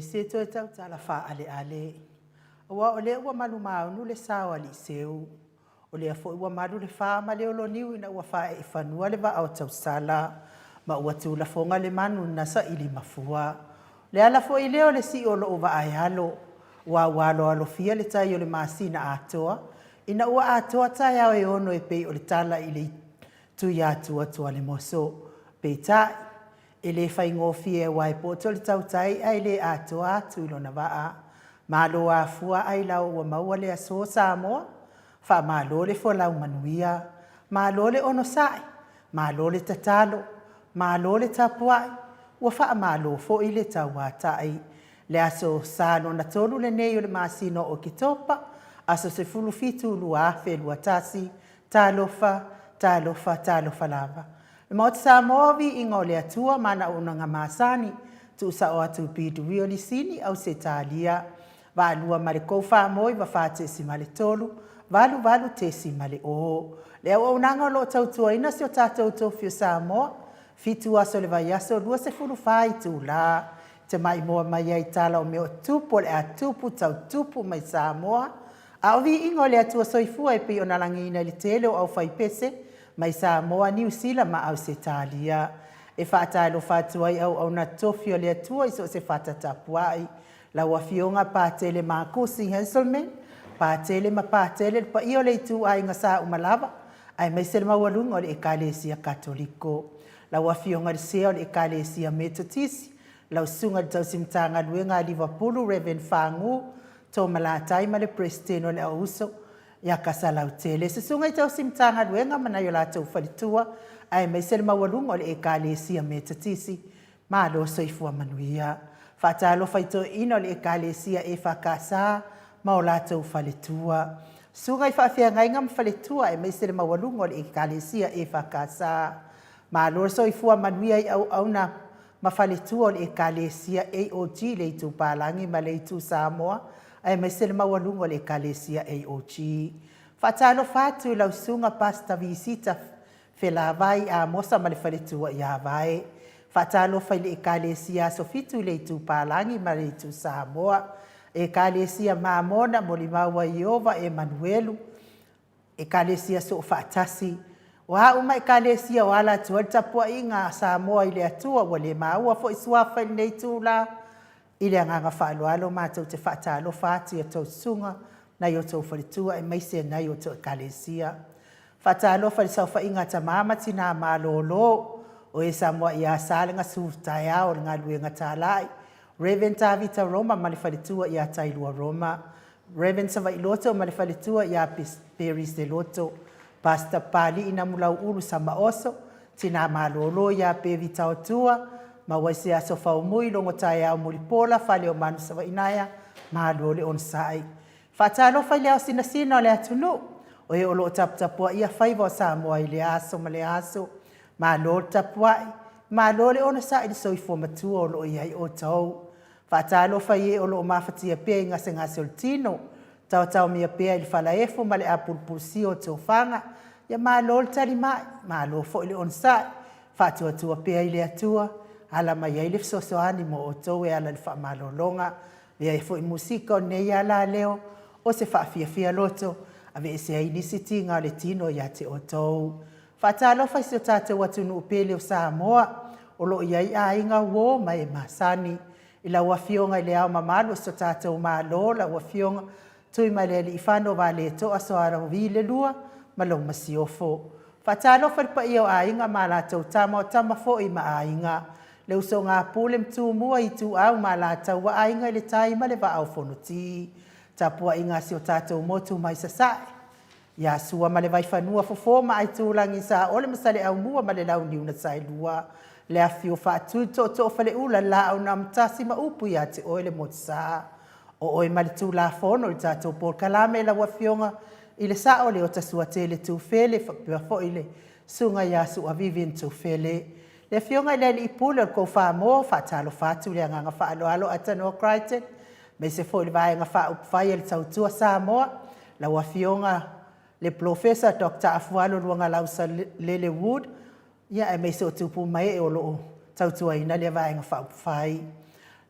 leai se toe tautala faaaleale, aua o lea ua malumaunu le sa o Aliiseu. O lea foi ua malu le fa ma le oloniu ina ua faaee i fanua le vaa o tausala, ma ua tulafoga le manu na saili mafua. O le ala foi lea o le sii o lou vaa e alo, aua ua aloalofia le tai o le masina atoa, ina ua atoa taeao e ono e pei o le tala i le Tuiatua Tualemoso. Peitai, e le faigofie aua e poto le tautai ae le atoa atu i lona vaa. Malo afua ailao ua maua le aso Samoa, faamalo le folau manuia, malo le onosai, malo le tatalo, malo le tapuai, ua faamalo foi le tauatai. Le aso Sa lona 3 lenei o le masina o Oketopa, aso 17, 2021, talofa, talofa, talofa lava. Le Maota Samoa, viiga o le Atua ma ana auaunaga masani, tuusao atu i Piduio Lisini, Ausetalia, Vaalua ma le kou faamoi ma 4.3, 88.0. Le auaunaga o lo o tautuaina si o tatou tofi o Samoa, 7 aso o le vaiaso, 24 itula. Te maimoa mai ai tala o mea o tupu o le a tupu tau tupu mai Samoa, a o viiga o le Atua Soifua e pei ona lagiina i le tele o aufaipese mai Samoa, Niu Sila ma Ausetalia. E faatalofa atu ai auauna tofi o le Atua i so o se fata tapuai. Lau Afioga Patele Makusi Hanselman, Patele ma Patele, le paia o le ituaiga Saumalava, aemaise le maualuga o le Ekalesia Katoliko. Lau Afioga i le Sea o le Ekalesia Metotisi, lau Susuga i le Tausi Matagaluega a Livapulu, Reverend Fagu Tomalatai ma le Peresetene o le Auuso ia Kasalautele. Susuga i Tausi Matagaluega ma nai o latou faletua, aemaise le maualuga o le Ekalesia Metotisi, malo soifua manuia. Faatalofa i toeaiina o le Ekalesia EFKS ma o latou faletua. Susuga i faafeagaiga ma faletua aemaise le maualuga o le Ekalesia EFKS. Malo le soifua manuia i auauna ma faletua o le Ekalesia AOG i le Itu Palagi ma le Itu Samoa, aemaise le maualuga o le Ekalesia AOG. Faatalofa atu i lau Susuga Pastor Visita Felavai Amosa ma le faletua ia Vae. Faatalofa i le Ekalesia Aso Fitu i le Itu Palagi ma le Itu Samoa, Ekalesia Mamona, Molimau a Ieova, Emanuelu, Ekalesia Soofaatasi. O a uma Ekalesia o ala atu ai le tapuaiga a Samoa i le Atua, ua le maua foi suafa i lenei itula, i le agaga faaaloalo matou te faatalofa atu i a outou susuga, nai o outou faletua aemaise nai o outou Ekalesia. Faatalofa i le saofaiga a tama ma tina malolo o e Samoa ia Sa le gasu taeao o le galuega talai, Rev Tavita Roma ma le faletua ia Tailua Roma, Rev Savailoto ma le faletua ia Perise Loto, Pastor Papali'i Namulau'ulu Samaoso, Tina Malolo ia Pevi Taotua, maua i se aso faumui logo taeao mulipola fale o Manu Savainaea, malo le onosai. Faatalofa i le ao sinasina o le atunuu, o e o lo o taputapuaia faiva o Samoa i lea aso ma lea aso. Malo le tapuai, malo le onosai i le soifua matua o lo o i ai outou. Faatalofa i e o lo o mafatia pea i gasegase o le tino, taotaomia pea i le falaefo ma le apulupulusia o tofaga, ia malo le talimai, malo foi le onosai, faatuatua pea i le Atua, ala mai ai le fesoasoani mo outou e ala i le faamalologa. Avea ai foi musika o lenei alaleo o se faafiafia loto, aveese ai nisi tiga o le tino ia te outou. Faatalofa i si o tatou atunuu pele o Samoa, o lo o i ai aiga, uo ma e masani. I lau Afioga i Le Ao Mamalu o si o tatou Malo, lau Afioga Tuimalealiifano Vaaletoa Sualauvi II ma lau Masiofo. Faatalofa i le paia o Aiga ma latou Tama, o Tama foi ma Aiga, le usoga a Pule ma Tumua, Ituau ma Alataua, Aiga i le Tai ma le Vaa o Fonoti. Tapuaiga a si o tatou motu mai Sasae, ia Sua ma le Vaifanua, Fofo ma Aitulagi, Saole ma Saleaaumua ma le Launiu na Saelua, le afifio o Faatui, Tootoo o Faleula, le Laau na Amotasi ma upu ia te oe le Motusa. O oe ma le Tulafono i le tatou polokalame lau Afioga i le Sao Leota Suatele Tufele, faapea foi le Susuga ia Sua Vivian Tufele. Le Afioga i le Alii Pule o le Koufamoa, faatalofa atu i le agaga faaaloalo Atanoa Crichton, aemaise foi le Vaega Faaupufai a le Tautua Samoa, lau Afioga le Polofesa Dr. Afualo Luagalausalele Wood, ia aemaise o tupu ma ee o lo o tautuaina lea Vaega Faaupufai.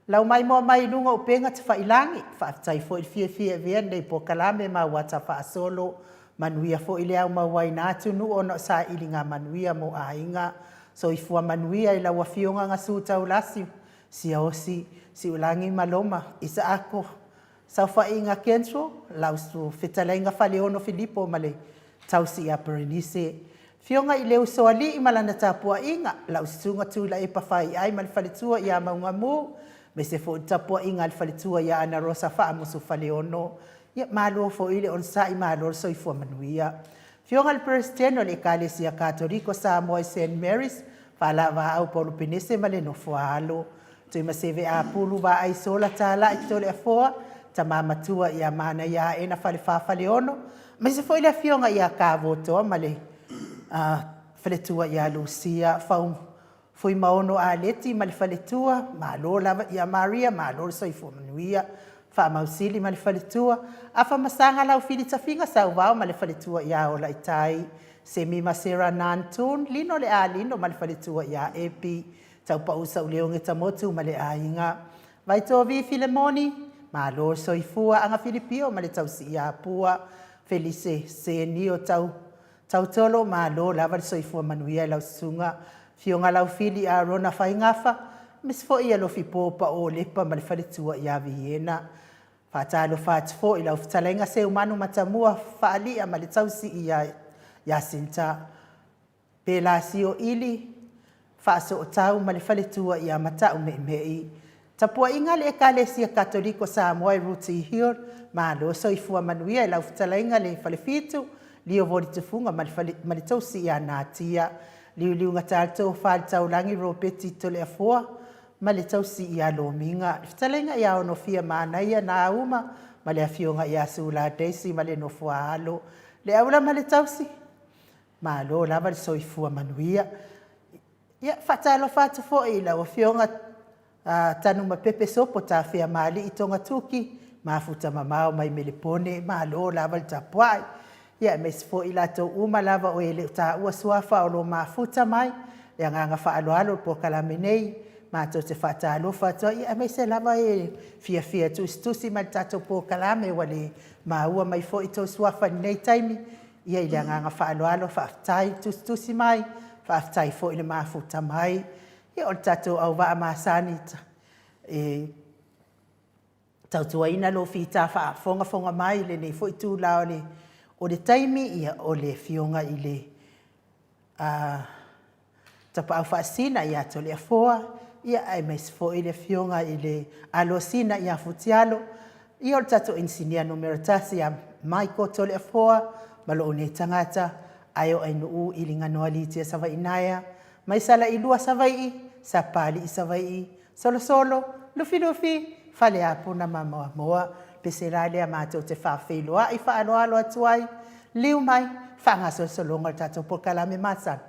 Lau maimoa mai i luga o upega tafailagi, faafetai foi le fiafia e avea lenei polokalame ma auata faasolo, manuia foi le aumauaina atunuu ona o sailiga manuia mo aiga. Soifua manuia i lau Afioga Gasu Taulasi, Siaosi, Siulagi ma Loma, Isaako, Saofaiga Kenso, lau fetalaiga Faleono Filipo ma le tausi ia Perenise. Afioga i le Usoalii ma lana tapuaiga, lau susuga Tuilaepa Faiai ma le faletua ia Maugamu, aemaise foi le tapuaiga a le faletua ia Anarosa Faamusu Faleono. Ia malo foi le onosai, malo le soifua manuia. Afioga i le Peresetene o le Ekalesia Katoliko Samoa i St Marys, Faalavaau Paulo Penese ma le nofo a alo. Tuimaseve Apulu Vaai Sola Talai Toleafoa, Tama Matua ia Manaia Aena Falefa Faleono, aemaise foi le afioga ia Kavo Toa ma le faletua ia Lucia Fau Fuimaono Aleti ma le faletua, malo lava ia Maria, malo le soifua manuia. Faamausili ma le faletua, Afamasaga Laufili Tafiga Sauvao ma le faletua ia Olaitai, Semi ma Sera Nantoon, Lino le Alino ma le faletua ia Epi, Taupau Sauleoge Tamotu ma le aiga, Vaitovi Filemoni, malo le soifua, Aga Filipio ma le tausi ia Pua, Felise Senio Tau Tautolo, malo lava le soifua manuia i lau susuga, Afioga Laufili Arona Faigafa, aemaise foi Alofipo Pao Lepa ma le faletua ia Viena. Faatalofa atu foi i lau fetalaiga Seumanu Matamua Faalia ma le tausi ia Jacinta. Pelasio Ili Faasootau ma le faletua ia Mataumeemei. Tapuaiga a le Ekalesia Katoliko Samoa i Rooty Hill, malo soifua manuia i lau fetalaiga le Falefitu, Liovuoli Tufuga ma le, fale, ma le tausi ia Natia. Liuliugata le tofa i le taulagi Ropeti Toleafoa ma le tausi ia Lomiga. Le fetalaiga ia Onofia Manaia Nauma ma le afioga ia Sula Daisy ma le nofo a alo. Le aula ma le tausi, malo lava le soifua manuia. Ia, faatalofa atu foi i lau Afioga Tanumapepe Sopo Tafeamalii Togatuki, mafuta mamao mai Melepone, malo lava le tapuai. Ia, aemaise foi i latou uma lava o e le o taua suafa o lo o mafuta mai, le agaga faaaloalo i le polokalame nei, matou te faatalofa atu ai, aemaise lava e fiafia e tusitusi mai i le tatou polokalame ua le maua mai foi outou suafa i lenei taimi. Ia, i le agaga faaaloalo, faafetai le tusitusi mai, faafetai foi le mafuta mai. Ia, o le tatou auvaa masani e tautuaina lou fita faafogafoga mai i lenei foi itula o le taimi, ia, o le Afioga i le Tapaau Faasisina ia Toleafoa, ia aemaise foi le Afioga i le Alosina ia Futialo, ia o le tatou Inisinia numera 1 ia Michael Toleafoa ma lou nei tagata, Aioainu'u Iliganoa Litia Savaiinaea, mai Salailua Savaii, Sapapalii Savaii, Solosolo, Lufilufi, Faleapuna ma Moamoa. Pese la lea matou te faafeiloai faaaloalo atu ai, liu mai, faagasolosologa o le tatou polokalame masani.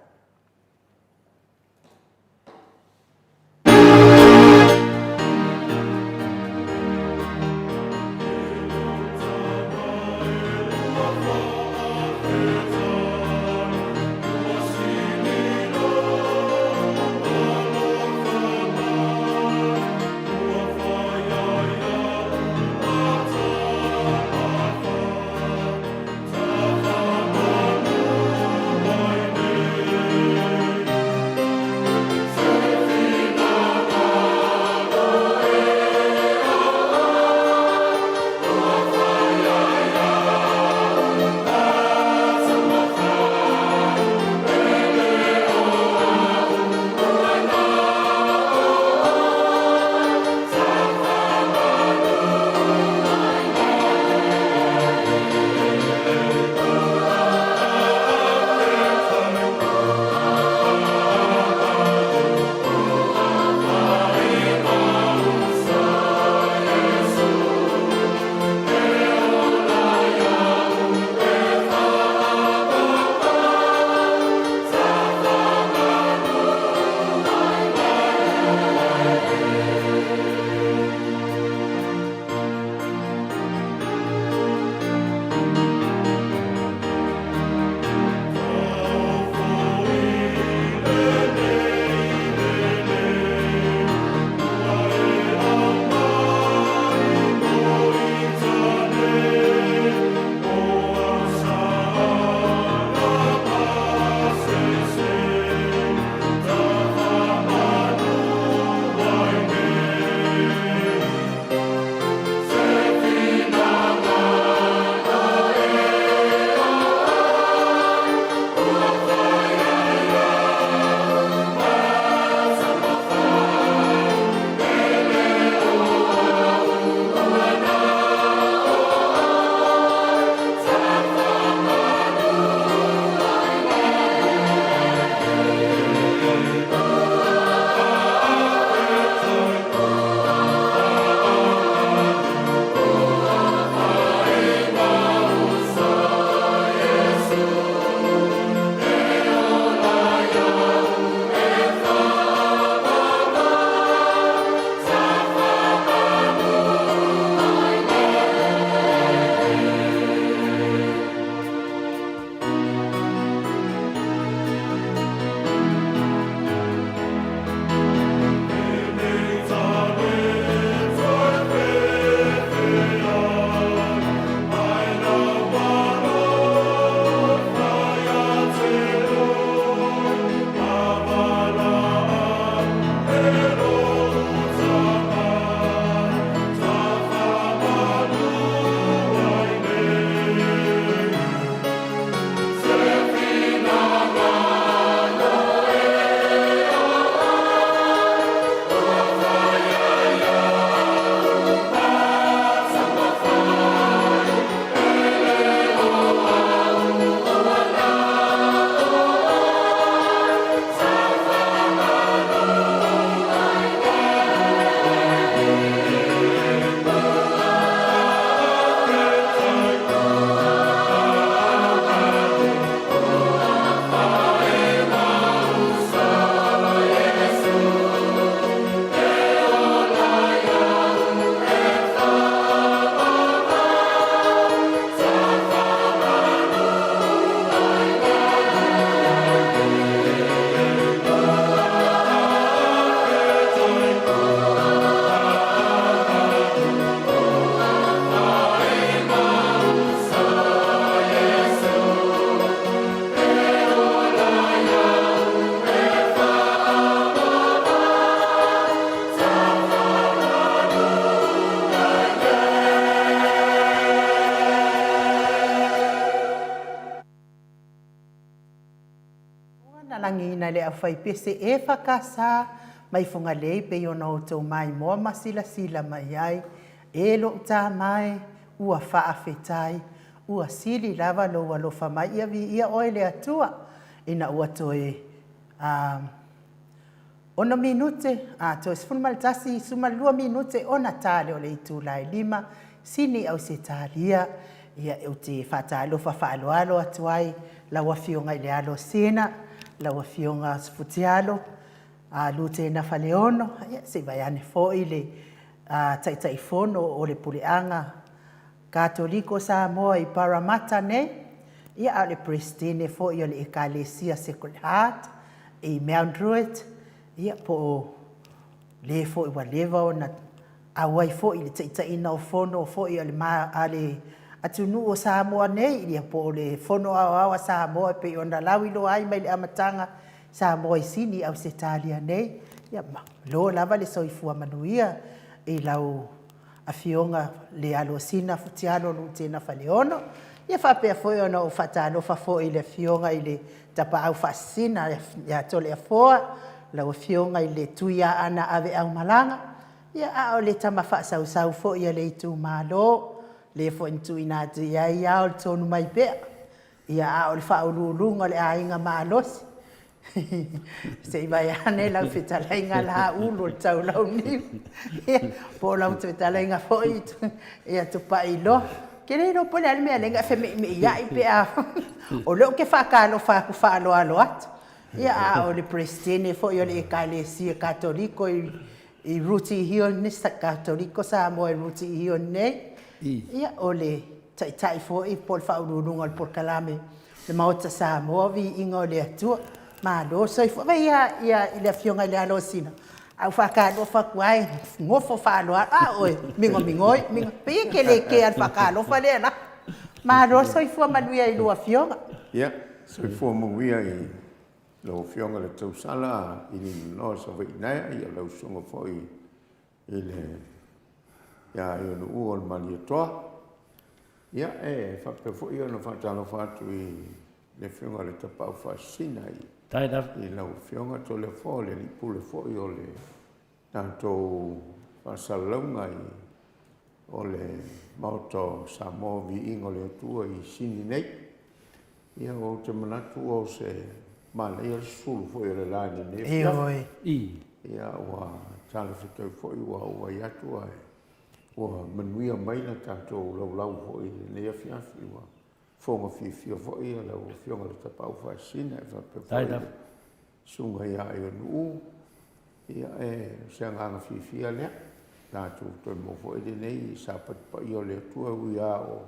tatalagiina e le aufaipese EFKS mai Fugalei pei ona outou maimoa ma silasila mai ai. E lou tama e, ua faafetai, ua sili lava lou alofa mai, ia viia oe le Atua, ina ua toe a, ono minute, a, toe 11, 12 minute ona ta lea o le itula e 5, Sini Ausetalia, ia, ou te faatalofa faaaloalo atu ai lau Afioga i le Alo o Sina, lau Afioga Sefutialo, a, Lutena Faleono, ia, se i vaeane foi le Taitaifono o le Puleaga Katoliko Samoa i Parramatta nei, ia, a o le Peresetene foi o le Ekalesia Sacred Heart i Mount Druitt, ia, po o le foi ua leva ona auai foi i le taitaiina o fono foi a le, a le atunuu o Samoa nei, ia po o le Fono Aoao a Samoa e pei ona lauiloa ai mai le amataga Samoa i Sini, Ausetalia nei. Ia malo lava le soifua manuia i lau Afioga le Alosina Futialo Lutena Faleono. Ia faapea foi ona ou faatalofa foi i le Afioga i le Tapaau Faasisina ia Toleafoa, lau Afioga i le Tuiaana Aveaumalaga, ia a o le tama faasausau foi a le itumalo, le foi na tuuina atu i ai ao le tonu mai pea, ia a o le faauluuluga o le aiga malosi. Se i vaeane lau fetalaiga Laulu o le Taulauniu, ia, po o lau fetalaiga foi ia Tupailoa. Ou te le iloa po o le a le mea e ala ai ona e femeimeiai pe a… O lea ou te faatalofa atu faaaloalo atu, ia a o le Peresetene foi o le Ekalesia Katoliko i Rooty Hill, Katoliko Samoa i Rooty Hill nei, ia, o le Taitai foi po o le Faauluuluga o le Polokalame le Maota Samoa, Viiga o le Atua, malo le soifua. Vaai i le Afioga i le Alosina, a ou faatalofa atu lava e nofo faaaloalo, a o oe e migomigoi, pei e te le kea i le faatalofa lea e avatu. Malo le soifua manuia i lua Afioga. Ia, soifua manuia i lau Afioga i le tausala Iligaroa Savaiinaea, ia lau Susuga foi i le ia Aionuua o le Malietoa. Ia, e faapea foi ona faatalofa atu i le Afioga i le Tapaau Faasisina i lau Afioga Toleafoa, o le Alii Pule foi o le tatou faasalalauga o le Maota o Samoa, Viiga o le Atua i Sini nei. Ia, ou te manatu o se manaia le susulu foi o le la i lenei afiafi. Ia, ua talafetai foi ua ou vaai atu ae ua manuia mai le tatou laulau foi i lenei afiafi. Ua fofoga fiafia foi lau Afioga i le Tapaau Faasisina e faapea foi le Susuga ia Aionu'u. Ia, o se agaga fiafia lea, tatou toe maua foi lenei Sapati Paia o le Atua, e ui lava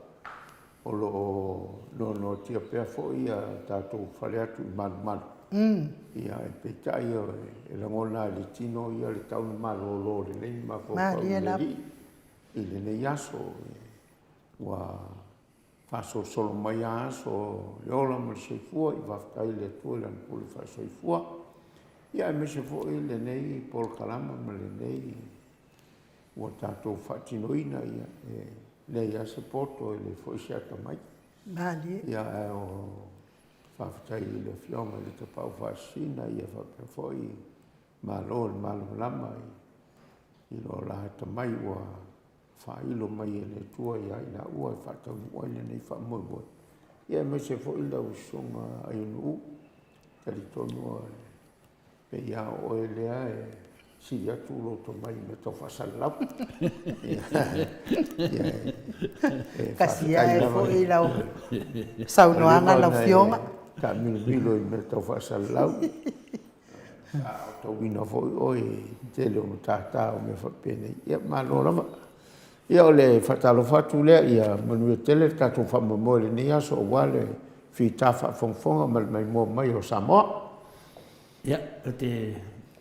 o lo o noanoatia pea foi a tatou fale atu i malumalu, ae peitai e lagona lava i le tino ia le tatau ona malolo lelei le mafaufau i le Alii i lenei aso. Ua faasolosolo mai lava aso o le ola ma le soifua, faafetai i le Atua i Lana pule faasoifua, ia aemaise foi lenei polokalama ma lenei ua tatou faatinoina. Ia, e leai lava se poto, e leai foi se atamai. Ia, ae o faafetai i le Afioga i le Tapaau Faasisina, ia faapea foi malo i le malamalama i lo la atamai ua faailo mai e le Atua ia i laua e faataunuu ai lenei faamoemoe, ia aemaise foi lau Susuga Aionu'u. Talitonu pei lava o oe lea e sili atu lou tomai i mea tau faasalalau. Tasi ae foi lau saunoaga lau Afioga. Taamilomilo i mea tau faasalalau. Sa aotauina foi oe i le tele o matata o mea faapenei. Ia, malo lava. Ia, o le faatalofa atu lea, ia manuia tele le tatou faamoemoe i lenei aso aua le fita faafogafoga ma le maimoa mai o Samoa. Ia, ou te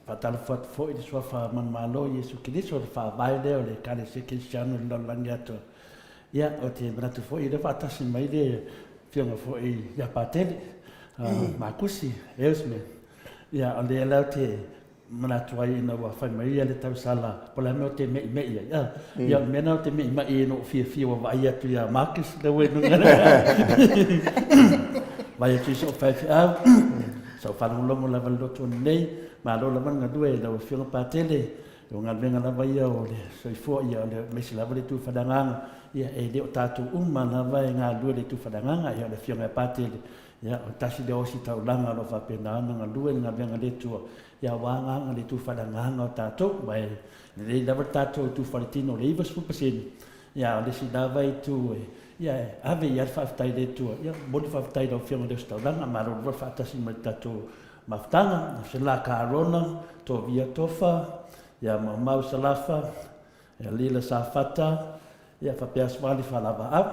faatalofa atu foi i le Suafa manumalo o Iesu Keriso, le Faavae lea o le Ekalesia Kerisiano i le lalolagi atoa. Ia, ou te manatu foi o lea ua faatasi mai le Afioga foi ia Patele, Makusi Elsman. Ia, o lea la ou te manatu ai ina ua fai mai ia le tausala po o le a le mea ou te me'ime'i ai. A, ia o le mea lena ou te me'ime'i ai ina ua ou fiafia ua vaai atu ia Marcus lea ua i luga. Vaai atu i so'u faifeau. Sa ou faalogologo lava i le lotu ananei, malo lava le galue i lau Afioga Patele, o galuega lava ia o le soifua, ia o le aemaise lava le itu faaleagaga, ia e le o tatou uma lava e galulue i le itu faaleagaga, ia o le Afioga ia Patele, ia o le tasi lea o ositaulaga o lo o faapena ona galue i le galuega a le Atua, ia aua agaga le itu faaleagaga o tatou, aua e lelei lava le tatou itu faaletino o le 90%, Ia, a o le isi lava itu e, ia, e ave i ai le faafetai i le Atua. Ia, momoli le faafetai i lau Afioga i le Ositaulaga, malo lava le faatasi mai i le tatou mafutaga. Sela Karona, Tovia Tofa, ia Maumau Salafa, ia Lila Safata, ia faapea Aswali Falavaau.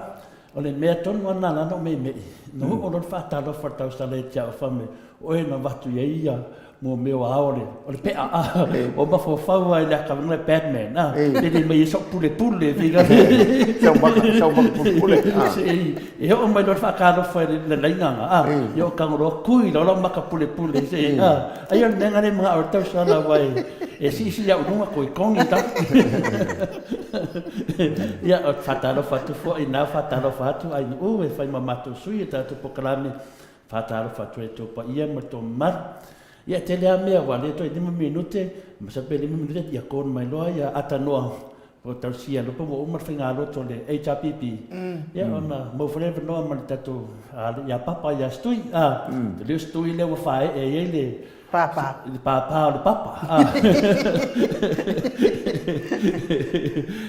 O le mea tonu lava lena na ala ona ou meimei, na oo loa le faatalofa a le tausala ia te au, fai mai, o oe na avatu i ai ia mo mea o ao o le pe'a a o mafaufau lava i le aka le Batman a pele mai ai so'u pulepule Sau maka sau maka pulepule a se e oo mai loa le faatalofa i le lainaga a ia o tago loa kui loa lau maka pulepule se a ai o le mea lena le mana'o ai le tausala aua e siisii au i luga toe togi tau ia o faatalofa atu foi na faatalofa atu Ainuu e fai ma matou sui e tatou polokalame Faatalofa atu ai i tou paia ma tou mamalu. Ia, e tele lava mea aua o lea toe lima minute, masalo pe lima minute ia call mai loa ia Atanoa po o Tausia Lopo ua uma le faigalotu a le HRPP. Ia ona maua foi lea o le avanoa ma le tatou ia Papa ia Stui. O le Stui lea ua faaee ai le Pāpā. I le pāpā o le papa.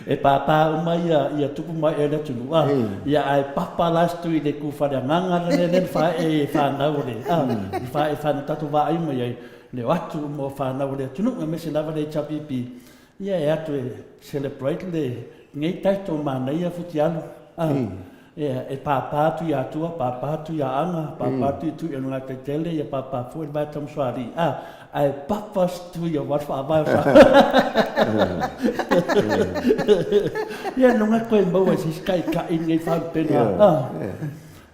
E pāpā uma ia, ia tupu mai e le atunuu. A, ia ae papa la stu i le ku faleagaga la le le whae e whanau o le, a, i whae e whanau tatou vaai mai ai, le o atu uma o whanau o le atunuu, aemaise lava le HRPP, ia e atu e celebrate le nei taito manaia futialu. A, Ia, e pāpā atu i Atua, pāpā atu i Aana, pāpā atu i Tui o Ngātaitele, ia pāpā foi le vae Tamusualii, a, ae papa si tui aua le faavae o Samoa. Ia, luga koe maua i se isi kaʻikaʻi lenei faalupega, a,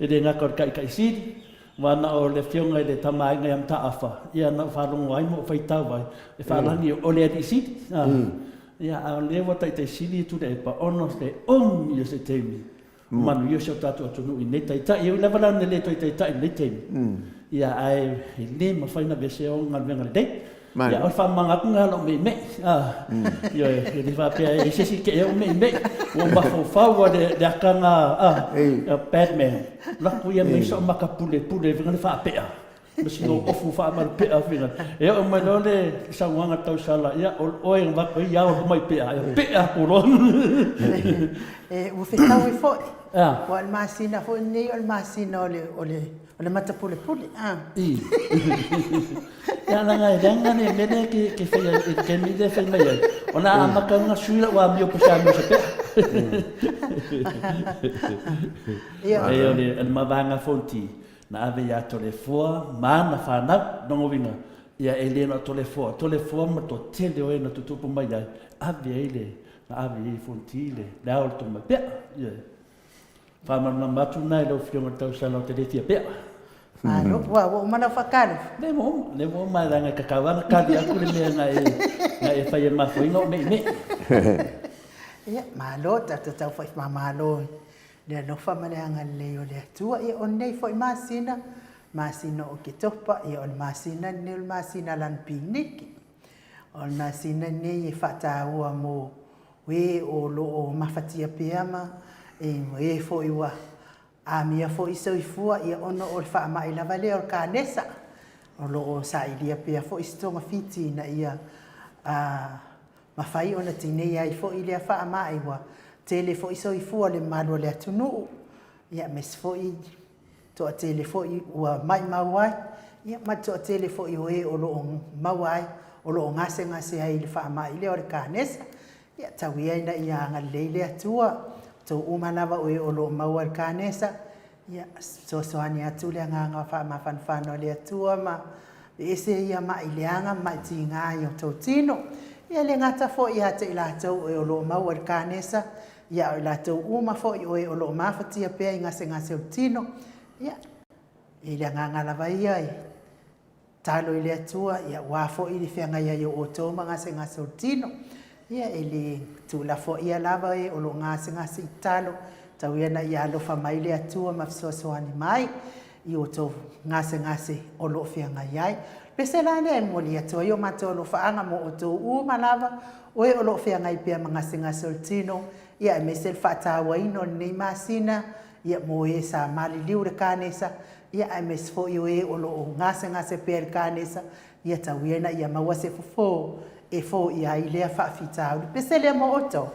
e le gata o le kaʻikaʻi sili, aua na o le Afioga i le Tama a Aiga ia Mataafa, ia na ou faalogo ai ma ou faitau ai, e faalagi o le Alii Sili, a. Ia, a o lea ua taitai sili Tuilaepa ona o se umi o se taimi o manuia si o tatou atunuu i nei taitai. E ui lava la ina le toe taitai i lenei taimi, ia ae e le mafai ona aveesea ona galuega lelei. Ia, o le faamamaga atu lena o lau meimei. Ioe, e le faapea e i ai se isi te ea ou meimei, ua ou mafaufau lava i le aka lena a Batman, alu atu ia ma sou maka pulepule le faapea. Ma sina ofu faamalupea fina. E oo mai loa le saunoaga tausala, ia o oe na avatu ai ao mai pea, ia pea atu loa. E, ua fetaui foi. Aua o le masina foi lenei o le masina o le, o le, o le matapulepule. A. I. Ia leaga e leaga le mea lea ke, ke faia i le taimi lea e fai mai ai, ona a amata ona sui lau amio pe sa amio se pea. Ia. E o le, o le mavaega fonti, Na ave ia Toleafoa ma ana whanau, lona uiga, ia e le na o Toleafoa, Toleafoa ma toatele o e na tutupu mai ai, ave ai le, na ave ai e Fonoti le, le ao o le tomai pea. Ioe. Faamalamalama atu lena i lau Afioga i le tausala o te le fia pea. Malo, ua ua uma lau faatalofa. Le ua uma, le ua uma leaga e tatau lava ona kali atu le mea na e, na e fai e mafuaina o meimei. Ia, malo, tatou tau faimamalo Le alofa ma le agalelei o le Atua. Ia, o lenei foi masina, masina o Oketopa, ia o le masina lenei o le masina lanu piniki. O le masina lenei e faataua mo e o lo o mafatia pea ma e foi ua amia foi soifua, ia ona o le faamai lava lea o le kanesa. O lo o sailia pea foi se togafiti ina ia Mafai ona tineia ai foi lea faamai ua tele foi soifua o le mamalu o le atunuu, ia aemaise foi toatele foi ua maimau ai, ia ma le toatele foi o e o lo o maua ai, o lo o gasegase ai i le faamai lea o le kanesa. Ia tau ia ina ia agalelei le Atua, outou uma lava o e o lo o maua i le kanesa, Ia, fesoasoani atu le agaga faamafanafana o le Atua ma aveese ia ma'i leaga ma ma'i tiga i o outou tino. Ia, e le gata foi ia te i latou o e o lo o maua i le kanesa, ia a o i latou uma foi o e o lo o mafatia pea i gasegase o le tino, ia, i le agaga lava ia e Tatalo i le Atua, ia aua foi le feagai ai o outou ma gasegase o le tino. Ia, e le tuulafoaia lava e o lo o gasegase i tatalo, tau ia ina ia alofa mai le Atua ma fesoasoani mai. i o outou gasegase o lo o feagai ai. Pese la lea e momoli atu ai o matou alofaaga mo outou uma lava, o e o lo o feagai pea ma gasegase o le tino, ia aemaise le faatauaina o lenei masina, ia mo e sa maliliu i le kanesa, ia aemaise foi o e o lo o gasegase pea i le kanesa, ia tau ia ina ia maua se fofo e foia ai lea faafitauli. Pese lea mo outou.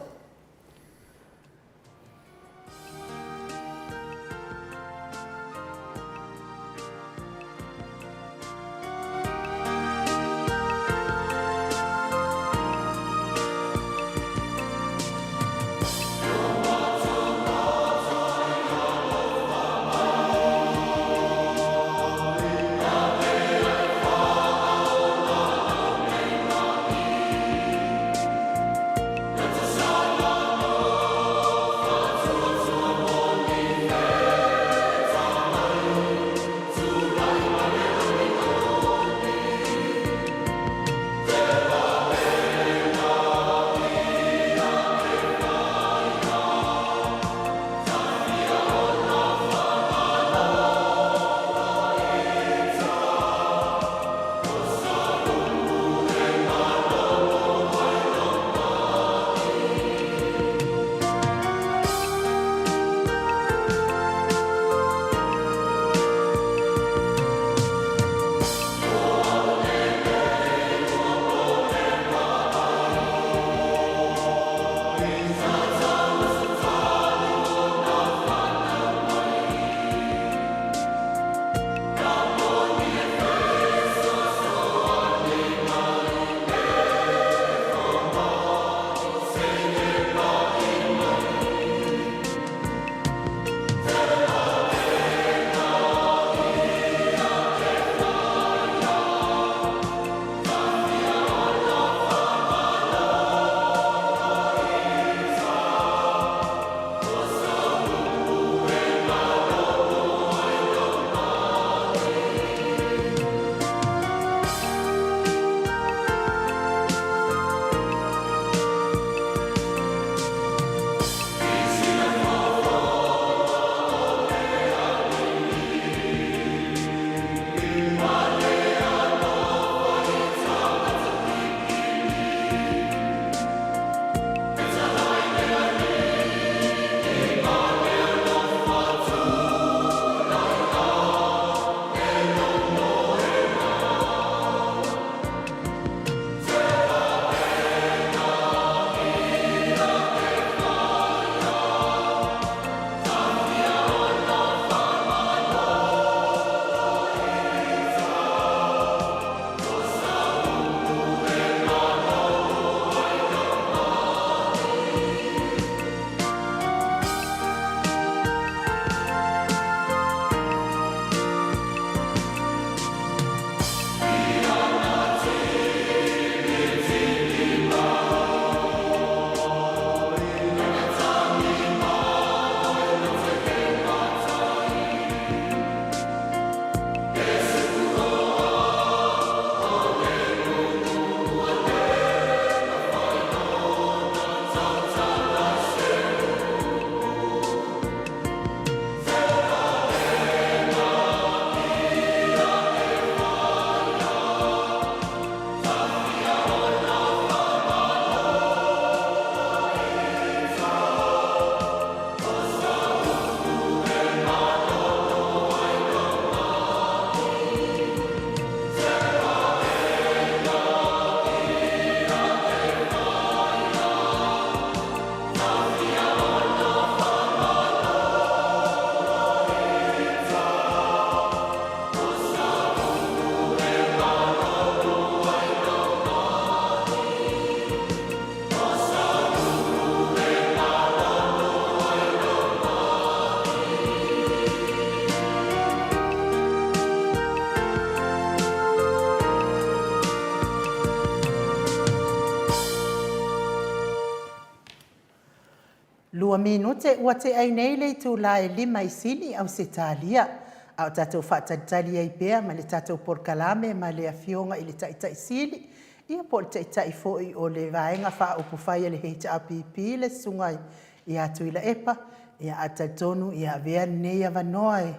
Lua minute ua tea ai nei le itula e 5 i Sini, Ausetalia, a o tatou faatalitali ai pea ma le tatou polokalame ma le Afioga i le Taitai Sili, ia po o le Taitai foi o le Vaega Faaupufai a le HRPP, le Susuga ia Tuilaepa, ia ae talitonu ia avea lenei avanoa e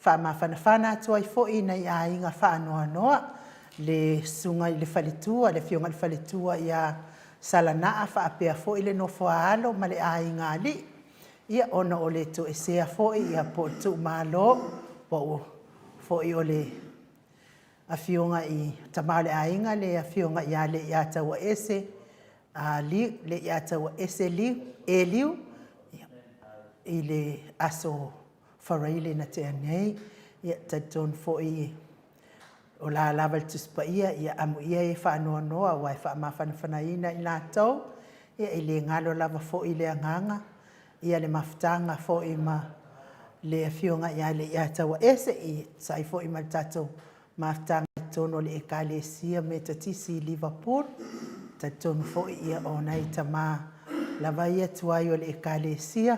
Faamafanafana atu ai foi i nai aiga faanoanoa, le susuga i le faletua, le afioga i le faletua ia Salanaa faapea foi le nofo a alo ma le aiga alii, ia ona o le toesea foi ia po o le tuumalo, po o foi o le afioga i le tama o le aiga le afioga ia Leiatauaese Eliu i le aso Faraile na tea nei. Ia, e talitonu foi o la lava le Tusi Paia, ia amuia e faanoanoa aua e faamafanafanaina i latou, ia e le galo lava foi le agaga, ia le mafutaga foi ma le afioga ia Leiatauaese, e tusa ai foi ma le tatou mafutaga i totonu o le Ekalesia Metotisi i Liverpool. E talitonu foi o nai tama lava ia tuai o le Ekalesia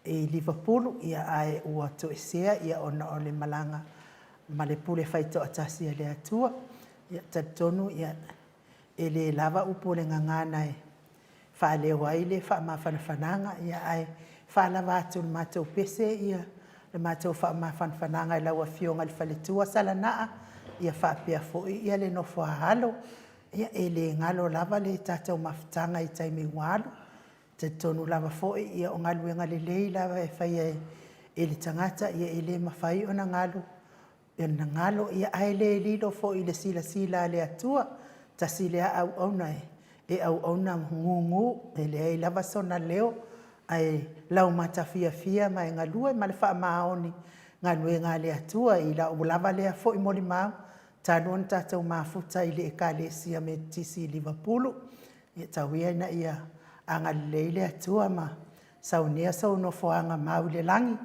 i Liverpool, ae ua toesea ona o le malaga ma le pule faitoatasi a le Atua. Ia, e talitonu e le lava upu o le gagana e faaleo ai le faamafanafanaga, ae faalava atu e le matou pese le matou faamafanafanaga i lau Afioga i le faletua Salanaa faapea foi le nofo a alo. Ia, e le galo lava le tatou mafutaga i taimi ua alu. E talitonu lava foi o galuega lelei lava e faia e le tagata, e le mafai ona galo, ae le lilo foi i le silasila a le Atua. Tasi lea auauna e auauna gugu, e leai lava sona leo, ae laumatafiafia ma e galue ma le faamaoni i galuega a le Atua. I lau lava lea foi molimau, talu ona tatou mafuta i le Ekalesia Metotisi i Liverpool, ia tau ia ina ia agalelei le Atua ma saunia sou nofoaga mau i le lagi,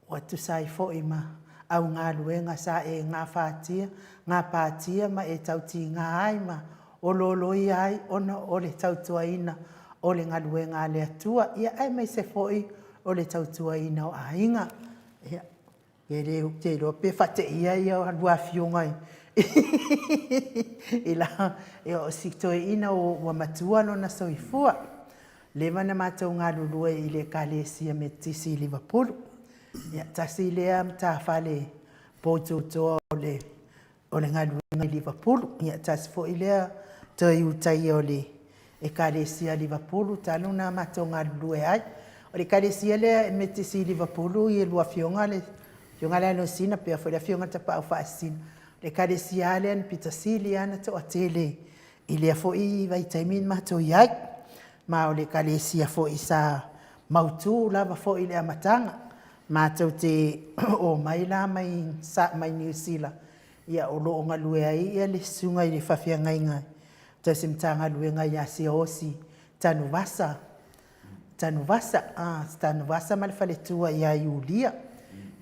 ua tusa ai foi ma au galuega sa e gapatia ma e tautiga ai ma olooloia ai ona o le tautuaina o le galuega a le Atua, aemaise foi o le tautuaina o aiga. Ia, ou te iloa pe faateia a lua afioga i la... O si toeaina ua matua lona soifua, ua leva ona matou galulue i le Ekalesia Metotisi i Liverpool. Ia, tasi lea matafale potutoa o le galuega i Liverpool. Ia, tasi foi lea toe ulutaia o le Ekalesia Liverpool talu ona matou galulue ai. O le Ekalesia lea Metotisi i Liverpool ia lua afioga, le afioga ia Alosina faapea foi le afioga i le Tapaau Faasisina, o le Ekalesia lava lea na aupito sili lava ona toatele i lea foi vaitaimi na matou i ai. Ma o le Ekalesia foi sa mautu lava foi i le amataga. Matou te omai la mai Niu Sila, o lo o galue ai le susuga i le faafeagaiga tausi Matagaluega ia Siaosi Tanuvasa, Tanuvasa ma le faletua ia Iulia.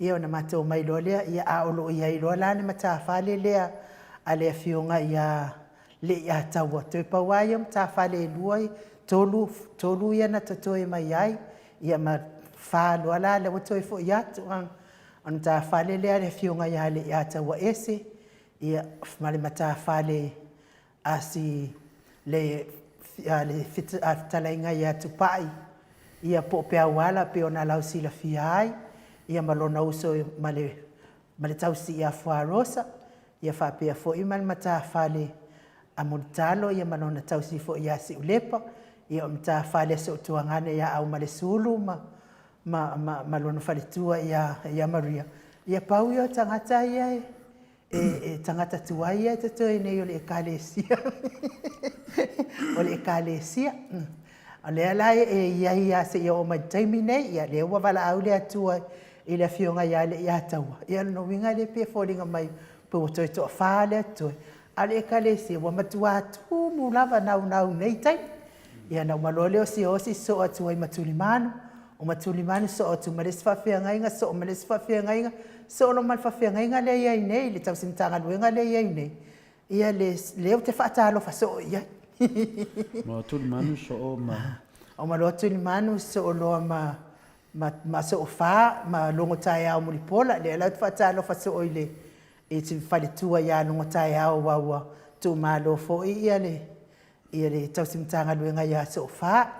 Ia ona matou omai loa lea, a o lo o i ai loa la le matafale lea a le afioga ia Leiataua, toe pau lava ia o matafale e 2, 3 ia na totoe mai ai, ia ma 4 loa la lea ua toe foi atu. O le matafale lea a le afioga ia Leiatauaese ma le matafale a le fetalaiga ia Tupai ia po o Peauala pei ona lausilafia ai, ia ma lona uso ma le tausi ia Fuarosa, ia faapea foi ma le matafale a Mulitalo ma lona tausi foi ia Siulepa, ia o le matafale a Sootuagane ia Aumalesulu ma lona faletua ia Maria. Ia pau ia o tagata ia e tagata tuai ia e totoe nei o le Ekalesia. O le Ekalesia. O lea la e i ai lava seia oo mai i le taimi nei, ia lea ua valaau le Atua i le afioga ia Leiataua, ia o lona uiga lea e pei e foliga mai pei ua toe toafa lea e totoe, a o le Ekalesia, ua matua tumu lava naunau i nei taimi. Ia ona uma loa lea o Siaosi sosoo atu ai ma Tulimanu, o ma Tulimanu sosoo atu ma le isi faafeagaiga, sosoo ma le isi faafeagaiga, sosoo loa ma le faafeagaiga lea e i ai nei, le tausi Matagaluega lea e i ai nei, ia lea ou te faatalofa soo i ai. Ma Tulimanu sosoo ma... Uma loa Tulimanu sosoo loa ma Soofa ma Logotaeao Mulipola, lea la ou te faatalofa soo i le faletua ia Logotaeao aua ua tuumalo foi le tausi Matagaluega ia Soofa.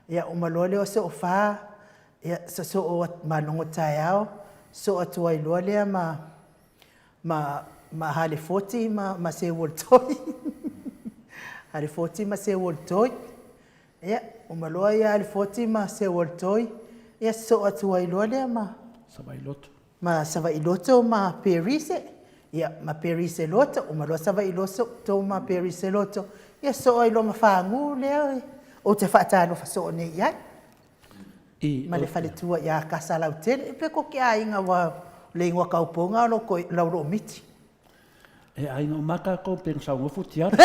Ia uma loa lea o Soofa, ia sosoo ma Logotaeao, Soo atu ai loa lea ma ma ma Halefoti ma ma Seuolotoi. Halefoti ma Seuolotoi. Ia, uma loa ia Halefoti ma Seuolotoi, ia soo atu ai loa lea ma Savailoto. Ma Savailoto ma Perise. Ia, ma Perise Loto, uma loa Savailoto ma Perise Loto, ia soo ai loa ma Fagu lea ou te faatalofa soo nei i ai. I, Ma le faletua ia Kasalautele. Pe ko ke aiga ua le igoa kaupouga o lo ko lau loo miti. E aiga uma tatou pe na saunofu tialo.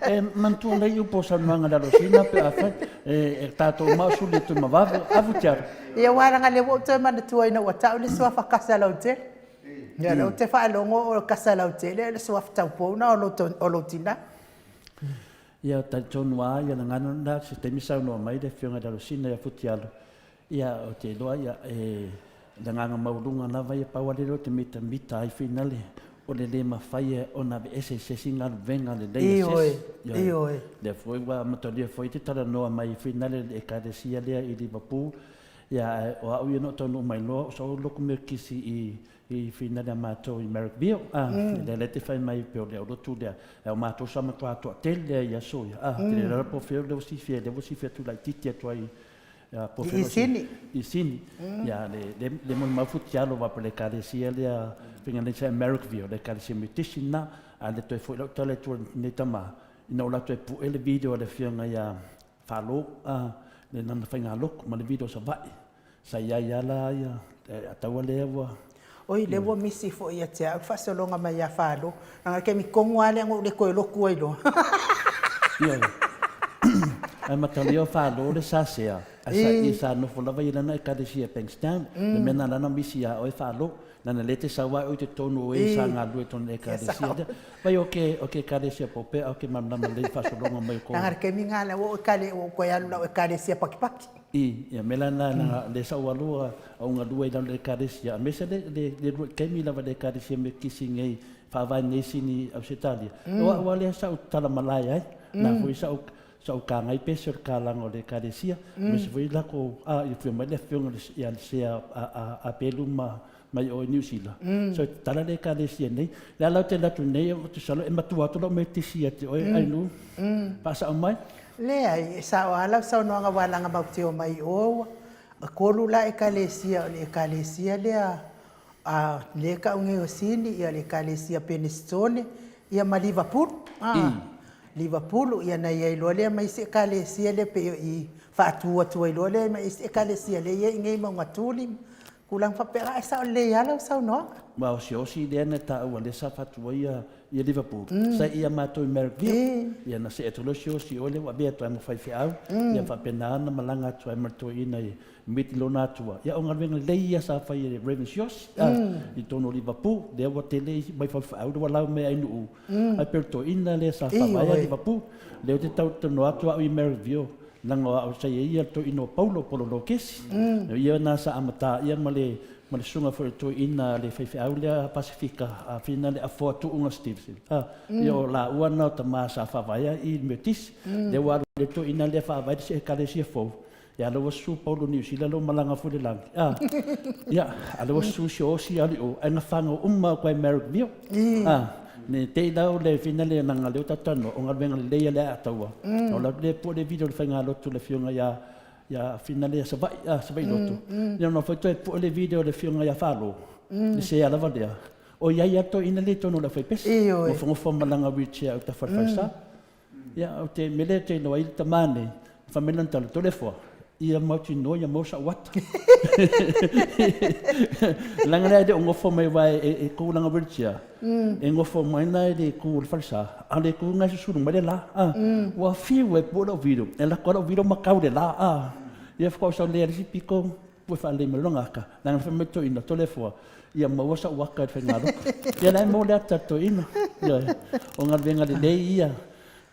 E manatua nei upu o saunoaga le alosina pe afai e tatou uma o suli atu ma vave, afu tialo. Ia aua leaga lea ua ou toe manatua ina ua tau le suafa Kasalautele. Ia lea ou te faalogo o Kasalautele o le suafa taupou na o lou tina. Ia talitonu lava ia lagana lena se taimi saunoa mai le afioga i le alosina ia Futialo. Ia, ou te iloa, ia, e, le agaga maualuga lava ia, pau lava lea ou te mitamita ai finale, o le le mafai ona aveese i se isi galuega lelei a se isi. Ioe, ioe. Lea foi ua amatalia foi te talanoa mai finale i le Ekalesia lea i Liverpool, ia, ae o au ia na ou taunuu mai loa, o sou lotu metotisi i, i finale a matou i Marrickville, a, lea lea te fai mai pei o le aulotu lea, ae o matou sa matua toatele lea i aso ia, a, te le iloa po o fea lea ua silafia, lea ua silafia atu laitiiti atu ai I Sini. I Sini. Ia, le, le, le molimau futialo va le ekalesia lea, faiga nei sa Marrickville, le ekalesia Metisi na, a le toe foi lau tala i tua nei tama, ina o latou e pue le video a le afioga ia Falo, a, le lana faigalotu ma le video Savaii. Sa i ai lava la ia, taua lea ua. Oi, lea ua misi foi ia te au le faasologa mai ia Falo. Leaga o le taimi tonu lava lea na ou le toe lotu ai loa. Ioe. Ae matalia o Falo le sa sea, ae sa ia sa nofo lava ia i lana ekalesia i Bankstown. Le mea na lana misi ia oe Falo, leaga lea e te sau lava oe i totonu o e sa galulue i totonu o le ekalesia lea. Vai o ke, o ke ekalesia pope a o ke malamalama lelei i le faasologa mai o kou. Leaga o le taimi lena la ua ou toe alu i lau ekalesia patipati. I, ia mea la na, na le sa ou alu a ou galue i lalo i le Ekalesia, aemaise le, le, le lua taimi lava i le Ekalesia Metotisi nei, faavae nei sini Ausetalia. O au lava lea sa ou tatala malae ai, na foi sa ou, sa ou kagai pese o le kalaga o le Ekalesia, aemaise foi lakou, a, ia afio mai le afioga ia le sea a, a, a Pelu ma, mai o i Niu Sila. So e tatala le Ekalesia nei. Le ala ou te alu atu nei, ou te masalo e matua atu lau Metotisi ia te oe, Ainuu. Faasao mai. Leai, e sao lava lau saunoaga aua leaga matou te omai i o ua 3 la Ekalesia, o le Ekalesia lea a lea e tau nei o Sini, ia le Ekalesia Penesitone, ia ma Livapulu. A, Livapulu, ia na i ai loa lea ma isi Ekalesia lea pei o i faatu atu ai loa lea ma isi Ekalesia lea e i ai i inei i Maugatuli ma tulaga faapena. Ae sao lelei lava lau saunoaga. Aua o siaosi lea na taua lea sa faatu ai ia ia Liverpool, sa ia matou i Marrickville, ia na see atu loa siaosi o lea ua avea atu ai ma faifeau, ia faapena ona malaga atu ai ma le toeaina i miti lona atua. Ia o galuega lelei ia sa fai e Reverend Siaosi i totonu o Liverpool, lea ua tele isi mai faifeau lea ua lau mai ai i Nu'u, ai pei o le toeaina lea sa faavae ia Liverpool, lea ou te talatalanoa atu au i Marrickville, leaga o au sa i ai ia le toeaina o Paulo Polo Lokesi, o ia na sa amata ia ma le ma le susuga foi o le toeaina a le faifeau lea Pasefika a Fina le Afoa Tuuga Stevenson. A, ia o laua na o tama sa faavaea i le Metotisi. Lea ua alu le toeaina lea faavae le isi Ekalesia fou, ia lea ua susu Paulo Niu Sila lea ua malaga foi i le lagi. A, ia, a lea ua susu Siaosi alu i o, ae na fanau uma atu ai i Marrickville. A, ne te i lau le fina le leaga lea ua tatou talanoa, o galuega lelei a le Aataua. O lau lea pue le video i le faigalotu le afioga ia ia Fina lea Savaii, ah, Savaii Lotu. Ia ona foi toe pue le video le afioga ia Falo, le sea lava lea. O i ai lava toeaina lea i totonu o le aufaipese. Ioe. Nofonofo ma lana wheelchair i utafa o le falesa. Ia, ou te mea lea ou te iloa ai le tama nei, fai mai lana tala, Toleafoa, ia mautinoa ia maua sau ata. Leaga lea e le o nofo mai aua e tu lana wheelchair, e nofo mai la i le itu o le falesa, a o le itu lena e susulu mai le la. Ua fiu e pue lau video, e alu atu lava lau video ma tau i le la. Ia faatoa ou sau lea i le isi pito, pue faalelei mai lona ata, leaga na fai mai le toeaina, Toleafoa, ia maua sau ata i le faigalotu. Ia la e maua le ata a le toeaina. Ioe. O galuega lelei ia ou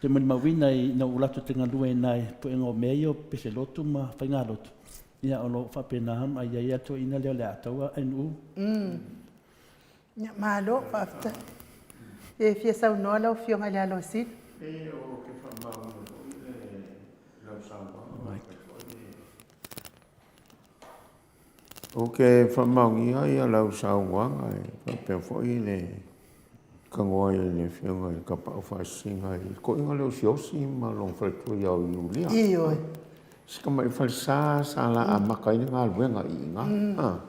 te molimauina ina ua ou alu atu ou te galue i ina i puega o mea ia o peselotu ma faigalotu, ia o lo o faapena ona i ai lava le toeaina lea o le a taua Ainuu. Ia, malo, faafetai. E fia saunoa lau Afioga i le Alosina. E ou te faamaonia foi le lau saunoaga faapea foi le. Ou te faamaonia ia lau saunoaga e faapea foi le tago ai e le Afioga i le Tapaau Faasisina i le toeaina lea o Siaosi ma lona faletua ia Iulia. Ioe. Si tamai falesa sa la amata ai le galuega i ina.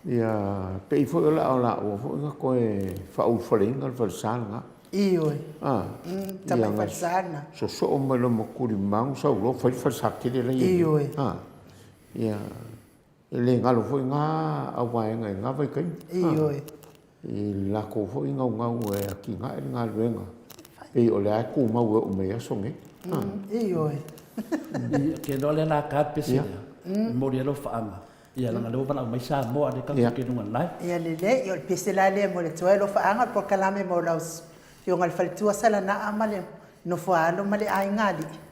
Ia, pei foi o laua foi na toe faaulufaleina le falesa lena. Ioe. Tamai falesa lena. Sosoo mai loa ma Tulimanu sau loa fai le falesa tele la e i ai. Ioe. Ia, e le galo foi na auvaega i na vaitaimi. Ioe. I le latou foi naunau e atinae le galuega, pei o lea e tumau e oo mai i aso nei. Ioe. Ou te iloa o lea o le a ta le pese lea, e momoli ai lau faaga, ia leaga o lea ua valaau mai Samoa, o lea tatou te i luga o le live. Ia lelei, o le pese la lea e momoli atu ai alofa faaga, o le polokalame mo lau Afioga i le Faletua Salanaa ma le nofo a alo ma le aiga alii.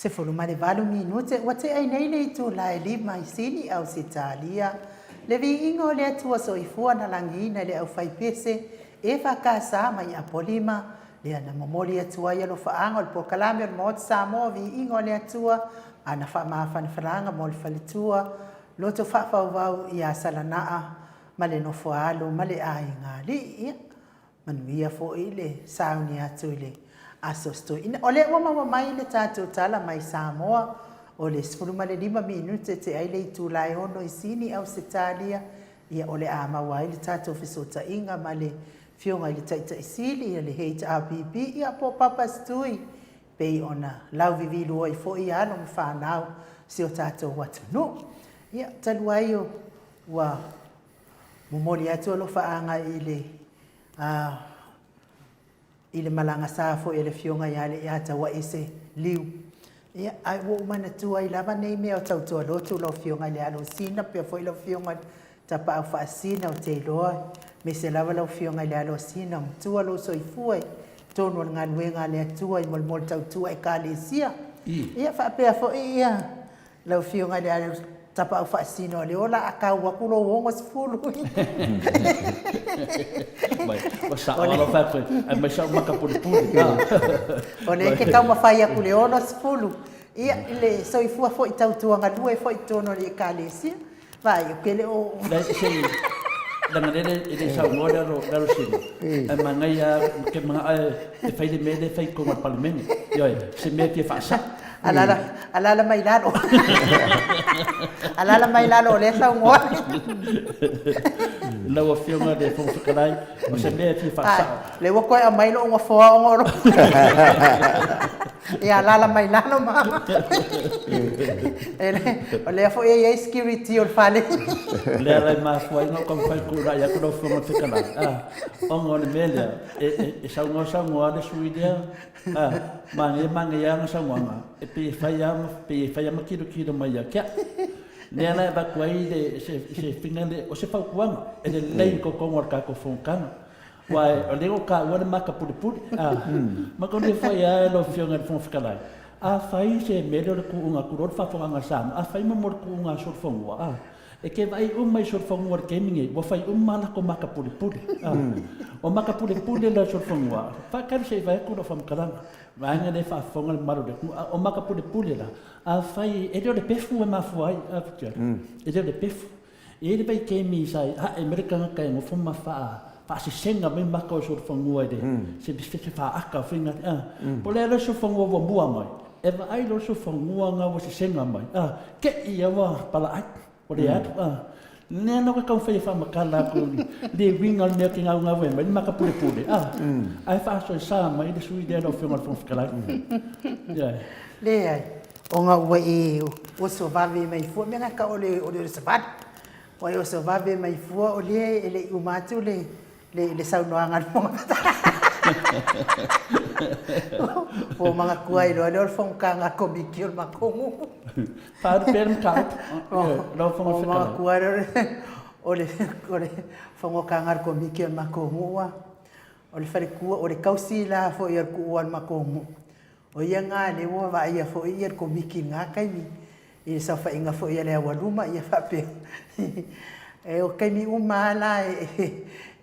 18 minute ua tea ai nei le itula e lima i Sini, Ausetalia. Le viiga o le Atua Soifua na lagiina e le aufaipese EFKS mai Apolima, lea na momoli atu ai alofaaga o le polokalame o le Maota Samoa Viiga o le Atua, ana faamafanafanaga mo le faletua loto faafauvau ia Salanaa ma le nofoaalo ma le aiga alii. Ia manuia foi le sauni atu i le Aso Toeaina. O lea ua maua mai le tatou tala mai Samoa, o le 15 minute te ai le itula e 6 i Sini, Ausetalia, ia o le a maua ai le tatou fesootaiga ma le Afioga i le Taitai Sili, ia le HRPP, ia po o Papa Stui, pei ona lauvivilu ai foi alo ma fanau o si o tatou atunuu. Ia, talu ai ua momoli atu alofaaga i le i le malaga sa foi a le Afioga ia Leiatauaese Liu, ia, ae ua ou manatua ai lava nei mea o tautua lotu lau Afioga i le Alosina, faapea foi lau Afioga i le Tapaau Faasisina, ou te iloa, aemaise lava lau Afioga i le Alosina, matua lou soifua i totonu o le galuega a le Atua i molimoli tautua Ekalesia. Ia faapea foi ia Lau Afioga i le Tapaau Faasisina o lea o le a tau atu lou 60. Mai, ua sao lava fai atu, ae mai sau maka pulepule. O lea e te taumafai atu i le 60. Ia, i le soifua foi tautua galue foi i totonu o le Ekalesia. Vaai, ou te le o... Leai, se i, leaga lele e le i saunoa le alo, le alo sili, ae manaia lava, ou te manao e fai le mea lea e fai i totonu o le Palemene. Ioe, se mea e fia faasao. Alaala, alaala mai lalo. Alaala mai lalo o lea e saunoa. Lau Afioga i le Fofoga Fetalai, o se mea e fia faasao. Lea ua toe aumai lou nofoa ona o lou... Ia alaala mai lalo ma. O lea foi e i ai security o le fale. O lea la e mafua ai ona ou taumafai e tulai atu lau Afioga i le Fetalai, ona o le mea lea, e saunoa saunoa lava le sui usufono lea, manaia manaia lava ana saunoaga, e pei e fai lava ma, pei e fai lava ma tilotilo mai ia te au. Lea la e avatu ai se finagalo, o se fautuaga, e lelei i totonu o le tatou fonotaga. Aua o lea ua taua le maka pulepule, a. Matou foi lava lau Afioga i le Fofoga Fetalai, afai se mea lea o le tuuga tulou le faafofogaaga a Samoa, afai mo le tuuga a solofanua, a, e te vaai uma i solofanua i le taimi lenei, ua fai uma lava latou maka pulepule, a. O maka pulepule la o solofanua, faatali se i fai atu lau faamatalaga, vaega lea e faafofoga le mamalu o le atunuu, a o maka pulepule la, afai, e le o le pefu e mafua ai, a, e le o le pefu. E i ai le vaitaimi sa ae mai le tagata e nofo ma faasesega mai maka o solofanua i le se se faata faiga a. Po o le a le solofanua ua mua mai, e vaai loa le solofanua na ua sesega mai a, te i a ua palaai, ua le alu a. Lea la ua taumafai e faamatala atu le uiga o le mea ou te gaugau ai mai le maka pulepule a, ae faasoesa mai le sui lea lau Afioga i le Fofoga Fetalai. Ioe. Leai, Ona ua e oso vave mai fua, mea na o le o le savali. Ua e oso vave mai fua o lea e le i uma atu le le le saunoaga a le Fofoga Fetalai. Ua ou manatua ai loa lea o le fonotaga a le Komiti o le matou nuu. Faaalu pea le mataupu lau Afioga i le Fetalai. Ua ou manatua lea o le o le fonotaga a le Komiti o le matou nuu, o le faletua, o le tausi la foi a le tuua o le matou nuu. O ia na lea ua vaaia foi le Komiti i lena taimi i le saofaiga foi a le aualuma ia faapea. O taimi uma lava la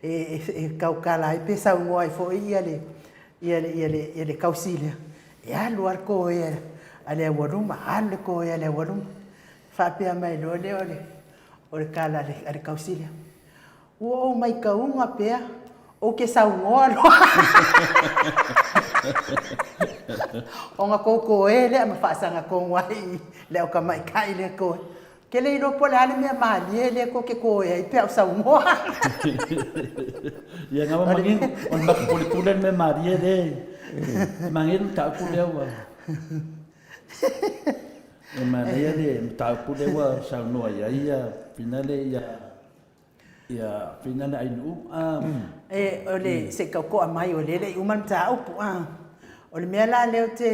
e tautala ai pe saunoa ai foi le tausi lea, e alu lava le toea a le aualuma, alu le toea a le aualuma. Faapea mai loa lea o le tala a le tausi lea, Ua ou maitauga pea, ou te saunoa loa. Ona tou toe lea ma faasaga tonu ai i le au tamaitai lea toe. Ou te le iloa po o le a le mea malie lea tou te toe ai pe a ou saunoa. Ia na ua manino, o le matou pulepule le mea malie lea e manaia le mataupu lea ua E manaia le mataupu lea ua saunoa i ai ia finale ia Ia whina le ainuu a. E, o le, se i tau to'a mai o lea e le i uma le mataupu a. O le mea la lea ou te,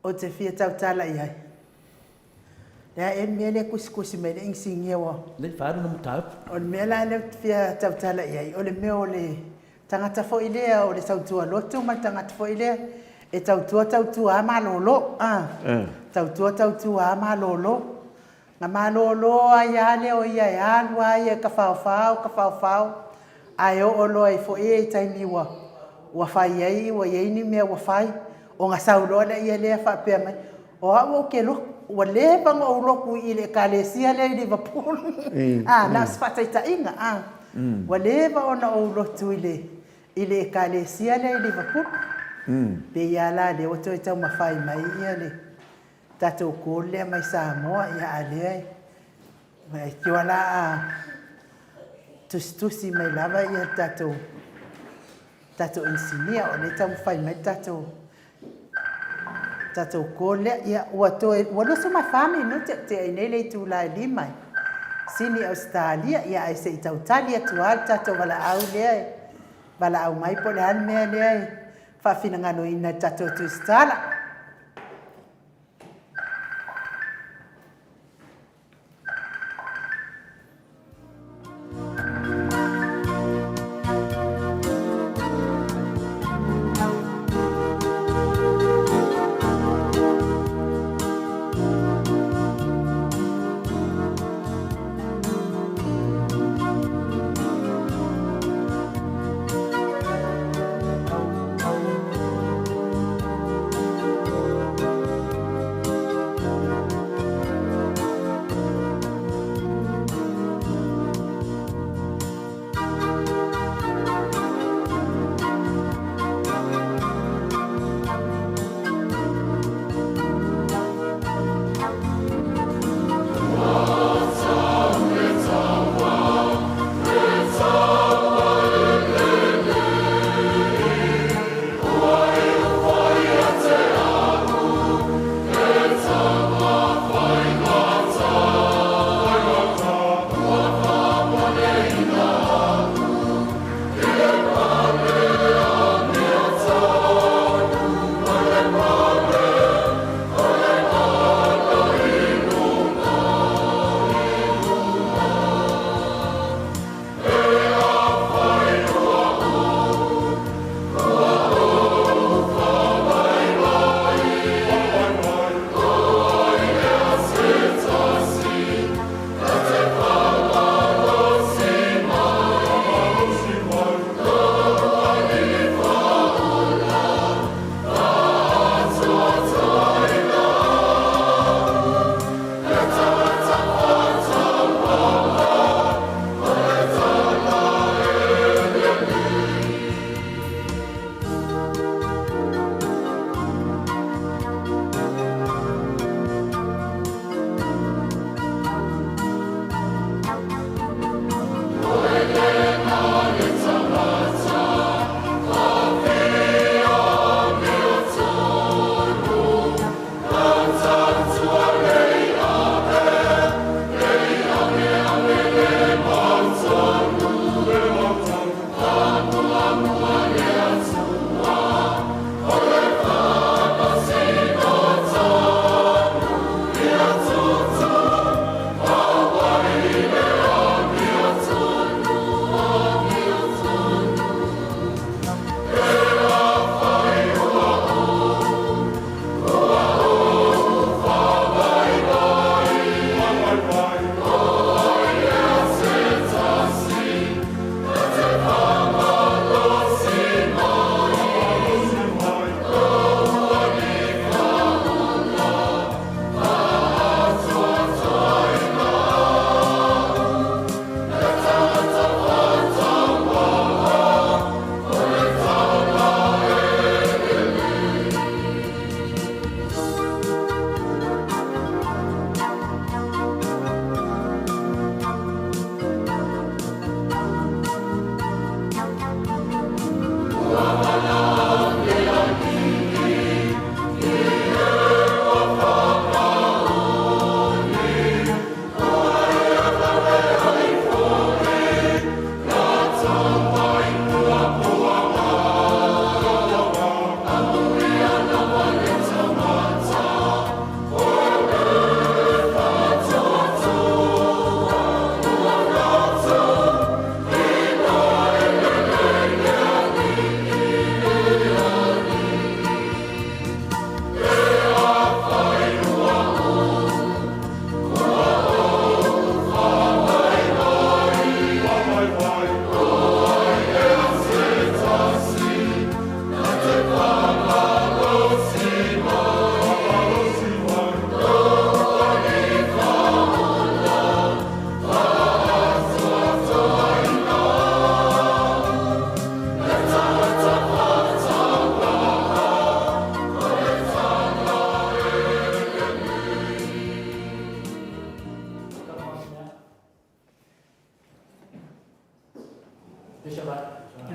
ou te fia tautala i ai, le a ea le mea lea e tusitusi mai ai le inisinia ua. Lea e faaalu le mataupu. O le mea la lea ou te fia tautala i ai, o le mea o le tagata foi lea o le tautua lotu ma le tagata foi lea E tautua tautua lava malolo, a. Tautua tautua lava malolo. Na malolo ai lava lea o ia e alu lava ia e tafaofao tafaofao, ae oo loa i foi ia i taimi ua ua fai ai ua i ai ni mea ua fai, ona sau loa lea lea faapea mai, o au ou te lotu, ua leva ona ou lotu i le Ekalesia lea i Liverpool. A, na o se faataitaiga, a. Ua leva ona ou lotu i le i le Ekalesia lea i Liverpool. Pei lava la lea ua toe taumafai mai ia le tatou call lea mai Samoa, ia a lea e vaai la a tusitusi mai lava ia tatou tatou inisinia o lea e taumafai mai le tatou tatou call lea. Ia ua toe ua 24 minute ua tea nei le itula e 5 i Sini Ausetalia, ia ae se i tau tali atu lava le tatou valaau lea e valaau mai po o le a le mea lea e faafinagaloina e le tatou Tusitala.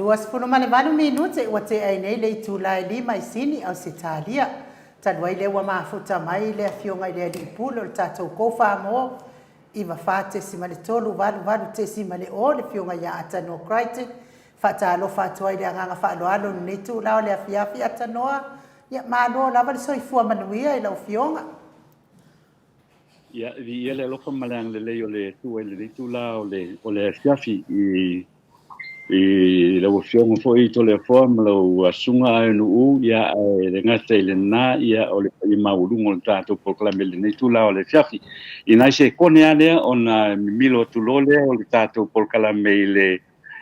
28 minute ua tea ai nei le itula e 5 i Sini, Ausetalia. Talu ai lea ua mafuta mai le Afioga i le Alii Pule o le tatou Go Samoa 94.388.0 le Afioga ia Atanoa Crichton, faatalofa atu ai i le agaga faaaloalo i lenei itula o le afiafi. Atanoa, ia malo lava le soifua manuia i lau Afioga. Ia, viia le alofa ma le agalelei o le Atua i lenei itula o le afiafi i lau Afioga foi Toleafoa ma lau Susuga Aenuuu, ia, ae le gata i lena, ia, o le paia maualuga o le tatou polokalame i lenei itula o le afiafi. I nai sekone lava lea ona mimilo atu loa lea o le tatou polokalame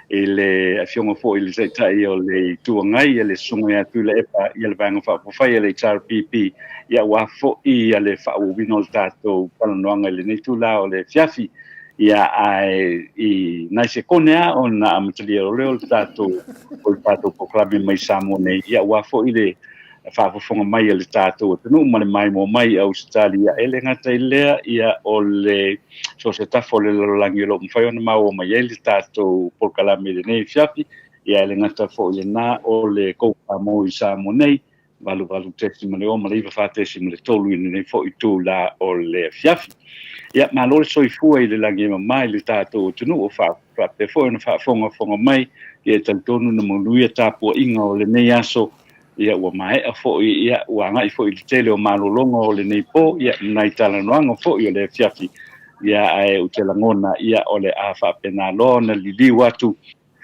i le Afioga foi i le Taitai o le Itu Agai, ia le Susuga ia Tuilaepa, ia le Vaega Faaupufai a le HRPP, ia aua foi ia le faaauauina o le tatou talanoaga i lenei itula o le afiafi. Ia, ae i nai sekone lava ona amatalia loa lea o le tatou polokalame mai Samoa nei, ia aua foi le faafofoga mai a le tatou atunuu ma le maimoa mai i Ausetalia. E le gata i lea, ia, o le so o se tafa o le lalolagi o lo o mafai ona maua mai ai le tatou polokalame i lenei afiafi. Ia, e le gata foi i lena, o le Go Samoa i Samoa nei, 88.0 ma le 94.3 i lenei foi itula o le afiafi. Ia, malo le soifua i le lagi e mama i le tatou atunuu o faapea foi ona faafogafoga mai. Ia, e talitonu na manuia tapuaiga o lenei aso. Ia, ua maea foi, ia, ua agai foi i le tele o malologa o lenei po, ia, nai talanoaga foi o le afiafi. Ia, ae ou te lagona, ia, o le a faapena loa ona liliu atu,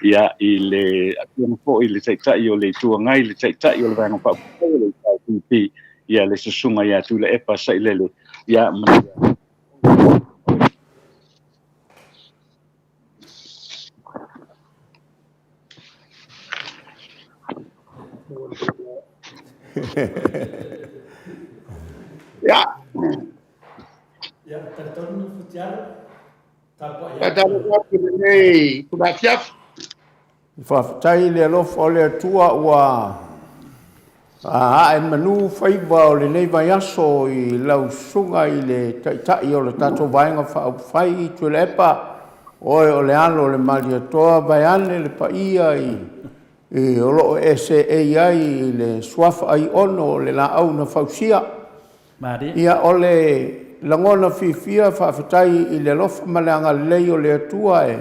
ia, i le Afioga foi i le Taitai o le Itu Agai, le Taitai o le Vaega Faaupufai o le HRPP, ia, le Susuga ia Tuilaepa Sailele. Ia, manuia. Ia. Ia, talitonu Futialo, tapuai. Faatalofa atu i lenei itula afiafi. Faafetai i le alofa o le Atua ua ae manu faiva o lenei vaiaso i lau susuga i le Taitai o le tatou Vaega Faaupufai Tuilaepa, oe o le alo o le Malietoa, vaeane le paia i o lo o e seei ai i le suafa Aiono o le Laau na Fausia. Malie. Ia, o le lagona fiafia, faafetai i le alofa ma le agalelei o le Atua e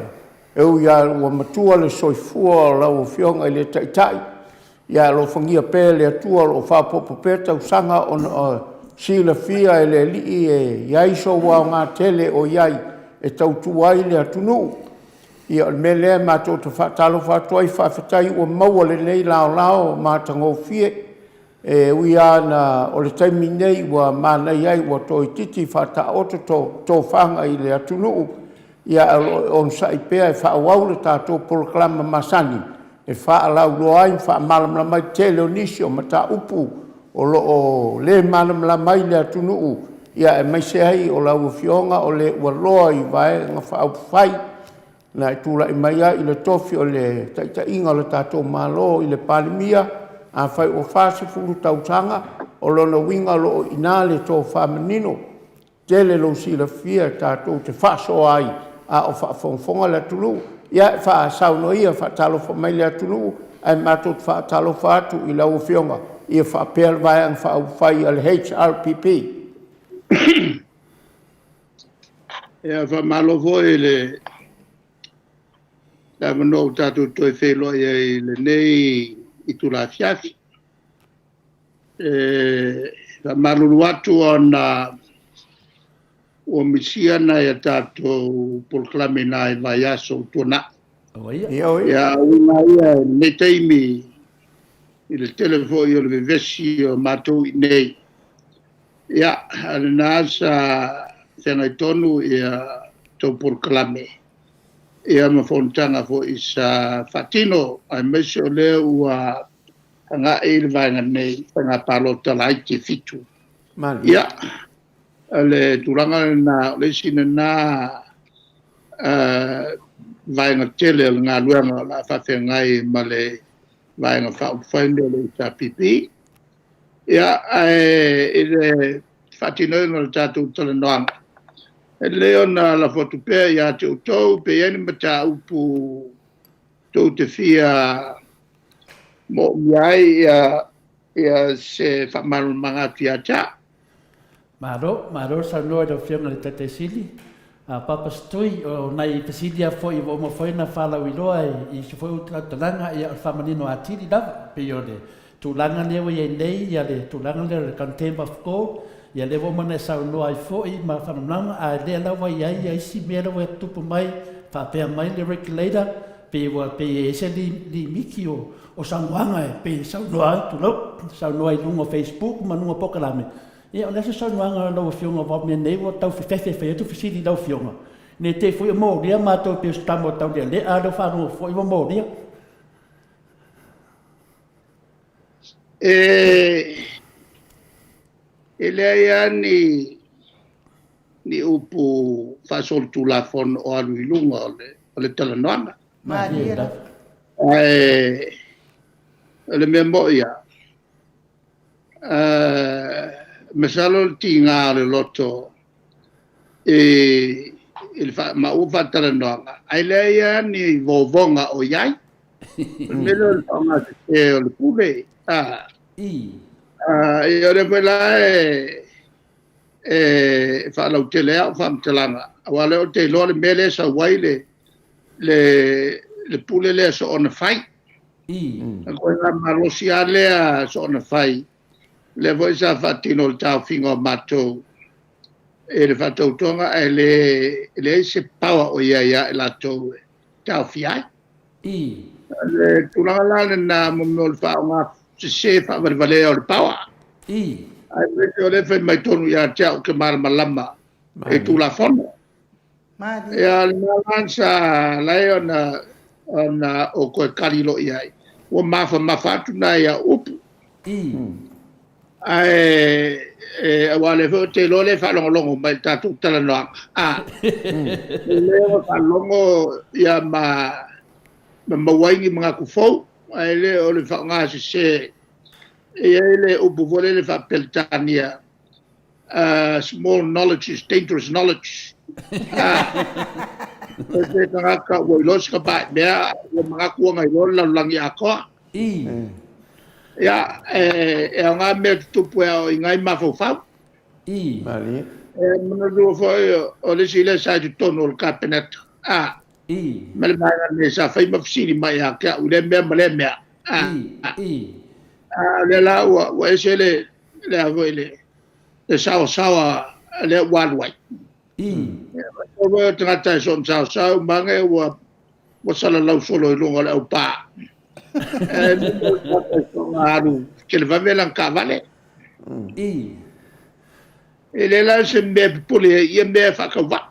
ui lava ua matua le soifua o lau Afioga i le Taitai, ia alofagia pea e le Atua o lo o faaopoopo pea tausaga ona o silafia e le Alii e i ai sou aoga tele o i ai e tautua ai le atunuu. Ia, o le mea lea matou te faatalofa atu ai, faafetai ua maua lenei laolao matagofie. E ui lava na o le taimi nei ua manaia ai ua toaitiiti faataoto tofaga i le atunuu, ia ae o lo o onosai pea e faaauau le tatou polokalame masani e faalauiloa ai ma faamalamalama ai tele o nisi o mataupu o lo o le malamalama ai le atunuu, ia aemaise ai o lau Afioga o le ua loa i Vaega Faaupufai na e tulai mai ai i le tofi o le taitaiga o le tatou Malo i le Palemia. Afai ua 40 tausaga, o lona uiga o lo o i ina le tofa manino, tele lou silafia tatou te faasoa ai a o faafogafoga le atunuu. Ia, faasaunoa ia, faatalofa mai i le atunuu, ae matou te faatalofa atu i lau Afioga, ia faapea le Vaega Faaupufai a le HRPP. Ia, faamalo foi i le avanoa ua tatou toe feiloai ai i lenei itula afiafi. E faamalulu atu ona ua misia nai a tatou polokalame i nai vaiaso ua tuanai. Aua ia. Ia, oi. Ia, uiga ia i lenei taimi i le tele foi o le vevesi o matou i nei. Ia, a o lena sa feagai tonu ia tou polokalame ia ma fonotaga foi sa faatino, aemaise o lea ua agai le vaega nei faiga palota laiti e 7. Malie. Ia, o le tulaga lena, o le isi lena vaega tele o le galuega o le a faafeagai ma le Vaega Faaupufai lenei o le HRPP. Ia, ae i le faatinoina o le tatou talanoaga, e lelei ona lafo atu pea ia te outou pe i ai ni mataupu. tou te fia moomia ai ia ia se faamalamalamaga atu ia te au. Malo, malo le saunoa i lau Afioga i le Taitai Sili. Papa Setui, o nai fesili lava foi ua uma foi ona faalauiloa i isi foi utautalaga, ia o le faamanino atili lava, pei o le tulaga lea ua i ai nei, ia le tulaga lea o le Contempt of Court, ia lea ua uma ona e saunoa ai foi ma faamalamalamaga, a o lea la ua i ai isi mea la ua tutupu mai, faapea mai le Regulator, pei ua pei e ese limiti o o saunoaga e pei e saunoa ai, tulou, saunoa i luga o Facebook ma luga o polokalame. Ia, o le a se saunoaga a lau Afioga aua o mea nei ua tau fefefe e fai atu fesili i lau Afioga, ne i te i foi o molia matou pei o se tama o taulealea, a o lea ua faalogo foi ua molia. E, e leai lava ni, ni upu faasolitulafono o alu i luga o le, o le talanoaga. Malie lava. Ae o le mea moi lava, masalo le tiga o le loto i le maua faatalanoaga, ae leai lava ni vovoga o i ai. O le mea lea o le faaaogasese o le pule. Ia o lea foi la e e faalautele ai au faamatalaga, aua o lea ou te iloa le mea lea e sau ai le, le, le pule lea soona fai. O le ituaiga malosi lava lea soona fai, lea foi sa faatino i le taofiga o matou i le faatautoga, ae le, leai se power o i ai ia i latou e taofia ai. O le tulaga la lena mo mea o le faaaoga sese faavalevalea o le power. Aemaise o lea e fai mai tonu ia te au ou te malamalama i Tulafono. Ia, o le mea la sa ala ai ona ona ou toe kali loa i ai, ua mafamafa atu nai au upu. Ae aua o lea foi ou te iloa o lea e faalogologo mai i le tatou talanoaga. A, o lea ua faalogo ia ma ma maua ai ni manatu fou, ae le o le faaaoga sese. E i ai le upu foi lele faa-Peretania, small knowledge is dangerous knowledge. O se tagata ua iloa se tapaai mea, ua manatu ua na iloa le lalolagi atoa. Ia, e aoga mea tutupu e aoaoina ai mafaufau. Malie. E manatua foi o le isi lea sa i totonu o le Kapeneta, ma le vaega nei sa fai ma fesili mai ia te au i lea mea ma lea mea. A o lea la ua, ua ese le, le, a foi, le, le saoasaoa lea ua alu ai. O le tagata e soona saosaoa uma ane ua, ua salalau solo i luga o le aupā. E soona alu televave lana taavale. E leai la se mea e popole ai i ia mea faatauvaa.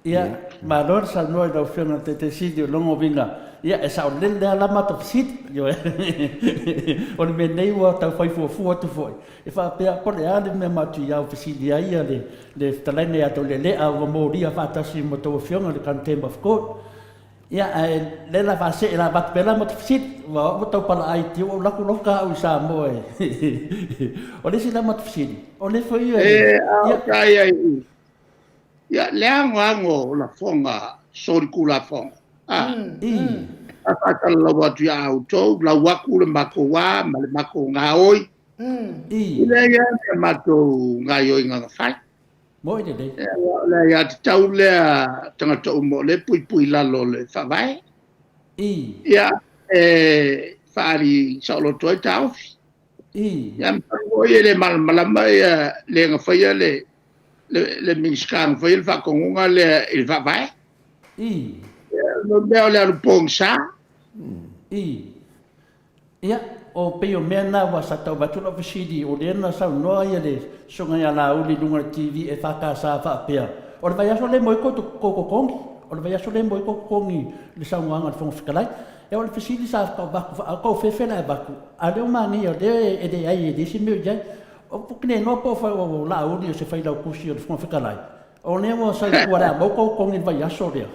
Ia, malo le saunoa i lau Afioga i le Taitai Sili o lona uiga, ia, e saolele lava la matou fesili. Ioe. O le mea nei ua tau fai fuafua atu foi, e faapea, po o le a le mea matou te iau fesili ai le le fetalaiga ia Taulealea ua molia faatasi ma tou Afioga i le Contempt of Court. Ia, ae lea la faasee la avatu pea la matou fesili, aua o au ua tau palaai i tia ua ou alu atu loka au i Samoa e. O le isi la matou fesili, o le foi E, a o ta i ai i, ia, le anoano o lafoga solitulafono, a, a faasalalau atu ia outou, lau atu le matou a ma le matou gaoi, i leai lava ni a matou gaoioiga na fai. Moi lelei. O le aiatatau lea a tagata uma o lea e puipui i lalo o le Faavae. Ia, e faaali saoloto ai taofi. Ia, masalo foi e le malamalama ia le na faia le le Minisita na faia le faatonuga lea i le Faavae. Ia, o le mea o le alu pogisa. Ia, o pei o mea na aua sa tau avatu lau fesili, o lea na saunoa ia le Susuga ia Laauli i luga o le TV EFKS faapea, o le vaiaso lea e moe kou totogi, o le vaiaso lea e moe kou totogi i le saunoaga a le Fofoga Fetalai. Ia o le fesili sa tau avatu, a o kou fefe la e avatu, a o lea ua manaia o lea e leai e leai se mea o i ai. Ou te le iloa po o Laauli o se Failautusi o le Fofoga Fetalai, o lea ua sau i tua o le a maua kou totogi i le vaiaso lea.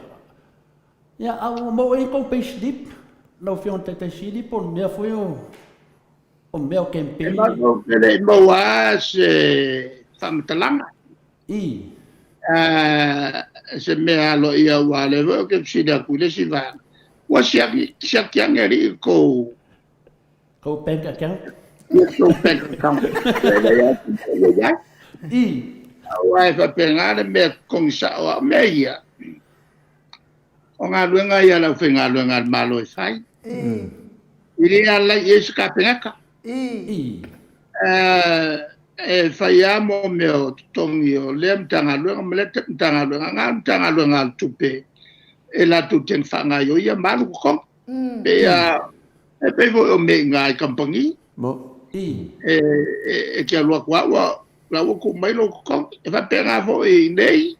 Ia, a ua maua ai tou pay slip, lau Afioga i le Taitai Sili, po o le mea foi o, o mea o campaign. E matou te le i maua lava se faamatalaga. I. Se mea aloaia aua o lea foi ou te fesili atu i le isi vaega. Ua siaki, siaki ane alii kou. Kou bank account? Ia kou bank account. I. Aua e faapena le mea totogi sao a o mea ia. O galuega ia a le aufaigaluega a le Malo e fai. I le alai i ai se Kapeneta. I. E fai lava mo mea o totogi o lea Matagaluega ma lea Matagaluega, na o le Matagaluega a le Tupe e latou te faagaoioia ma alu totogi. Pei a, e pei foi o mea i ina i kamupani. I. E te alu atu lava ua, la ua tuu mai lou totogi. E faapena foi i inei,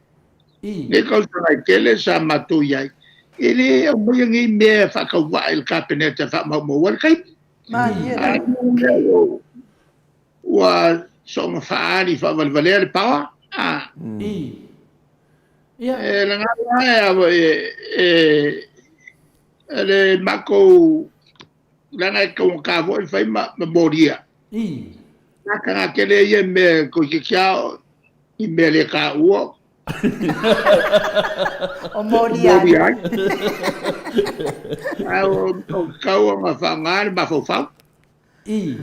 nei tausaga e tele sa matou i ai, e le aumaia nei mea e faatauvaa i le Kapeneta e faamaumau ai le taimi. Malie la. Ua soona faaali faavalevalea le power. A. I. Ia. E lagona lava e, e, e le matou leaga e taugata foi fai ma, ma molia. I. Gataga tele ia mea toeitiiti lava i mea le taua. O molia ai. Ae o tatau ona faaaoga le mafaufau. I.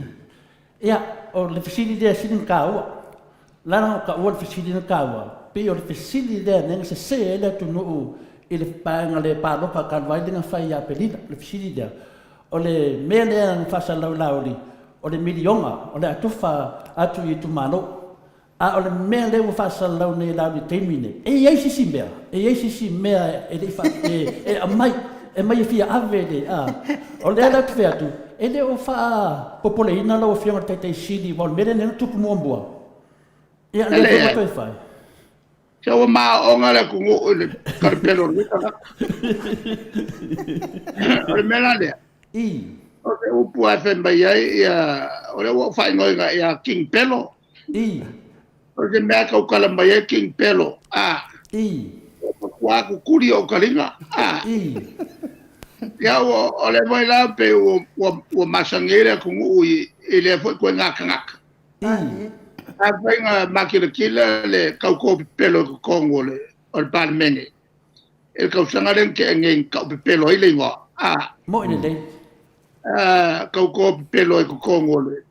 Ia, o le fesili lea e sili ona taua. Leaga o taua le fesili na taua, pei o le fesili lea na sese ai le atunuu i le vaega le palota talu ai lea na fai ia Aperila. O le fesili lea, o le mea lea na faasalalau e Laauli, o le miliona o le a tufa atu i itumalo. A o le mea lea ua faasalalau nei e Laauli i le taimi lenei, e i ai se isi mea, e i ai se isi mea e le i faa, e, e aumai, e aumai e fia ave le, a. O lea la ou te fai atu, e le o faapopoleina lau Afioga i le Taitai Sili, aua o le mea lea na tupu muamua. Ia, lea foi ua toe fai. Se ua maoaoga le atunuu i le talapelo o lenei tagata. O le mea la lea, I. o se upu lava e fai mai ai, ia, o lea ua ou faaigoaina ia King Pelo. I. O se mea e tautala mai ai King Pelo. A. I. Ua matua tutuli ou taliga. A. I. Ia, ua, o lea foi la pei ua, ua, ua masani ai le atunuu i, i lea foi ituaiga tagata. I. Afai na makilatila le tauto pepelo i totonu o le, o le Palemene i le tausaga lea na tea nei na tau pepelo ai le igoa, a. Moi lelei. A, tauto pepelo i totonu o le,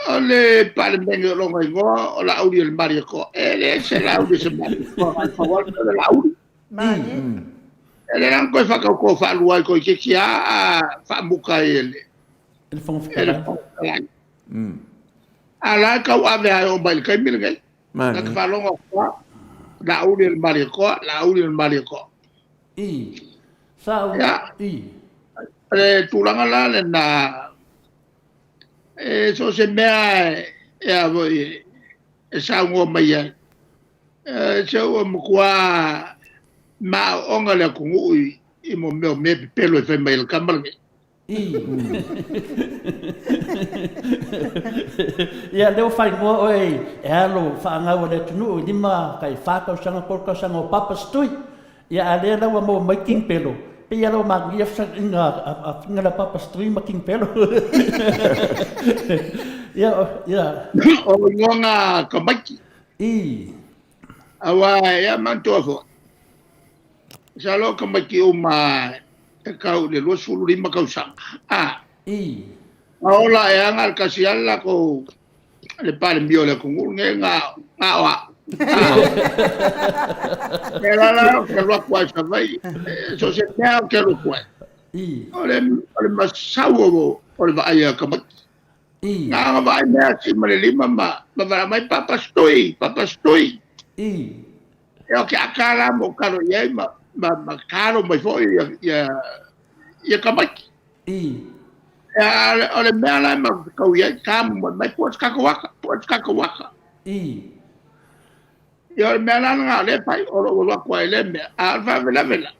o le Palemene o lona igoa o Laauli o le Malietoa. E le se Laauli o se Malietoa, na o le pau lava o le Laauli. Malie. E le la na toe faatauto faalua ai toeitiiti lava a faamuta ai e le, E le Fofoga e le Fetalai. Fofoga Fetalai. A la e tauave lava e oo mai i le taimi lenei. Na te faalogo atu lava, Laauli o le Malietoa, Laauli o le Malietoa. I. Sa ou. Ia. I. O le tulaga la lena, e so o se mea e a foi e saunoa mai ai, se ua matua maoaoga le atunuu i mea o mea pepelo e fai mai e le tama lenei. I. Ia, lea ua faaigoa oe e alo faagau a le atunuu i lima tai fa tausaga, tolu tausaga o Papa Stui. Ia, a lea la ua maua mai King Pelo, pei lava ua manaia fesootaiga a Figa la Papa Stui ma King Pelo. Ia, ia. O igoa na tamaiti. I. Aua ia manatua foi, masalo o tamaiti uma e tau i le 25 tausaga, a. I. Na ola e aga le tasi lava le latou le Palemia o le atunuu lenei na na o au. E la la ou te alu atu lava i Savaii, so o se mea ou te alu atu ai. I. O le, o le masau o, o le vaai a tamaiti. I. Na ona vaai mai a sima le lima ma, ma valaau mai, Papa Stui, Papa Stui. I. E o ke aka la mo kalo i ai ma, ma, ma kalo mai foi ia, ia, ia tamaiti. I. E a, o le mea la ma kau i ai, ka mo mai, pua te kako waka, pua te kako waka. I. Ia o le mea la lena o lea e fai, o lou alu atu ai i lea mea, a o le faalavelave la,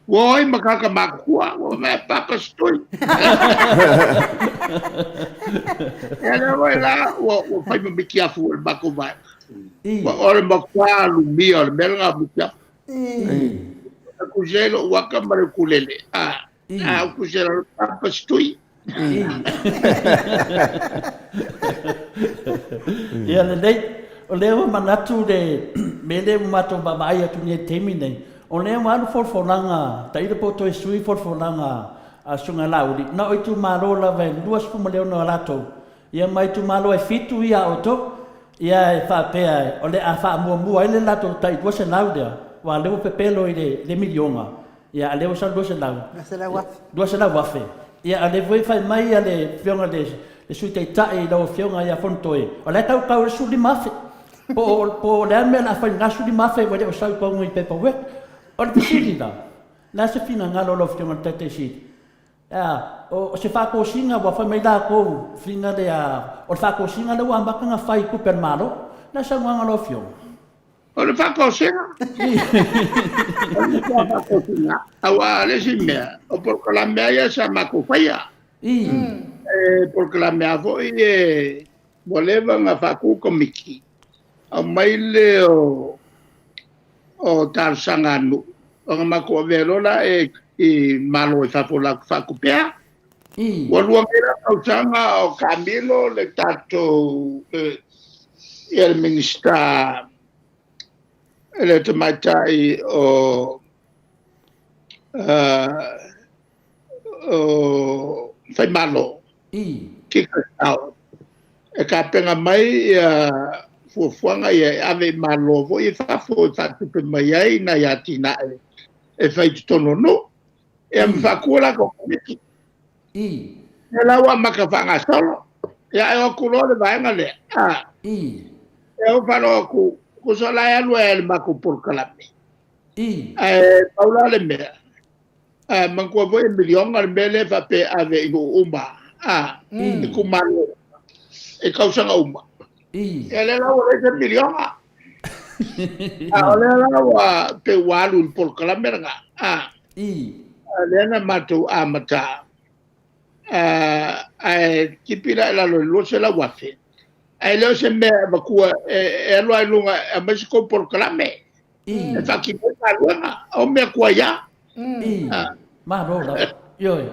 ua o ai ma tagata matutua, ua fai atu, Papa Stui. Ia lea foi la, ua, ua fai ma mitiafu e le matou vaega. Ua, o le matua lumia o le mea lena o mitiafu. E tusi ai lou aka ma le ukulele, a, a ou tusi ai lalo, Papa Stui. Ia lelei, o lea ua manatu le mea lea ua matou vaavaai atu nei i le taimi lenei, O lea ua alu folafolaga tailo po o toe sui folafolaga a Susuga Laauli, na o itumalo lava e 26 a latou, ia ma itumalo e fitu ia a outou, ia e faapea o le a faamuamua ai le latou tai 200 lea, aua o lea ua pepelo i le miliona, ia a o lea ua sau le 200. 200,000. 200,000. Ia a o lea foi e fai mai le Afioga i le Sui Taitai i lau Afioga ia Fonotoe, o la e tautau i le 15,000. Po o, po o le a le mea o le a fai i lena 15,000 ua le o sau i totonu i paperwork. O le fesili la, o le a se finagalo o lau Afioga i le Taitai Sili? A, o se faatosina ua fai mai latou, fina lea, o le faatosina lea ua amata ona fai i tupe a le Malo. O le a le saunoaga a lau Afioga? O le faatosina. O le faatosina. Aua o le isi mea, o polokalame lava ia sa matou faia. E polokalame lava foi e ua leva ona faatu komiti, aumai lea o talosaga a nuu, ona matou avea loa lea i Malo i fafo latou faatupea. Ua lua nei la tausaga o taamilo le tatou ia le Minisita le tamaitai o o Faimalo, Kika Sao, e tapena mai ia fuafuaga ia e ave i Malo foi i fafo e faatupe mai ai nai atinae e fai i totonu o nuu. Ia ma faatu latou komiti. Ia la ua amata faagasolo. Ia ae o atu loa le vaega lea. Ia ou faalogo atu, tusa la e alu ai i le matou polokalame. Ae pau la le mea, a manatua foi e miliona le mea lea e faapea e ave i nuu uma, a, itumalo uma, i tausaga uma. Ia lea la ua leai se miliona. A o lea la ua pei ua alu i le polokalame lena, a, a lea na matou amata, ae tipi la i lalo i le 200,000, ae le o se mea e avatua e alu lava i luga e aumai se tou polokalame. E faatino ai galuega, o mea tuai lava. Malo lava. Ioe.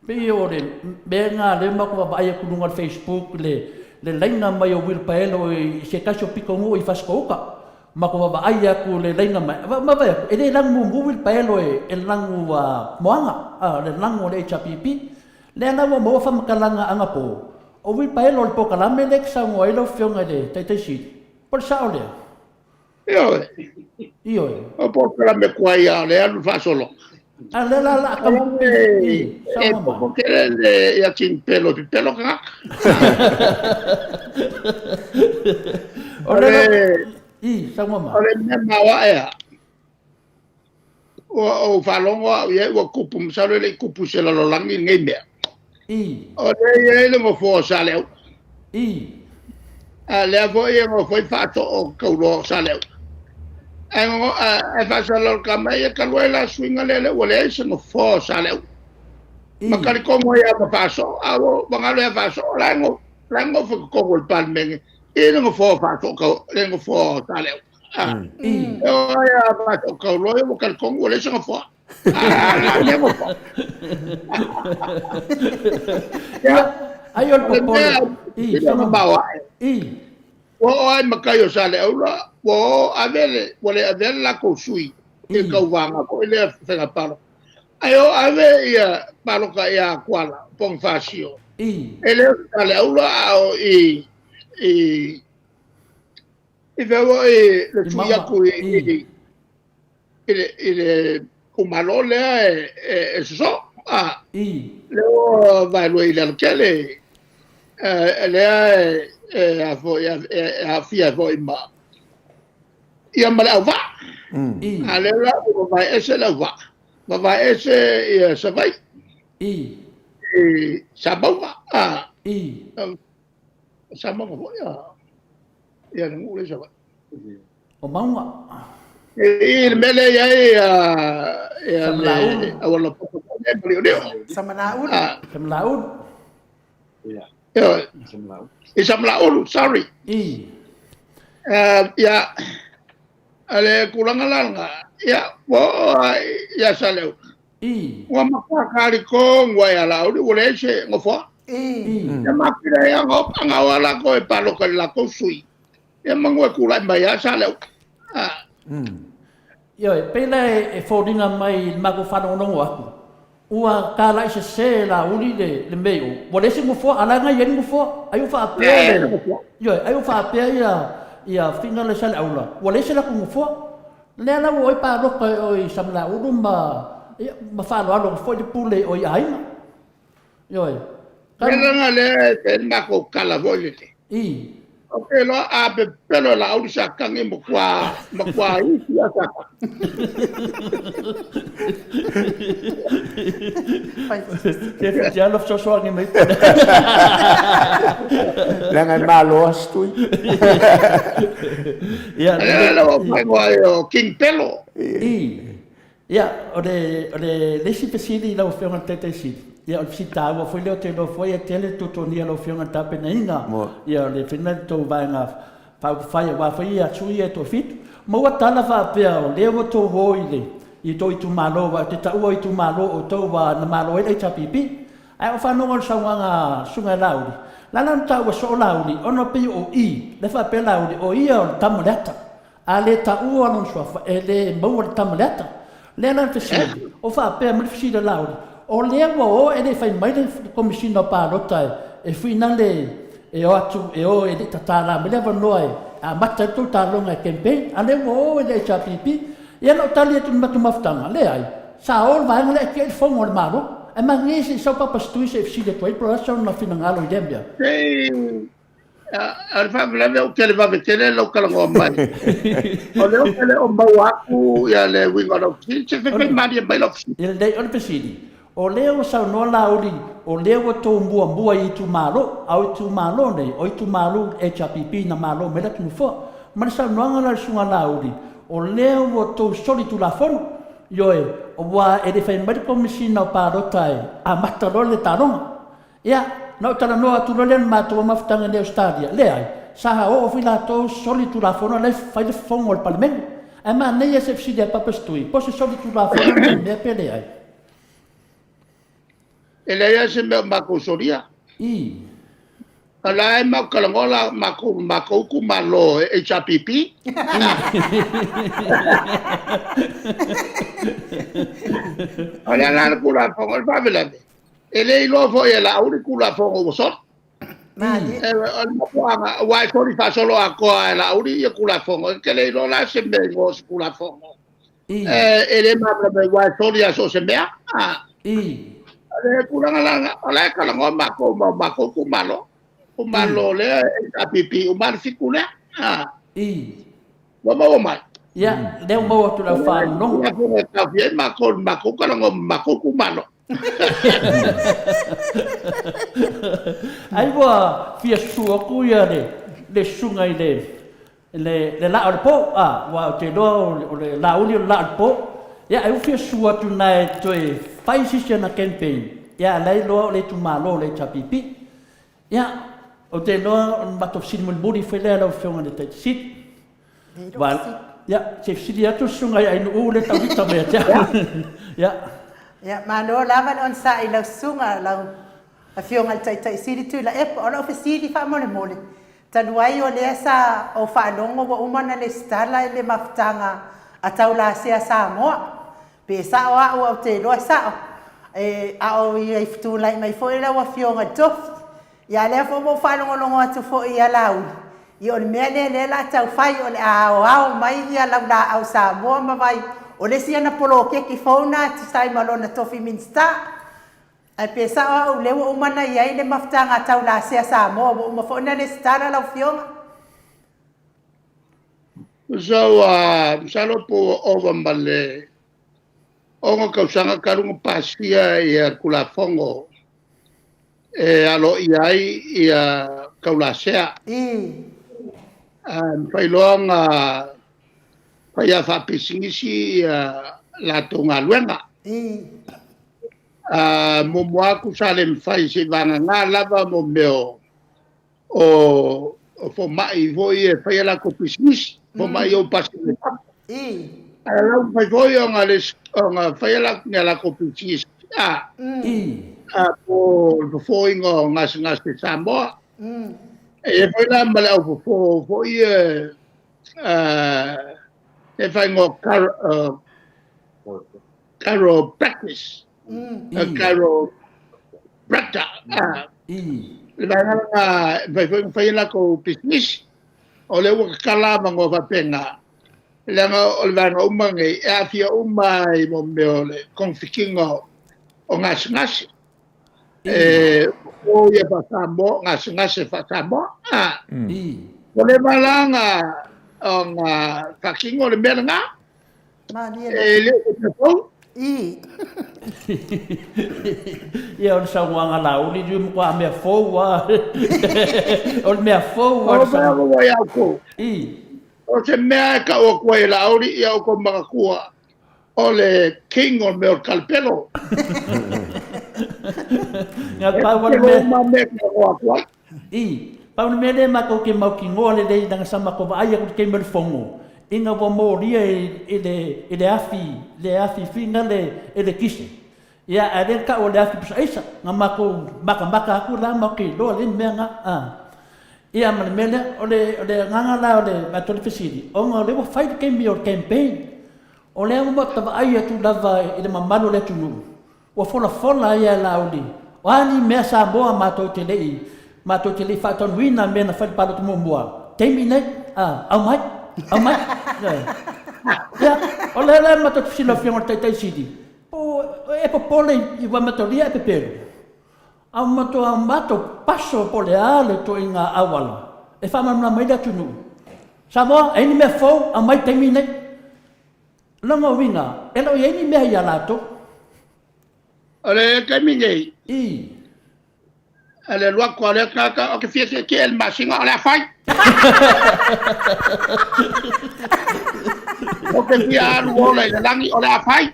Pei o le mea lena lea matou vaavaai atu i luga o le Facebook le le laina mai o uilipaelo i se tasi o pitonuu i Fasitouta. Matou vaavaai atu le laina mai, ma vaai atu e le lanu mumu uilipaelo e lanu moana, le lanu o le HRPP. Lea la ua maua faamatalaga anapo, o uilipaelo o le polokalame lea e te saunoa ai lau Afioga i le Taitai Sili. Po o le sao lea? Ioe. Ioe. O polokalame tuai lava o lea e alu faasolo. A lea la la tau e popo tele le ia King Pelo e pepelo tagata. O le i saunoa mai. O le mea maoae a ua ou faalogo au i ai ua tupu, masalo e le i tupu i se lalolagi lenei mea. O lea e i ai le nofoa o Saleaula. A lea foi e nofo ai Faatoo o Tauloa o Saleaula. Ae, ae faasalalau mai ia talu ai la suiga lea, lea ua leai se nofoa o Saleaula. Ma talitonu ai lava ma Faasoo, a ua galo ia Faasoo, la e nofo i totonu o le Palemene i le nofoa o Faasoo, le nofoa o Saleaula. E oo ai a Faasoo Tauloa, ia ua talitonu ua leai se nofoa. Ai o le popole. I, I. Ua oo ai ma tai o Saleaula, ua o ave le, ua le avea le latou sui i le tauvaga foi lea faiga palota. Ae o ave ia palota ia Tuala, Ponifasio. E le o Saleaula a o i, i, i fea foi le sui atu i, i le, i le itumalo lea e, e, e sosoo. A, lea ua vaelua i le alatele, e, lea e, e, a foi, e, e aafia foi ma, ia ma le auvaa. A lea la ua vavaeese le auvaa, vavaeese ia Savaii. I Samauga. A, Samauga foi, a, ia le nuu lea i Savaii. O Mauga. I le mea lea i ai ia le auala poto lea ma Liolio. Samalaulu. Samalaulu. Ioe. I Samalaulu, sorry. I. Ia, a le tulaga la lena, ia, ua oo lava ia Saleaula. I. Ua matua kaliko ua ia Laauli, ua leai se nofoa. I. Ia mafila ia ona o a latou e paloka i le latou sui. Ia manu e tulai mai lava Saleaula. Ioe, pei la e foliga mai i le matou faalogologo atu, ua talai sese e Laauli le le mea i o, ua leai se nofoa, a o la e na i ai le nofoa. Ai ua faapea le, ioe, ai ua faapea ia ia Fina le Saleaula, ua leai se latou nofoa. Lea la ua o ai palota i o i Samalaeulu ma, ia, ma faaaloalo atu foi le pule i o i aiga. Ioe. Mea lena lea e fai ai le matou tala foi lele. I. Ou te iloa a pepelo e Laauli sa tagi matua matua isi a sa tagi. Ke fitialo fesoasoani mai. Leaga e malo lava si tui. Ia, Lea la ua faaigoa ai o King Pelo. I. Ia, o le, o le, le isi fesili i lau Afioga i le Taitai Sili, ia o le fesili taua foi lea ou te iloa foi e tele le tuatuagia o lau Afioga i le tapenaina, ia o le faiga le tou Vaega Faaupufai aua foi ia sui ia e toafitu. Maua tala faapea o lea ua tou o i le, i tou itumalo aua ou te taua o itumalo o outou aua na malo ai le HRPP. Ae o faanoga o le saunoaga a Susuga ia Laauli, la la ona taua soo Laauli ona pei o i lea faapea Laauli o ia o le tama o le ata. A le taua lona suafa, e le maua le tama le ata. O lea la le fesili, o faapea mai le fesili a Laauli, o lea ua o ae le i fai mai le Komesina o Palota e fuinale e o atu e o e le i tatala mai le avanoa e amata ai le tou taaloga e campaign, a o lea ua o i le HRPP. Ia na ou tali atu i le matou mafutaga, leai, sa o le vaega lea ae tiai le fono a le Malo. Ae manaia se i sau Papa Setui se i fesili atu ai po o le a sona finagalo i lea mea. O le faalavelave ou te le vave tele lou talanoa mai. O lea ou te le o maua atu ia le uiga o lau fesili. Se fai malie mai lau fesili. Lelei, o le fesili, o lea ua saunoa Laauli, o lea ua tou muamua i itumalo, a o itumalo nei, o itumalo HRPP na malo mai le atu nofoa. Ma le saunoaga la a le Susuga Laauli, o lea ua tou soli tulafono, ioe, aua e le fai mai le Komesina o Palota e amata loa le taaloga. Ia, na ou talanoa atu loa lea i le matou mafutaga nei i Ausetalia, leai, sa oo foi latou soli tulafono la e fai le fono a le Palemene. Ae manaia se fesili a Papa Setui, po o se soli tulafono lenei mea pe leai? E leai lava se mea o matou solia. I. O la e matou talanoa la matou matou itumalo e HRPP. O le a la le Tulafono, o le faalavelave, E le iloa foi e Laauli Tulafono ua soli. O le mafuaaga, aua e soli faasoloatoa e Laauli ia Tulafono, e te le iloa la se mea igoa o se Tulafono. E le malamalama aua e soli lava so o se mea. O le tulaga la, o la e talanoa matou ma o matou itumalo. Itumalo lea HRPP uma le 7 lea. Ua maua mai? Ia, lea ua maua atu lau faalogo. Tulafono e taofia ai matou i le matou talanoa ma matou itumalo. Ai ua fia susu atu ia le le susuga i le le le laa o le po, a ua ou te iloa o le Laauli o le laa o le po. Ia ai ua fia susu atu na e toe fai sisi ana campaign, ia a la e iloa o le itumalo o le HRPP. Ia, ou te iloa o le matou fesili mulimuli foi lea lau Afioga i le Taitaifono. Ia, se i fesili atu le susuga ia Ainuu lea e tau ita mai ia te au. Ia. Ia, malo lava le onosai i lau susuga, lau Afioga i le Taitai Sili Tuilaepa. O lau fesili faamolemole, talu ai o lea sa ou faalogo ua uma ona lesitala i le mafutaga a Taulasea Samoa, Pe sao au ou te iloa e sao. E, a o i ai tulai mai foi lau Afioga i le tofi. Ia a lea foi ua ou faalogologo atu foi ia Laauli, ia o le mea lea lea la a tau fai o le a aoao mai ia Laulaau Samoa ma vai o le isi ana poloketi fou na tusa ai ma lona tofi Minisita. Ae pe sao au lea ua uma ona i ai le mafutaga a Taulasea Samoa ua uma foi ona lesitala lau Afioga? Tusa ua, masalo po ua ova ma le 6 tausaga talu ona pasia ia Tulafono e aloaia ai ia taulasea. Ae mafai loa ona fai lava faapisinisi ia latou galuega. Muamua atu sa le mafai seivagana lava mo mea o o fomai foi e fai a latou pisinisi, fomai o pasi mai fafo. Ae la ua mafai foi ona ona fai a latou pisinisi a po o le fofoina o gasegase i Samoa. E i ai foi la ma le au fofo foi e E faaigoa chiropractic, chiropractor. Le vaega lena e mafai foi ona fai a latou pisinisi. O lea ua tatala avanoa faapena, leaga o le vaega uma lenei e aafia uma lava i mea o le togafitiga o gasegase. E o ia faa-Samoa, o gasegase faa-Samoa. Ua leva la ona faatino le mea lena. E le o se mea fou. Ia, o le saunoaga a Laauli, ua matua mea fou lava. O le mea fou lava. O mea ua ia outou. O se mea e tau atu ai e Laauli, ia outou manatua, o le king o le mea o le talapelo. Ia, pau o le mea. Mea atu ai. I, pau le mea lea matou te mautinoa lelei leaga sa matou vaai atu i le taimi o le fono, ina ua molia i le, i le afi, le afi fina le elekise. Ia, ae lea na tau o le afi pusaaisa, na matou matamata atu la matou te iloa lelei le mea lena. A. Ia ma le mea lea, o le, o le agaga la o le matou le fesili, ona o lea ua fai le taimi o le campaign, o lea ua matou vaai atu lava i le mamalu o le atunuu, ua folafola ai e Laauli, o a ni mea Samoa matou te le i, matou te le i faataunuina mea na fai i le palota muamua, taimi nei, a, aumai, aumai. Ia, o lea la matou te fesili i lau Afioga i le Taitai Sili, po o e popole i Uamatolia ae pepelo? A ua matua matou paso po o le a le ituaiga auala e faamalamalama ai le atunuu. Samoa, e i ai ni mea fou aumai i le taimi lenei? O lona uiga, e le o i ai ni mea ia latou. O le taimi nei, I. A le alu atu a lea tagata, ou te fia tietie i le masina o le a fai. Ou te fia alu ola i le lagi o le a fai.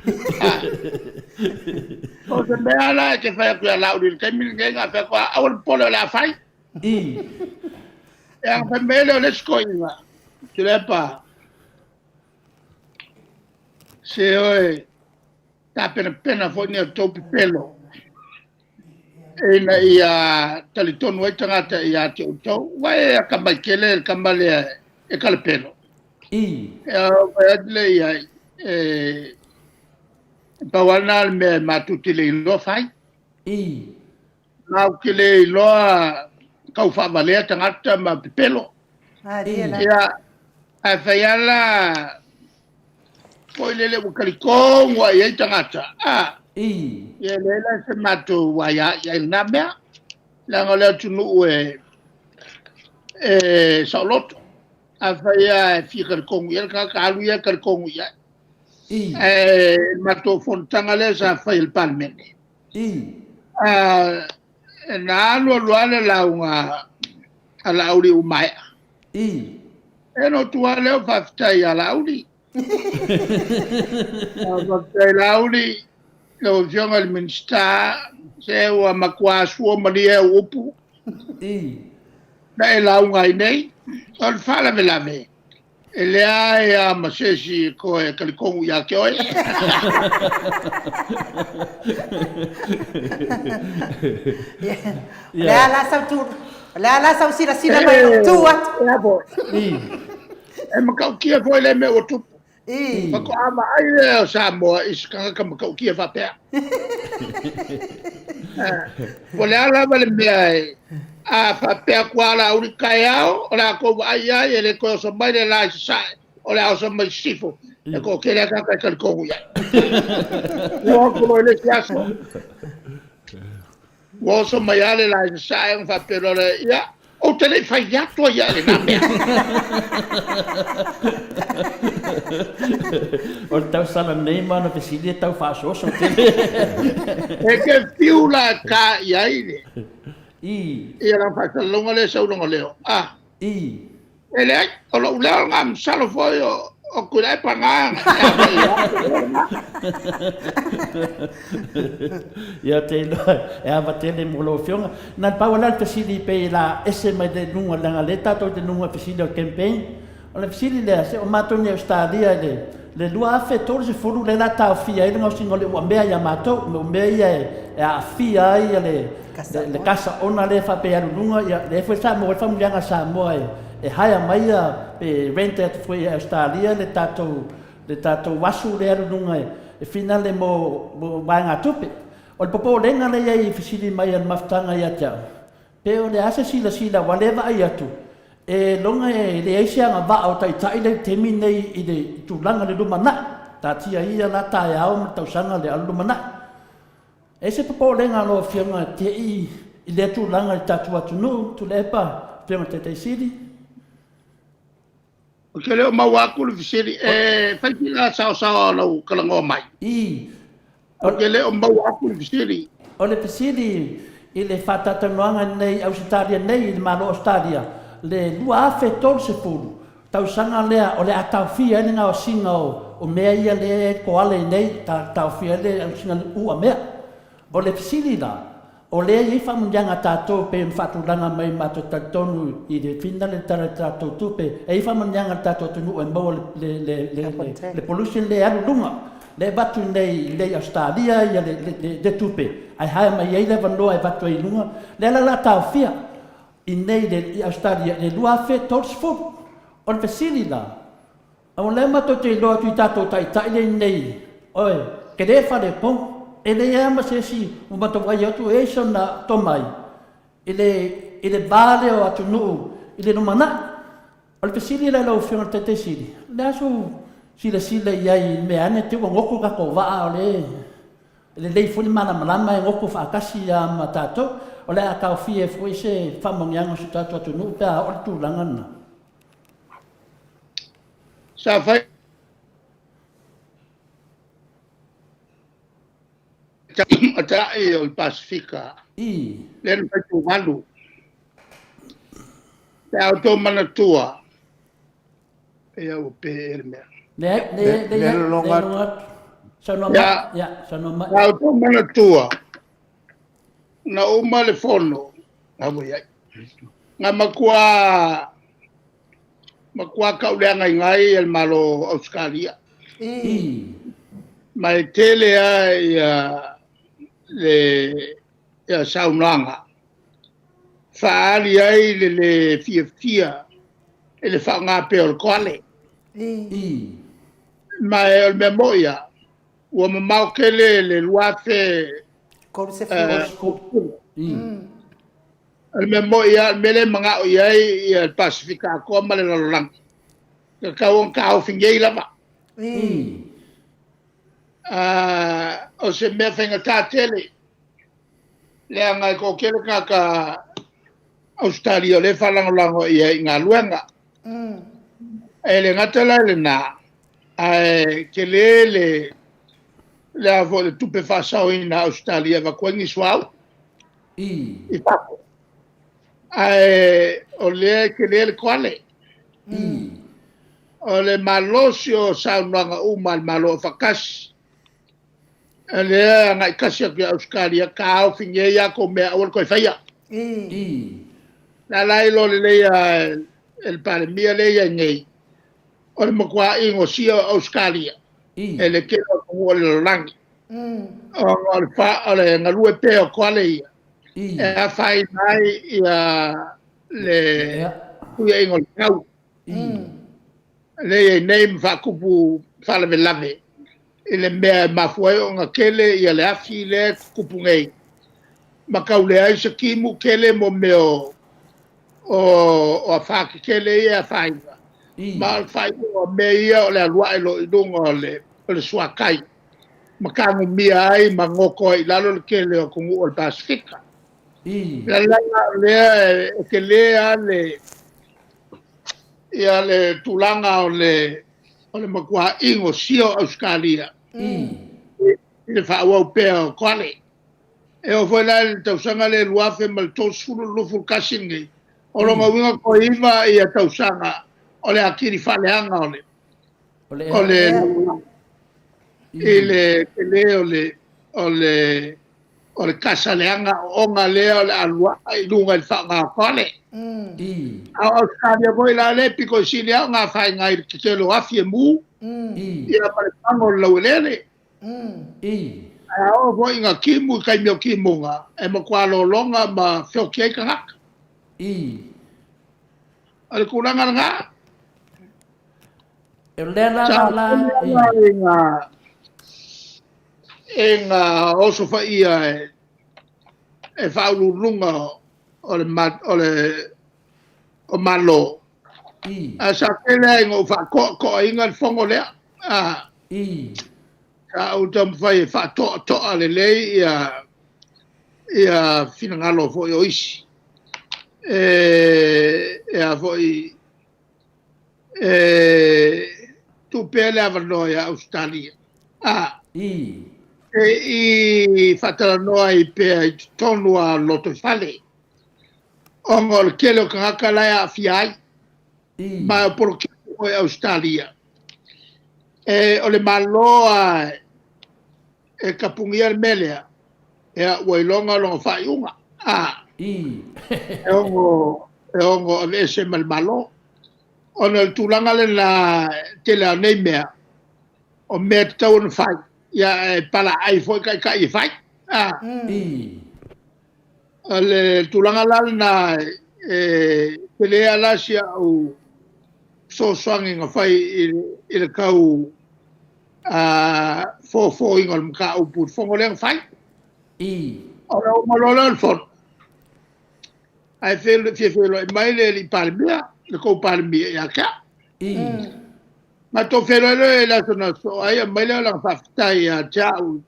O se mea la e te fai atu ia Laauli i le taimi lenei, na fai atu, aua le popole o le a fai. E aga fai mai lea o le isi toeaina, Tuilaepa, se oe, tapenapena foi ni a outou pepelo ina ia talitonu ai tagata ia te outou. Ua e atamai tele le tama lea e talapelo. E fai atu lea i ai, e pau lava lena o le mea e matou te le iloa fai. Matou te le iloa tau faavalea tagata ma pepelo. Ia, ae fai lava la foi lele ua talitonu lava i ai tagata, a, ia e leai la se matou aia i ai i lena mea, leaga o le atunuu e, e saoloto. Afai lava e fia talitonu i ai le tagata, alu ia e talitonu i ai. Ae le matou fonotaga lea sa fai e le Palemene, a, na alu alu lava le lauga a Laauli ua maea. Ia ona ou tu lava lea ou faafetai ia Laauli. Faafetai Laauli, lau Afioga i le Minisita, se ua matua sua malie au upu na e lauga ai nei. O le faalavelave, e leai lava ma se isi e toe talitonu ia te oe. O le a la sau tu, o le a la sau silasila mai lou tu atu. E matautia foi lea mea ua tupu. Faatoa vaai lea o Samoa i se tagata matautia faapea. Po o le a lava le mea e a faapea atu lava Laauli taeao, o le a tou vaai i ai, e le toe oso mai le la i sasae, o le a oso mai i sisifo, e toatele lava tagata e talitonu i ai. Ua oso loa i le isi aso, Ua oso mai lava le la i sasae ona faapea loa lea, ia, ou te le i fai atu ai i lena mea. O le tausala nei ma ona fesili e tau faasoaso tele. E te fiu la e ta i ai le ia lana faasalalauga lea e sau lona leo. Ah. E leai, o lou leo lena, masalo foi o Tuilaepa lena. Ia, ou te iloa e ava tele mo lau Afioga. Na o le pau lava la le fesili pei la ese mai le luga, leaga o lea tatou te luga i fesili o le campaign. O le fesili lea, se o matou nei i Ausetalia i le Le 2030 lea la taofia ai le gaosiga o le uamea ia matou, o mea ia e aafia ai le le kasa ona lea faapea e alu i luga, ia lea foi sa maua ai le faamanuiaga a Samoa e hire mai ia pe rent atu foi e Ausetalia le tatou le tatou asu lea e alu i luga e finale mo mo vaegatupe. O le popolega lea i ai i fesili mai a le mafutaga ia te au, Pe o le a se silasila ua le vaai atu, e loga e leai se agavaa o taitai lea i le taimi lenei i le tulaga i le lumanai. Taatia ia la taeao ma le tausaga lea, a o le lumanai. E se popolega a lau Afioga te i i lea tulaga i le tatou atunuu, Tuilaepa, Afioga i le Taitai Sili? Ou te le o maua atu le fesili. E fai sina saosaoa o lau talanoa mai. I. Ou te le o maua atu le fesili. O le fesili i le faatalatalanoaga nei i Ausetalia nei i le Malo o Ausetalia, le 2030 tausaga lea o le a taofia ai le gaosiga o mea ia lea e koale nei, taofia ai le gaosiga uamea. O le fesili la, o lea e i ai faamanuiaga a tatou e pei ona faatulaga mai matou te talitonu i le finale le Tala i le tatou Tupe, e i ai faamanuiaga a le tatou atunuu e maua le pollution lea e alu i luga, lea e avatu i inei i Ausetalia le tupe ae hire mai ai le avanoa e avatu ai i luga, lea la o le a taofia i inei i Ausetalia i le 2030. O le fesili la, A o lea matou te iloa atu i tatou taitai lea nei, oe, tele faaletonu. E leai lava ma se isi ua matou vaai atu e i ai sona tomai i le, i le va lea o atunuu i le lumanai. O le fesili lea i lau Afioga i le Taitai Sili, o le a sou silasila i ai i mea ane te i ua goto le tatou vaa o lea e lelei foi le malamalama e goto faatasi lava ma tatou. O le a taofia ai foi se faamanuiaga o si o tatou atunuu pe a oo le tulaga lena. Sa fai Taitai o le Pasefika lea na fai Tuvalu. Pe a outou manatua, ia ua pe ea le mea. Leai, leai, leai, lologa atu. Saunoa mai, ia, saunoa mai. Pe a outou manatua, na uma le fono, a ua i ai. Na matua matua tauleagaina ai e le Malo o Ausetalia. Ma e tele lava ia le ia saunoaga faaali ai le le fiafia i le faaaoga pea o le koale. Ma e o le mea moi lava, ua mamao tele le 2000 O le mea moi lava, o le mea lea e manao i ai le Pasefika atoa ma le lalolagi, e tatau ona taofi nei lava. O se mea faigata tele, leaga e toatele tagata Ausetalia o lea e faalagolago i ai i galuega. E le gata la i lena, ae tele le le a foi le tupe faasaoina a Ausetalia e avatu ai ni suauu i fafo. Ae o lea e tele le koale. O le malosi o saunoaga uma a le Malo Aufaatasi, o lea e agai tasi atu i Ausetalia, taofi nei a outou mea aua le toe faia. O le a la iloa lelei e le Palemia lea e i ai nei, o le matua inosia o Ausetalia e le tele o atunuu o le lalolagi, ona o le, fa, o le galue pea o koale ia, e afaina ai ia le fesuiaiga o le tau. Lea e i ai nei ma faatupu faalavelave i le mea e mafua ai ona tele ia le afi lea e tutupu nei, ma tau leai se timu tele mo mea o o afa tetele ia e afaina, ma o le faaiuga o mea ia o le alu ae loa i luga o le, o le suatai, ma tanumia ai ma goto ai i lalo le tele o atunuu o le Pasefika. Le ala o lea e tele lava le, ia le tulaga o le, o le matua inosia o Ausetalia i le faaauau pea o koale. E oo foi la i le tausaga lea 2030, 21 lenei, o lona uiga toe 9 ia tausaga o le atili faaleaga o le o le i le tele o le o le o le kasa leaga aoaoga lea o le a lua'i i luga i le faaaoga I. A o Ausetalia foi la lea e pito i sili lava ona afaina i le tetele o afi e mu I. ia ma le pago o le laueleele. I. Ae a oo foi ina timu i taimi o timuga, e matua lologa ma feoti ai tagata. I. O le tulaga lena. E lea la Sa la la tele i. lava i ngā e ngā osofaia e e faauluuluga o le o le o Malo. I. Ae sa tele lava ina ou faatoatoaina le fono lea. A, I. sa ou taumafai e faatoatoa lelei ia ia finagalo foi o isi. E, e a foi e tuu pea le avanoa ia Ausetalia. A, I. e i faatalanoa ai pea i totonu lava o le lotoifale, ona o le tele o tagata la e aafia ai, I. ma o polokiki foi i Ausetalia. E, o le Malo lava e tapunia le mea lea, ia, ua iloga lona faaiuga. A, I. e ono, e ono aveese ma le Malo. Ona o le tulaga lena tele lava o nei mea, o mea e tatau ona fai, ia ae palaai foi taitai e fai. A, I. o le tulaga la lena e tele lava la si au fesoasoani na fai i le tau fofo-ina o le mataupu i le fono lea na fai. I. Ona uma loa lea o le fono, ae fia feiloai mai le alii Palemia, le tou Palemia ia te au. I. Matou feiloai loa i le aso na sosoo ai, aumai lea o lana faafetai ia te au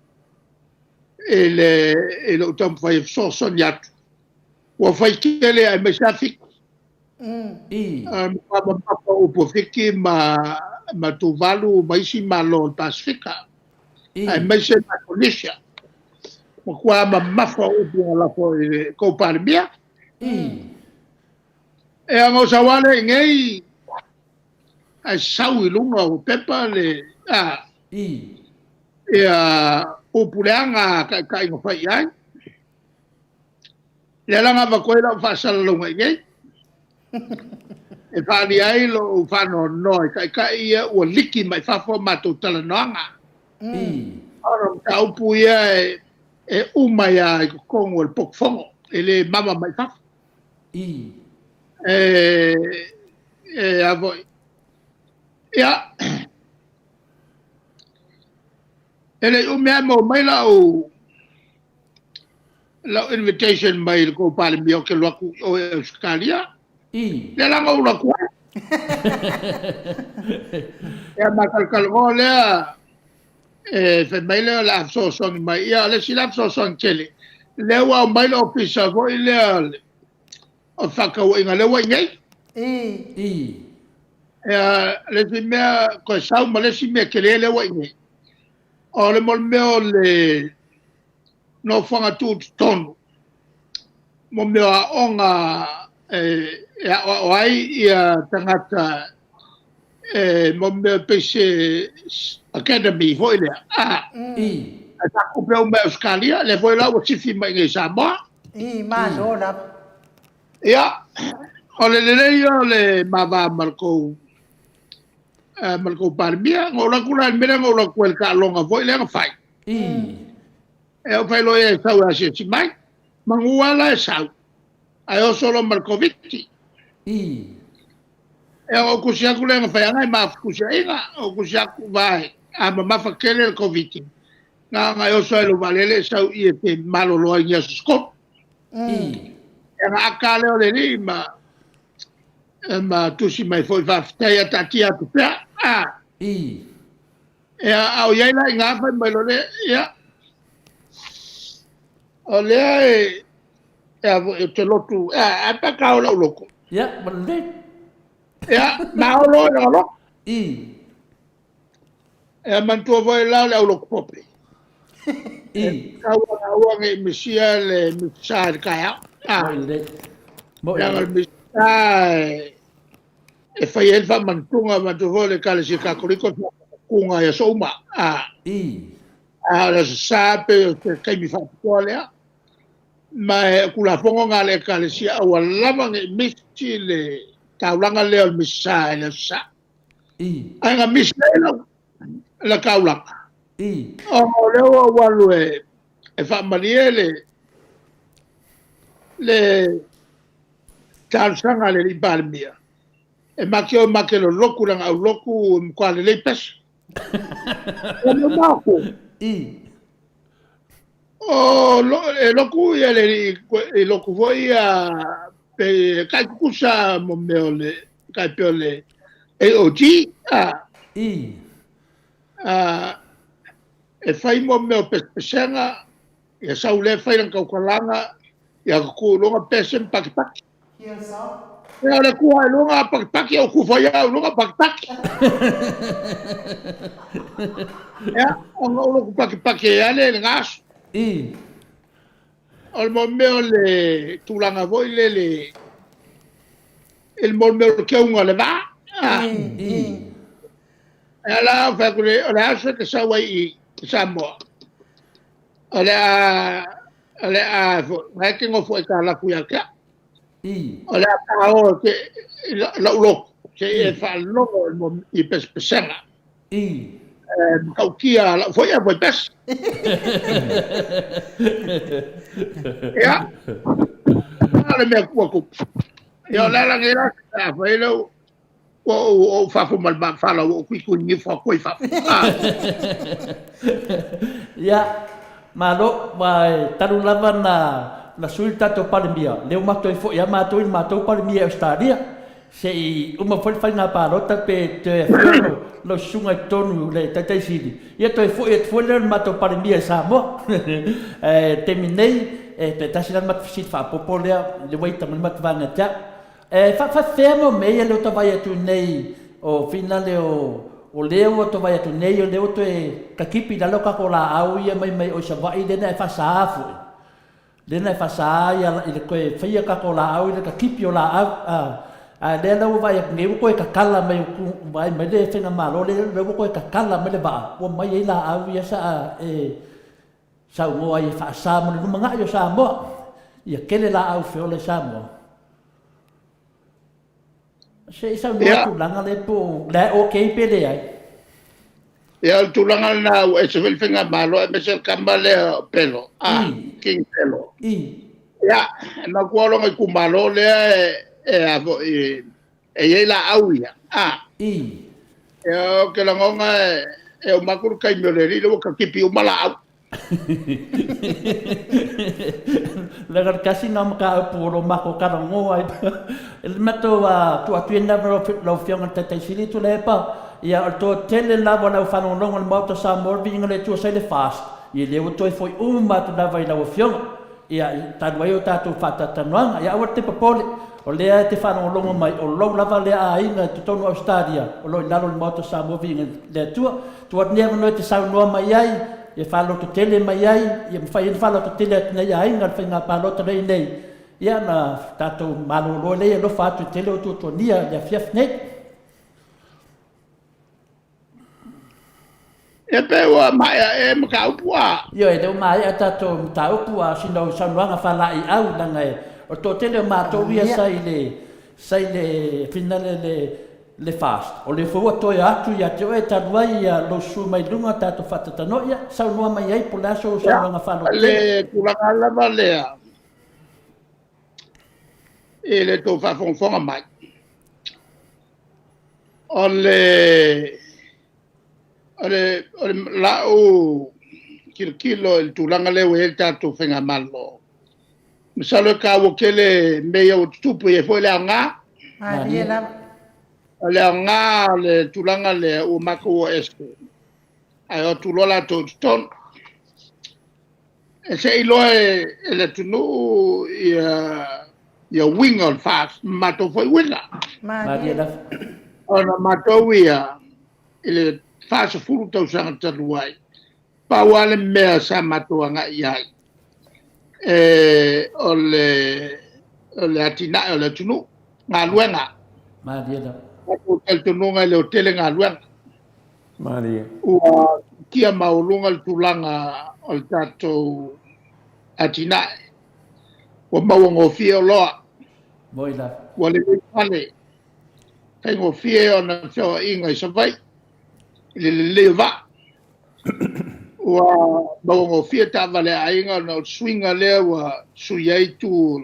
i le i lou taumafai e fesoasoani atu. Ua fai tele aemaise lava Fiti. I. Matua mamafa upu a Fiti ma ma Tuvalu ma isi Malo o le Pasefika, I. aemaise Micronesia. Matua mamafa upu na lafo i le tou Palemia. I. E ana o sau lava lea i nei, ae sau i luga o pepa le a, I. ia upu leaga a taitai na fai i ai. Lea la na avatu ai lau faasalalauga i nei, e faaalia ai lou faanoanoa i taitai ia ua liki mai fafo a matou talanoaga. I. Ona o mataupu ia e, e uma ai lava i totonu o le potufono, e le mama mai fafo. I. E, e a foi. Ia, e le i umi lava e maua mai lau lau invitation mai le kou Palemia ou te alu atu i o i Ausetalia. I. Lea la na ou alu atu ai. Ia ma talatalanoa lea, e fai mai lea o le a fesoasoani mai. Ia o le isi la fesoasoani tele, lea ua aumai le ofisa foi lea o fefaatauaiga lea ua i nei. I. I. Ia, le isi mea, toe sau ma le isi mea tele lea ua i nei. O le mo le mea o le nofoaga tutotonu mo mea o aoga e aoao ai ia tagata e mo mea pei se academy foi lea. A, I. ae faatupe uma e Ausetalia, lea foi la ua sifi mai i nei i Samoa. I, malo lava. Ia, o le lelei ia o le mava ma le tou ma le tou Palemia. Na ou alu atu la i le mea lea na ou alu atu ai i le taaloga foi lea na fai. I. E ou fai loa ia e sau e asiasi mai. Manu lava la e sau, ae oso loa ma le Koviti. I. E ou tusi atu lea na fai ana e mafutusiaiga. Ou tusi atu vae, a mamafa tele le Koviti, na ona e oso ai i lou vaalele e sau i e te malolo ai i ni aso se tolu. I. E ana aka lea o le alii ma, ma tusi mai foi faafetai a taatia atu pea. A. I. Ia, a o i ai la i ina fai mai loa lea, ia, o lea e, e a foi, ou te lotu, a, a pe a kao lau lotu. Ia, ua lelei. Ia, maolo i lana lotu. I. Ia, manatua foi la o le au lotu pope. I. E tau ana aua ne i misia le misa i le taeao. A. Moi lelei. Moi Leaga lelei. le misa e, e fai ai le faamanatuga, manatua foi o le Ekalesia Katoliko e faamanatuga i aso uma. A. I. A o le Aso Sa pei o se taimi faapitoa lea. Ma e o Tulafono na a le Ekalesia aua lava ne i misi le taulaga lea o le Misa i le Aso Sa. Ae na misi ai lau la taulaga. Ona o lea ua ou alu e, e faamalie le, le talosaga a le alii Palemia, e ma te o ma te lolotu lana aulotu e matua lelei pese. O le maku. O lo, e lotu ia le alii, e lotu foi ia pe kai kukusa mo mea o le, kai pe o le AOG, a. A, e fai mo mea o pesepesega, ia sau lea fai lana tautalaga, ia tutu i luga pese ma pakipaki. Ia o le tua i luga pakipaki, o tu foi au i luga pakipaki. Ia, ona ou lotu pakipaki ai lea i lena aso. O le mea o le tulaga foi lele, i le mea o le keuga o le vaa. Ia la, ou fai atu le, o le aso e te sau ai i Samoa, o le a, o le a, na e te nofo e talafu ia te au. O le a taoa te, lau lotu, se i e faalogo i pesepesega. E matautia lau foi e foi pese. Ia, a le mea ua tupu. Ia, o le ala nei la, a fai leu, ua ou, ou fafo ma le mafala, ua ou tuitui nifo atu ai fafo. Ia, malo, ua e talu lava na, na sui le tatou Palemia, lea ua matou foi lava matou i le matou Palemia i Ausetalia, se i uma foi le faiga palota pe toe afio lau susuga i totonu le Taitai Sili, ia toe foi atu foi lea i le matou Palemia i Samoa. Ae i le taimi nei, e toe tasi la le matou fesili faaopoopo lea, lea ua ita mai le matou vaega ia te au. E faafefea mo mea ia lea ua ta vaai atu nei o finale o o lea ua ta vaai atu nei o lea ua toe takipi i lalo tatou laau ia mai mai o i Savaii lea na e faasa foi lea na e faasa ia i le toe faia tatou laau i le takipi o laau a a lea la ua vaai atu nei ua toe tatala mai vaai mai le faigamalo lea lea ua toe tatala mai le vaa ua mai ai laau ia sa e saunoa ai e faasa mo le lumanai o Samoa ia tele laau feola i Samoa. Se i saunoa i tulaga lea po o le a okay pe leai. Ia, o le tulaga lena ua ese foi le faigamalo aemaise le tama lea o Pelo, a, King Pelo. Ia, e manatua o lona itumalo lea e a foi e i ai laau ia, a. Ia, ou te lagona e uma atu le taimi o le alii lea ua tatipi uma laau. Leaga le tasi na o mataupu o lo matou talanoa ai i le matou tuu atu ia lau Afioga i le Taitai Sili Tuilaepa, ia o le toatele lava o le aufaalogologo o le Maota o Samoa o le viiga o le Atua sa i le FAST, ia lea ua toe foi uma atu lava i lau Afioga. Ia, talu ai o tatou faatalatalanoaga. Ia aua te popole, o lea e te faalogologo mai, o lou lava lea aiga i totonu o Ausetalia, o lo o i lalo o le Maota o Samoa Viiga i le Atua. Tuu atu nei avanoa e te saunoa mai ai, e faalototele mai ai, ia mafai ai ona faalototele atu nei aiga i le faiga palota lea i inei, ia ona tatou malolo ai lea, ia alofa atu i le tele o tuatuagia i le afiafi nei. Ia pe ua maea ea mataupu a? Ioe, lea ua maea tatou mataupu, a o sina saunoaga faalaeiau, leaga e, o le toatele o matou ia sa i le, sa i le finale le, le FAST, o lea foi ua toe atu ia te oe talu ai ia lou susu mai luga tatou faatatanoi, ia saunoa mai ai po o le a sou saunoaga faalototele. Ia, o le tulaga lava lea i le tou faafogafoga mai, O le, o le, o le lau tilotilo i le tulaga lea ua i ai le tatou Faigamalo, masalo e taua tele mea ia ua tutupu, e i ai foi le aoga. Malie lava. O le aoga o le tulaga lea ua matou o ese, ae o atu loa latou i totonu. E se i iloa e le atunuu ia uiga o le FAST ma matou foi uiga. Malie lava. Ona matou ia i le 40 tausaga talu ai, pau lava le mea sa matou agai i ai, o le atinae o le atunuu, galuega. Malie lava. Matou talitonuga e le o tele galuega. Malie. Ua siitia maualuga le tulaga o le tatou atinae. Ua mauagofie oloa. Moi lava. Ua lelei fale. Faigofie ona feoaiga i Savaii i le lelei o vaa. Ua mauagofie taavale a aiga ona o le suiga lea ua sui ai itu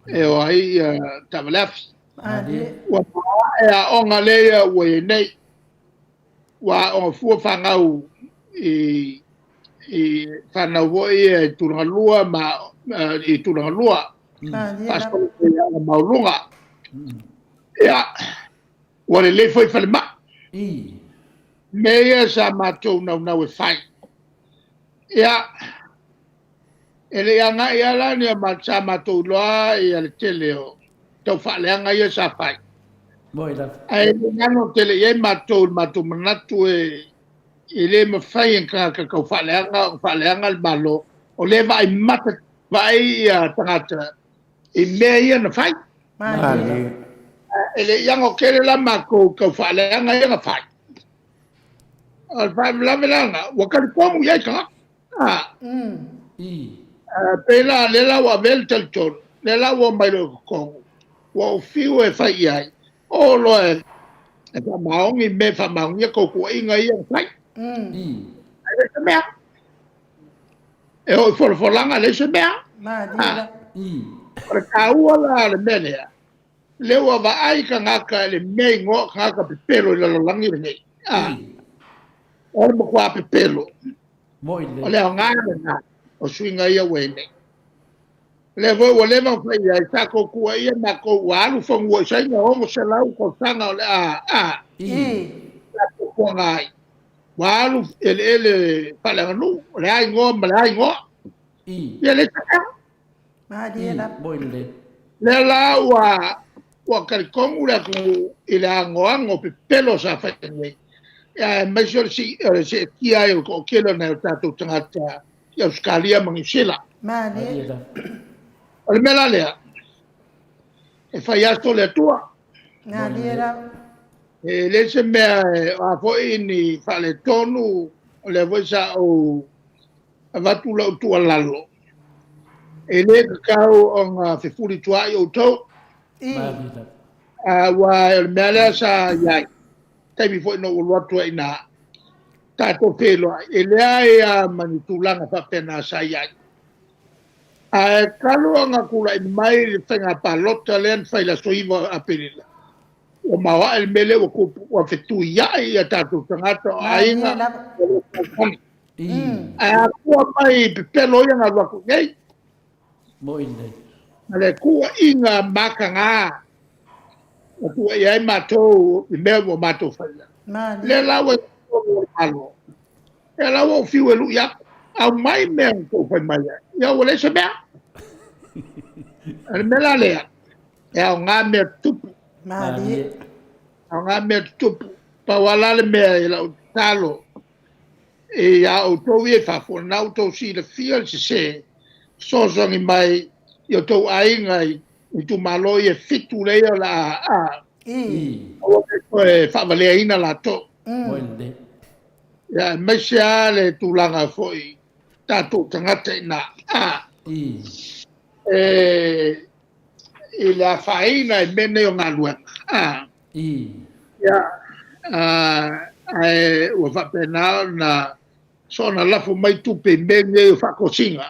e o ai taavale afi. Ua maoae aoga lea ua i ai nei. Ua aoga fua fanau i i fanau foi ia i tulaga lua ma i tulaga lua. Faasolo i aoga maualuga. Ia, ua lelei foi falemai. Mea ia sa matou naunau e fai. Ia, e le i agai lava la ni sa matou iloa ia le tele o taufaaleaga ia sa fai. Ae le galo tele i ai matou i le matou manatu e e le mafai e tagata taufaaleaga ona faaleaga le Malo, o lea e vaai mata, vaai ia tagata i mea ia na fai. Malie. E le i ago tele la matou taufaaleaga ia na fai. O le faalavelave la lena, ua talitonu i ai tagata. Ah. Pei la lea la ua avea le talitonu, lea la ua omai loa i totonu, ua ou fiu e fai i ai, o loa e e faamaoni mea e faamaonia tou tuuaiga ia na fai. Ae leai se mea. E oo i folafolaga, leai se mea. Malie. O le taua la o le mea lea, lea ua vaai tagata i le mea igoa o tagata pepelo i le lalolagi lenei. O le matua pepelo. O le aoga lena o suiga ia ua i ai nei. O lea foi ua leva ona fai i ai, sa tou tuuaia matou ua alu fanua i Saina 600 tausaga o le a, a, tatou fuaga ai. Ua alu eleele faaleaganuu, o le a igoa ma le a igoa. Ia leai se mea. Malie lava. Lea la ua ua talitonu le atunuu i le anoano pepelo sa fai nei, aemaise o le o le seetia ai o le toatele o nai o tatou tagata i Ausetalia ma Niu Sila. Malie. O le mea la lea, e fai aso le Atua. Malie lava. E leai se mea e, o a foi ni faaletonu, o lea foi sa ou avatu lau tuualalo, e le tatau ona fefulituaai outou. Aua o le mea lea sa i ai, taimi foi na ou alu atu ai i ina, tatou feiloai, e leai lava ma ni tulaga faapena sa i ai. Ae talu ona tulai mai le faiga palota lea na fai i le aso 9 o Aperila, ua maoae le mea lea ua tupu, ua fetuiai a tatou tagata o aiga, ua le tausaga. Ae a tua mai i pepelo ia na alu atu nei. Moi lelei. Ma le tuuaiga mataga ua tuuaia ai matou i mea ua matou faia. Lea la ua i totonu o le Malo. Lea la ua ou fiu e lui atu. Aumai mea na tou fai mai ai. Ia ua leai se mea. O le mea la lea, e aoga mea tutupu. Malie. Aoga mea tutupu. Pau lava la le mea i lau tatalo, Ia outou ia i fafo, na outou silafia le sese, fesoasoani mai i outou aiga i itumalo ia e fitu lea o le a, aua ne i toe faavaleaina latou. Ia, aemaise lava le tulaga foi tatou tagata i ina, i le afaina i mea nei o galuega. Ia, ae ua faapena ona soona lafo mai tupe i mea nei o faatosina,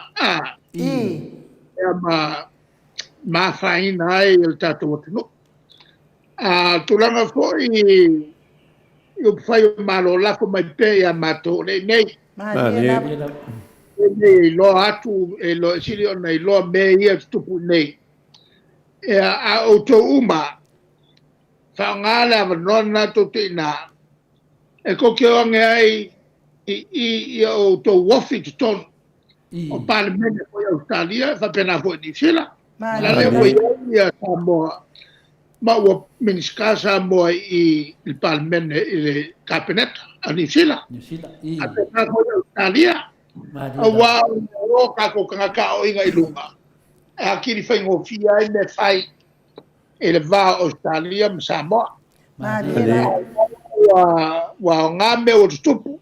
ia ma ma afaina ai le tatou atunuu. A tulaga foi i upufai o Malo, lafo mai pea ia matou o lea i inei. Nei e iloa atu, e iloa, e sili ona iloa mea ia e tutupu i inei. Ia, a outou uma, Faaaoga le avanoa lena tou te i ina e tou te o ane ai i i i o outou ofi i totonu o Palemene foi i Ausetalia faapena foi i Niu Sila. La lea ua i ai ia Samoa ma ua Minisita Samoa i le Palemene i le Kapeneta a Niu Sila. Faapena foi i Ausetalia. Aua o o tatou tagata aoaoina i luga e atili faigofie ai mea fai i le va o Ausetalia ma Samoa. Ua, ua aoga mea ua tutupu,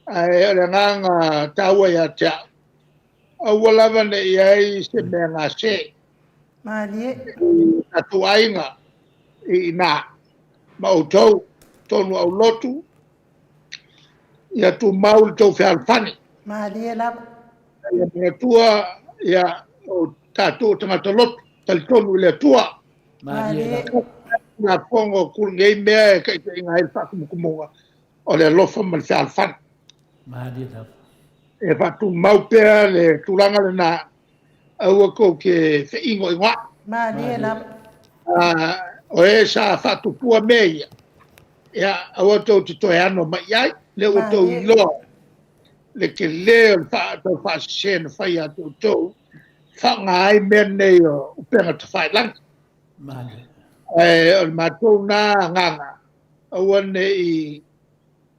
ae o le agaga taua ia te au. Aua lava ne i ai se mea gase. Malie. I tatou aiga i ina ma outou tonu aulotu, ia tumau le tou fealofani. Malie lava. Ia manatua, ia, o tatou o tagata lotu, talitonu i le Atua. Malie lava. Tulafono o nei mea e taitaiina ai le faatumutumuga o le alofa ma le fealofani. Malie lava. E faatumau pea le tulaga lena, aua tou te feinoinoai. Malie lava. O e sa faatupua mea ia, ia, aua tou te toe ano mai i ai, lea ua tou iloa le tele o le tau faasese na fai ia te outou, faaaoga ai mea nei o upega tafailagi. Ae o le matou na agaga, aua ne i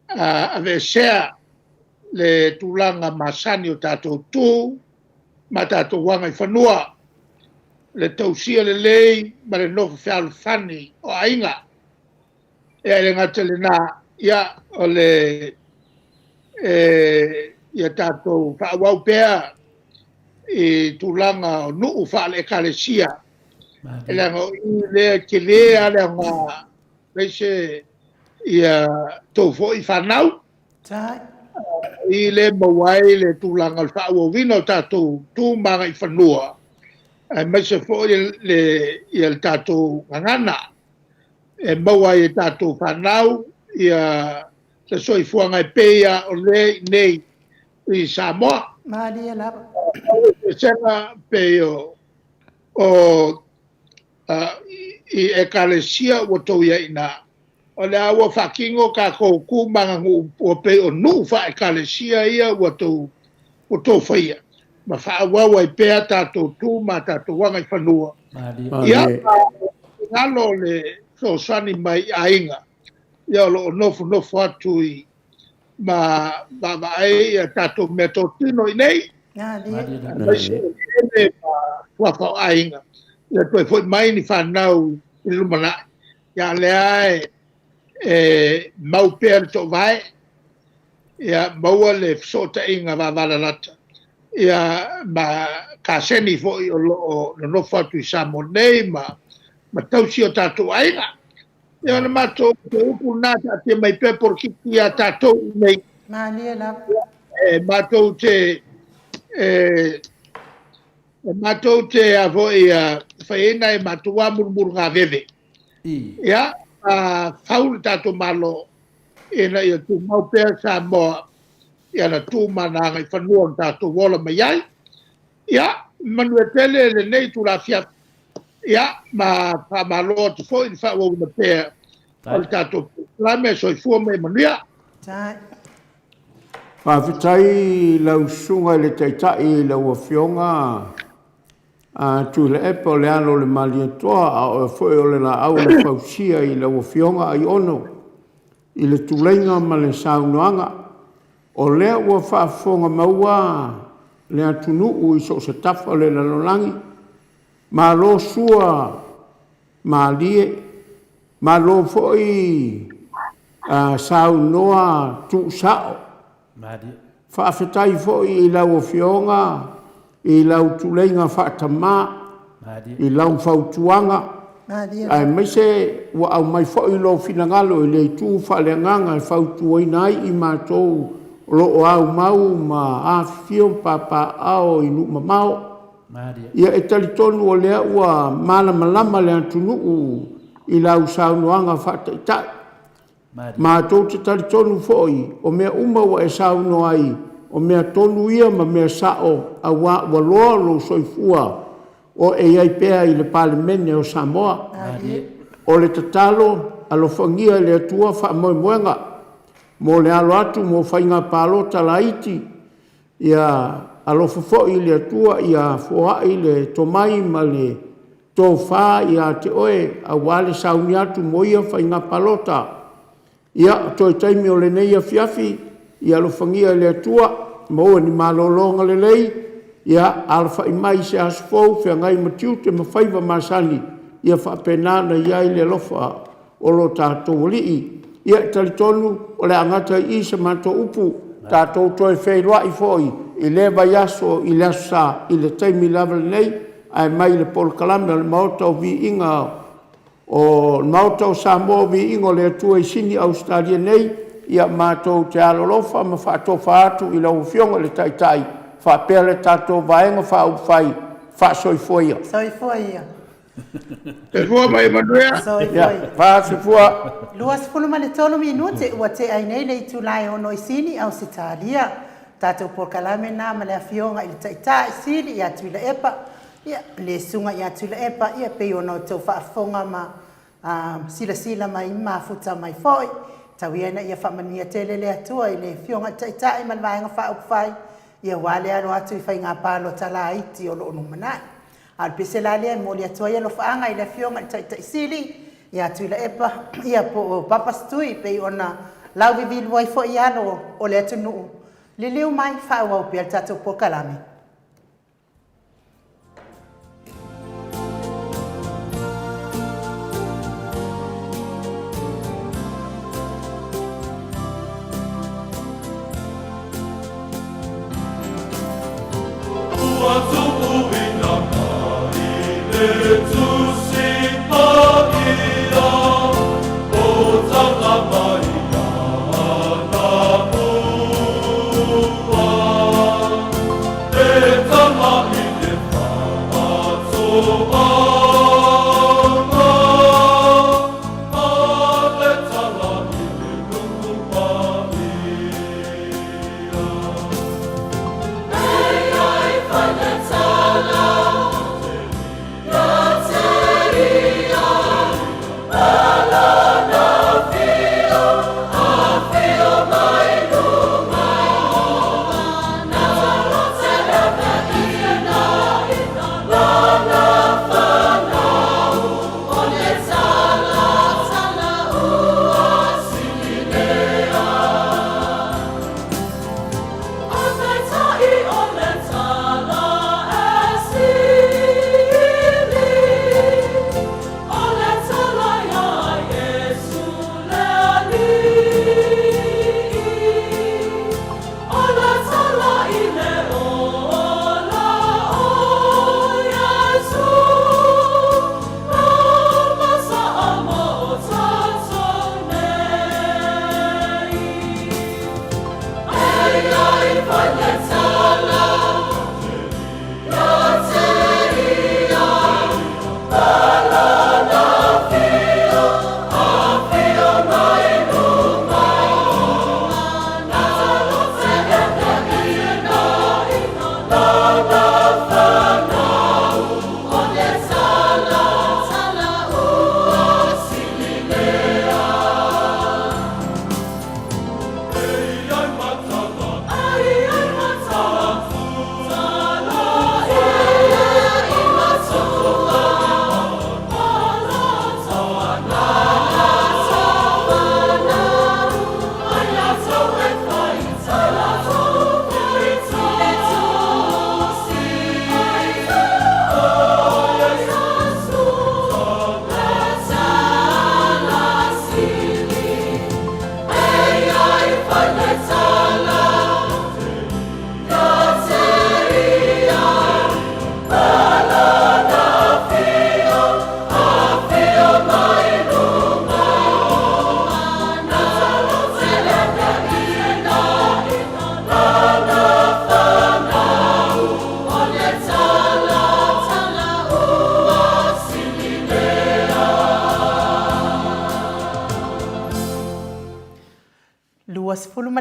aveesea le tulaga masani o tatou tu ma tatou agaifanua, le tausia lelei ma le nofo fealofani o aiga. Ia e le gata i lena, ia o le ia tatou faaauau pea i tulaga o nuu faale-ekalesia, e leaga o i lea e tele lava le aoga aemaise ia tou foi fanau. O i lea e maua ai le tulaga o le faaauauina o tatou tu ma agaifanua, aemaise foi le tatou gagana e maua ai e tatou fanau ia se soifuaga e pei lava o lea i inei i Samoa. Malie lava. O le eseesega pei o i ekalesia ua tou i ai i ina, o lea ua faatino tatou tu ma aganuu ua pei o nuu faa-ekalesia ia ua tou faia, ma faaauau ai pea tatou tu ma tatou agaifanua. Ia, ma finagalo o le fesoasoani mai i aiga, ia o lo o nofonofo atu i ma vaavaai ia tatou meatotino i inei, aemaise o eleele ma suafa o aiga, ia toe foi mai ni fanau i le lumanai. Ia lea e mau pea le toovae, ia maua le fesootaiga vavalalata, ia ma kaseni foi o lo o nonofo atu i Samoa nei ma tausi o tatou aiga. Ia o le matou upu lena, taatia mai pea polokiki ia tatou i nei. Malie lava. E matou te e matou te a foi fai ai nai matou a mulumulu gaveve. Ia, fau le tatou Malo ina ia tumau pea Samoa i ana tu ma ana agaifanua na tatou ola mai ai. Ia, manuia tele lenei itula afiafi. Ia, ma faamalo atu foi i le faaauauina pea o le tatou polokalame. Soifua ma ia manuia. Faafetai i lau Susuga i le Taitai i lau Afioga a Tuilaepa o le alo o le Malietoa, a o oe foi o le laau na fausia i lau Afioga Aiono i le tuleiga ma le saunoaga. O lea ua faafofoga maua le atunuu i so o se tafa o le lalolagi, malo sua malie, malo foi saunoa tuusao. Faafetai foi i lau Afioga i lau tuleiga faatama, i lau fautuaga, aemaise ua aumai foi lou finagalo i le itu faaleagaga e fautuaina ai i matou o lo o aumau ma afifio ma papaaao i nuu mamao. Ia e talitonu o lea ua malamalama le atunuu i lau saunoaga faataitai. Matou te talitonu foi, o mea uma ua e saunoa ai, o mea tonu ia ma mea sao, auā ua loa lou soifua o e i ai pea i le Palemene o Samoa. O le tatalo, alofagia e le Atua faamoemoega mo le alo atu mo faiga palota laiti, ia alofa foi le Atua ia foai le tomai ma le tofa ia te oe aua le sauni atu mo ia faiga palota. Ia, toe taimi o lenei afiafi, ia alofagia e le Atua, maua ni malologa lelei, ia alafai mai i se aso fou, feagai ma tiute ma faiva masani, ia faapena ona i ai le alofa o lo tatou Alii. Ia, e talitonu o le a gata i i sa matou upu, tatou toe feiloai foi i lea vaiaso i le Aso Sa i le taimi lava lenei, ae mai le polokalame o le Maota o Viiga o le Maota o Samoa o Viiga o le Atua i Sini Ausetalia nei. Ia matou te alolofa ma faatofa atu i lau Afioga i le Taitai faapea le tatou Vaega Faaupufai, faasoifua ia. Soifua ia. Soifua ma ia manuia. Soifua ia. Faasoifua. 23 minute ua tea ai nei le itula e 6 i Sini, Ausetalia. Tatou polokalame lena ma le Afioga i le Taitai Sili ia Tuilaepa, ia, le Susuga ia Tuilaepa, ia pei ona outou faafofoga ma silasila mai ma mafuta mai foi. Tau ia ina ia faamanuia tele le Atua i le Afioga i le Taitai ma le Vaega Faaupufai, ia aua le alo atu i faiga palota laiti o lo o lumanai. A o le pese la lea e momoli atu ai alofaaga i le Afioga i le Taitai Sili ia Tuilaepa, ia po o Papa Setui pei ona lauivilu ai foi alo o le atunuu, liliu mai faaauau pea le tatou polokalame. Ua tuuina mai le Tusi Paia, o tala mai anamua, E tala i le faatoaga, A le tala i le nuu paia.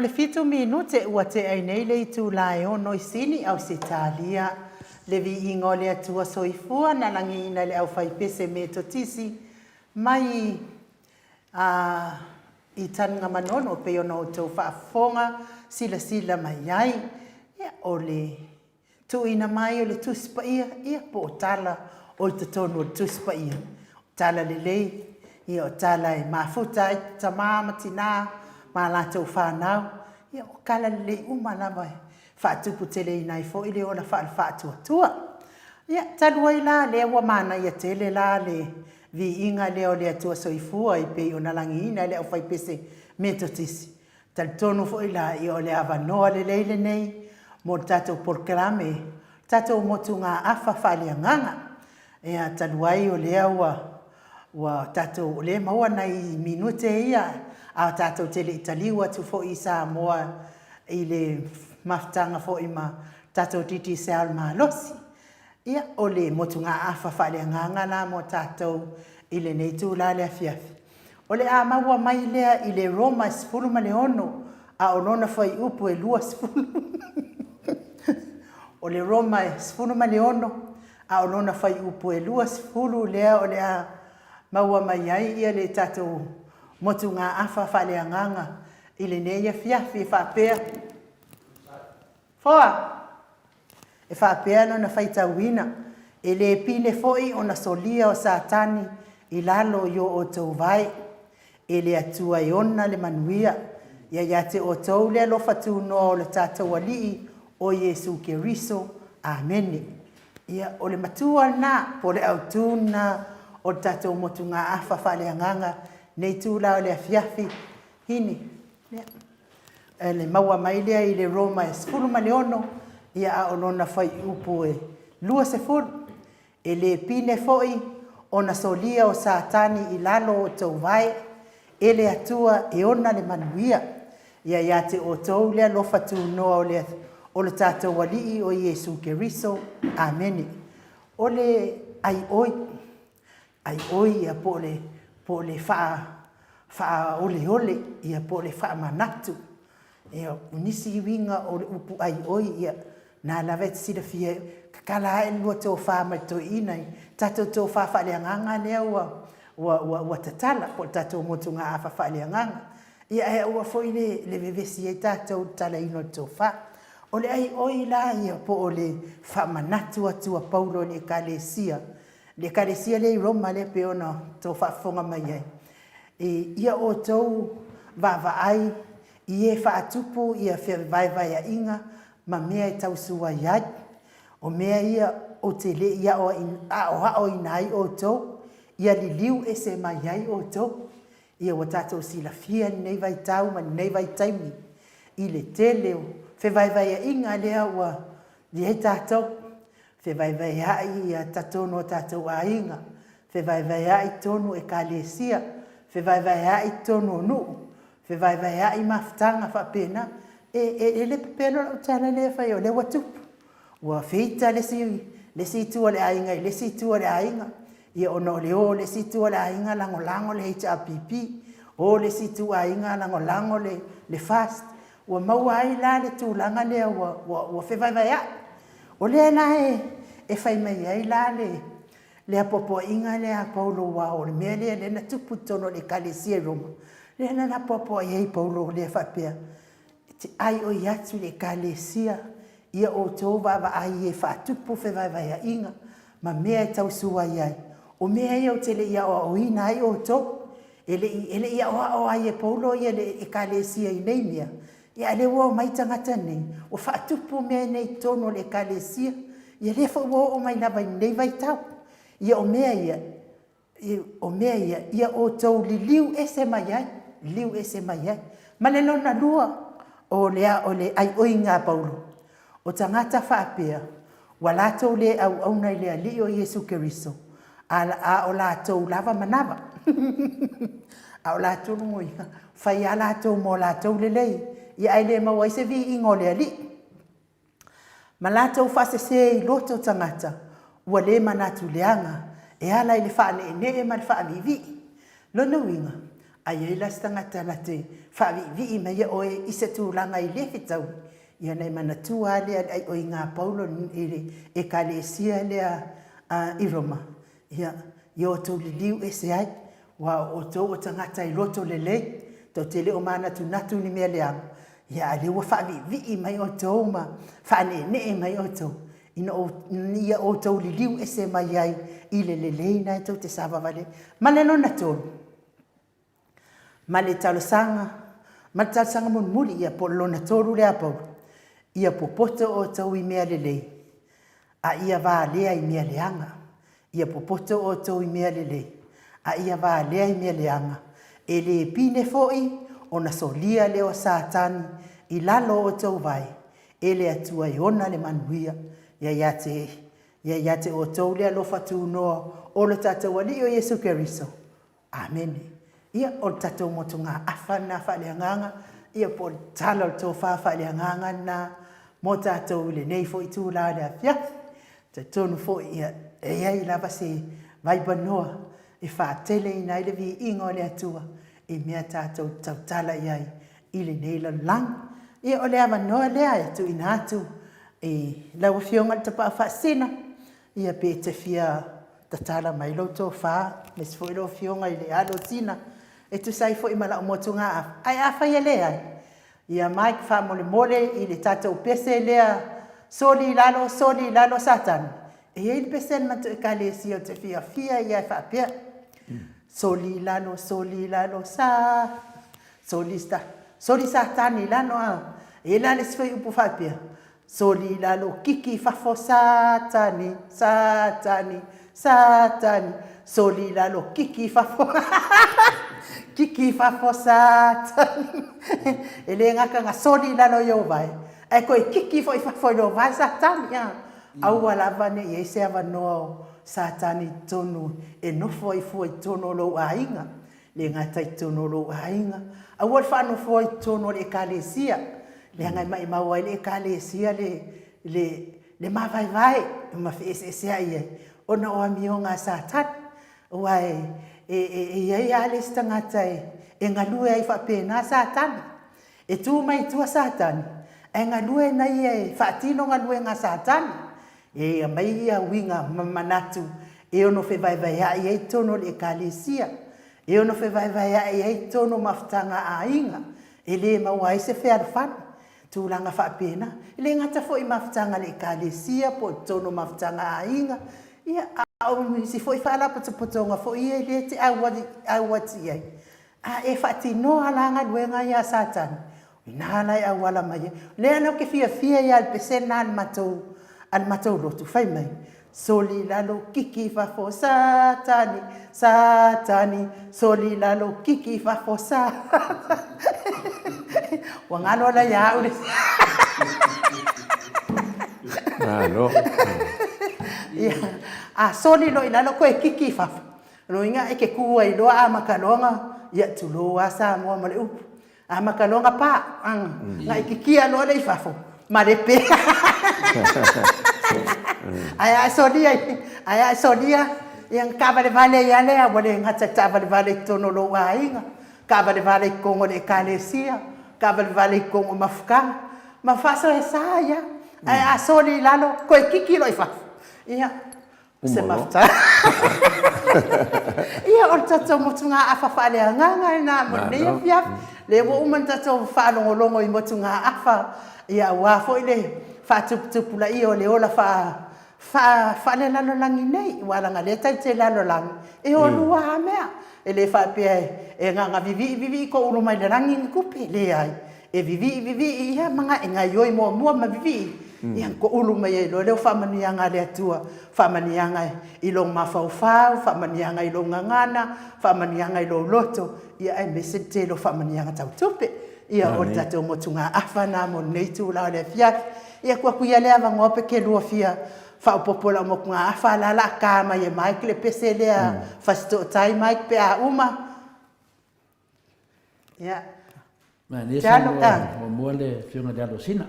27 minute ua tea ai nei le itula e 6 i Sini, Ausetalia. Le viiga o le Atua Soifua na lagiina e le aufaipese Metotisi mai a i Tanugamanono e pei ona outou faafofoga silasila mai ai. Ia, o le tuuina mai o le Tusi Paia, ia, po o tala o i totonu o le Tusi Paia. O tala lelei, ia, o tala e mafuta ai tama ma tina ma a latou fanau, ia, o tala lelei uma lava e faatuputeleina ai foi le ola faale-faatuatua. Ia, talu ai la lea ua manaia tele la le viiga lea o le Atua Soifua e pei ona lagiina e le aufaipese Metotisi, talitonu foi la, ia o le avanoa lelei lenei mo le tatou polokalame, tatou motugaafa faaleagaga. Ia, talu ai o lea ua ua tatou, o lea e maua nai minute ia, a tatou te le i taliu atu foi i Samoa i le mafutaga foi ma tatou Digicel malosi. Ia, o le motugaafa faaleagaga la mo tatou i lenei itula le afiafi. O le a maua mai lea i le Roma e 16, a o lona fuaiupu e 20. O le Roma e 16, a o lona fuaiupu e 20 lea o le a maua mai ai ia le tatou motugaafa faaleagaga i lenei afiafi e faapea, Foa! E faapea lona faitauina, E le pine foi ona solia o Satani i lalo i o outou vae. E le Atua e ona le manuia. Ia ia te outou le alofa tunoa o le tatou Alii o Iesu Keriso. Amene. Ia, o le matua lena, po o le autu lena o le tatou motugaafa faaleagaga nei itula o le afiafi. Hine, ia. Le maua mai lea i le Roma e 16, ia a o lona fuaiupu e 20. E le pine foi ona solia o Satani i lalo o outou vae, e le Atua e ona le manuia. Ia ia te outou le alofa tunoa o le o le tatou Alii o Iesu Keriso. Amene. O le aioi, aioi ia po o le po o le faa faaoleole ia po o le faamanatu. Ia, o nisi uiga o le upu aioi, ia, na lava e te silafia, tatala ae le lua tofa ma le toeaina i tatou tofa faaleagaga lea ua, ua, ua, ua tatala, po o le tatou motugaafa faaleagaga. Ia, ae aua foi le, le vevesi ai tatou i le tatalaina o le tofa. O le aioi la ia po o le faamanatu atu a Paulo i le Ekalesia, le Ekalesia lea i Roma lea pei ona outou faafofoga mai ai, e ia outou vaavaai i e faatupu ia fevaevaeaiga ma mea e tausuai ai. O mea ia ou te le i aoaoina ai outou, ia liliu ese mai ai outou. Ia ua tatou silafia lenei vaitau ma lenei vaitaimi i le tele o fevaevaeaiga lea ua i ai tatou, fevaevaea'i ia totonu o tatou aiga, fevaevaea'i totonu o Ekalesia, fevaevaea'i totonu o nuu, fevaevaea'i mafutaga faapena. E, e, e le pepelo lau tala lea e fai o lea ua tupu. Ua feita le isi, le isi itu o le aiga i le isi itu o le aiga, ia ona o le o o le isi itu o le aiga lagolago le HRPP, o le isi itu aiga lagolago le, le FAST. Ua maua ai la le tulaga lea ua, ua, ua fevaevaea'i. O lea la e, e fai mai ai la le, le apoapoaiga lea a Paulo aua o le mea lea lea na tupu i totonu o le Ekalesia i Roma, lea la na apoapoai ai Paulo lea faapea, e te aioi atu i le Ekalesia ia outou vaavaai e faatupu fevaevaeaiga ma mea e tausuai ai. O mea ia ou te le i aoaoina ai outou. E le i, e le i aoao ai e Paulo ia le Ekalesia i nei mea, ia a o lea ua omai tagata nei, ua faatupu mea nei i totonu o le Ekalesia, ia lea foi ua oo mai lava i lenei vaitau. Ia o mea ia, o mea ia, ia outou liliu ese mai ai, liliu ese mai ai. Ma le lona lua, o le, o le aioiga a Paulo, o tagata faapea, ua latou le auauna i le Alii o Iesu Keriso, a, a o latou lava manava. A o latou logoina, fai lava latou mo latou lelei, ia ae le maua ai se viiga o le Alii. Ma latou faasese i loto tagata ua le manatu leaga e ala i le faaneenee ma le faaviivii. Lona uiga, a i ai la se tagata na te faaviivii mai oe i se tulaga i le fetaui, ia ona e manatua lava lea le aioiga a Paulo i le Ekalesia lea i Roma, ia, ia outou liliu ese ai, aua o outou o tagata e loto lelei, tou te le o manatunatu ni mea leaga, ia a o lea ua faaviivii mai outou ma faaneenee mai outou, ina ia outou liliu ese mai ai i le lelei lena e tou te savavali ai. Ma le lona tolu, ma le talosaga, ma le talosaga mulimuli, ia po o le lona tolu lea a Paulo, ia popoto outou i mea lelei, a ia valea i mea leaga. Ia popoto outou i mea lelei, a ia valea i mea leaga. E le pine foi ona solia lea o Satani i lalo o outou vae. e le Atua e ona le manuia ia ia te ia ia te outou le alofa tunoa o lo tatou Alii o Iesu Keriso. Amene. Ia, o le tatou motugaafa lena faaleagaga, ia po o le tala o le tofa faaleagaga lena mo tatou i lenei foi itula o le afiafi. Talitonu foi, ia, e i ai lava se vaivanoa e faateleina ai le viiga o le Atua i mea tatou te tautala i ai i lenei lalolagi. Ia, o le avanoa lea e tuuina atu i lau Afioga i le Tapaau Faasisina, ia pe e te fia tatala mai lou tofa, aemaise foi lau Afioga i le Alosina, e tusa ai foi ma lau motugaafa. Ae afai e leai, ia Mike faamolemole i le tatou pese lea, soli i lalo, soli i lalo Satani. E i ai le pese a le matou Ekalesia ou te fiafia ia e faapea, Soli i lalo, soli i lalo, sa, soli, soli Satani i lalo, a. E i ai la le isi foi upu faapea, Soli i lalo kiki i fafo Satani, Satani, Satani Soli i lalo kiki i fafo Kiki i fafo Satani E le gata na soli i lalo i ou vae Ae toe kiki foi i fafo i lou vae Satani a Aua lava ne i ai se avanoa o Satani i totonu e nofo ai fua i totonu o lou aiga Le gata i totonu o lou aiga, aua le faanofoa i totonu o le Ekalesia, leaga e maimau ai le Ekalesia le, le, le mavaevae ma feeseeseai ai, ona o amioga a Satani. Aua e, e, e, e i ai lava le isi tagata e, e galue ai faapena Satani. E tu mai i tua Satani, ae galue na ia e faatino galuega a Satani. E aumai ia uiga ma manatu e ono fevaevaea'i ai totonu o le Ekalesia, e ono fevaevaea'i ai totonu o mafutaga a aiga, e le maua ai se fealofani, tulaga faapena. E le gata foi i mafutaga a le Ekalesia po o totonu o mafutaga a aiga, ia, a o nisi foi faalapotopotoga foi ia e le te auati i ai. A e faatinoa la galuega ia a Satani, o ina la e auala mai ai. O lea la ou te fiafia ia i le pese lena a le matou, a le matou lotu, fai mai, Soli i lalo, kiki i fafo, Satani, Satani, soli i lalo, kiki i fafo, Satani. Ua galo la ia au le... Malo. Ia, a soli loa i lalo, koe kiki i fafo. Loiga e ke kū ai loa amaka loa ia tulou a Samoa ma le upu. Amaka loa na pā, na i kikia loa lea i fafo, ma le pē. Ae a e solia, ae a e solia, ia na taavalevale ai lava lea, ua le gata i taavalevale i totonu o lou aiga, taavalevale i totonu o le Ekalesia, taavalevale i totonu o mafutaga, ma faasoesa ai lava. Ae a soli i lalo, toe kiki loa i fafo. Ia, Se mafutaga. Ia, o le tatou motugaafa faaleagaga lena mo lenei afiafi. Lea ua uma ona tatou faalogologo i motugaafa, ia aua foi le faatuputupulaia o le ola faa, faa, faalelalolagi nei. Aua leaga o lea tatou te lalolagi, e o lua lava mea. E le faapea e na ona vivii vivii toulu mai le lagi ni tupe, leai. E vivii vivii ia ma e gaioi muamua ma vivii ia ona toulu mai ai loa lea o faamanuiaga a le Atua, faamanuiaga i lou mafaufau, faamanuiaga i lou gagana, faamanuiaga i lou loto, ia aemaise le tele o faamanuiaga tau tupe. Ia o le tatou motugaafa lena mo lenei itula o le afiafi. Ia tuu atu ia le avanoa pe te lua fia faaopoopo i lau motugaafa, a o la o le a ta mai e Mike le pese lea Fasitootai Mike pe a uma. Ia. Manaia saunoa muamua le Afioga i le Alosina.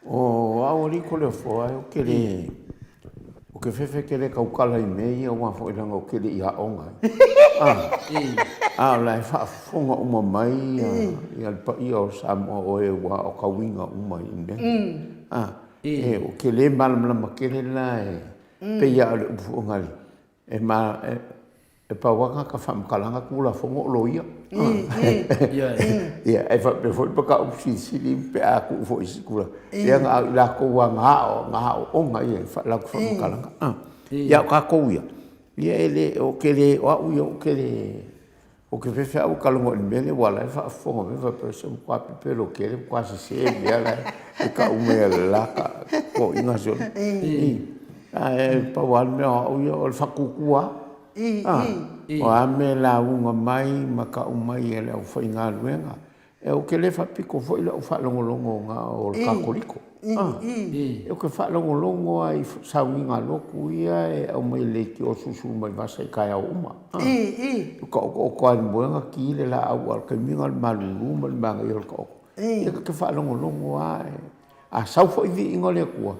O au alii Toleafoa ou te le, ou te fefe tele e tautala i mea ia aua foi leaga ou te le i aoga ai. A o la e faafofoga uma mai ia le paia o Samoa o e ua aotauina uma i mea. Ou te le malamalama tele la e pei lava o le upu foi lea, E ma, e, e pau lava tagata faamatalaga Tulafono o loia. Ia, e faapea foi le mataupu silisili pe a tuu foi i se tulaga. Ia na o i latou lava na ao, na aooga ia i latou faamatalaga. Ia, a o tatou ia, ia e le, ou te le, o au ia ou te le, Ou te fefe au e talanoa i le mea lea aua o la e faafofoga mai faapea se matua pepelo tele matua sese mea la e tau mai e le la toeaina solo. Ae pau lava le mea o au ia o le faatuatua lava. O a mea e lauga mai ma tau mai e le aufaigaluega. Ou te le faapito foi lau faalogologo na o le Katoliko. Ou te faalogologo lava i sauniga lotu ia e aumai e le leitio e susulu mai vasa i taeao uma. E taotooto lava i le moega ki le laau, a o le taimi lena o le malulu ma le manaia o le taoto. Ia ta te faalogologo lava, a sau foi viiga o le Atua,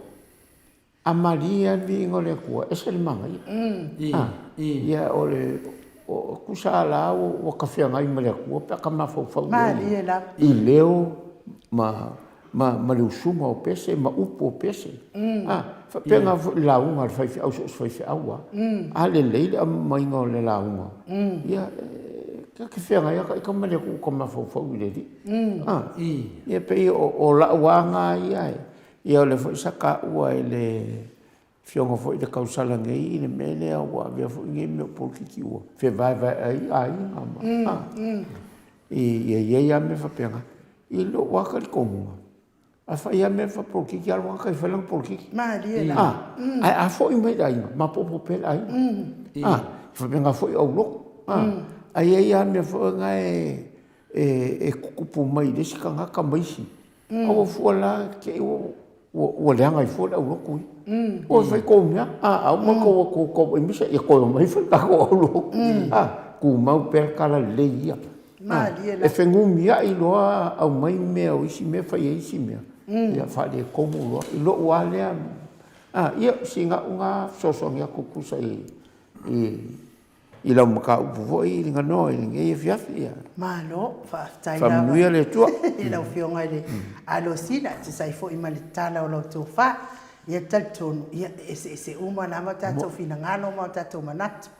A malie lava le viiga o le Atua, e ese le manaia. Ia o le tusa lava la ua ta feagai ma le Atua pe a ta mafaufau i leo ma le usuga o pese ma upu o pese. E faapena foi i le lauga a le faifeau, so o se faifeau lava. A lelei le aumaiga o le lauga, ia ta te feagai lava ita ma le Atua ua ta mafaufau i le Alii. Ia pei o lau lava na ia. Ia o lea foi sa taua e le Afioga foi i le tausala nei le mea lea ua avea foi lenei mea o polokiki ua fevaevaeai ai aiga ma ia i ai lava mea faapena. I lou lava talitonuga, a fai lava mea faapolokiki, alu lava e fai lana polokiki. Malie lava. Ae a foi mai i le aiga, mapopo pea le aiga. E faapena foi aulotu. Ae i ai lava mea foi na e tutupu mai i le isi tagata ma isi, A ua fua la te i ua leaga ai fua le aulotu ia. Ua fai tou mea, a uma tou tou aimisa, ia toe omai foi le tatou aulotu. A, tumau pea le talalelei ia. E fenumiai loa aumai mea o isi mea fai ai isi mea, ia faaletonu loa. I lou lava lea, ia sina au na fesoasoani atu e tusa i i lau mataupu foi Liganoa i lenei afiafi. Ia. Malo, faafetai lava. Faamanuia le Atua. I lau Afioga i le Alosina, e tusa ai foi ma le tala o lau tofa. Ia talitonu, ia, e eseese uma lava tatou finagalo ma o tatou manatu.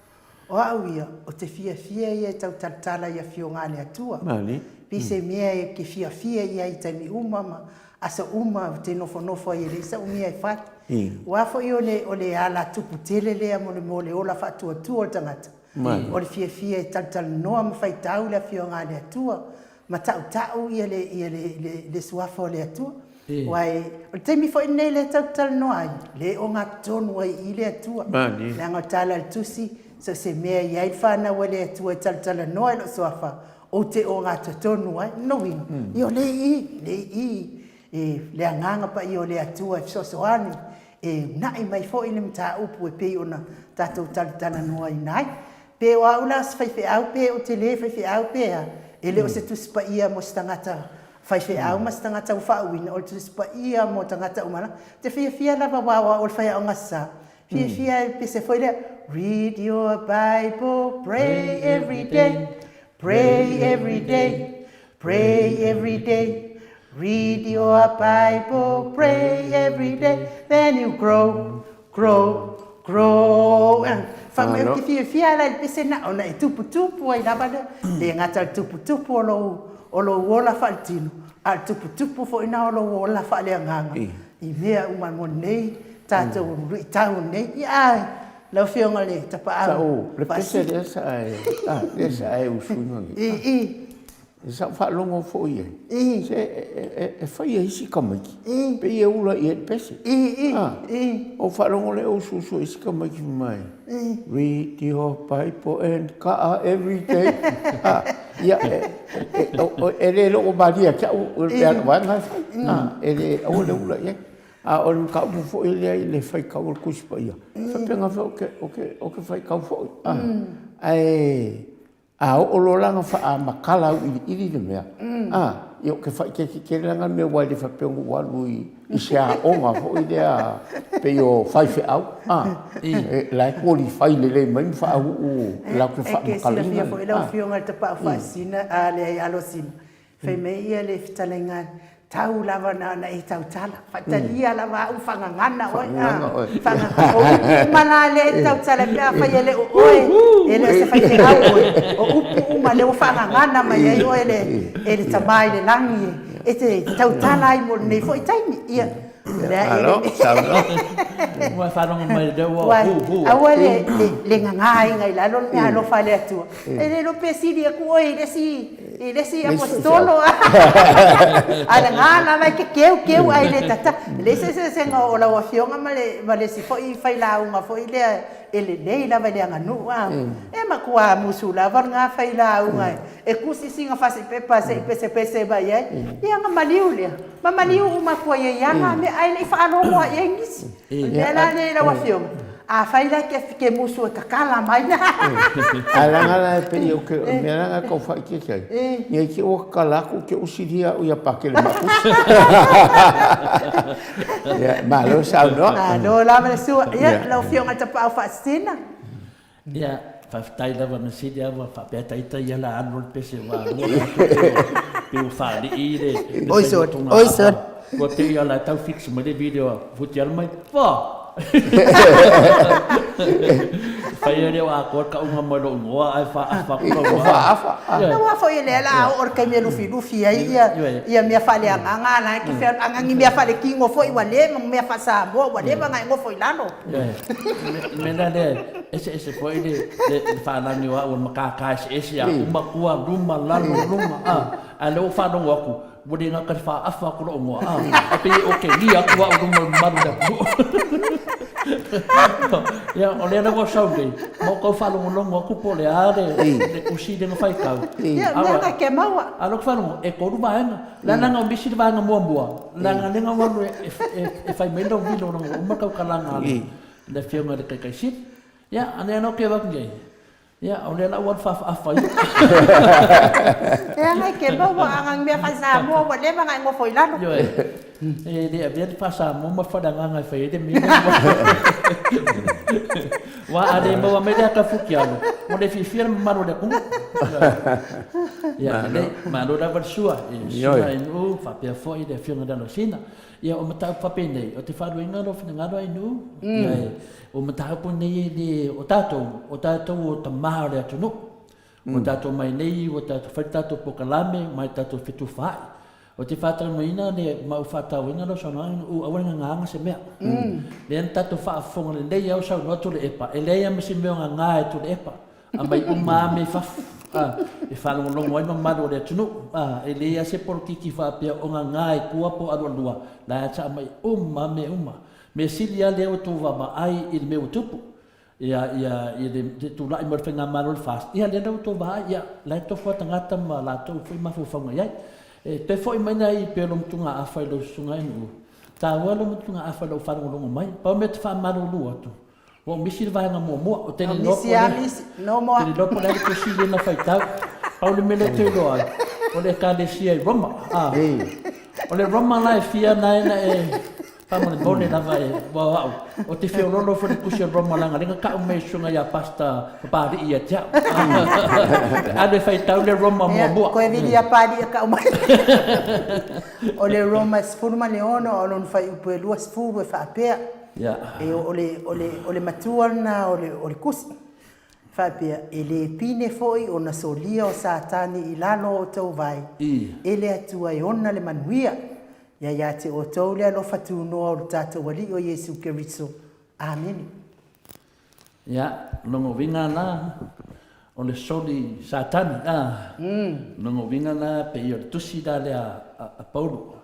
O au ia, ou te fiafia ia e tau talatala i Afioga a le Atua. Pei se mea e te fiafia i ai i taimi uma ma aso uma ou te nofonofo ai e leai sau mea e fai. Aua foi o le, o le alatupu tele lea mo le, mo le ola faatuatua o le tagata, o le fiafia e talatalanoa ma faitau le Afioga a le Atua, ma tautau ia le, ia le, le, le Suafa o le Atua. Aua e, o le taimi foi lenei lea tatou te talanoa ai, lea e ogatotonu ai i i le Atua. Leaga o le tala a le Tusi, so o se mea e i ai le fanau a le Atua e talatalanoa i lou Suafa, ou te ogatotonu ai. Lona uiga, ia o lea e i i, lea e i i le Agaga Paia o le Atua e fesoasoani, e uunai mai foi le mataupu e pei ona tatou talatalanoaina ai. Pe o au la o se faifeau pe ou te le faifeau pe a, e le o se Tusi Paia mo se tagata faifeau ma se tagata ua faauuina, o le Tusi Paia mo tagata uma lava. Ou te fiafia lava aua o au o le faiaoga sa, fiafia e pese foi lea, Read your Bible, pray every day, Pray every day, pray every day, read your Bible, pray every day, then you grow, grow, grow. Fai mai ou te fiafia ala i le pese na ona e tuputupu ai lava lea. Le gata i le tuputupu o lou, o lou ola faaletino, a o le tuputupu foi na o lou ola faaleagaga i mea uma mo lenei tatou luitau nei. Ia, ai, Lau Afioga i le Tapaau. Sa ou, le pese lea sa e, a, lea sa e usuina nei. I, i. Sa ou faalogo foi i ai. I. Se e, e, e fai e isi tamaiti. I. Pei e ula i ai le pese. I, i, a, i. Ou faalogo lea o usuusu e isi tamaiti fai mai. I. Read your Bible and kaa every day. a, ia, e, e, e, e le logomalie ia te au le vaega e fai. A, e le, aua le ula i ai. A o le mataupu foi lea i le faitau o le Tusi Paia, e faapena foi ou te faitau foi. Ae a oo loa la ina faamatala auiliili le mea, ia ou te faaeteete tele la mea aua e le faapea na ou alu i se aoga foi lea pei o faifeau, la e qualify lelei mai ma faauu latou te faamatalaina. E te silafia foi lau Afioga i le Tapaau Faasisina, a leai Alosina, Fai mai ia le fetalaiga, tau lava na ona e tautala, faatalia lava au faagagana oe. O upu uma la lea e tautala pe afai e le o oe, e le o se faifeau oe, o upu uma lea ua faagagana mai ai oe e le Tama i le lagi e te tautala ai mo lenei foi taimi. Ia, Malo, saunoa. Ua faalogo mai lea ua hu hu. Aua le gagaina i lalo le meaalofa a le Atua. E le iloa pe sili atu oe i le isi i le isi aposetolo. A le gā lava e te keu keu ae le tata. Leai se eseesega o lau Afioga ma le ma le isi foi failauga foi lea e lelei lava i le aganuu a. E matua musu lava lena failauga e tusi sina fasipepa se i pesepese mai ai, ia ona maliu lea, ma maliu uma atu ai i ana mea ae le i faalogo lava i ai nisi. O le mea la lea i lau Afioga, afai la e te musu e tatala mai. Ae leaga la e pei ou te, o le mea la lena e tau faaeteete ai, ne i te i ua tatala atu te usilia au ia Pakele Mapusi. Ia, malo saunoa. Malo lava le sua. Ia, lau Afioga i le Tapaau Faasisina. Ia, faafetai lava Mesili a ua faapea ita ia la alu le pese ua lua pe ua faalii le Oi sole, oi sole. Ua te ia la tau fix mai le video a futi alu mai. Fa. Fai ai lea o atoa le kauga mai lou igoa ae faaafa atu lau igoa. Faaafa. Aua foi lea la a oo i le taimi e lufilufi ai ia ia mea faaleagaga la e te fealuai a na ni mea faaletino foi ua leva ma mea faa-Samoa ua leva ona e nofo i lalo. Le mea la lea, eseese foi le faalagi o au o le matata eseese a uma tua, luma, lalo, luga, a, a o lea ua ou faalogo atu, ua le gata i le faaafa atu lou igoa, a, ae pei e otegia atu au i luma o le mamalu o le atunuu. Ia, o lea la ua sau nei, ma ou tau faalogologo atu po o le a le tusi lea na faitau. Ia, mea na ke maua. A o lea ou te faalogo, e tolu vaega. Leaga o misi le vaega muamua, leaga lea na ou alu e fai mai lau vilo leaga ua uma le tautalaga a le Afioga i le Taitai Sili. Ia, a lea la ou te avatu nei, ia, o lea la ua alu faafaafa ia. Leaga e te maua a na ni mea faa-Samoa ua leva ona e nofo i lalo. Ioe, e le avea le faa-Samoa ma le faaleagaga e fai ai le mea lea. Aua a le maua mai le ata futialo, ua le fiafia le mamalu o le atunuu. Ia, lelei, malo lava le sua i le susuga i Nu'u faapea foi le Afioga i le Alosina. Ia, o mataupu faapenei, ou te faaluaina lou finagalo ai Nu'u, ia, o mataupu nei e le, o tatou, o tatou o tama o le atunuu. Ua tatou mai nei, ua tatou fai le tatou polokalame ma le tatou fetufaai. Ou te faataunuaina le ma ou faatauaina lau saunoaga ina ua aua ne gagaga se mea. Lea na tatou faafofoga lelei lava o saunoa Tuilaepa, e leai lava ma se mea o gaga e Tuilaepa. Aumai uma lava mea i fafo, a, e faalogologo ai mamalu o le atunuu. A, e leai lava se polokiki faapea o gaga i tua po o alualua, la e aumai uma lava mea uma. Mea sili lava lea ua outou vaavaai i le mea ua tupu. Ia, ia, i le tulai mai o le Faigamalo o le FAST, ia lea la ua outou vaai, ia, la e tofu lava tagata ma latou foi mafaufauga i ai. E toe foi mai nai pei o lou motugaafa i lau susuga Nu'u, taua lou motugaafa i lau faalogologo mai. Pau mea ou te faamalulu atu, ua ou misi le vaega muamua, ou te le iloa po o le, ou te le iloa po o le a le tusi lea na faitau. Pau le mea lea ou te iloa ai, o le Ekalesia i Roma, a. O le Roma la e fia na e na e Faamolemole lava e, aua o au, ou te feoloolo foi i le tusi o Roma leaga lea na tau mai e le susuga ia Pastor Papalii ia te au. Alu e faitau le Roma muamua. Ia, toe vili ia Papalii e tau mai. O le Roma e 16 a o lona fuaiupu e 20 e faapea, e o le, o le, o le matua lena o le, o le tusi. Faapea, e le pine foi ona solia o Satani i lalo o outou vae, e le Atua e ona le manuia. Ia ia te outou le alofa tunoa o lo tatou Alii o Iesu Keriso. Amene. Ia, lona uiga la, o le soli Satani, a? Lona uiga la, pei o le tusi la lea a Paulo.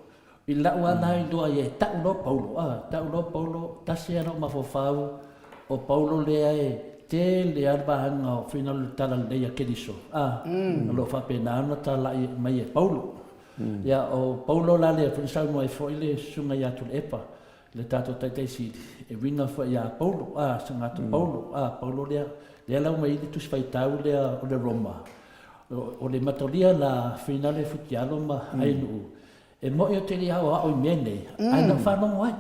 I lau lava la iloa ia e tau loa Paulo, a, tau loa Paulo, tasi lava lou mafaufau, o Paulo lea e tele lava le vaega o finagalo i le talalelei a Keriso, a, o lo o faapena ona talai mai e Paulo. Ia, o Paulo la lea foi na saunoa ai foi le susuga ia Tuilaepa, le tatou Taitai Sili, e uiga foi ia Paulo, a, se tagata Paulo, a, Paulo lea, lea la ua i ai le Tusi Faitau lea o le Roma, o le matalia la finale futialo ma Ainuu, e moni ou te le aoao i mea nei, ae na ou faalogo ai.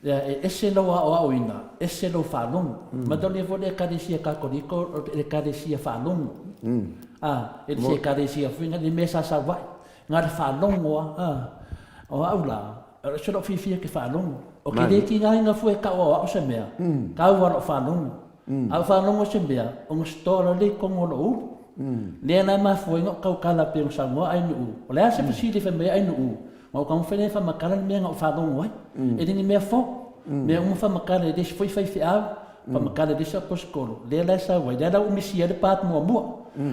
Ia, e ese lou aoaoina, ese lou faalogo. Matalia foi le Ekalesia Katoliko o le Ekalesia faalogo. A, e le se Ekalesia foi le mea sa sau ai. Na le faalogo a, a. O au la, o se lou fiafia ke faalogo. O ke le tigaina fua e kau o au se mea, kau a lou faalogo. A ou faalogo se mea, ona store loa lea i totonu o lou ulu. Lea la e mafua ai ona ou tautala pei ona saunoa Ainuu. O le a se fesili e fai mai ai Ainuu, na ou taumafai lea e faamatala le mea na ou faalogo ai. E le ni mea fou. Mea uma faamatala e le isi foi faifeau, faamatala e le isi aposetolo. Lea la e sau ai, lea la ua ou misia ai le part muamua.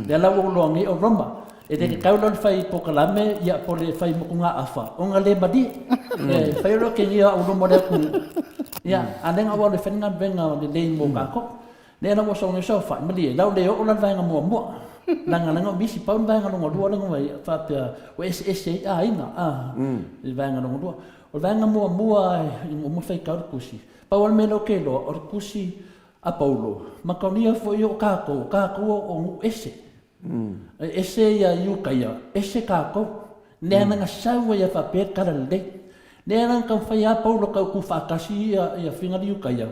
Lea la ua ou iloa nei o Roma. E le tatau la ona fai polokalame ia po o le fai motugaafa ona le malie. E fai o le otegia au luma o le atunuu, ia, a lea na ou alu e fai le galuega lelei mo tatou. Lea la ua sau nei saofai, malie, la ua le oo la le vaega muamua, leaga lea na ou misi, pau le vaega lona lua lea na faapea ua eseese ai aiga, a, i le vaega lona lua. O le vaega muamua ina ua uma faitau le tusi, pau lava le mea lea ou te iloa, o le tusi a Paulo, manatua foi o tatou, o tatou o nuu ese. E ese ia Iutaia, ese tatou. Lea na sau ai a faapea le tala lelei. Lea la na taumafai a Paulo tau tuufaatasi ia faiga le Iutaia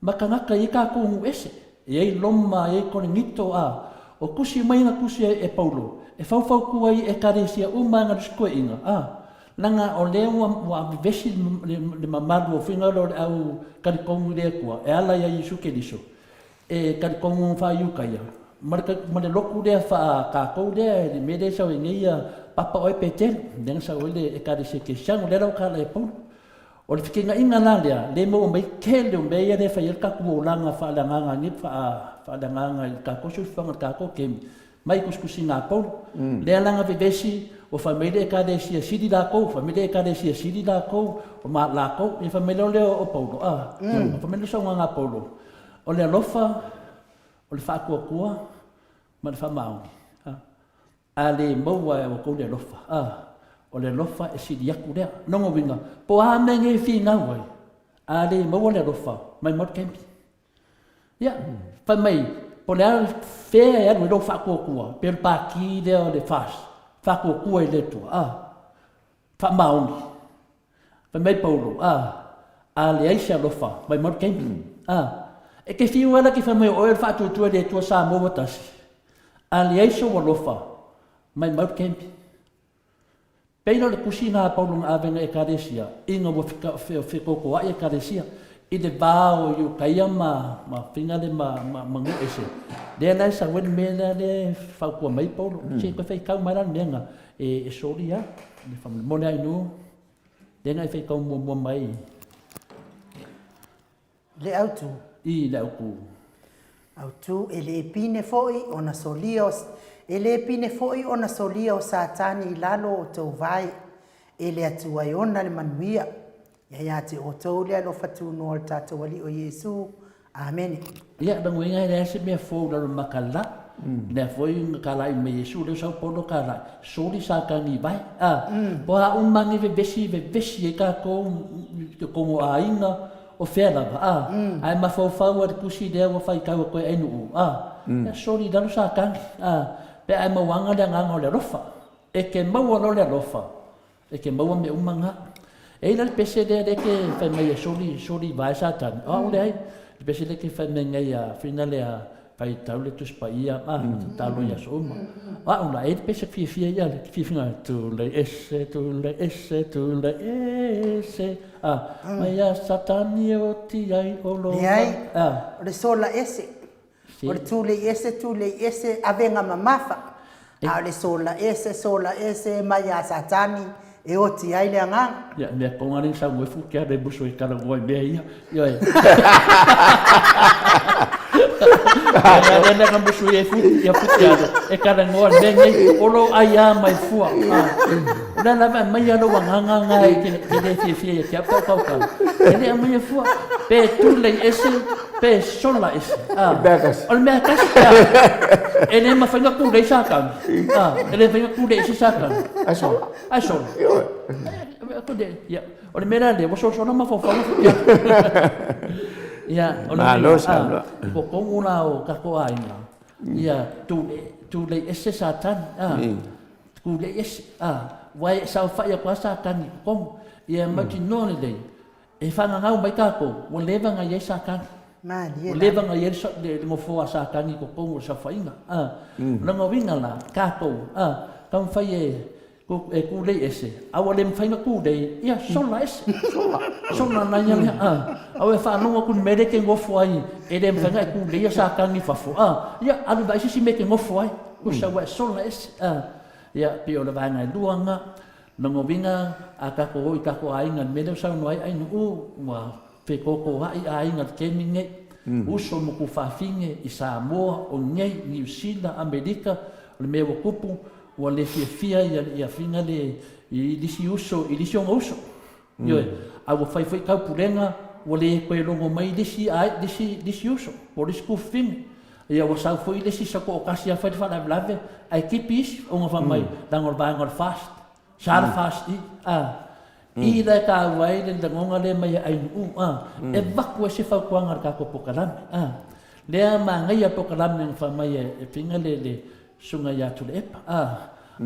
ma tagata e i ai tatou nuu ese. E i ai Roma, e i ai Korinito, a o tusi mai na tusi ai e Paulo e faufautua ai i Ekalesia uma na lusitoeina, a leaga o lea ua vevesi le mamalu o faiga lea o le au talitonu i le Atua e ala ia Iesu Keriso. E talitonu faa-Iutaia, ma le, ma le lotu lea faa-tatou lea, le mea lea e sau ai nei ia Papa oe Petelo, lea na sau ai le Ekalesia Kerisiano, lea la ua tala e Paulo. O le fekegaina la lea, lea e maua mai tele o mea ia lea e fai ai le tatou olaga faaleagaga nei, faaleagaga i le tatou soifuaga i le tatou taimi, mai tusitusiga a Paulo. Lea la na vevesi, ua fai mai le Ekalesia sili latou, fai mai le Ekalesia sili latou, o ma latou, ia fai mai loa lea o Paulo, a, fai mai le saunoaga a Paulo, O le alofa, o le faatuatua ma le faamaoni. A le maua e outou le alofa, a, o le alofa e sili atu lea. Lona uiga, po o a mea nei e finau ai, a le maua le alofa, maimau le taimi. Ia, fai mai, po o le a fea e alu ai lou faatuatua, pei o le pati lea o le FAST, faatuatua i le Atua, a, faamaoni. Fai mai Paulo, A, a leai se alofa, maimau le taimi. A, e te fiu ai la te fai mai o oe o le faatuatua i le Atua Samoa ua tasi. A leai sou alofa, maimau le taimi. Pei la o le tusi na a Paulo na ave na Ekalesia, ina ua fetotoai Ekalesia, i le va o Iutaia ma, ma faiga le ma, ma, ma nuu ese. Lea la e sau ai le mea lea lea e fautua mai Paulo, se toe faitau mai la le mea na, e, e soli lava. Le faamolemole ai nuu, lea na e faitau muamua mai. Le autu. I le autu. Autu, e le pine foi ona solia o, e le pine foi ona solia o Satani i lalo o outou vae, e le Atua e ona le manuia. Ia ia te outou le alofa tunoa o le tatou Alii o Iesu. Amene. Ia, lagona e leai se mea fou i lalo maka la. Lea foi na talai mai Iesu, lea sau Paulo talai, soli Satani i vae. A, po a uma ni vevesi, vevesi ai tatou i totonu o aiga, o fea lava, a, ae mafaufau a le tusi lea ua faitau atu ai Ainuu, a, ia soli i lalo Satani, a, pe a e mauaga le agaga o le alofa. E te maua loa le alofa, E te maua mea uma na. E i ai la le pese lea lea ke fai mai e soli, soli vae Satani. O au leai. Le pese lea ke fai mai nei a whina lea fai tau le Tusi Paia, a, tatalo i aso uma. O au la, e i ai le pese fiafia ia, le fiafiga, tulei ese, tulei ese, tulei ese, a, mai a Satani e oti ai o lo. Leai, o le sola ese. O le tulei ese, tulei ese, avega mamafa, a o le sola ese, sola ese mai ia Satani e oti ai le agaga. Ia, mea konga lea sau moe fuke ale musu e talanoa i mea ia. Ioe. Ia lea lea musu e fuke, ia fuke ale e talanoa i mea nei. O lou ai a mai fua. O lea lava e aumai lou agaga na e te le fiafia ia te au pe au kaukau. E le aumaia fua. Pe tulei ese, pe sola ese. Ah. O le mea tasi. E le mafai ona tulei Satani. Ah. E le mafai ona tulei ese Satani. Ai sola. Ai sola. Ia, o le mea la lea, ua solasola mafaufauga. Ia, o le Malo saunoa. I totonu la o tatou aiga, ia tulei ese Satani. Ah. Tulei ese. Ah. Ua e saofai atu lava Satani i totonu. Ia mautinoa lelei, E whangangau mai tātou, ua leva na i ai Satani. Malie Ua leva na i ai le nofoa a Satani i totonu o le saofaiga. A, o lona uiga la, tātou, a, taumafai e, e kūlei ese, a ua le mafai ona kūlei, ia sola ese. Sola. Sola la ia lea, a. Aua e faalogo atu i le mea lea e te nofo ai, e le mafai ona e kūleia Satani i fafo, a, ia alu e vaai se isi mea e te nofo ai. Tusa ua e sola ese, a. Ia, pei o le vaega e lua na. Lona uiga, a tatou o i tatou aiga i le mea lea ua saunoa ai Ainuu, ua fetotoai aiga i le taimi lenei. Uso ma tuafafine i Samoa, o nei, Niu Sila, Amerika, o le mea ua tupu, ua le fiafia ia ia fina le i lisi uso i lisi ona uso. Ioe, a ua fai foi taupulega ua le toe logo mai lisi ai lisi lisi uso po o lisi tufafine. Ia ua sau foi lesi sa toatasi a fai le faalavelave ae tipi isi ona fai mai leaga o le vaega o le FAST. Sa le FAST i a i la e taua ai le lagoga lea mai e Ainuu a e avatu ai se fautuaga a le tatou polokalame a. Lea manaia le polokalame na fai mai e fina le le Susuga ia Tuilaepa a.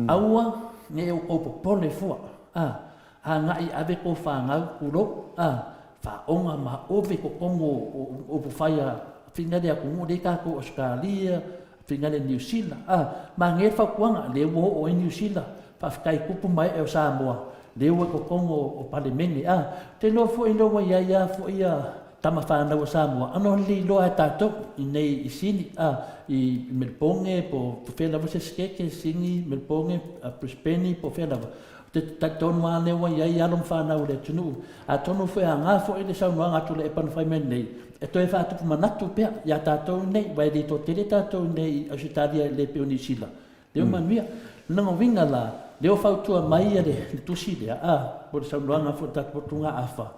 Aua ne i outou popole fua a. Agai ave tou fanau, tulou, a, faaoga ma ove i totonu o upufai a fina le atunuu lea i tatou Ausetalia, fina le Niu Sila, a, manaia le fautuaga, lea ua oo ai Niu Sila, faafetai tupu ma ee o Samoa, lea ua i totonu o Palemene, a. Ou te iloa foi lea ua i ai lava foi ia tama fanau a Samoa, ano lelei loa e tatou i inei i Sini, a, i Melebone po o fea lava se Setete, Sini, Melebone, Brisbane po o fea lava, Ou te talitonu lava lea ua i ai alo ma fanau o le atunuu. Atonu foi e aoga foi le saunoaga a Tuilaepa na fai mai nei, e toe faatupu manatu pea iā tatou nei, aua e le toatele tatou i inei i Ausetalia e le pei o Niu Sila. Lea ua manuia. O lona uiga la, lea ua fautua mai le tusi lea, a, po o le saunoaga foi a le tatou motugaafa,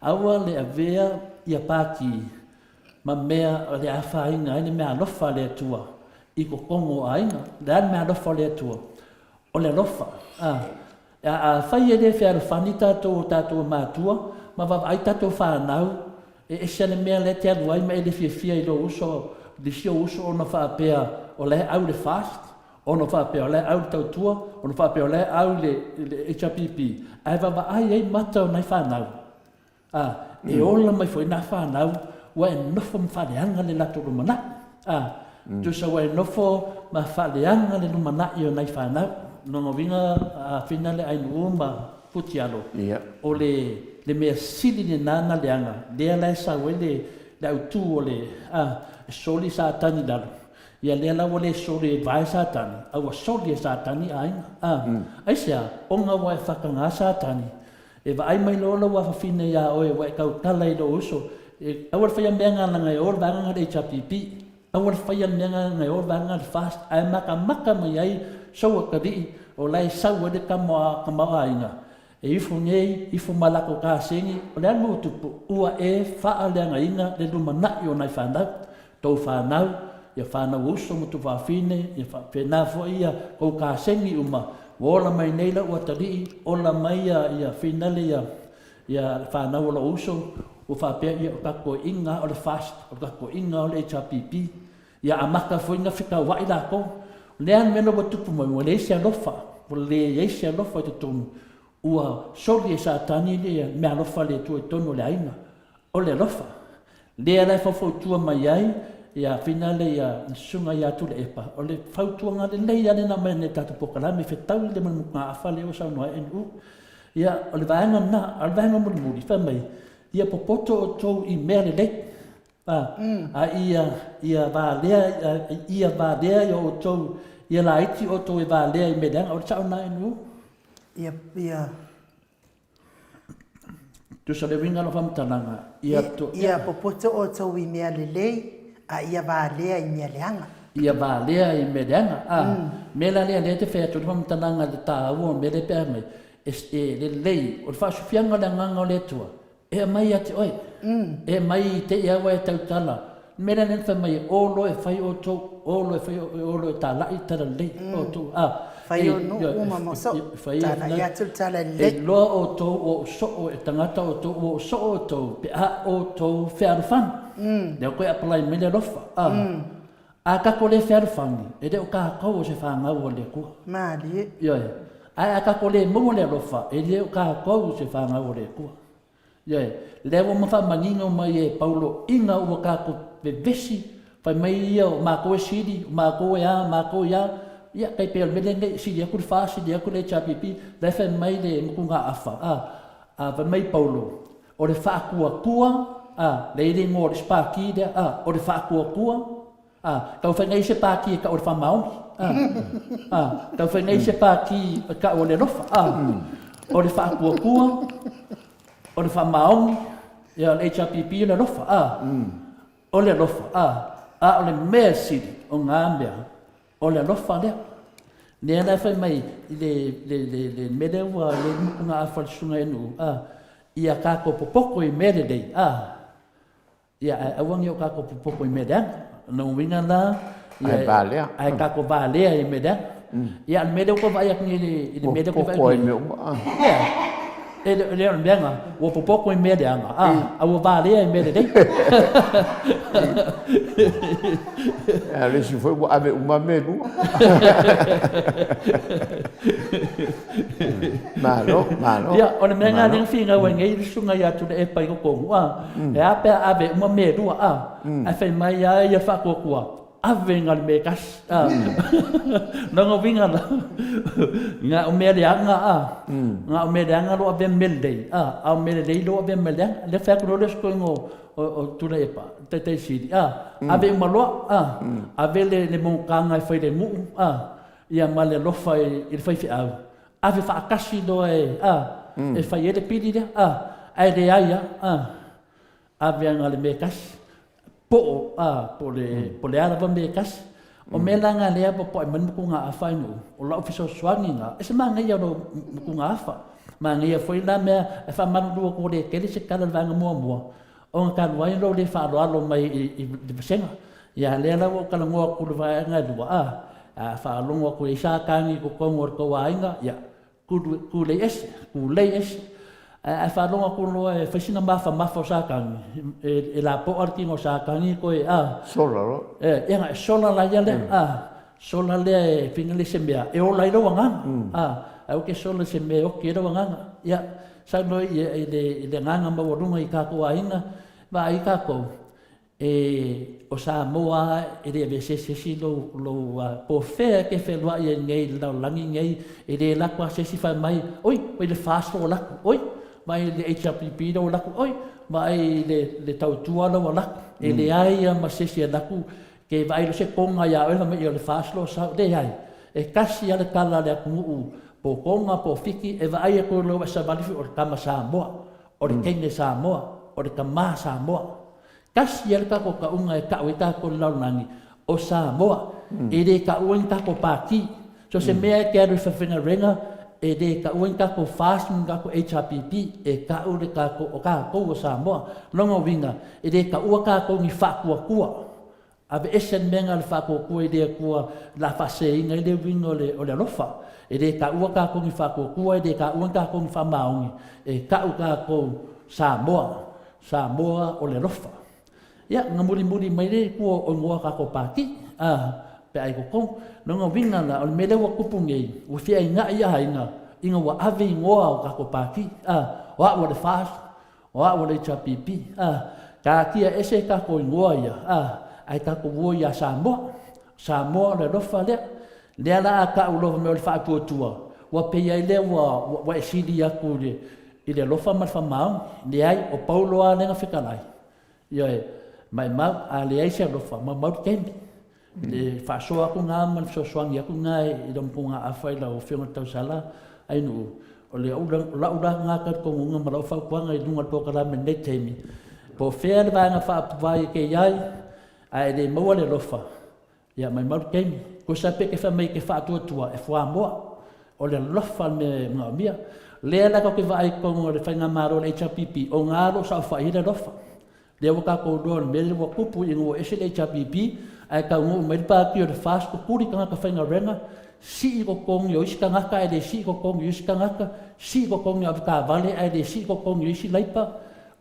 aua le avea ia Pati ma mea o le afaina ai le meaalofa a le Atua i totonu o aiga. O le a le meaalofa o le Atua? O le alofa. A, afai e le fealofani tatou o tatou matua ma vaavaai tatou fanau, e ese le mea lea e te alu ai ma e le fiafia i lou uso, le isi ou uso ona faapea o la e au i le FAST, ona faapea o la e au i le tautua, ona faapea o la e au i le HRPP, ae vaavaai ai mata o nai fanau. A, e ola mai foi nā whānau, ua e nofo ma whaleanga le latou lumanai. A, tusa ua e nofo ma whaleanga le lumanai o nai whānau. Lona uiga, a whina le Ainuu ma Putialo, o le, le mea sili lena na leaga, lea la e sau ai le, le autū o le, a, e soli Satani i lalo. Ia lea la ua le soli e vae Satani, a ua soli e Satani aiga. A, aisea? Ona ua e whakangā Satani, E vaai mai loa lou afafine iā oe ua e tautala i lou uso, e aua le faia mea nga leaga e o le vaega nga le HRPP, aua le faia mea nga leaga e o le vaega nga le FAST, ae makamaka mai ai sou atalii o la e sau ai le tamaoaiga, e ifo nei, ifo ma latou kasegi, o le a le mea ua tupu? Ua e faaleagaina le lumanai o nai fanau, tou fanau, ia fanau uso ma tuafafine, ia faapena foi ia tou kasegi uma, ua ola mai nei lau atalii, ola mai ia, ia finale ia, ia fanau o lou uso, ua faapea ia o tatou toeaiina o le FAST, o tatou toeaiina o le HRPP, ia amata foi na fetauai latou. O le a le mea la ua tupu mai, ua leai se alofa, ua leai se alofa i totonu, ua soli e Satani le meaalofa a le Atua i totonu o le aiga. O le alofa, lea la e faufautua mai ai ia Fina le ia Susuga ia Tuilaepa, o le fautuaga lelei lava lena aumai nei i le tatou polokalame, fetaui le mugaafa lea ua saunoa ai NU. Ia, o le vaega lena, a o le vaega mulimuli, fai mai, ia popoto outou i mea lelei, a, a ia, ia valea, ia valea ia outou, ia laiti outou e valea i mea leaga. O le sao lena NU? Ia, ia. Tusa le uiga o lau faamatalaga, ia to. Ia popoto outou i mea lelei, a ia valea i mea leaga. Ia valea i mea leaga. A, mea la lea, lea e te fai atu le faamatalaga i le taua o mea lea pe a mai, e, e lelei, o le faasufiaga o le Agaga o le Atua, E aumai ia te oe. E aumai i te i aua e tautala. Le mea lea na fai mai ai, o loa e fai outou, o loa e fai, o loa e talai le talalelei, outou, a. Fai o nuu ma mosoo, talai atu le talalelei. E iloa outou ua ou soo e tagata outou, ua ou soo outou pe a outou fealofani. Lea ua toe apply mai le alofa, a. A tatou le fealofani, e le o tatou o se fanau a le Atua. Malie. Ioe. Ae a tatou le maua le alofa, e le o tatou o se fanau a le Atua. Ioe. Lea ua ma faamanino mai e Paulo ina ua tatou vevesi, fai mai ia o matou e sili, o matou e a, o matou e a, ia, tai pei o le mea lenei, e sili atu le FAST, sili atu le HRPP, la e fai mai le motugaafa, a, a fai mai Paulo, o le faatuatua, a, lea e le igoa o le isi pati lea, a, o le faatuatua, a, tau fai nei se pati e tau o le faamaoni, a, a, tau fai nei se pati e tau o le alofa, a, o le faatuatua, o le faamaoni, ia, o le HRPP o le alofa, a, o le alofa, a, a o le mea sili o ngā mea, O le alofa lea. Lea la e fai mai i le, le, le, le mea lea ua i ai le motugaafa a le Susuga Ienu'u, a, ia tatou popoto i mea lelei, a, ia ae aua ne i o tatou popoto i mea leaga. O lona uiga la, ia, Ae valea. ae tatou valea i mea leaga. Ia a o le mea lea ua ou vaai atu nei i le, i le mea lea ou te vaai Ua popoto atu ai nei, mea uma, a. Ia, E le o le mea na, ua popoto i mea leaga, a, a ua valea i mea lelei. A o le isi foi ua ave uma mea e lua. Malo, malo. Ia, o le mea lena lea na finau ai nei le susuga ia Tuilaepa i totonu, a, e a pe a ave uma mea e lua, a, ae fai mai lava ia le faatuatua, ave na o le mea e tasi. A. Lona uiga la, na o mea leaga a, na o mea leaga lou avea ma mea lelei, a, a o mea lelei lou avea ma mea leaga. Lea fai atu loa le isi toeaina o, o, o Tuilaepa, le Taitai Sili, a, ave uma loa, a, ave le, le monotaga e fai i le nuu, a, ia ma le alofa i, i le faifeau, ave faatasi loa e, a, e fai ai le pili lea, a, ae leai lava, a. Ave ana le mea e tasi, po o, a, po o le, po o le a lava mea e tasi. O mea la na lea ua poae mai le motugaafa i nuu, o lau fesoasoani na, e se manaia o lou motugaafa. Manaia foi la mea e faamalulu atu ua le tele se tala i le vaega muamua, ona talu ai lou le faaaloalo mai i, i le vasega. Ia, lea la ua ou talanoa atu i le vaega e lua, a, a faalogo atu i ai Satani i totonu o le tou aiga, ia, Kūlei ese, kūlei ese. Ae a faalogo atu loa e fai sina mafamafa o Satani, e, e lapoa le tino o Satani toe, a. Sola loa. E, ia na e sola la ia lea, a. Sola lea e fina le se mea, e ola ai lou agaga, a. Ae aua ke sola i se mea e oti ai lou agaga. Ia, saunoa i, i le, i le agaga maualuga i tatou aiga, vaai tatou, E, o Samoa lava e le aveesea se isi lou, lou, po o fea e te fealuai ai nei i le lalolagi nei, e le alu atu lava se isi fai mai, oi, vaai i le FAST ua alu atu, oi, vaai i le HRPP lea ua alu atu, oi, vaai i le, le Tautua lea ua alu atu. E leai lava ma se isi e alu atu ke vaai loa se toga ia oe fai mai o le FAST lea ua sau. Leai. E tasi lava le tala a le atunuu po o Toga po o Fiti e vaai atu i lou ae savali foi o le tama Samoa, o le teine Samoa, o le tamā Samoa. Tasi lava le tatou tauga e tau ai tatou i le lalolagi, o Samoa. E le taua ni tatou pati. So se mea e te alu i faigaluega, e le taua ni tatou FAST ma ni tatou HRPP, e tau le tatou, o tatou o Samoa. Lona uiga, e le taua tatou ni faatuatua. Aveese le mea lena o le faatuatua i le Atua o le a faaseseina ai le uiga o le, o le alofa. E le taua tatou ni faatuatua, e le taua ni tatou ni faamaoni, e tau tatou Samoa, Samoa o le alofa. Ia, na mulimuli mai le tua o igoa o tatou Pati, a, pe a i totonu. Lona uiga la, o le mea lea ua tupu nei, ua feainai aiga ina ua ave igoa o tatou Pati, a, o au o le FAST, O au o le HRPP, a, taatia ese tatou igoa ia, a, ae tatou o ia Samoa. Samoa o le alofa lea. Lea la a tau loa mea o le faatuatua, ua pei ai lea ua, ua, ua e sili atu i le, i le alofa ma le faamaoni. Leai, o Paulo lava lea na fetalai. Ioe, maimau, a leai se alofa, maumau le taimi. Le faasoa atu na ma le fesoasoani atu na i lau motugaafa i lau Afioga i le Tausala Ainuu, o le o lau la na talitonuga ma lau fautuaga i luga o le polokalame i lenei taimi, po o fea le Vaega Faaupufai e te i ai, ae le maua le alofa, ia maumau le taimi. Tusa pe te fai mai e te faatuatua, e fuamoa. O le alofa le mea e manaomia. Lea la tatou te vaai i totonu o le Faigamalo o le HRPP, o na o lo o saofai ai le alofa. Lea ua tatou iloa o le mea lea ua tupu ina ua ese le HRPP ae taunuu mai le Pati o le FAST tutuli tagata faigaluega, sii totogi o isi tagata ae le sii totogi o isi tagata, sii totogi o avetaavale ae le sii totogi o isi laipa.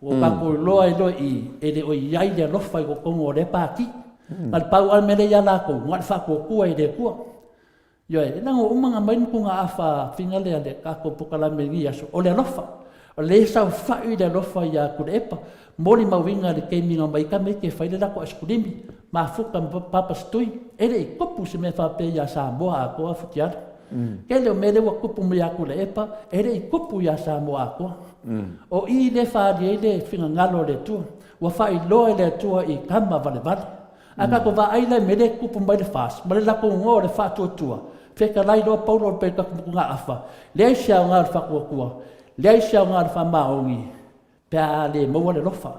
Ua tatou iloa ai loa i i, e le o i ai le alofa i totonu o lea Pati. Na o le pau lava le mea lea ia latou, na o le faatuatua i le Atua. Ioe, leaga ua uma ona aumai le motugaafa fina lea le tatou polokalame i lenei aso, o le alofa. O lea e saofai le alofa ia Tuilaepa, molimauina le taimi na omai ai tamaiti e fai le latou aisikulimi, mafuta ma Papa Setui, e le i tupu se mea faapea ia Samoa atoa Futialo. Tele o mea lea ua tupu mai ia Tuilaepa, e le i tupu ia Samoa atoa. O i lea e faaali ai le finagalo o le Atua. Ua faailoa e le Atua i tama valevale. A tatou vaai la i mea lea e tupu mai le FAST ma le latou igoa o le Faatuatua, fetalai loa Paulo o le motugaafa, leai se aoga o le faatuatua, leai se aoga o le faamaoni pe a le maua le alofa.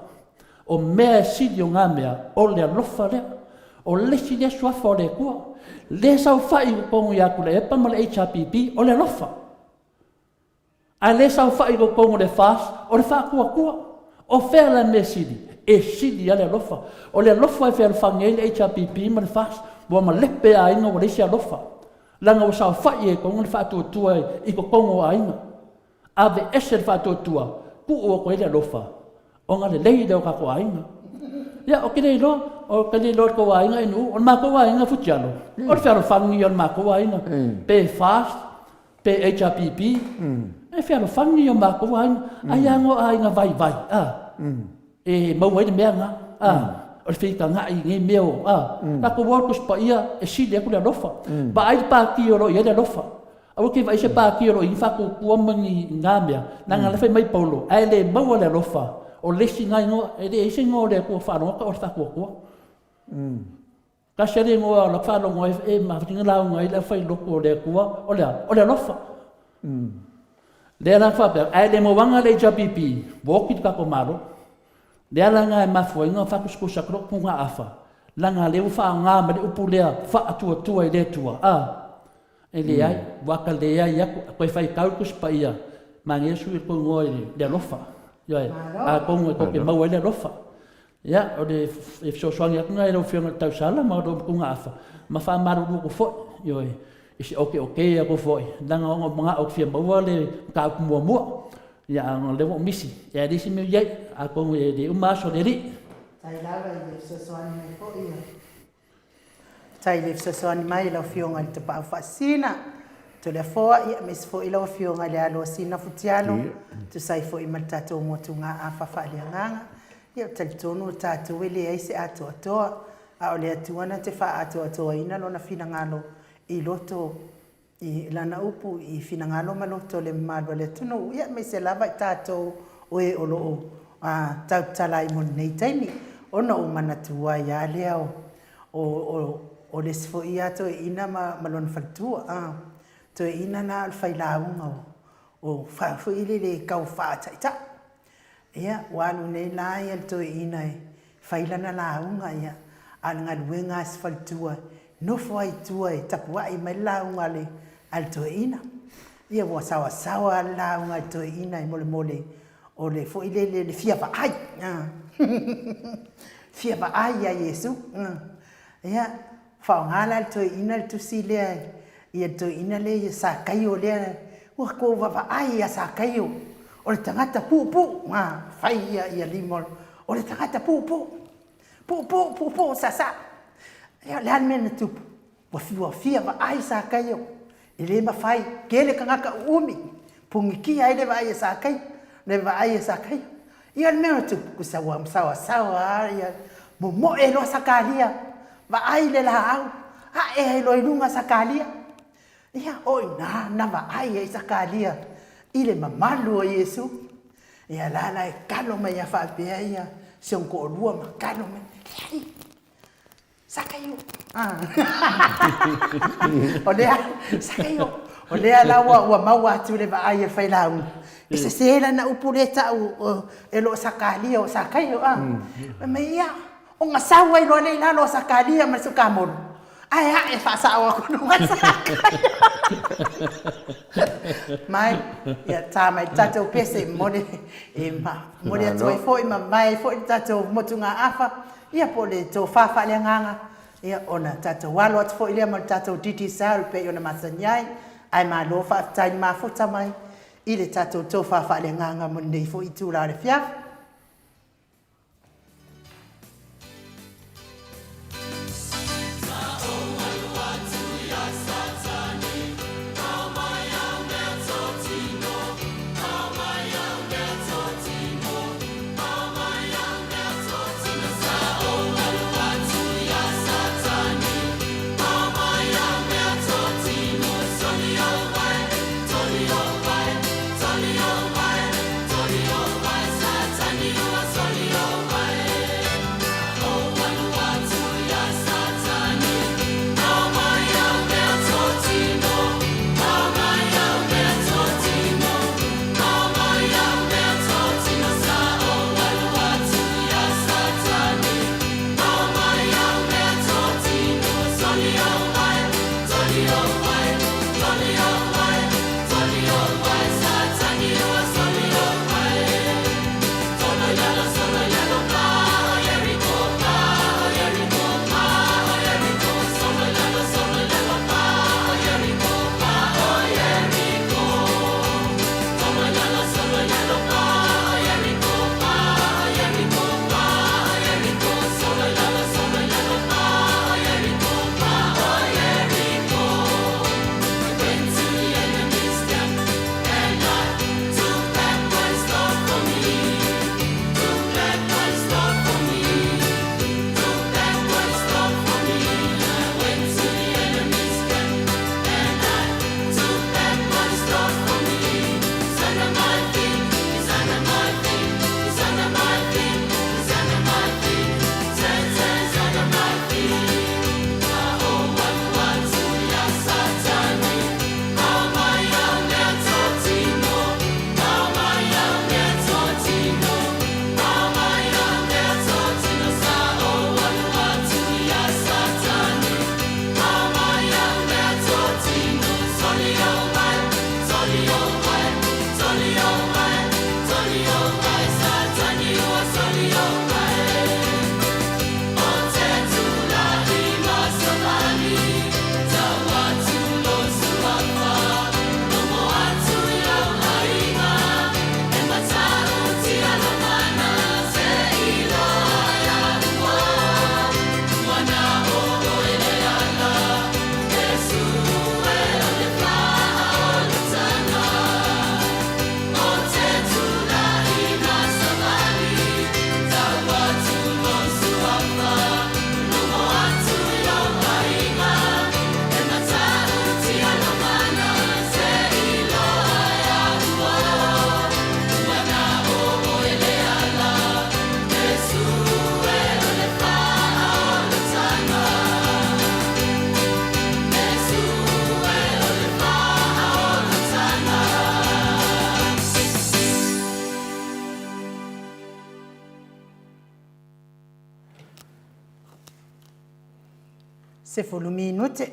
O mea e sili o na mea, o le alofa lea. O le isi lea suafa o le Atua, lea saofai i totonu ia Tuilaepa ma le HRPP, o le alofa. Ae le saofai i totonu o le FAST, o le faatuatua. O fea la le mea e sili? E sili lava le alofa. O le alofa e fealofani ai le HRPP ma le FAST, ua malepe aiga ua leai se alofa, leaga ua saofai ai i totonu le faatuatua i totonu o aiga. Aveese le faatuatua, tuu atu i ai le alofa, ona lelei lea o tatou aiga. Ia, ou te le iloa, ou te le iloa i le tou aiga Nu'u, o le matou aiga Futialo, o le fealofani ia o le matou aiga, pe FAST, pe HRPP, e fealofani ia o matou aiga. Ai lava o aiga vaivai, a, e maua ai le mea lena, a, o le feitagai i nei mea o, a, tatou o i le Tusi Paia e sili atu le alofa. Vaai le pati o lo o i ai le alofa. Aua e te vaai se pati o lo o i ai ni faatuatua ma ni na mea, leaga o la e fai mai Paulo, a e le maua le alofa, o le isi na igoa, e leai se igoa o le Atua faalogo atu o le faatuatua. Tasi lava le igoa o lau faalogo e mafai ona lauga ai le aufailotu o le Atua, o le a? O le alofa. Lea la faapea, ae le mauaga le HRPP, ua oti le tatou Malo. Le ala lena e mafua ai ona faatusatusa atu lou tugaafa, leaga o lea ua faaaoga mai le upu lea faatuatua i le Atua, a? E leai, ua ta leai atu, toe faitau le Tusi Paia, manaia le sui o le tou igoa i le alofa. Ioe, atonu e tou te maua ai le alofa. Ia, o le fesoasoani atu lena i lau Afioga i le Tausala ma lou Tugaafa, ma faamalulu atu foi, ioe, i se oke oke atu foi, leaga ona ou manao ou te fia maua le mataupu muamua, ia a o lea ua ou misi, ia e leai se mea o i ai, atonu e le uma aso o le Alii. Faafetai lava i le fesoasoani mai foi a. Faafetai i le fesoasoani mai i lau Afioga i le Tapaau Faasisina, Toleafoa, ia aemaise foi lau Afioga i le alo o Sina Futialo, e tusa ai foi ma le tatou motugaafa faaleagaga. Ia ou te talitonu o tatou e leai se atoatoa, a o le Atua na te faaatoatoaina Lona finagalo i loto i lana upu i finagalo ma loto o le mamalu o le atunuu, ia aemaise lava i tatou o e o lo o tautala ai mo lenei taimi. Ona ou manatua ai lava lea o, o, o le isi foi ia toeaina ma, ma lona faletua, a, toeaina la o le failauga o, o, foi lele e tau faataitai. Ia, ua alu nei la ia le toeaina e fai lana lauga, ia, a o le galuega a si faletua, nofo ai i tua e tapuai mai le lauga a le, a le toeaina. Ia, ua saoasaoa lava le lauga a le toeaina e molemole o le foi lele le fia vaai, a, fia vaai ia Iesu. Ia, Faaaoga la e le toeaina le tusi lea ia le toeaina lea ia Sakaio lea, ua tou vaavaai ia Sakaio, o le tagata puupuu, a, fai ia ia lima o le tagata puupuu, puupuu, puupuu saasaa. Ia o le a le mea na tupu? Ua ua fia vaai Sakaio, e le mafai, tele tagata uumi, punikia ai le vaai a Sakaio, le vaai a Sakaio. Ia o le mea na tupu, tusa ua saoasaoa lava ia, momoe loa Sakalia, vaai le laau, ae ai loa i luga Sakalia. Ia, o i ina na vaai ai Sakalia i le mamalu o Iesu. Ia la la e kalo mai lava faapea ia si ona toalua ma kalo mai, leai, Sakaio. O lea, Sakaio, o lea la ua, ua maua atu le vaai a le failauga, e sese lana upu lea e tau e lo o Sakalia o Sakaio, a. Fai mai, ia, ona sau ai loa lea i lalo o Sakalia ma le sukamolu, ae ae faasao atu i luga Sakaio. Mai, ia, ta mai le tatou pese e momoli, e momoli atu ai foi ma mavae ai foi le tatou motugaafa. Ia po o le tofa faaleagaga, ia ona tatou alo atu foi lea ma le tatou Digicel e pei ona masani ai. Ae malo faafetai le mafuta mai i le tatou tofa faaleagaga mo lenei foi itula o le afiafi. 10 minute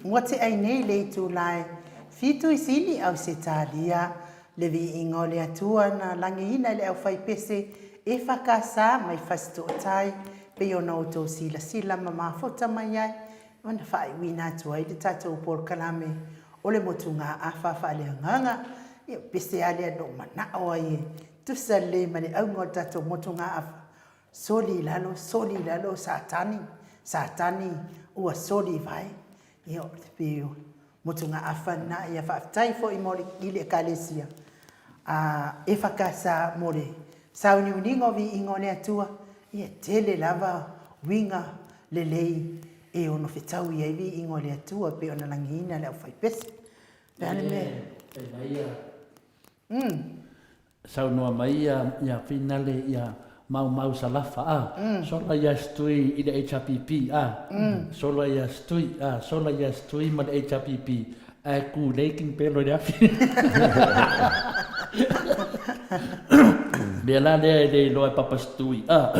ua tea nei le itula e fitu i sini Ausetalia, le viiga o le Atua na lagiina e le aufaipese EFKS mai Fasitootai pei ona outou silasila ma mafuta mai ai ona faaiuina atu ai le tatou polokalame o le motugaafa faaleagaga. Ia, o pese lava lea na ou manao ai e tusa lelei ma le auga o le tatou motugaafa, Soli i lalo, soli i lalo, Satani, Satani ua soli i vae. Ia, o le pei o motugaafa lena. Ia faafetai foi mo le, i le Ekalesia a EFKS mo le sauniuniga o viiga o le Atua. Ia, e tele lava uiga lelei e ono fetaui ai viiga o le Atua e pei ona lagiina e le aufaipese. O le a le mea? Fai mai ia. Saunoa mai ia Finale ia Maumau Salafa a, sola ia Stui i le HRPP a, sola ia Stui a, sola ia Stui ma le HRPP ae ku lei king pelo i le afi. Mea la lea e le iloa e Papa Stui a,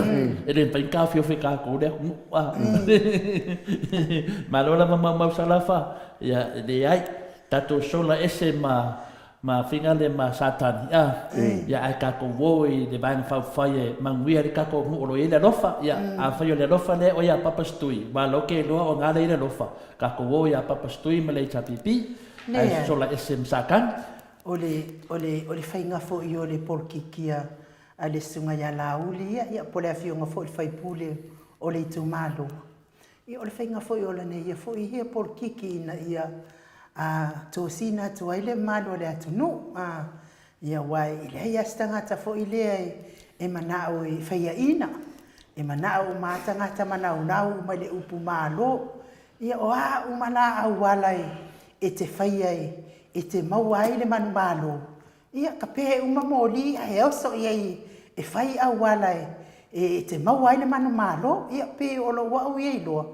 e le mafai ona taofiofi e tatou le atunuu a. Malo lava Maumau Salafa, ia e leai, tatou sola ese ma Ma Finale ma Satani, a, ia ae tatou o i le Vaega Faaupufai e manuia ai le tatou nuu o lo o i ai le alofa. Ia, afai o le alofa lea oe ia Papa Stui, aua o ke iloa o na lea i le alofa, tatou o ia Papa Stui ma le HRPP, ae sola ese ma Satani. O le, o le, o le faiga foi o le polokiki a, a le Susuga ia Laauli, ia, ia, po o le Afioga foi i le Faipule o le itumalo, Ia, o le faiga foi o lana ia foi ia polokiki ina ia tosina atu ai le mamalu o le atunuu. Ia, aua e leai lava se tagata foi lea e manao e faiaina, e manao uma lava tagata manaunau uma i le upu Malo. Ia, o a uma la auala e te faia e te maua ai le manumalo, Ia, ka pē uma moli ae oso i ai e fai auala e te maua ai le manumalo. Ia, pei o lou au ia iloa,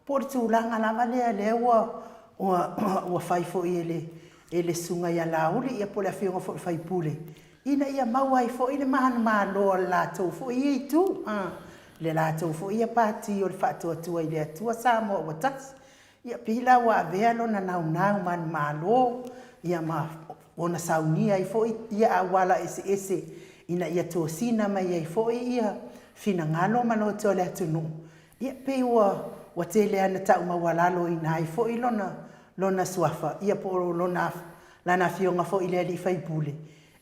po o le tulaga lava lea lea ua ua fai foi e le e le Susuga ia Laauli, ia po o le Afioga foi i le sui usufono, ina ia maua ai foi le manumalo a le latou foi ia itu, a, le latou foi ia Pati o le Faatuatua i le Atua Samoa ua Tasi. Ia, pei la ua avea lona naunau manumalo, ia ma ona saunia ai foi ia auala eseese ina ia tosina mai ai foi ia finagalo ma loto o le atunuu, ia pei ua ua tele lava ina tau maualaloina ai foi lona lona suafa, ia po o lona lana afioga foi i le alii faipule,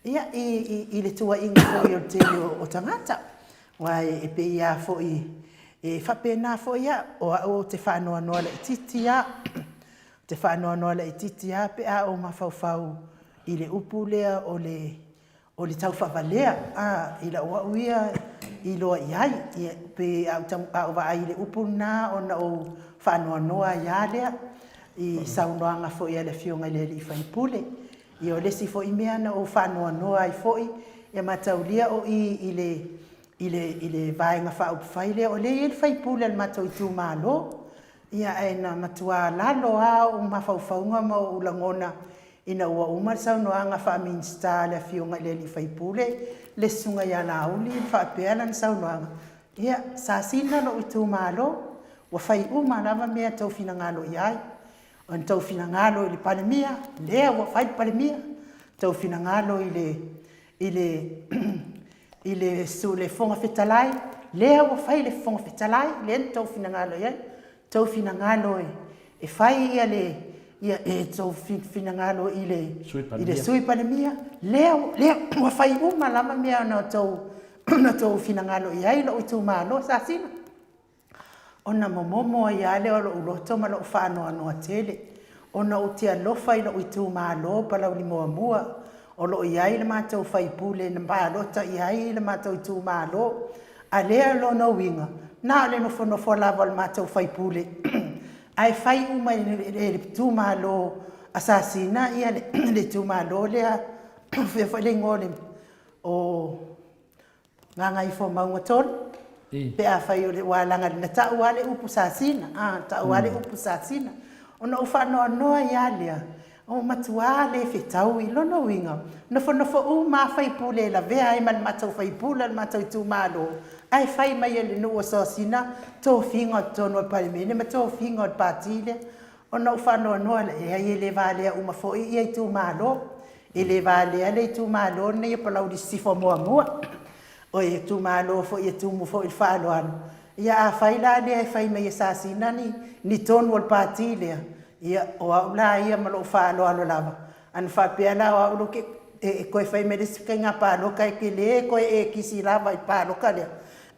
ia i i i le tuuaiga foi o le tele o tagata. Aua e pei lava foi e faapena foi au, o au ou te faanoanoa laitiiti lava, ou te faanoanoa laitiiti lava pe a ou mafaufau i le upu lea o le o le taufaavalea, a, i lau au ia iloa i ai. Ia, pe a ou vaai i le upu lena ona ou faanoanoa ai lava lea i saunoaga foi a le Afioga i le sui usufono. Ia o le isi foi mea na ou faanoanoa ai foi, ia mataulia o i i le i le i le Vaega Faaupufai lea, o lea e i ai le sui usufono a le matou itumalo, ia ae na matua lalo lava ou mafaufauga ma ou lagona ina ua uma le saunoaga faa-Minisita a le Afioga i le alii sui usufono, le Susuga ia Laauli, na faapea lana saunoaga, ia, Sasina lou itumalo, ua fai uma lava mea e tou finagalo i ai. O ni tou finagalo i le Palemia, lea ua fai le Palemia, tou finagalo i le i le i le su le Fofoga Fetalai, lea ua fai le Fofoga Fetalai, lea na tou finagalo i ai, tou finagalo e e fai ia le ia e tou finagalo i le i le Sui Palemia, lea lea ua fai uma lava mea na tou na tou finagalo i ai lou itumalo Sasina. Ona momomo ai lava lea o lou loto ma lou faanoanoa tele, ona ou te alofa i lou itumalo Palauli Muamua, o lo o i ai le matou faipule na palota i ai le matou itumalo. A lea lona uiga, na o le nofonofo lava o le matou faipule, ae fai uma e le itumalo a Sasina le itumalo lea, o fea foi le igoa o Gagaifomauga 3, pe afai o le, aua leaga na tau lava le upu Sasina, a, tau lava le upu Sasina. Ona ou faanoanoa ai lava lea, ua matua le fetaui. Lona uiga, nofonofo uma lava sui usufono e lavea ai ma le matou sui usufono o le matou itumalo, Ae fai mai e le nuu o Sosina tofiga o totonu o le Palemene ma tofiga o le Pati lea. Ona ou faanoanoa lea, leai e le valea uma foi ia itumalo. E le valea le itumalo lenei o Palauli Sisifo muamua. O itumalo foi e tumu foi i le faaaloalo. Ia afai la lea e fai mai e Sasina ni, ni tonu o le Pati lea, ia o au la ia ma lou faaaloalo lava, ana faapea la o au ke e toe fai mai le isi faiga palota e te le toe e kisi lava i le palota lea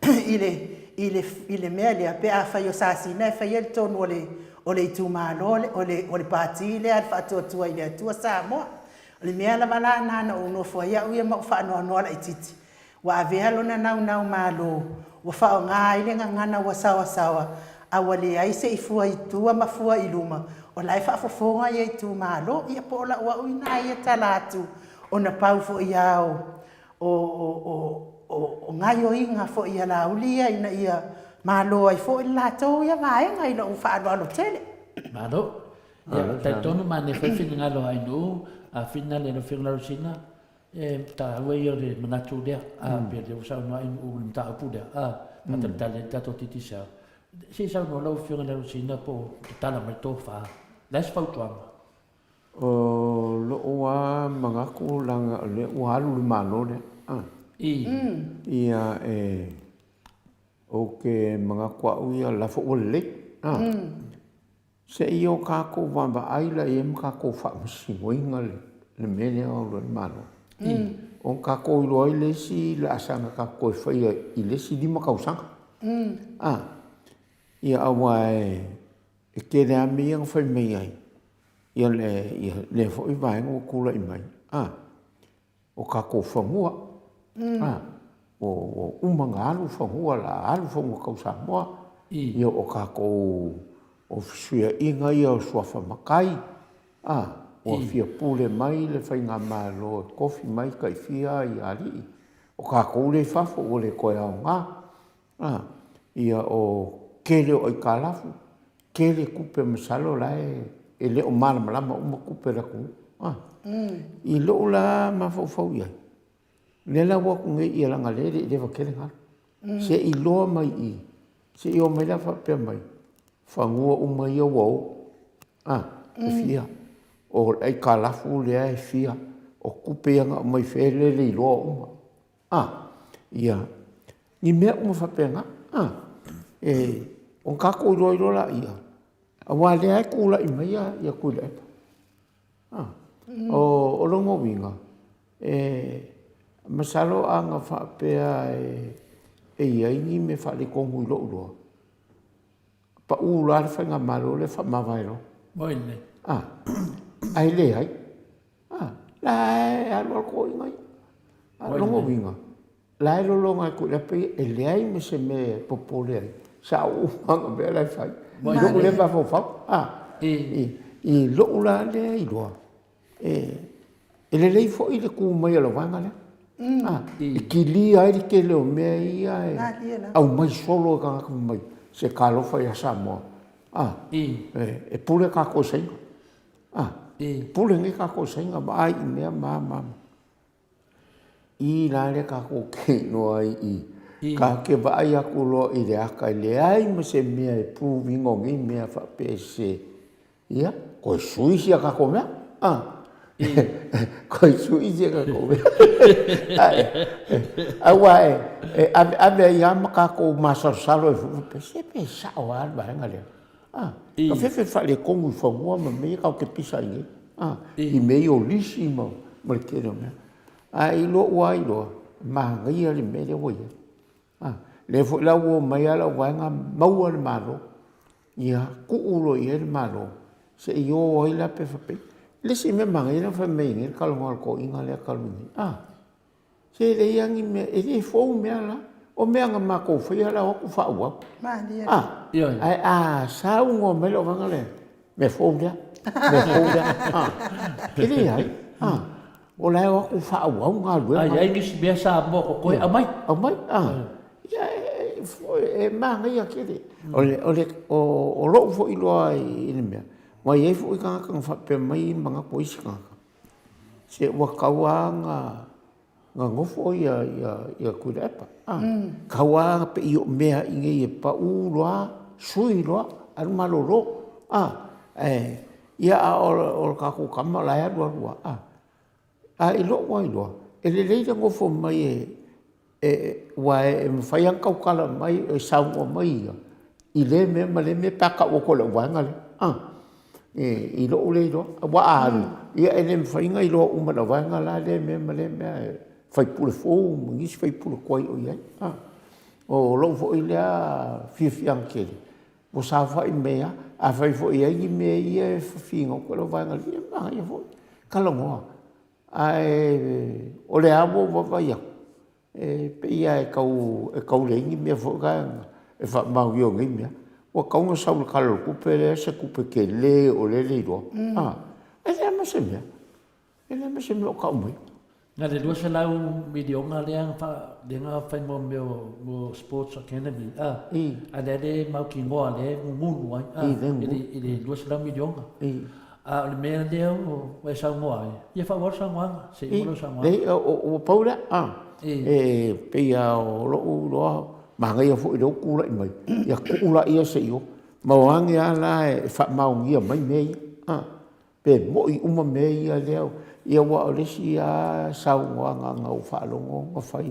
i le, i le, i le mea lea pe afai o Sasina e faia le tonu o le, o le itumalo o le, o le Pati lea a le Faatuatua i le Atua Samoa. O le mea lava la lena na ou nofo ai au ia ma ou faanoanoa laitiiti, Ua avea lona naunau malo, ua faaaoga ai le gagana ua saoasaoa, a ua leai se i fua i tua ma fua i luma, o la e faafofoga ia itumalo. Ia po o lau au ina ia tala atu, ona pau foi lava o, o, o, o, o gaoioiga foi a Laauli ia ina ia malo ai foi le latou ia vaega i lou faaaloalo tele. Malo. Ia, talitonu manaia foi finagalo o Ainuu, a finagalo i lau Afioga Lalosina, E taua ia o le manatu lea, a pei o lea ua saunoa ai i le mataupu lea, a faatalitali ai le tatou Digicel. Se i saunoa lau Afioga i le Alosina po o tatala mai le tofa. O le a se fautuaga? O lou lava manatu leaga o lea ua alu le Malo lea, a. I. Ia e, ou te manatu au ia o la foi ua lelei, a. Se i o tatou vaavaai la i ai ma tatou faamasinoina le mea lea o le Malo. Ona tatou iloa ai le isi laasaga tatou toe faia i le isi 5 tausaga. Ia aua e tele lava mea ia na fai mai ai ia lea foi vaega ua tulai mai. O tatou fanua, a, ua uma ona alu fanua, o le a alu fanua tau Samoa, ia o tatou o fesuiaiga ia o suafa matai, a, ua fia pule mai le faigamalo e tofi mai taifia ia alii, o tatou lea e i fafo ua le toe aoga. A, ia o tele o aitalafu, tele tupe masalo la e le o malamalama uma tupe a le atunuu. A, i lou la mafaufau i ai, lea la ua o atu nei ia leaga o lea e le i leva tele ona alu, se i iloa mai i i, se i omai la faapea mai, fanua uma ia ua o, a, e fia, o le aitalafu lea e fia, o tupe ia na aumai fea lea e le iloa uma. A, ia, ni mea uma faapena, a, e, ona tatou iloa ai loa laia, aua o lea e tulai mai ia Tuilaepa. A, o, o lona uiga, e, masalo a na faapea e, e i ai ni mea faaletonu i lou iloa, pau loa le faigamalo lea faamavae loa. Moi lelei. A, ae leai. A, la e alu alu toeaiina ia. A o lona uiga, la e lologa e Tuilaepa ia, e leai ma se mea e popole ai, sao uma ana mea la e fai. I lou lea mafaufau, a, i lou la lea iloa, e lelei foi le tu mai o le vaega lea. A, e kilia ai le tele o mea ia e aumai solo e tagata fai mai, se talofa ia Samoa, a, e pule tatou i Saina. A, e pule nei tatou i Saina vaai i mea ma a ma a. I la lea tatou te iloa ai i, tatou te vaai atu loa i le ata e leai ma se mea e prove ina o nei mea faapea e sese, ia, toe sui sia tatou mea. A, toe sui sia tatou mea. Aua e aveave ai lava ma tatou masalosalo ai foi faapea, se pe sao lava le vaega lea. A, ka fefe faaletonu i fanua ma mea ia tatou te pisa ai nei, a, i mea ia o lisi ma, ma le tele o mea. Ae i lou lava iloa, manaia le mea lea ua i ai. A, lea foi la ua omai lava lau vaega maua le Malo, ia tuu loa i ai le Malo, se i o ai la pe faapei. Le isi mea manaia lea na fai mai nei le talanoa a le toeaina lea talu nei, a, Se e leai lava ni mea, e le fou mea la. O mea na matou faia la o atu faaauau. Malie. Ah, ae a saunoa mai lau vaega lea, mea fou lea, mea fou lea. Ah, e leai. Ah, o la e o atu faaauau galuega. A i ai nisi mea Samoa totoe, aumai. Aumai, ah. Ia, e manaia tele. O le, o le, o lou foi iloa i le mea, aua e i ai foi tagata na faapea mai manatu o isi tagata, se ua tatau lava ona. Gagofo ia ia ia Tuilaepa. A, kau a pe i o mea i nei e pau loa, sui loa, alu malolo. A, ae ia a o o le tatou tama la e alualu lava. A, a i lou lava iloa, e lelei le nofo mai e e aua e mafai lava ona tautala mai e saunoa mai ia i lea mea ma lea mea pe a tau atu e le au vaega lea. A, i lou lea iloa, aua a alu, ia e le mafai ona iloa uma e le au vaega la lea mea ma lea mea, sui usufono fou ma nisi sui usufono tuai o i ai. A, o lou foi lea fiafiaga tele, ua saofai mai lava, afai foi e i ai ni mea ia e finau atu le au vaega, ia manaia foi, talanoa. Ae o lea lava ua ou vaavaai atu, e pei lava e tau e tau leai ni mea foi lea e faamaonia o nei mea. Ua tatau ona sau i le Tala o le Tupe lea se tupe tele o lea e le iloa, a, e leai lava ma se mea. E leai ma se mea o tau maia. Na o le 200 miliona lea na faa, lea na fai mo mea o, mo Sports Academy, a, a lea le mautinoa lea e gugulu ai, a, i le 200 miliona. A o le mea lea ua e saunoa ai, ia faaauau le saunoaga, se i uma lau saunoaga. Leai, ua pau lea, a, e pei lava o lou iloa, manaia foi lea ua tulai mai, ia tuu laia se i o, ma o ane lava la e faamaonia mai mea ia, a, pe moni uma mea ia lea. Ia aua o le isi lava saunoaga na ou faalogo na fai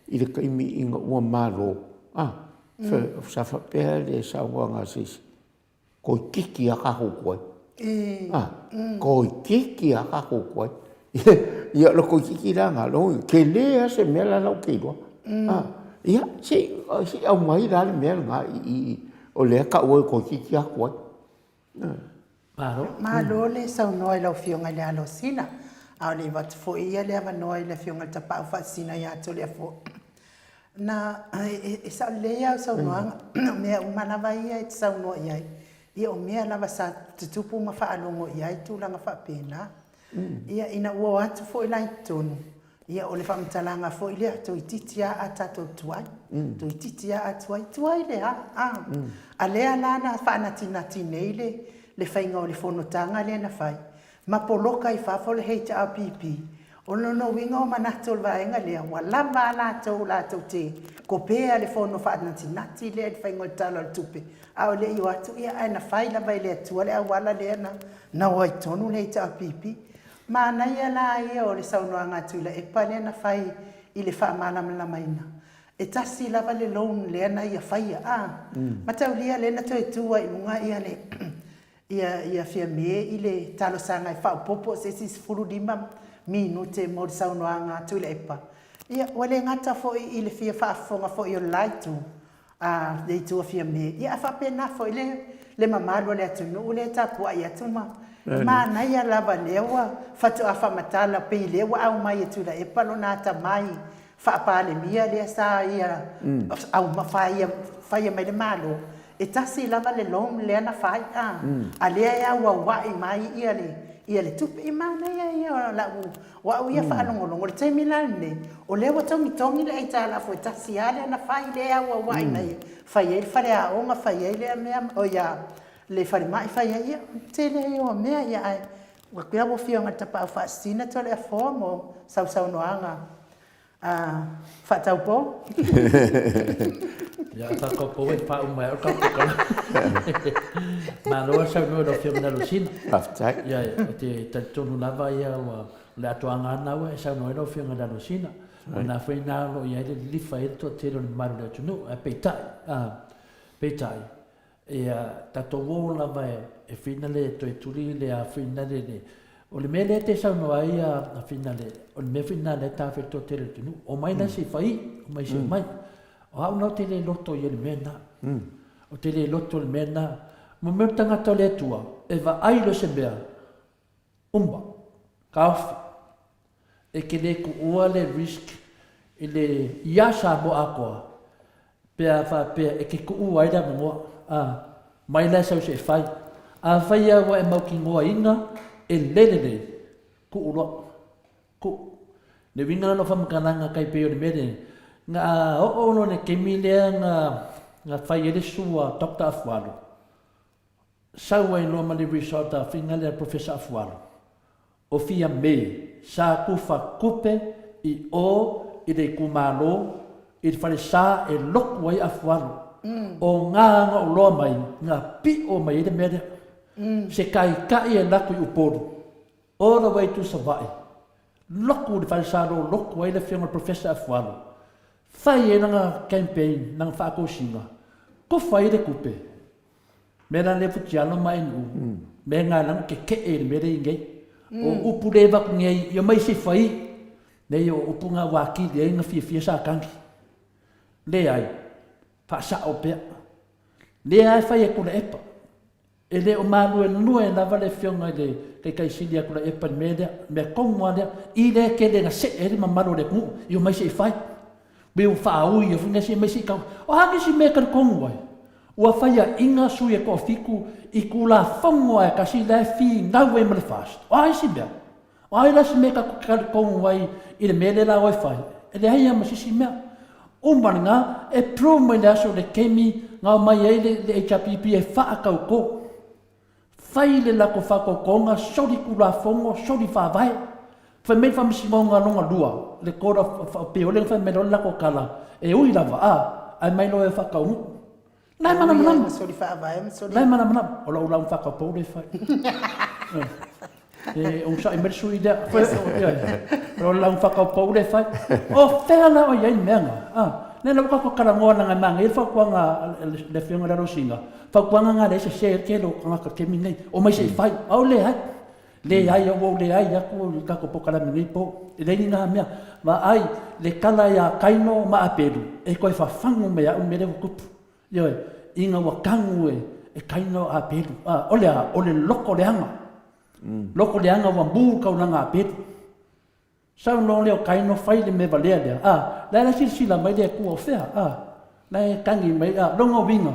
i le taimi ina ua malo, a, sa faapea le saunoaga a se isi, Toeitiiti lava tatou tuai. A, toeitiiti lava tatou tuai. Ia, o le toeitiiti la lena, lona uiga, tele lava se mea la e ou te iloa. A, ia, se i aumai la le mea lena i i, o lea e tau ai toeitiiti lava tuai. Malo. Malo le saunoa i lau Afioga i le Alosina. A o le i avatu foi ia le avanoa i le Afioga i le Tapaau Faasisina ia Toleafoa. Na, e sao lelei au saunoaga, o mea uma lava ia e te saunoa i ai, ia o mea lava sa tutupu ma faalogo i ai tulaga faapena. Ia ina ua o atu foi la i totonu, ia o le faamatalaga foi lea, toeitiiti lava a tatou tuai, toeitiiti lava a tuai, tuai le a? A, a lea la na faanatinati nei le, le faiga o le fonotaga lea na fai, ma poloka i fafo le HRPP, o lona uiga o manatu o le vaega lea, ua lava a latou latou te kopea le fono faanatinati lea i le faiga o le Tala o le Tupe, a o le i o atu, ia ae na fai lava e le Atua le auala lea na na o ai tonu le HRPP. Manaia la ia o le saunoaga a Tuilaepa lea na fai i le faamalamalamaina, e tasi lava le loan lea na ia faia, a, mataulia lea na toe tu ai i luga ia le Ia, ia Fiame i le talosaga e faaopoopo se isi 15 minute mo le saunoaga a Tuilaepa. Ia, ua le gata foi i le fia faafofoga foi o le la itu, a, le itu a Fiame, ia a faapena foi le, le mamalu o le atunuu lea e tapuai atu ma manaia lava lea ua faatoa faamatala pei lea ua aumai e Tuilaepa lona atamai faa-Palemia lea sa ia faia, faia mai le Malo, e tasi lava le loan lea na fai, a, a lea e auauai mai ia le, ia le tupe. E manaia ia o lau, o au ia faalogologo, o le taimi la lenei, o lea ua togitogi le aitalafu e tasi lava lea na fai, lea e auauai mai e fai ai le faleaoga, fai ai lea mea, oi a, le falemai, fai ai, ia, o le tele ia o mea, ia ae Ua atu lau Afioga i le Tapaau Faasisina Toleafoa mo sau saunoaga faataupou. Ia, faataupou e faauma ai au le tatou tala. Malo le saunoa i lau Afioga i le Alosina. Faafetai. Ia, ou te talitonu lava ia ua o le atoaga lava lena ua e saunoa ai lau Afioga i le Alosina. O lena foi ina o lo o i ai le lilifa i ai le toatele o le mamalu o le atunuu. Ae peitai, peitai, Ia tatou o lava e finale e toe tuli le a finale le O le mea lea e te saunoa ai a finale, o le mea foi lena lea e tafe le toatele o le atunuu. Omai la se i fai, omai se i omai. O au la ou te le loto i le mea lena. Ou te le loto i le mea lena. Mo mea o le tagata o le Atua, e vaai loa se mea, uma, taofi. E te le tuua le risk i le, iā Samoa atoa, pe a faapea e te tuua ai le avanoa, a, mai la e sau se i fai. Afai lava ua e mautinoaina e le lelei, tuu loa, tuu. Le uiga la o lau faamatalaga tai pei o le mea lea, na oo loa i le taimi lea na, na fai ai le sua a Doctor Afualo, sau ai loa ma le result a faiga lea a Professor Afualo, O Fiame sa tufa tupe i o i le itumalo i le falesa e lotu ai Afualo. O ga na ou loa mai, na piʻo mai ai le mea lea. Se taitai e alu atu i Upolu, all the way to Savaii, lotu i le falesa o lo o lotu ai le afioga i le Professor Afualo, fai ai lana campaign, lana faatosina, tofa ai le tupe. Mea la lea Futialo ma Aino'u, mea na ala ona keke'e i le mea lea i nei. O upu lea e avatu nei, ia omai se i fai, nei o upu na ua atili ai ona fiafia Satani. Leai, faasa'o pea. Lea lava e fai e Tuilaepa. E le o maluelue lava le afioga i le Taitai Sili ia Tuilaepa i le mea lea, mea tonu lava lea, i le tele na se'e ai le mamalu o le atunuu, ia omai se i fai. Pei ua faaui ai foi nisi aemaise i tau. O a nisi mea e talitonu ai? Ua faiaina sui e toafitu i Tulafono lava e tasi la e finau ai ma le FAST. O a isi mea? O ai la se mea tatou te talitonu ai i le mea lea la o e fai? E leai lava ma se isi mea. Uma lena, e prove mai le aso le taimi na omai ai le HRPP e faatauto. Fai le latou faatautoga, soli tulafono, soli faavae. Fai mai le faamasinoga lona lua, le Court of Appeal lea na fai mai loa le latou tala, e ui lava, a, ae mai loa e faataunuu. La e malamalama. Soli faavae ma soli. La e malamalama. O lou lauga faataupou lea e fai. E onosai mai le sui lea. O lou lauga faataupou lea e fai. O fea la o i ai le mea na? Ah, lea la ua tatou talanoa leaga e manaia le fautuaga a le Afioga ia Losina. Fautuaga na lea e sese ai le tele o tagata i le taimi lenei. Omai se i fai. A o leai. Leai, ua ou leai atu i le tatou polokalame nei po. E leai ni na mea. Vaai le tala ia Kaino ma Apelu, e toe fafagu mai au mea lea ua tupu. Ioe, ina ua tanu e Kaino a Apelu. A, o le a? O le loko leaga. Loko leaga ua mu le taulaga a Apelu. Saunoa lea o Kaino fai le mea valea lea, a, la e silasila mai le Atua o fea, a, la e tagi mai, a, lona uiga,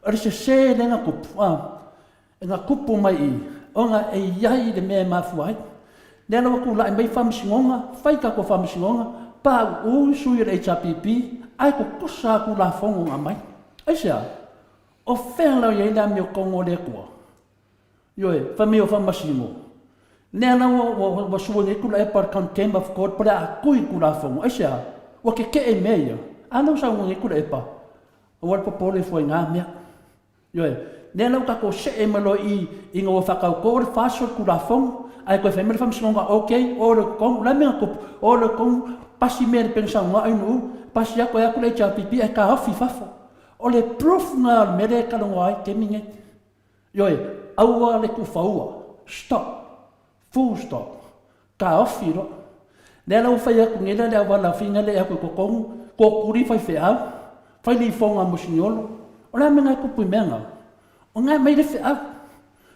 o le sese lea na tupu, a, na tupu mai i, ona e i ai le mea e mafua ai. Lea la ua tulai mai faamasinoga, fai tatou faamasinoga, pauu sui o le HRPP, ae tutusa lava Tulafono na aumai. Aisea? O fea la o i ai le amiotonu a le Atua? Ioe, fai mai o faamasino. Lea la ua, ua sue nei Tuilaepa le contempt of court po o le a tui le Tulafono. Aisea? Ua keke'e i mea ia. A lea ua saunoa nei Tuilaepa, aua le popole fua i na mea. Ioe, lea la ua tatou see mai loa i i ina ua faatauto le FAST o le Tulafono, ae toe fai mai le Faamasinoga, ok, o le totonu, o le a le mea na tupu? O le totonu, pasi mea i le pena saunoa ai nuu, pasi atu e atu le HRPP ae taofi i fafo. O le proof lena o le mea lea e talanoa ai i le taimi lenei. Ioe, aua le tuufaua. Stop. Full stop. Taofi loa. Lea la ua fai atu nei la le auala finga lea e atu i totonu, tootuli faifeau, fai lifoga a mosiniolo. O le a mea na e tupu i mea na? O na e aumai le feau.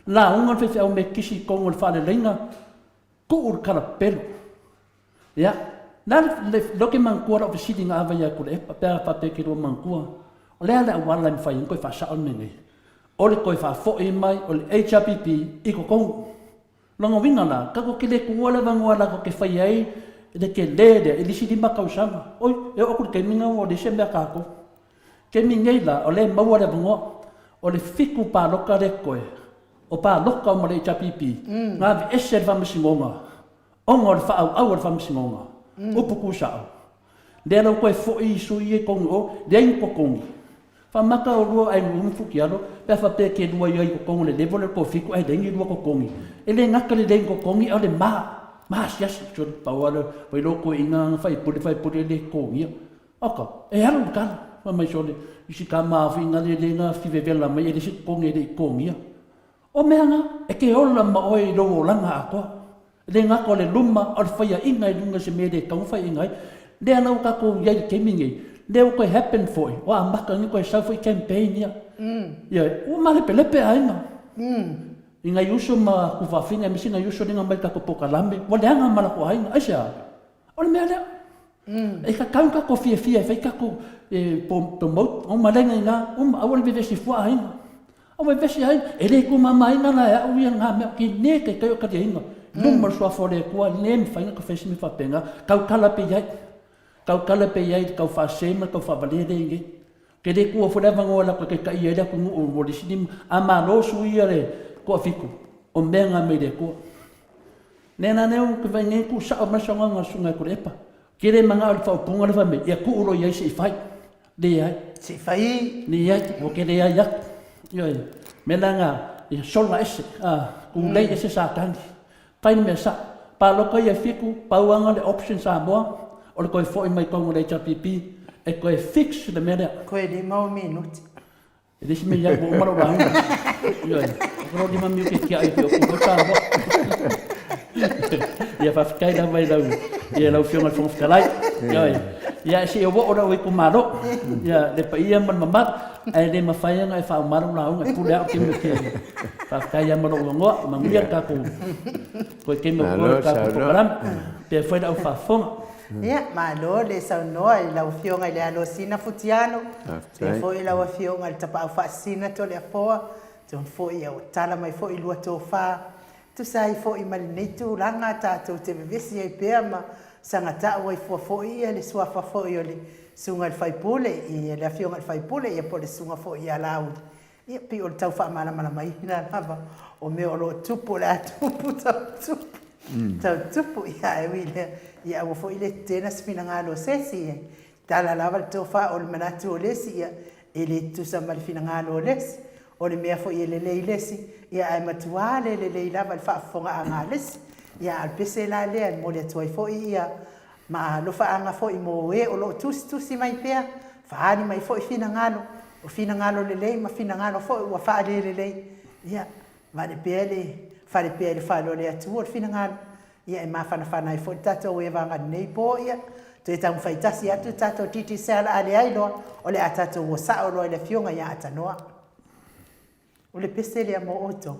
Lauga le faifeau metotisi i totonu o le faaleleiga, tuu le kalapelo. Ia, na le lea ou te manatua lau fesili na ave ia Tuilaepa, pe a faapea e te lua manatua, o le a le auala e mafai ai ona toe faasao le mea nei? O le toe faafoi mai o le HRPP i totonu. Lona uiga la, tatou te le tuua le avanoa latou te faia ai le tele lea i le isi 5 tausaga. Oi, e oo atu i le taimi lena ua leai se mea a tatou. Taimi nei la, o lea e maua le avanoa, o le 7 palota lea e totoe, o palota uma a le HRPP, na aveese e le Faamasinoga ona o le faaauau a le Faamasinoga, upu tusao, lea la ua toe foi i sui ia i totonu i o, leai ni totogi. Faamata olua ai ma Futialo, pe a faapea e te lua i ai i totonu o le level lea o le toafitu ae leai ni lua totogi. E le gata le leai ni totogi a o le ma, ma asiasi. Sole, pau lava lea, ua iloa toeaiina ana faipule, faipule e le totogia. Oka, e alu le tala, fai mai sole, i si tama foi lea na fia vevela mai e leai se totogi e le i totogia. O mea na, e te ola ma oe i lou olaga atoa. E le gata o le luma, a o le faiaina i luga i se mea e le tatau ona faiaina ai. Lea la ua tatou i ai i le taimi lenei, lea ua toe happen foi, ua amata nei toe sau foi campaign ia. Ioe, ua malepelepe aiga. I nai uso ma tuafafine aemaise nai uso lea na omai i le tatou polokalame, ua leaga ma latou aiga. Aisea? O le mea lea. E tatau ona tatou fiafia e fai tatou promote, uma lea ina, uma, aua le vevesi fua aiga. Aua e vevesi aiga, e le tumamaina la e au ia lena mea, ke le taitai o taliaina. Luma o le suafa o le Atua, le mafai ona fai se mea faapena. Tautala pea i ai, tautala pea i ai i le tau faasē ma le tau faavalea lea e i ai. Ke le tuua foi le avanoa e latou taitaia ai le atunuu mo le isi lima. A malo sui ia le toafitu, o mea na mai le Atua. Lea la lea ou te vaai nei, tuu sao mai le saunoaga a le Susuga ia Tuilaepa. Ke le manao i le faaupuga lea fai mai, ia tuu loa i ai se i fai. Leai. Se i fai. Leai, ua ke leai atu. Ioe. Mea la na, ia sola ese, a, tulei ese Satani. Fai le mea sao. Palota ia Fitu, pau lava na o le option Samoa, o le toe foi mai totonu o le HRPP e toe fix le mea lea. Toe 5 ou minute. E le isi mea ia, ua uma lou lauga. Ioe, o lou 5 minute e tiai e pei o tu foi Samoa. Ia faafetai lava i lau, ia lau Afioga i le Fofoga Fetalai. Ioe, ia se i oo lou itumalo, ia le paia ma le mamalu, ae le mafai ona e faauma lou lauga, e pule lava au i taimi o tele. Faafetai lava mo lou avanoa, manuia le tatou toe taimi o totoe o le tatou polokalame, faapea foi le au faafofoga. Ia, malo le saunoa i lau Afioga i le Alosina Futiano, faapea foi lau Afioga i le Tapaau Faasisina Toleafoa, atonu foi ua tala mai foi lua tofa, e tusa ai foi ma lenei tulaga tatou te vevesi ai pea ma saga tau ai fua foi le suafa foi o le Susuga i le Sui Usufono, le Afioga i le Sui Usufono po o le Susuga foi ia Laauli. Ia, pei o le tau faamalamalamaina lava o mea o lo o tupu, o le a tupu tau tupu, tau tupu. Ia, ae ui i lea, ia aua foi le tetena se finagalo o se isi, e tala lava le tofa, o le manatu o le isi, ia, e le tutusa ma le finagalo o le isi. O le mea foi e lelei i le isi, ia ae matua le lelei lava i le faafofogaaga a le isi. Ia, a o le pese la lea e momoli atu ai foi ia ma alofaaga foi mo e o lo o tusitusi mai pea, faaali mai foi finagalo, o finagalo lelei ma finagalo foi ua faalelelei, ia, vale pea le fale pea i le fale o le Atua le finagalo, ia e mafanafana ai foi le tatou evaga i lenei po, ia, toe taumafai tasi atu le tatou Digicel, a leai loa, o le a tatou o sao loa i le Afioga ia Atanoa. O le pese lea mo outou.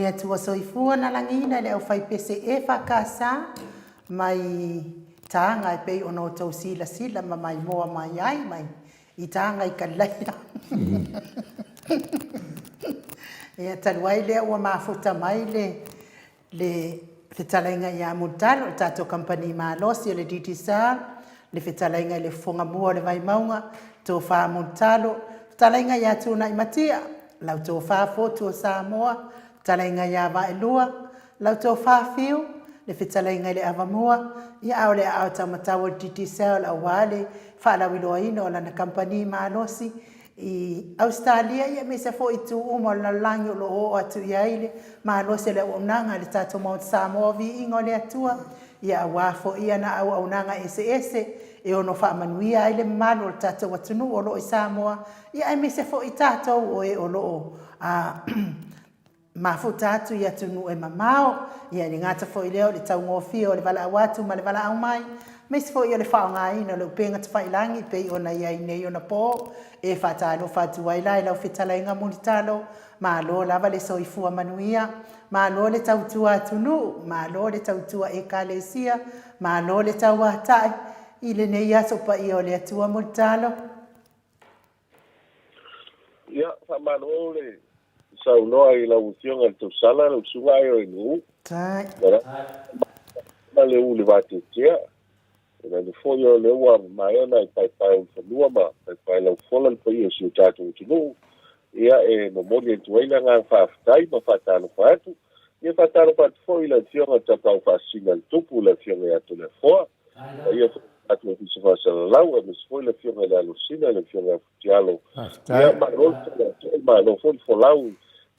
le Atua Soifua na lagiina e le aufaipese EFKS mai Taga e pei ona outou silasila ma maimoa mai ai mai i Taga i Kalilaia. Ia, talu ai lea ua mafuta mai le le fetalaiga ia Mulitalo, le tatou kamupani malosi o le Digicel, le fetalaiga i le Fofoga Mua o le Vaimauga, Tofa Mulitalo, fetalaiga ia Tunaimatia, lau Tofa Fotu o Samoa, fetalaiga ia Vaelua, lau Tofa Fiu, le fetalaiga i le Avamua, ia a o le aao taumatau o le Digicel aua le faalauiloaina o lana kamupani malosi i Ausetalia ia aemaise foi itu uma o le lalolagi o lo o oo atu i ai le malosi o le auaunaga a le tatou Maota Samoa Viiga o le Atua ia aua foi ana auaunaga eseese e ono faamanuia ai le mamalu o le tatou atunuu o lo o i Samoa ia aemaise foi tatou o e o lo o mafuta atu i atunuu e mamao, ia e le gata foi i lea o le taugofie o le valaau atu ma le valaau mai, aemaise foi o le faaaogaina o le upega tafailagi e pei ona i ai nei ona po. E faatalofa atu ai la i lau fetalaiga Mulitalo, malo lava le soifua manuia, malo le tautua atunuu, malo le tautua Ekalesia, malo le tauatai i lenei aso paia o le Atua Mulitalo. Ia, faamalo le saunoa i lau Afioga i le Tausala, lau Susuga Aeo i Nu'u. Ma le u i le vateatea. E lanu foi o lea ua maea ona e paepae ulufanua ma paepae laufola le paia o si o tatou atunuu. Ia, e momoli atu ai le agaga faafetai ma faatalofa atu. Ia, faatalofa atu foi i le Afioga i le Tapaau Faasisina a le Tupu, le Afioga ia Toleafoa. Paia foi i le tatou Ofisa Faasalalau, aemaise foi le Afioga i le Alosina, le Afioga ia Futialo. Ia, malo le tala, malo foi le folau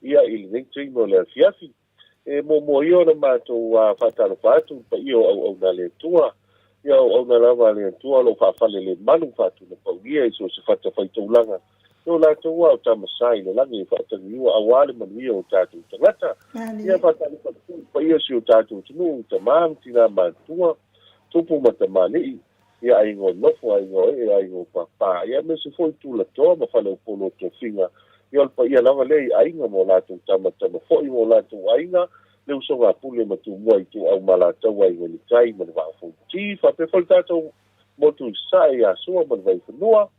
ia i lenei taimi o le afiafi. E muamua ia ona matou faatalofa atu i le paia o auauna a le Atua. Ia, o auauna lava a le Atua o lo o faafalelemalu ma faatunapaulia i so o se fatafaitaulaga. O latou lava o tama sa i le lagi e faatagiua aua le manuia o tatou tagata. Ia faatalofa atu foi i le paia o si o tatou atunuu, tama ma tina matutua, tupu ma tamalii, ia aiga o nofo, aiga o ee, aiga o papa, ia aemaise foi tulatoa ma faleupolu o tofiga. Ia o le paia lava lea i aiga ma o latou tama, tama foi ma o latou aiga, le usoga a Pule ma Tumua, Ituau ma Alataua, Aiga i le Tai ma le Vaa o Fonoti, faapea foi le tatou motu i Sasae ia Sua ma le Vaifanua,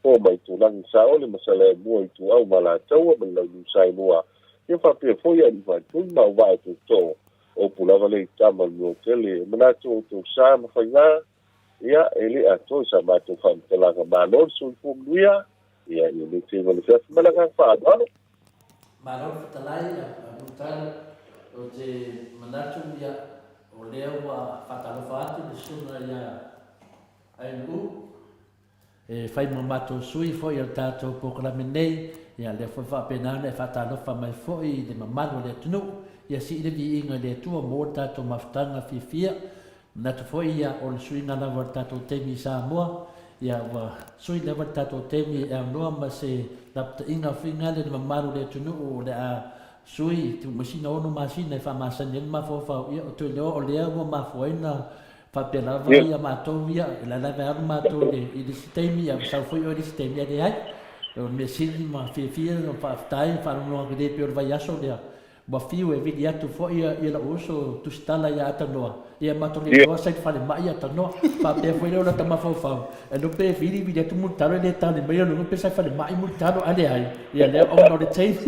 Fofo ma Itulagi, Saole ma Saleaaumua, Ituau ma Alataua ma le Launiu Saelua, ia faapea foi Alii Faatui ma Auvaa e Tootoo. O upu lava lea i tama o le Nuatele, e manatu o outou sa ma faiga, ia, e le atoa i sa matou faamatalaga. Malo le soifua manuia, ia, ia le teva le feafi ma le agaga faaaloalo. Malo le fetalai a Mulitalo, ou te manatu ia o lea ua faatalofa atu le susuga ia Ainuu E fai ma matou sui foi o le tatou polokalame nei, ia lea foi faapena ona e faatalofa mai foi i le mamalu o le atunuu, ia sii le viiga i le Atua mo le tatou mafutaga fiafia. Manatu foi ia o le suiga lava o le tatou taimi i Samoa, ia ua sui lava le tatou taimi e aunoa ma se lapataiga fuiga le mamalu o le atunuu o le a sui tuu mai sina ono masina e faamasani ai le mafaufau, ia o toe leo o lea ua mafua ai na Faapea lava ia matou ia, o la lava e alu matou i le i le isi taimi, a ua sau foi oe i le isi taimi, a leai. O le mea sili ma fiafia ma faafetai ma faalogologo atu lelei pei o le vaiaso lea, ua fiu e vili atu foi ia lou uso Tusitala ia Atanoa, ia matou le iloa sa i le falemai Atanoa. Faapea foi lea o lata mafaufau, e iloa pe vili vili atu Mulitalo e le tali mai, o lona uiga pe sa i falemai Mulitalo, a leai, ia lea ona o le taimi.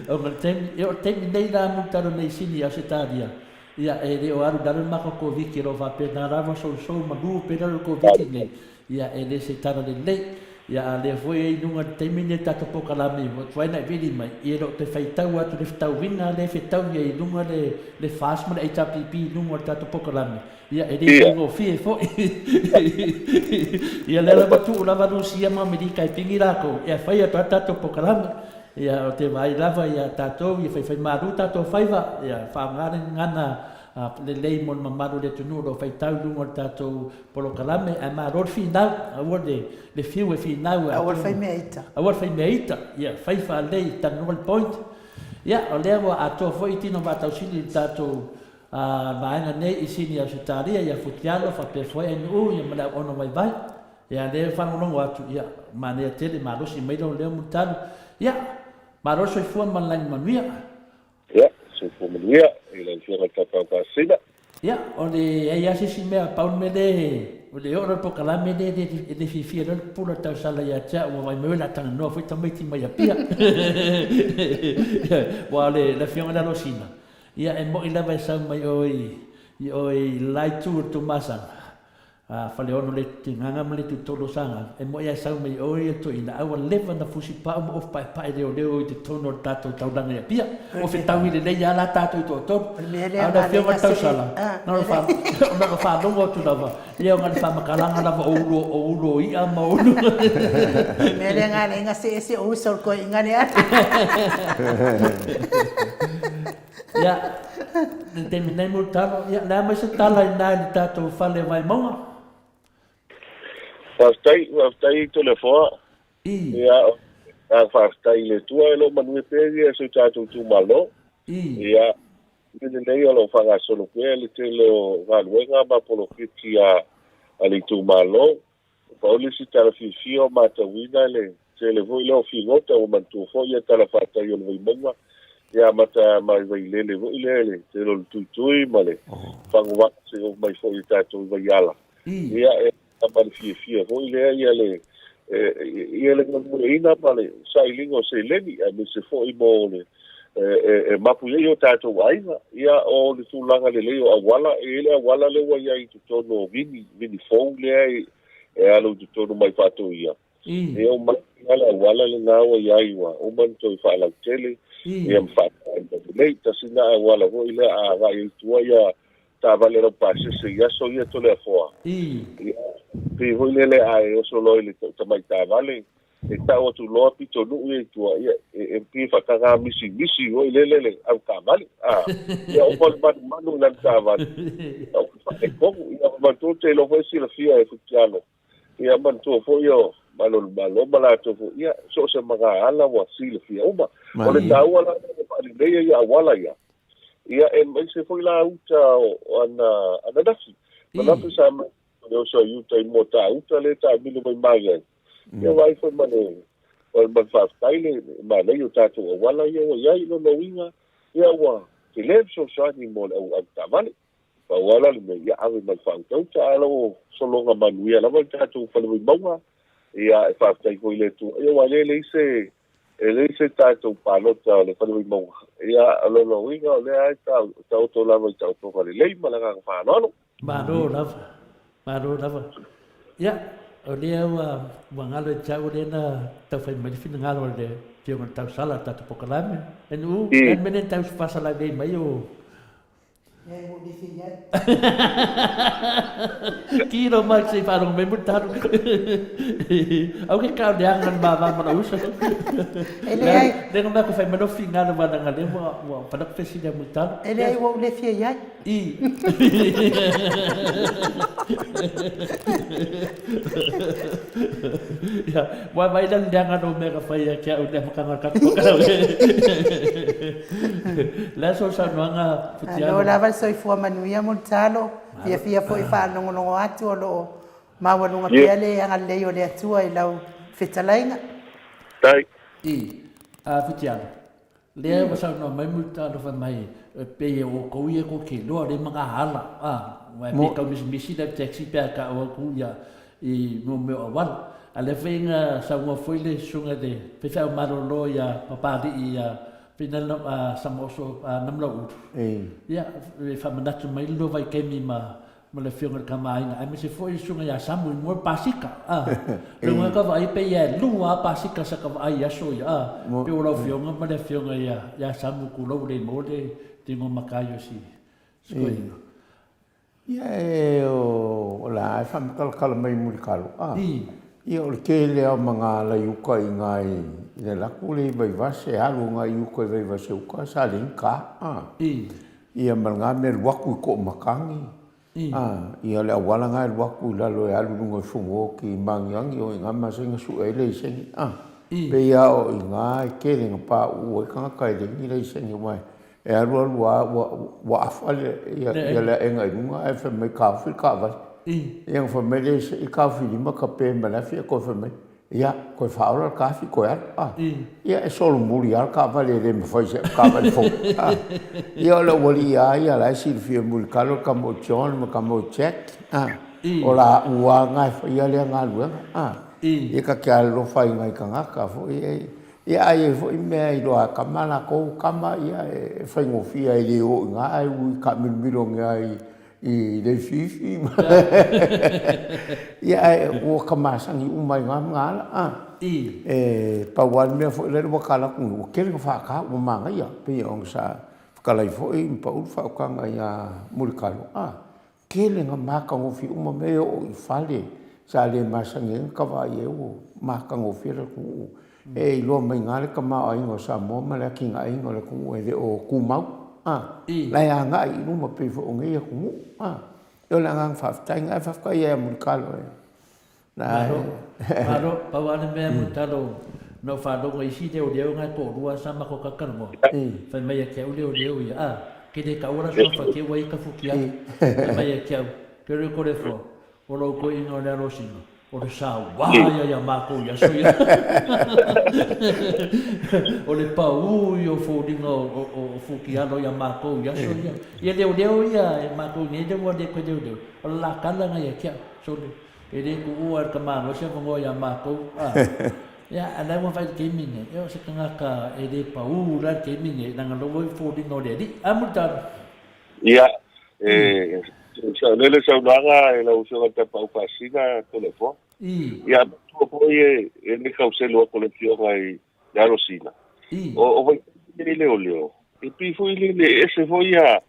Ona o le taimi, ia o le taimi nei la Mulitalo nei i Sini i Ausetalia, ia e le o alu i lalo le matou Koviti o lo o faapena lava sousou ma lu pea i lalo le Koviti nei, ia e le se tala lelei. Ia a o lea foi e i luga i le taimi lenei o le tatou polokalame ua tuai ona e vili mai, ia e le o toe faitau atu i le fetauiga lea e fetau ai i luga le le FAST ma le HRPP i luga o le tatou polokalame, ia e le faigofie foi. Ia lea lava tuu lava Rusia ma Amerika e pigi latou, ia fai atu lava le tatou polokalame. Ia ou te vaai lava ia tatou ia faifaimalu tatou faiva, ia faaaoga le gagana lelei mo le mamalu o le atunuu o lo o faitau i luga o le tatou polokalame, ae malo le finau, aua le le fiu e finau Aua le fai mea ita. Aua le fai mea ita, ia fai faalelei, talanoa le point. Ia, o lea ua atoa foi tino vaatausili i le tatou vaega nei i Sini Ausetalia, ia Futialo faapea foi Ainuu ia ma le Auauna Vaivai. Ia, lea e faalogologo atu, ia, manaia tele, malosi mai lou leo Mulitalo. Ia. Malo le soifua ma le lagi manuia. Ia, soifua manuia i lau Afioga i le Tapaau Faasisina. Ia, o le ai lava se isi mea, pau le mea lea, o le oo lea o le polokalame lea e le fiafia loa le pupula o le tausala ia te au, ua vaai mai o le a talanoa foi tamaiti mai Apia. Aua o le Afioga lea Alosina, ia e moni lava e sau mai o i o i le la itu o le Tuamasaga, A Faleolo le Tigaga ma le Tutolu o Sagaga, e moe ae sau mai oe ia toeaina, a ua leva na fusipau ma ofu paepae leoleo i totonu o le tatou taulaga i Apia. Ua fetaui lelei lava la tatou i toatolu. O le mea lea A o le afioga i le tausala, na ona faalogo atu lava, ia ona o le faamatalaga lava o ulu o ulu o i'a ma ulu. O le mea lea na ala ai na see ese o uso o le toeaina lea. Ia, le taimi nei Mulitalo, ia, le a mai se tala inā i le tatou fale Vaimauga? Faafetai, faafetai Toleafoa. I. Ia, a faafetai i le Atua e lo o manuia pea ia si o tatou itumalo. I. Ia, i lenei o lo o faagasolo pea le tele o galuega ma poloketi a a le itumalo. Pau le isi tala fiafia o matauina le tele foi lea o figota ua manatua foi ia tala fatai o le Vaimauga ia amata mai Vailele foi lea le tele o le Tuitui ma le Faguvai seia oo mai foi i tatou i Vaiala. Ia e ma le fiafia foi lea ia le ia le galueaiina ma le sailiga o seleni aemaise foi mo le e mapu i ai o tatou aiga. Ia, o le tulaga lelei o auala, e i ai le auala lea ua i ai i totonu o Vini, Vini fou lea e alu i totonu mai Faatoia. E uma atu le auala lena ua i ai ua uma ona toe faalautele, ia ma faataina lelei. Tasi lena auala foi lea a agai ai i tua ia taavale laupasese i aso ia Toleafoa. Ia, pei foi lele a e oso loa i le tamai taavale, e tau atu loa pitonuu ia i tua, ia, e pei e faataga misimisi foi lele le avetaavale, a, ia uma le manumanu i lana taavale, ia ua faaletonu. Ia manatua ou te iloa foi e silafia e Futialo, ia manatua foi o Malo o le Malo ma latou foi, ia, so o se magaala ua silafia uma. O le taua la lea o le faaleleia ia auala ia, ia aemaise foi la uta o ana ananafi. Ananafi sa le oso i uta i Moatauta lea e taamilo mai mai ai. Ia vaai foi ma le ma le faafetai le manaia o tatou auala ia ua i ai lona uiga ia ua tele le fesoasoani mo le au avetaavale. Pau lava la le mea ia ave ma le faautauta ae o lo o sologa manuia lava le tatou fale Vaimauga. Ia e faafetai foi i le Atua ia aua e leai se e leai se tatou palota o le Fale Vaimauga. Ia o lona uiga o lea e taoto lava i taotoga lelei ma le agaga faaaloalo. Malo lava, malo lava. Ia, o lea ua ua galo ia te au lea na tau fai mai le finagalo o le Afioga i le Tausala o le tatou polokalame. NU, le a le mea lea na tau faasalalei mai o Kilo mai se i faalogo mai mo le talo. Au ke kau leaga le mava ma lou uso. E leai. Le nga mea ko fai mai lou finagalo aua leaga lea ua ua fai lau fesili ia Mulitalo. E leai ua ou le fia i ai. I. Ia, ua vaai la le leaga o mea ka fai ia te au i le amataga o le tatou polokalame. Le a sou saunoaga Futialo? Malo lava le soifua manuia Mulitalo. Fiafia foi e faalogologo atu o lo o maualuga pea le agalelei o le Atua i lau fetalaiga. Tai. I, a Futialo, Lea ua saunoa mai Mulitalo fai mai e pei e outou ia tou te iloa lea magaala a aua e pei tau misimisi le taxi pe a tau atu ia i mo mea o auala. A lea foi na saunoa foi le susuga i le faifeau malolo ia Papalii ia Pina Samaoso Namulauulu ia e faamanatu mai le lua vaitaimi ma ma le Afioga i le Tama a Aiga, aemaise foi le Susuga ia Samu i mua le Pasika, a. Le uiga ka vaai pei e lua a Pasika sa ka vaai i aso ia, a. Pei o lau Afioga ma le Afioga ia, ia Samu tulou le maua le igoa matai o si toeaina. Ia e o la e faamatalatala mai Mulitalo, a. Ia o le tele lava o magaala i uta i ina i le alu atu lea i Vaivase, alu agai i uta i Vaivase uta sa leai ni ka, a. Ia ma lena mea alu atu i Toamatagi, a, ia le auala lena e alu atu i lalo e alu i luga i Fugoti i Magiagi, o i ina masani ona sue ai laisene, a. Pei lava o i ina e tele ina pauu ai tagata e leai ni laisene aua e alu alu lava ua afa le aega i luga ae fai mai taofi le taavale. Ia ona fai mai lea, se i taofi i lima tape ma le afi ae toe fai mai. Ia, toe faaola le kafi toe alu, a. Ia, e solomuli lava le taavale e le mafai se taavale fou, a. Ia, o le aualii lava ia la e silafia e Mulitalo, le tama o John ma le tama o Jack, a. O laua lava na e faia lea galuega, a. Ia, ta te alolofa ai i nai tagata foi ia. Ia, a i ai foi mea e iloa e tama latou tama, ia, e faigofie ai e le o i ina ae ui taamilomilo ane lava i i Leififi ma ia ae ua ta masani uma ai na ma na ala a. E pau lava le mea foi lele ua tala atu nei, ua tele na faata ua manaia pei ona sa fetalai foi ma pau le faautaga ia Mulitalo a, tele na matagofie uma mea e oo i fale sa le masani ai ona ta vaai ai ua matagofie le atunuu. E iloa mai i ina le tamaoaiga o Samoa ma le atinaeina o le atunuu e le o tumau, a, la e agai i luma pei foi o nei atunuu, a. O le agaga faafetai lena, ae faafetai ia Mulitalo e na Malo, malo, pau lava le mea Mulitalo na ou faalogo i isi leoleo na e toalua sa matou talatalanoa, fai mai ia te au leoleo ia, a, ke le taua la suafa te ua ia tafuti atu, fai mai ia te au, ke le Toleafoa, O lou toeaina o le alosina, o le saoa ia ia matou i aso ia. O le paū ia o foliga o Futialo ia matou i aso ia. Ia leoleo ia e matou nei lea ua le toe leoleo, o le la tala na ia te au, sole, e le tuua e le tamaloa se avanoa ia matou. Ia, a o la e ua vaai i le taimi lenei, ia o se tagata e le paū la le taimi lenei, leaga o la ua i foliga o le alii. A Mulitalo? Ia, e saolele saunoaga e lau Afioga i le Tapaau Faasina Toleafoa. Ia, matua foi e le kauselu atu le Afioga i le Alosina. O vaitaimi nei leoleo, e pei foi le le ese foi ia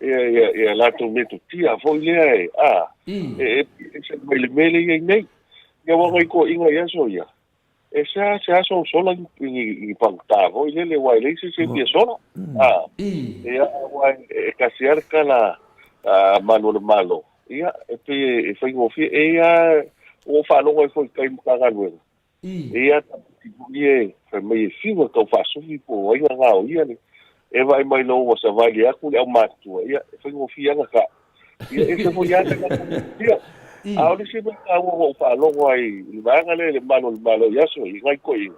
ia ia latou metotia foi lea e a e ese mai le mea lea i ai nei. Ia aua nai toeaiina i aso ia, E sea sea so sola i pagota foi lele aua e leai se isi e fia sola. A, ia aua e tasi lava le tala a malu o le Malo, ia e pei e faigofie. E i ai lava, ua ou faalogo ai foi i tai Matagaluega, e i ai lava tamaiti foi ia e fai mai e fiu e tau faasufi po o ai na gaoia le, e vaai mai loa ua savali atu le aumatutua, ia e faigofie lava na ta. Ia ese foi lava le latou A o le isi mea taua ua ou faalogo ai i le vaega lea i le malu o le Malo i aso ia, i nai toeaiina,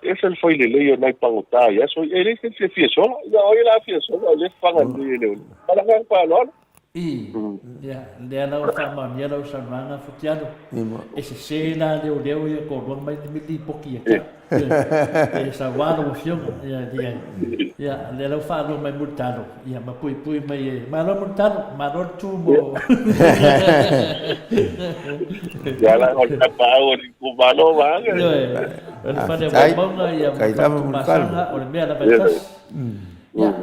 e ese le fai lelei o nai pagota i aso ia. E leai se isi e fia sola. Ia o ai o le a fia sola o lea e faga lelei e leoleo. Ma le agaga faaaloalo. I, ia, lea la ua faamaonia lau saunoaga Futialo. E sese la leoleo ia toalua mai le lipoti ia te au. E sauā lau Afioga. Ia, ia, ia, lea la ua faaloa mai Mulitalo, ia, ma puipui mai e. Malo Mulitalo, malo le tu mo. Ia la, o le tapaau o le itumalo ma age. Ioe, o le fale maumauga, ia, ma fatumasaga, o le mea lava e tasi. Ia,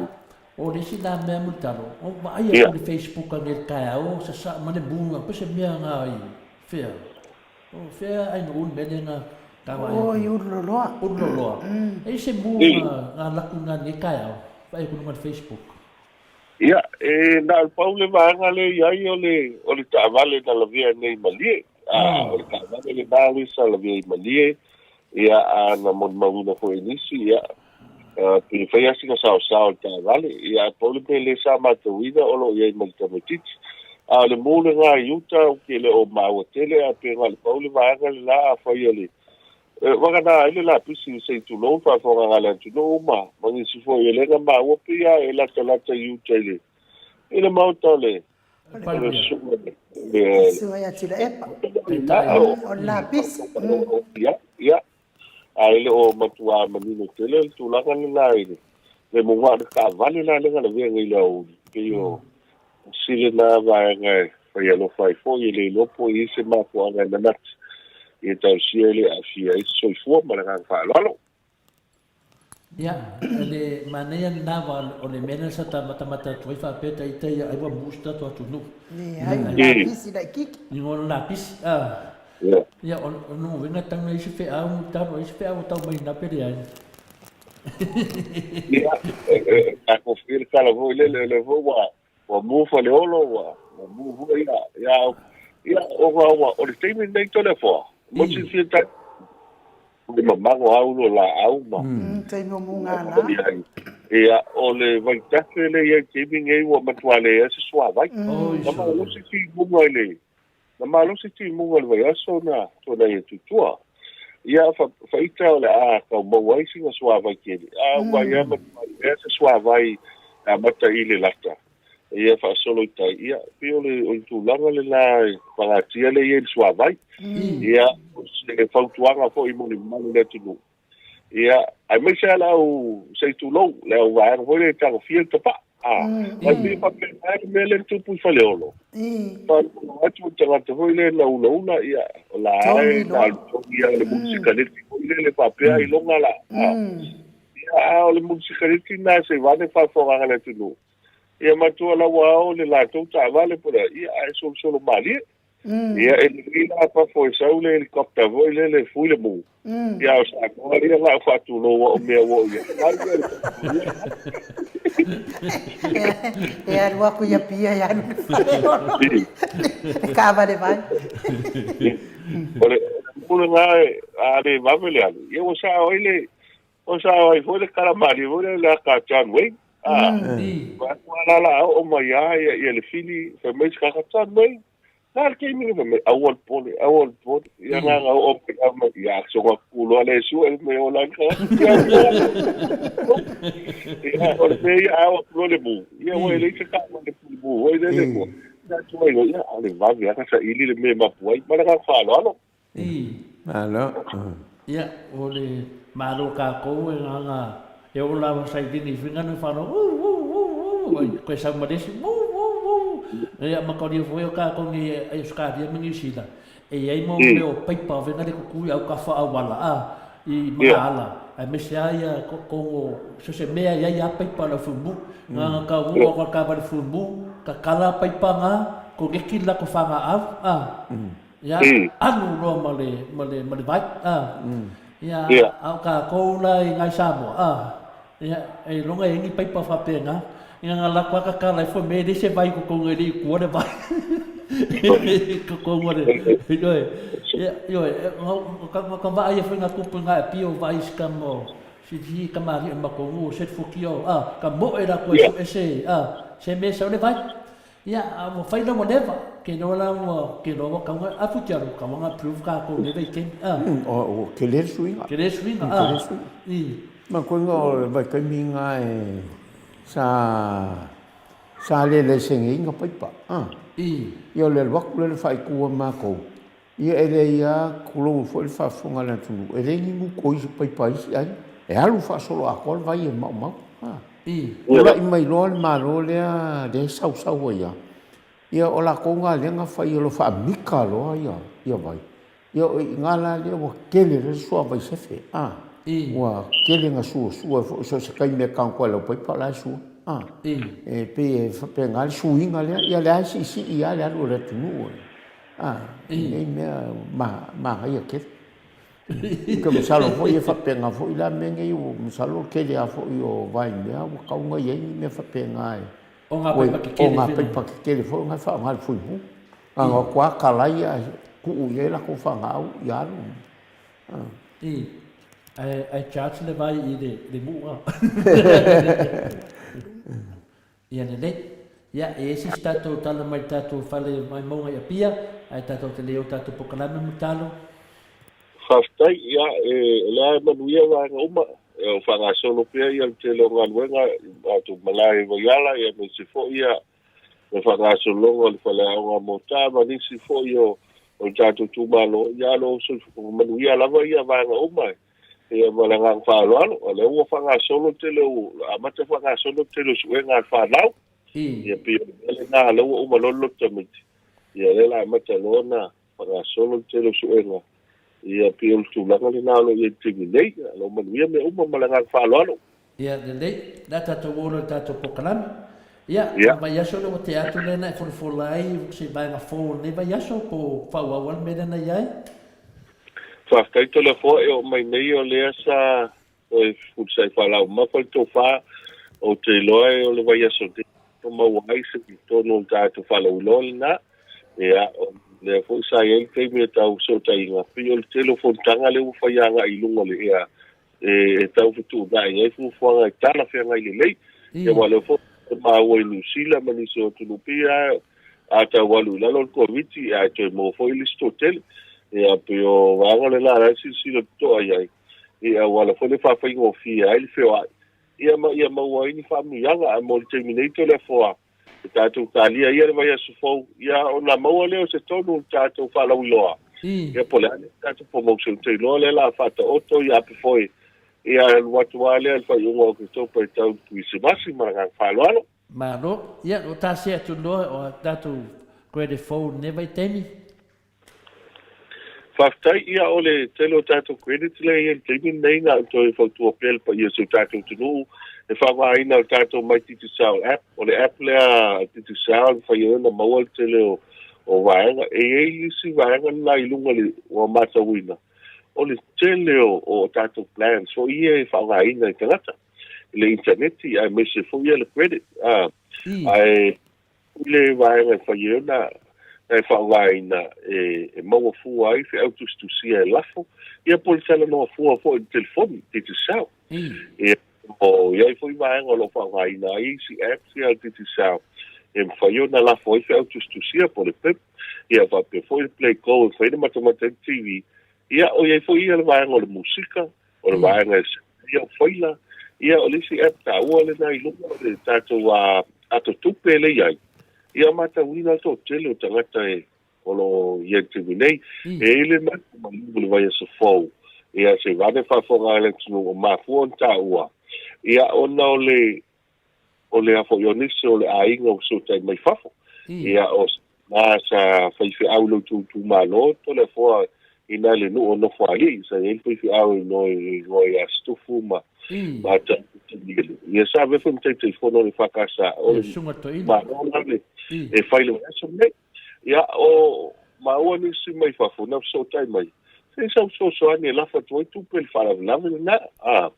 o le isi la mea Mulitalo, o vaai atu i le Facebook anei i le taeao, sasaa ma le mu, po o se mea na i fea. O fea ai no ulu mea lea na ta vaai atu? O i Ululoloa. Ululoloa. E i se mu na na laku na nei taeao, vaai atu i luga o le Facebook. Ia, e na o le pau le vaega lea i ai o le, o le taavale na lavea nei i Malie. A, o le taavale lena lea sa lavea i Malie, ia, a na molimauina foi e nisi, ia, Pe fai lava sina saosao i le taavale, ia ae pau le mea lea sa matauina o lo o i ai ma le tamaitiiti. A o le mu lena i uta ou te le o maua tele ae pe na o le pau le vaega lena afai o le vagana ai le lapisi se i tulou le faafofogaaga a le atunuu ma ma nisi foi o lea na maua pei lava e latalata i uta i le i le maota o le Le Susuga ia Tuilaepa. O le lapisi. Ia, ia. Ae le o matua manino tele le tulaga lena i le muga o le taavale la lea na lavea nei i le aoauli. Pei o si lena vaega e fai alofa ai foi, e le iloa po o i ai se mafuaaga e manatu ia tausia e le aafia ai se soifua ma le agaga faaaloalo. Ia, o le manaia lena aua o le mea lena sa ta matamata atu ai faapea ita ia ai ua mu si tatou atunuu. Leai, o le lapisi laitiiti. Ni o le lapisi, a. Ia, o lona uiga e tatau ona i ai se feau talo, ai se feau o tau mai i ina pe leai. Ia, e tatou fia le tala foi lele, o lea foi ua ua mu Faleolo, ua ua mu foi ia, ia, ia, ona ua, o le taimi lenei Toleafoa, mo le silafia tai, le mamago lava ulu o laau ma. Taimi o mugala. Ia, o le vaitafe lea e i ai i le taimi lenei ua matua leai se suavai. Na malosi timuga i le, na malosi timuga i le vaiaso na tuanai atu i tua. Ia, faita o le a tau maua ai sina suavai tele, a ua ia ma mea se suavai e amata i Lelata, ia faasolo i tai, ia, pei o le, o le tulaga lena e pagatia lea e i ai i le suavai. Ia, o se fautuaga foi mo le mamalu o le atunuu, Ia, aemaise lava le au, se i tulou, le au vaega foi lea e tagofia le tapaa. A, ae pei e faapena le mea lea na tupu i Faleolo. Faalogologo atu le tagata foi lea na ulaula, ia, o la e na alu togi lava i le munisikaleti foi lele faapea ailoga la. Ia, a o le munisikaleti lena se i vaeane faafofogaaga a le atunuu. Ia matua la ua ao le latou taavale po o le a, ia, ae solosolo malie. Ia, e lelei la fafo e sau le helicopter foi lele e fui le mu. Ia, a o Samoa ia na o faatulou au mea ua oo i ai. Mai ia le E alu aku i Apia e alu i le Faleolo. Le taavale vai. O le mu lena a le vave le alu, ia ua sao ai le, ua sao ai foi le tala malie foi lea le aka a John Wayne. A, ua la la oo mai lava ia le fili, fai mai se tagata, John Wayne, na le taimi le fai mai, aua le popole, aua le popole. Ia na na oo mai lava mai, ia soga kuku loa le sue mai o la ka. Ia o le mea ia a oo atu loa le mu, ia ua e leai se taavale fuli mu foi lele ua. Ia atu ai loa, ia a o le vave lava na saili le mea e mapu ai. Ma le agaga faaaloalo. I. Malo. Ia, o le Malo kākou e nganga e ola lava sa i lini whinga no whano, uu, uu, uu, uu, ai koe sau ma lesi, uu, uu, uu. Ia, ma ka ria foi o kākou ni ai Australia ma New Zealand. E iai mo mea o paipa o venga le kukui au ka wha awala, a, i mga ala. Ai me se aia ko kongo, so se mea iai a paipa lau fumu. Nganga ka uu a ka wale fumu, ka kala paipa ngā, ko ngeki la ko whanga au, a. Ia, alu loa ma le, ma le, ma le vai, a. Ia, a o kākou la i Ngai Samoa, a. Ia, e iloga e ni paipa faapena, ia nga lako a kakala ifo me le se vai ko konga le kua le vai. Ko konga le, ioe, ia, ioe, ka, ka vaa ia foi nga kupu nga e pio vai si ka mo, si si ka mari ma kongu, se fuki o, a, ka mo e la koe su ese, a, se me sa le vai. Ia, a ua whai rawa leva, ke roa la ua, ke roa ua kaunga, a fu te aro, ka wanga approve kākou leva i kemi, a. O, o, ke le suiga. Ke le suiga, a. Ke le suiga. I. Ma koe nga o le vaitaimi nga e sa, sa le lesenge i nga paipa, a. I. Ia o le alu aku le le whaikua mākou, Ia e leai a kulou foi le faafofoga a le atunuu, e leai ni muko i se paipa a isi aiga. E alu faasolo atoa le vai e maumau. A. Tulai mai loa le Malo lea lea e sausau ai a. Ia o lakou galega fai o lo faamika loa ia ia vai. Ia o iina la lea ua tele le suavai sefe. A. Ua tele na suasua foi so o se taimi e tago ai lau paipa o la e sua. A. E pei e faapena le suiga lea. Ia lea e siisii a le alu o le atunuu. A, i nei mea manaia tele. Ou te masalo foi e faapena foi la mea nei, ua masalo o le tele lava foi o vaimea ua tatau ona i ai ni mea faapena e, O ngā paipa tetele. O ngā paipa tetele foi ona e faaaoga le fuimu. Na ona atu lava talai ae tuu i ai latou fanau ia alu. I, ae charge le vai i le mu'a. Ia lelei. Ia, e ese se tatou tala mai le tatou fale maimauga i Apia, ae tatou te le o tatou pokalame mo talo. Faafetai, ia, e, o lea e manuia vaega uma, e o faagasolo pea ia le tele o galuega i matou malae i Vaiala, ia aemaise foi ia le faagasologa o le faleaoga mo ta ma nisi foi o, o le tatou itumalo, ia alo soifua manuia lava ia vaega uma e. Ia ma le agaga faaaloalo, o lea ua faagasolo le tele o, amata faagasolo le tele o suega a le fanau. Ia pei o le mea lena lea ua uma loa le lotu tamaiti. Ia lea la amata loa ona faagasolo le tele o suega. Ia pei o le tulaga lena o lo o i ai i le taimi nei. O lo o manuia mea uma ma le agaga faaaloalo. Ia lelei, le a tatou o loa i le tatou pokalame. Ia, o le vaiaso lea ua tea atu lea na e folafola ai se vaega fou o lenei vaiaso po o faaauau lava le mea lea na i ai? Faafetai Toleafoa e oo mai nei o lea sa toe fefulisai faalaumamafa le tofa, ou te iloa e o le vaiaso nei e maua ai se tonu o le tatou faalauiloa lena. Ia, o lea foi sa i ai le taimi e tau fesootaiga, pei o le tele o fonotaga lea ua fai agai i luga o le ea e tau fetuunai ai fuafuaga e talafeagai lelei. Ia aua o lea foi ua maua i Niu Sila ma nisi o atunuu pei lava a tau alu i lalo le Koviti ae toe maua foi le isi toatele. Ia, pei o vaega le la la e silasila totoa i ai, i auala foi le faafaigofie ai le feoai, ia ma ia maua ai ni faamanuiaga. Ae mo le taimi nei Toleafoa, e tatou talia ia le vaiaso fou, ia ona maua lea o se tonu o le tatou faalauiloa, ia po o le a le tatou promotion. Ou te iloa lea o le a faataoto ia ape foi, ia alu atu lava lea i le faaiuga o Oketopa e tau i le Kerisimasi. Ma le agaga faaaloalo. Malo. Ia, ua ta see atu loa o tatou credit fou i lenei vaitaimi. Faafetai, ia o le tele o tatou credit lea e i ai i le taimi lenei, na ona toe fautua pea le paia o si o tatou atunuu e faaaogaina le tatou My Digicel app. O le app lea a Digicel e mafai ai ona maua le tele o, o vaega. E i ai isi vaega na i luga le, ua matauina, o le tele o, o tatou plans foi ia e faaaogaina e tagata i le initaneti aemaise foi ia le credit. Ah, ae I le vaega e fai ai ona e faaaogaina e maua fua ai feau tusitusia e lafo, ia po o le talanoa fua foi i le telefoni, Digicel. Ia, o i ai foi vaega o lo o faaaogaina ai isi apps ia a le Digicel e mafai ona lafo ai feau tusitusia po o le pip, ia faapea foi le Play Go e mafai ona matamata ai le TV. Ia, o i ai foi ia le vaega o le musika, O le vaega e ia o faila, ia o le isi app taua lena i luga o le tatou ato tupe le i ai. Ia matauina le toatele o tagata e o lo o i ai i le taimi nei. E i ai le matou maliu i le vaiaso fou, ia se i vave faafofoga ai le atunuu o mafua ona taua, ia ona o le o le a foi o nisi o le aiga ua fesootai mai fafo. Ia, o na sa faifeau i lo outou itumalo, Toleafoa i na le nuu o Nofoalii, sa i ai le faifeau i igoa ia Situfu ma ma Tanielu. Ia, sa avea foi ma Taitaifono o le EFKS, o le Malo la le e fai le vaiaso lenei. Ia, o maua nisi mai fafo na fesootai mai, se i sau fesoasoani e lafo atu ai tupe i le faalavelave lena. A,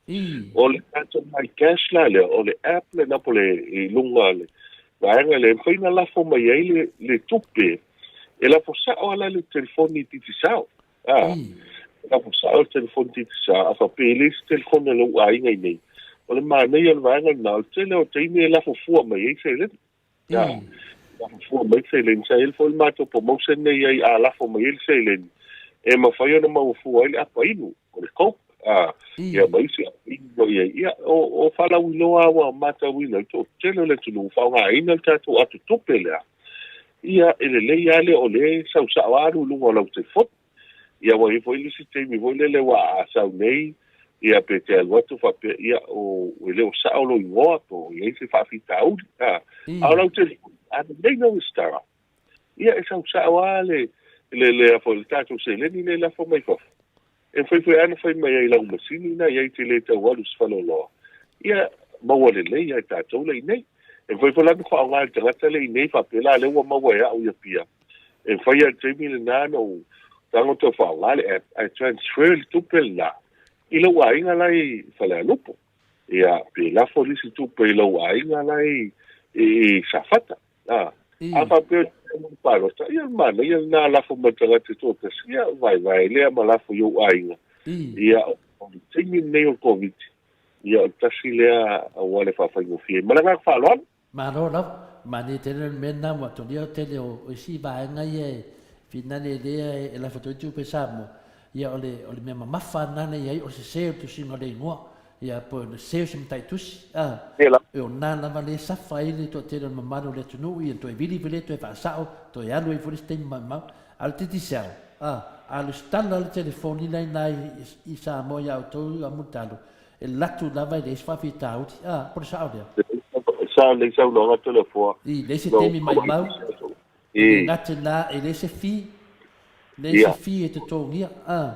o le tatou My Cash la lea, o le app lena po o le i luga o le vaega lea e mafai ona lafo mai ai le, le tupe, e lafo sao lava la i le telefoni Digicel. A, e lafo sao i le telefoni Digicel, a faapea e leai se telefoni a lou aiga i inei, o le manaia o le vaega lena, o le tele o taimi e lafo fua mai ai seleni. Ia, lafo fua mai le seleni. Sa i ai foi le matou promotion nei i ai a lafo mai ai le seleni, e mafai ona maua fua ai le apa inu, o le Coke, a, ia ma isi apa inu o i ai. Ia, o, o faalauiloa ua matauina i le toatele o le atunuu faaaogaina le tatou atotupe lea. Ia, e lelei lava lea o lea e sau sao lava alu i luga o lau telefoni. Ia ua i ai foi le isi taimi foi lele ua a sau nei, ia pe te alu atu faapea, ia o, e le o sao lou igoa po o i ai se faafitauli. A, a o lau telefoni, a lelei na resitala, ia e sau sao lava le, le, le, a foi, le tatou seleni lea e lafo mai fafo. E mafai foi lava ona fai mai ai i lau masini lena i ai e te le tau alu i se faleoloa, ia maua lelei lava e tatou le i inei. E mafai foi la ona faaaoga e le tagata le i inei faapea la lea ua maua e au i Apia, E mafai lava i le taimi lena ona ou tago tau faaaoga le app ae transfer le tupe lena i lou aiga la e i Falealupo. Ia, pe lafo nisi tupe i lou aiga la e i Safata. A, a faapea o te mea palota, ia o le manaia lena lafo mai le tagata e toatasi, ia vaevae lea ma lafo i ou aiga. Ia, o le taimi lenei o le Koviti, ia o le tasi lea auala e faafaigofie ai. Ma le agaga faaaloalo. Malo lava, manaia tele le mea lena ua tolia tele o isi vaega ia e finale lea e lafo atu ai tupe Samoa, ia o le o le mea mamafa lena na i ai o le sese o le tusiga o le igoa, ia po o le sese o se mataitusi, a, e o na lava lea e safa ai le toatele o le mamalu o le atunuu ia toe vili vili toe faasao, toe alu ai foi le isi taimi maumau. A o le Digicel, a, a lesitala le telefoni la ina i Samoa ia outou a Mulitalo, E latu lava e leai se faafitauli. A, po o le sao lea? E sao lelei saunoaga Toleafoa. I, leai se taimi maimau, e le gata na, e leai se fee, leai se fee e totogia. A.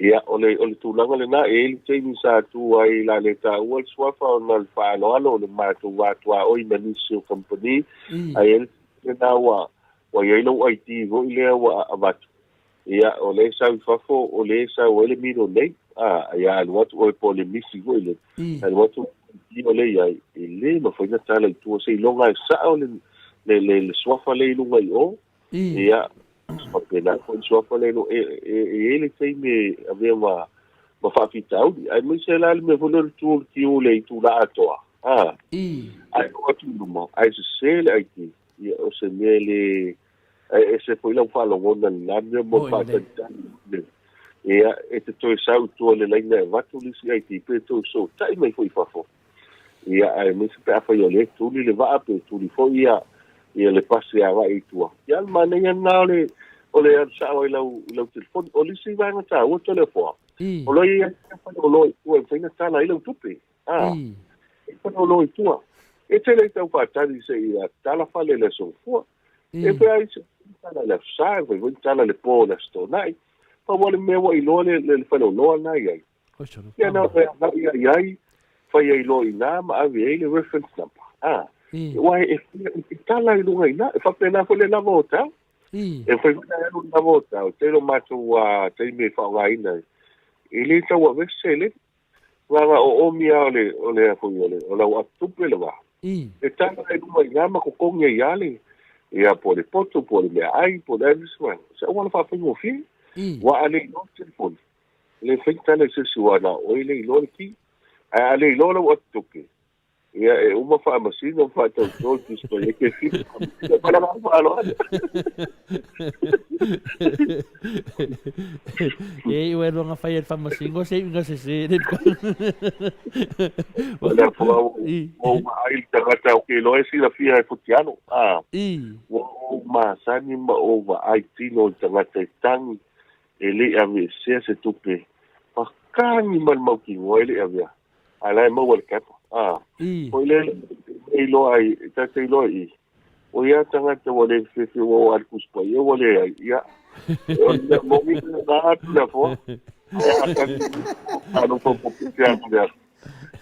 Ia, o le, o le tulaga lena, e i ai le taimi sa tu ai la le taua le suafa ona o le faaaloalo o le matou va tuaoi ma nisi o kamupani, ae i ai le taimi lena ua, ua i ai lou ID foi lea ua avatu, Ia, o lea e sau i fafo, o lea e sau ai le middle name, a, ia alu atu oe po o le misi foi lea, alu atu o lea i ai, e le mafai ona tala i tua seiloga e sao le, le, le, le suafa lea i luga i o, ia, faapena foi le suafa lea i luga, e, e, e i ai le taimi e avea ma, ma faafitauli, aemaise la le mea foi lea o le tu o le tiu i le itula atoa, a, ae oo atu i luma, ae sese le ID, ia, o se mea le, Ae ese foi lau faalogona i lena mea mo le faatalitali. Ia, e te toe sau i tua i le laina e avatu le isi ID pe toe fesootai mai foi i fafo. Ia, aemaise pe afai o lea e tuli le vaa pe tuli foi ia ia le pasi e agai i tua. Ia, o le manaia lena o le o le alu sao ai i lau i lau telefoni. O le isi vaega taua Toleafoa, o lo o i ai lava faleoloa i tua e mafai ona tala ai lau tupe. A, e faleoloa i tua. E te le tau faatali se i tala fale i le Aso Gafua. E fai ai se tala i le Aso Sa, e fai foi tala i le po o le Aso Toonai. Pau lava le mea ua iloa le, le, le faleoloa lena i ai. Ia na o e agai i ai, fai ai loa i ina ma ave ai le reference number. A, aua e, e, e tala i luga i ina, e faapena foi le lava o tau. E fai foi na alu le lava o tau, tele o matou taimi e faaaogaina ai. E le tau avea se seleni. Lava o oomi a o le o le a foi o le o lau apu tupe le va. E tala ai luma i ina ma totogi ai a le ia po o le poto po o le meaai po o le a nisi vaega. O se auala faafaigofie. Ua a le iloa le telefoni, e le mafai ona tala i se isi aua na o oe le iloa le ki. Ae a le iloa lau apu tupe, Ia, e uma faamasino ma faatauto le Tusi Paia ke whiti faamasino. Ma le agaga faaaloalo. E iu e luanga fai e le faamasino se iuga sese le O le afoa ua ou vaai i le tagata ou te iloa e silafia e Futiano. Ah, ua ou masani ma ou vaai tino i le tagata e tagi e le i aveesea se tupe. Pakagi ma le mautinoa e le i avea. Ae la e maua le kepa. A. Foi le e iloa ai, e ta te iloa i. O ia tagata ua le fefe ua o ali kusi paia ua le ai. Ia. O le mea moni na atu le afoa. Ae a tali a no po po te atu le afoa.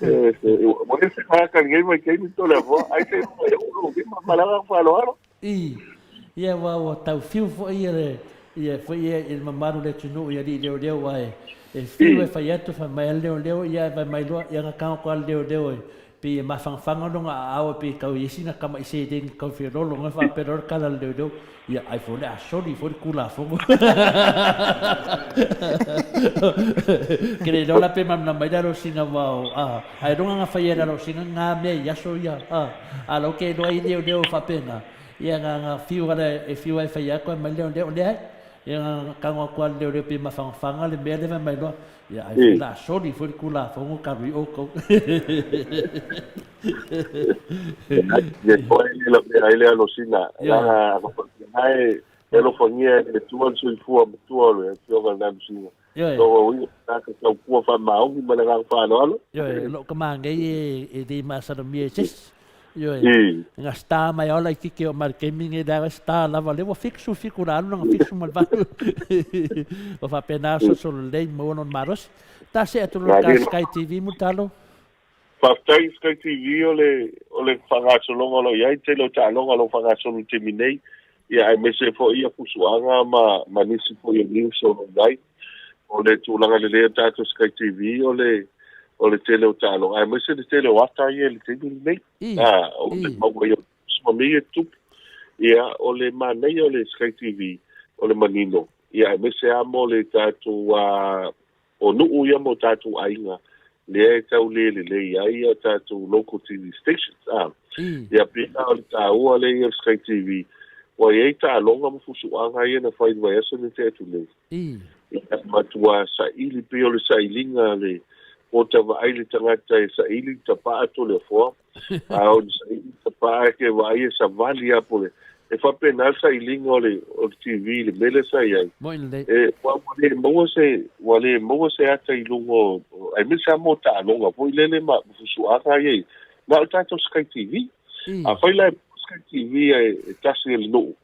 E se ua le se ka ka ngai mai keimi to le afoa. Ai se e u lo ma malaga faaaloalo. I, ia ua ua tau fiu foi ia le ia foi ia i le mamalu o le atunuu i alii leoleo aua e e fiu e fai atu fai mai a le leoleo ia ae fai mai loa ia na tago atu a le leoleo e pei e mafanafana lona aao e pei e tau i ai sina tama'i seleni tau feololo na faapea loa le tala a le leoleo ia ai foi o le a soli foi le Tulafono. Ke le iloa la pe malamalama mai le alosina aua o a ailoga na fai e le alosina na mea i aso ia a. A lau ke iloa i leoleo faapena, ia na na fiu ala e fiu ai fai atu ai mai leoleo leai. Ia na na tago atu a le leoleo pe mafagafaga le mea lea fai mai loa, ia ai foi la soli foi le Tulafono talu i outou. Ia koe le lavea ai le alosina, la e alofagia e le Atua le soifua matua o le Afioga i le Alosina. Ioe. Lona uiga, tagata taupua faamaoni ma le agaga faaaloalo. Ioe, o lou tama nei e, e le masalomia e se isi. Ioe. Na star mai ao laitiiti o mai le taimi lenei leaga e star lava lea ua 77 la alu lana 78. Ua faapena solosolo lelei maua lona malosi. Ta see atu loa i le Sky TV Mulitalo. Faafetai Sky TV o le o le faagasologa o lo o i ai, tele o taaloga o lo o faagasolo i le taimi nei, ia aemaise foi ia fusuaga ma ma nisi foi o news o lo o i ai. O le tulaga lelei o tatou Sky TV o le o le tele o taaloga aemaise le tele o ata ia i le taimi lenei. A o le maua ai o ma mea ia e tutupu. Ia o le manaia o le Sky TV o le manino, ia aemaise lava mo le tatou O nuu ia ma o tatou aiga lea e tau le lelei ai a tatou local TV stations. A, ia pei la o le taua lea ia o le Sky TV, ua i ai taaloga ma fusuaga ia na fai i le vaiaso na tea atu nei. Ia matua saili pei o le sailiga a le ota vaai le tagata e saili le tapaa Toleafoa. A o le saili tapaa e ke vaai e savali lava po o le e faapena le sailiga o le o le TV i le mea lea sa i ai. Moi lelei. E ua ua le maua se ua le maua se ata i luga o aemaise lava mo taaloga foi lele ma fusuaga ia i na o le tatou Sky TV. Afai la e Sky TV e e tasi e le nuu,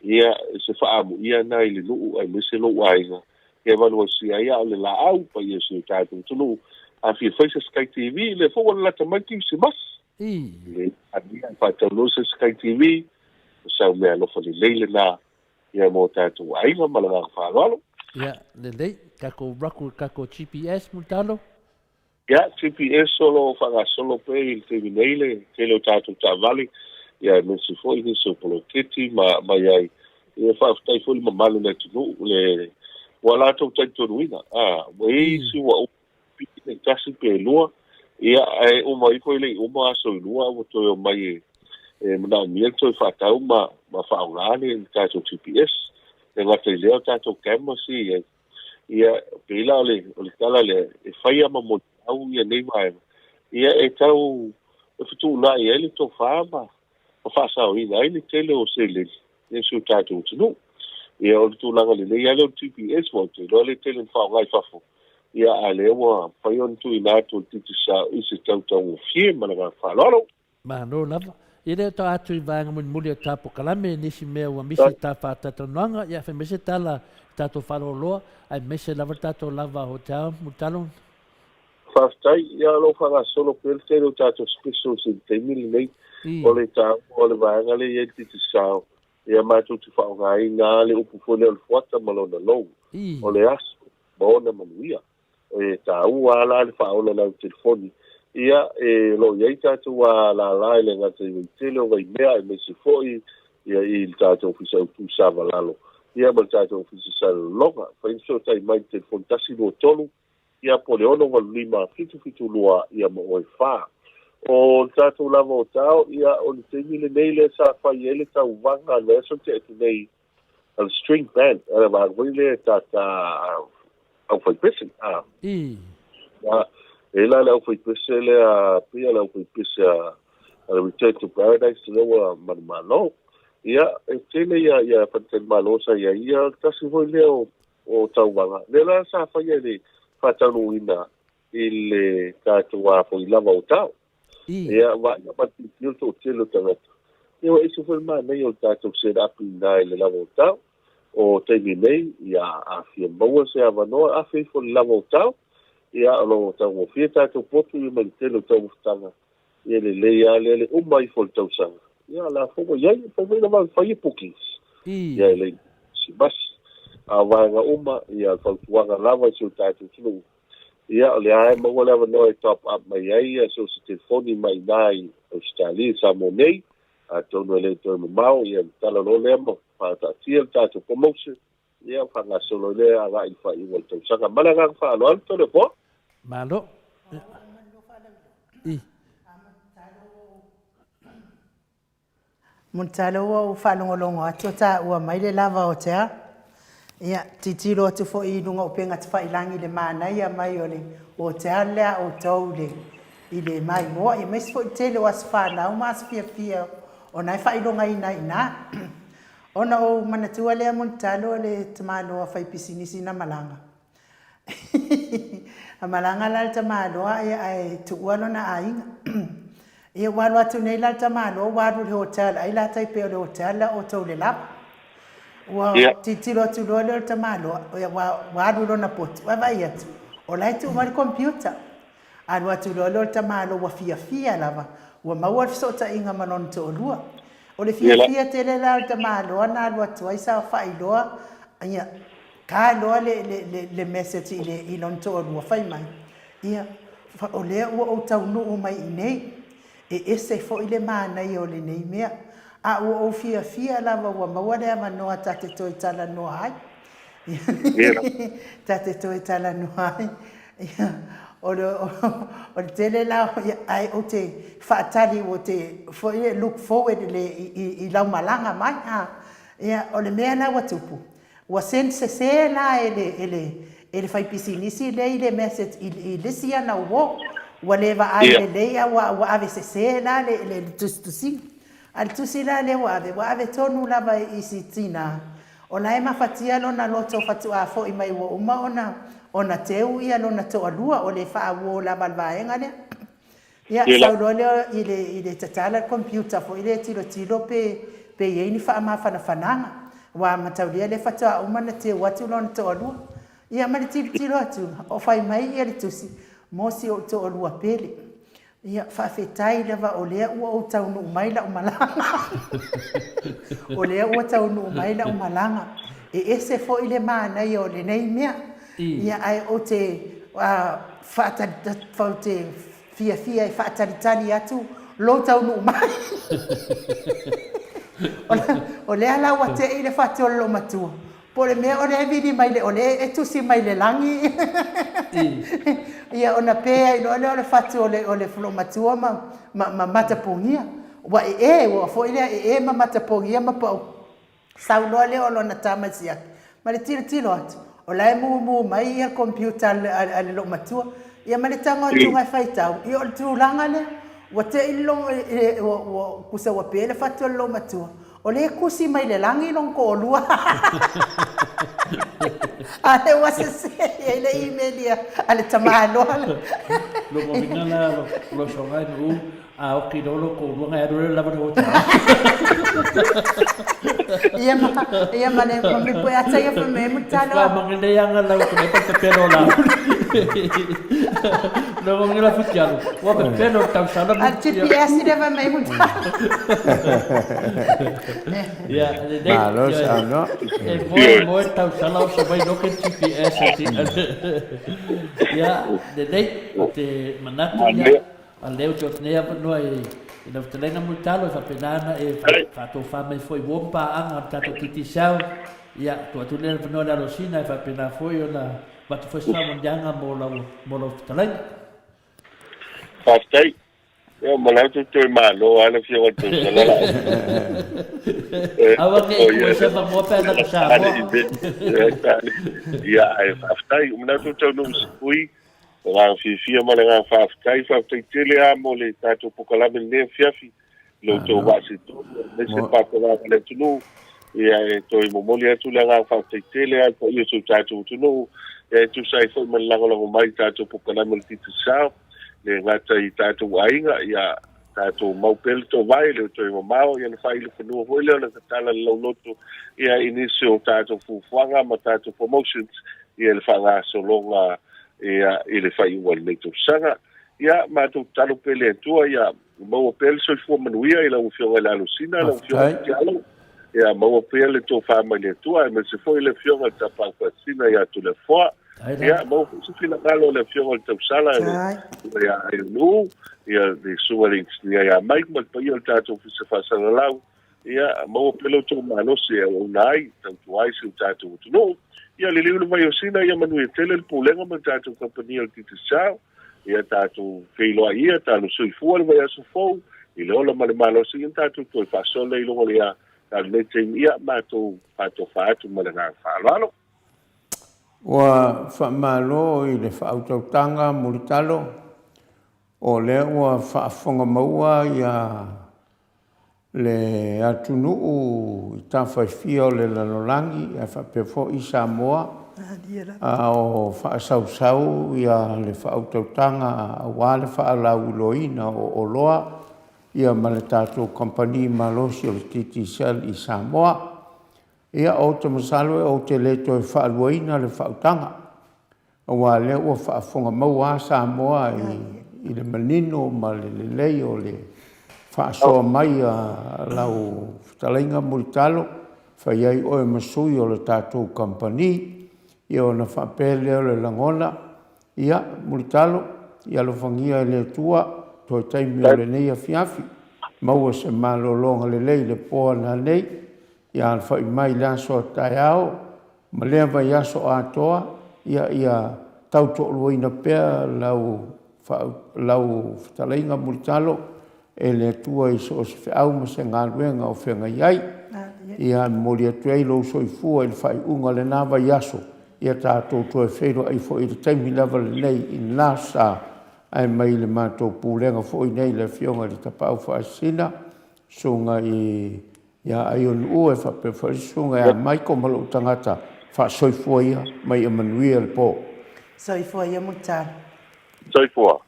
ia se faaamuia lena i le nuu aemaise lou aiga ia valuvalusia ai a o le laau paia o si o tatou atunuu. A fia fai se Sky TV, lea foi ua lalata mai le Kirisimasi. Le alia e faataunuua se Sky TV, o sau meaalofa lelei lena ia mo tatou aiga ma le agaga faaaloalo. Ia, lelei. Tatou raku i le tatou GPS, Mulitalo. Ia, GPS o lo o faagasolo pea i le taimi nei le tele o tatou taavale, ia aemaise foi nisi o poloketi ma ma i ai. Ia faafetai foi le mamalu o le atunuu le ua latou talitonuina, a, ua i ai isi ua uma piki le tasi pe lua, ia ae uma ifo e le i uma aso e lua ua toe omai e e manaomia le toe faatau ma ma faaaoga le tatou GPS. E le gata i lea o tatou cameras ia e i ai. Ia, pei la o le, o le tala lea, e fai lava ma molimau ia nei vaega, ia e tau e fetuunai ai le tofa ma, ma faasaoina ai le tele o seleni i si o tatou atunuu. Ia, o le tulaga lelei lava lea o le GPS, aua ou te iloa le tele na faaaoga i fafo, ia a lea ua mafai ona tuuina atu e le Digicel i se tau taugofie ma le agaga faaaloalo. Malo lava. Ia lea tau atu i vaega mulimuli o ta pokalame nisi mea ua misi i ta faatatalanoaga, ia fai mai se tala i tatou faaloloa aemaise lava le tatou lava hotel Mulitalo. Faafetai, ia o lo o faagasolo pea le tele o tatou specials i le taimi lenei. O le taua o le vaega lea e i ai le Digicel, ia matou te faaaogaina lava le upu foi lea o le fuata ma lona lou, o le aso ma ona manuia. E taua lava la le faaola o lau telefoni. Ia, e, o lo o i ai tatou lala e le gata i Vaitele o Vaimea aemaise foi ia i le tatou Ofisa Autu i Savalalo, ia ma le tatou Ofisa i Salelologa. Fai ona fesootai mai i le telefoni 123, ia po o le 685 772 ia ma oe fa. O le tatou lava o tao, ia o le taimi lenei lea sa fai ai le tauvaga i le vaiaso na tea atu nei, a le string band, a le vaega foi lea ta aufaipese. A. I. A, e la le aufaipese lea, pei le aufaipese a le Return to Paradise lea ua manumalo. Ia, e tele ia, ia faletalimalo sa i ai, ia tasi foi lea o, o tauvaga. Lea la sa faia i le faataunuuina i le tatou a foi lava o tao. Ia, vaai ma tilotilo le toatele o tagata. Ia, ua ese foi le manaia o le tatou set up i ina i le lava o tao. O taimi nei, ia, a fia maua se avanoa, afe ifo i le lava o tao. Ia, o lo o taugofie tatou potu ia ma le tele o taumafataga. Ia, lelei lava lea le uma ifo o le tausaga. Ia, o la foi ua i ai, fai mai lava fai ia bookings. Ia, e leai se masi. A o vaega uma, ia, o le fautuaga lava i si o tatou atunuu, Ia, o lea lava e maua le avanoa e top up mai ai ia so o se telefoni mai ina i Ausetalia i Samoa nei, atonu e le toe mamao, ia ona tala loa lea ma faataatia le tatou promotion, ia faagasolo ai lea agai i le faaiuga o le tausaga. Ma le agaga faaaloalo, Toleafoa. Malo. I. Mulitalo ua ou faalogologo atu o taua mai le lava o tea. Ia, tilotilo atu foi i luga o upega tafailagi i le manaia mai o le hotel lea a outou i le, i le maimoa, ia aemaise foi le tele o aso fanau ma aso fiafia o na e faailogaina ai i ina. Ona ou manatua lea Mulitalo o le tamaloa faipisinisi na malaga. A malaga la le tamaloa ia ae tuua lona aiga. Ia ua alu atu nei la le tamaloa ua alu i le hotel ai la tai pei o le hotel lea o outou i le lava. Ua tilotilo atu loa lea o le tamaloa ia ua alu i lona potu ae vaai atu o la e tuu mai le computer. Alu atu loa lea o le tamaloa ua fiafia lava ua maua le fesootaiga ma lona toalua. O le fiafia tele la o le tamaloa na alu atu ai saofai loa ia Ka loa le, le, le, le message i le, i lona toalua, fai mai, Ia, o lea ua ou taunuu mai i inei, e ese foi le manaia o lenei mea, a ua ou fiafia lava ua maua le avanoa ta te toe talanoa ai. Ta te toe talanoa ai. Ia, o le, o le tele la, ia, ae ou te faatali ua te, foi le look forward i le, i, i lau malaga mai, a. Ia, o le mea la ua tupu, Ua send sese la e le, e le, e le faipisinisi lea i le message i, i le isi ana uo. Ua le vaai lelei a ua, ua ave sese la le, le, le tusitusiga. A le tusi la lea ua ave, ua ave tonu lava i si tina. O la e mafatia lona loto faatoa foi mai ua uma ona, ona teu ia lona toalua, o le faauo lava le vaega lea. Ia, sau loa lea i le, i le tatala le computer foi lea e tilotilo pe, pe i ai ni faamafanafanaga. Aua mataulia lea faatoa uma ona teu atu lona toalua. Ia ma le tilotilo atu, o fai mai ia le tusi, mo si ou toalua pele. Ia, faafetai lava o lea ua ou taunuu mai lau malaga. O lea ua taunuu mai lau malaga. E ese foi le manaia o lenei mea. Ia, ae ou te ou te fiafia e faatalitali atu lou taunuu mai. O lea la ua tei le fatu o le loomatua, po o le mea o lea e vili mai le, o lea e tusi mai le lagi. Ia ona pe ai loa lea o le fatu o le loomatua ma matapugia. Ua ee, ua foi lea ee ma matapogia ma pau. Sau loa lea o lona tama i siaki ma le tilotilo atu, o la e mumu mai ia le computer a le loomatua, ia ma le tago atuga e faitau, ia o le tulaga lea. Ua te i le ua tusa ua pe le fatu o le loomatua, o lea e kusi mai le lagi lona toalua. A lea ua sese i ai le email a le tamaloa lea. Lona uiga la o lou soga e Nu'u, A oki loa lo koulua ngai alu lea lava le hotel. Ia ma ia ma le ma me pue ata ia fa me mu talo. Fa ma ngele anga lau ko le pa pelo la. Lo mo ngela futi alu. Wa pe pelo tau sala mu. Al GPS le fa me mu talo. Ia le nei. Malo sa no. E moe moe tau sala o sa mai no ke GPS ati. Ia le nei te manatu ia. A lea ou te oti nei avanoa i lau fetalaiga Mulitalo e faapena ona e faatofa mai foi ua paaga o le tatou Digicel. Ia, tuu atu lea avanoa i le Alosina e faapena foi ona avatu foi se faamanuiaga mo lau, mo lau fetalaiga. Faafetai. Ia, ma la outou toe malo lava le Afioga i le Tausala Laau. Aua ne i tuu ai se avanoa pe a nata Samoa. Ia, ae faafetai. Ua manatu ou taunuu i se ui. Le agaga fiafia ma le agaga faafetai. Faafetai tele lava mo le tatou pokalame i lenei afiafi i lo outou vaa setonu aemaise le papalagi o le atunuu. Ia e toe momoli atu le agaga faafetai tele lava i le paia o si o tatou atunuu e tusa ai foi ma le lagolago mai i tatou pokalame o le Digicel, le gata i tatou aiga, ia tatou mau pea le toovae, e le o toe mamao ia ona faaili fanua foi lea o le tatala le lauloto ia i nisi o tatou fuafuaga ma tatou promotions ia i le faagasologa ia i le faaiuga o lenei tausaga. Ia matou tatalo pea i le Atua ia maua pea le soifua manuia i lau Afioga i le Alosina, lau Afioga i Tialo, ia maua pea le tofa mai le Atua aemaise foi le Afioga i le Tapaau Faasisina ia Toleafoa. Ia maua foi se finagalo o le Afioga i le Tausala ia Aionuu, ia le Susuga i le Inisinia ia Mike ma le paia o le tatou Ofisa Faasalalau. Ia maua pea lo outou malosi e auauna ai, tautua ai si o tatou atunuu. Ia liliu le vai o Sina, ia manuia tele le Pulega ma le tatou kamupani o le Digicel. Ia tatou feiloai ia, talo soifua le vaiaso fou, i le ola ma le malosi, ia tatou toe faasoa lea i luga o le ia lenei taimi, ia matou faatofa atu ma le agaga faaaloalo. Ua faamalo i le faautautaga Mulitalo, o lea ua faafofoga maua ia le atunuu i tafaifia o le lalolagi ae faapea foi Samoa, a o faasausau ia le faautautaga aua le faalauiloaina o oloa ia ma le tatou kamupani malosi o le Digicel i Samoa. Ia, ou te masalo ou te le toe faaluaina le faautaga, aua o lea ua faafofoga maua lava Samoa i le manino ma le lelei o le faasoa mai a lau fetalaiga Mulitalo, fai ai oe ma sui o le tatou kamupani. Ia ona faapea lea o le lagona, ia, Mulitalo, ia alofagia e le Atua toe taimi o lenei afiafi, maua se malologa lelei i le po a nanei, Ia alafai mai i le aso a taeao ma lea vaiaso atoa, ia ia tautoaluaina pea lau lau fetalaiga mulitalo e le Atua i so o se feau ma se galuega o feagai ai. Ia momoli atu ai lou soifua i le faaiuga o lena vaiaso, ia tatou toe feiloai foi i le taimi lava lenei i lena sa, ae mai le matou pulega foi nei le Afioga i le Tapaau Faasisina, Susuga i Ia Aionu'u e faapea foi le susuga ia Michael ma lou tagata faasoifua ia ma ia manuia le po. Soifua ia Mulitalo. Soifua.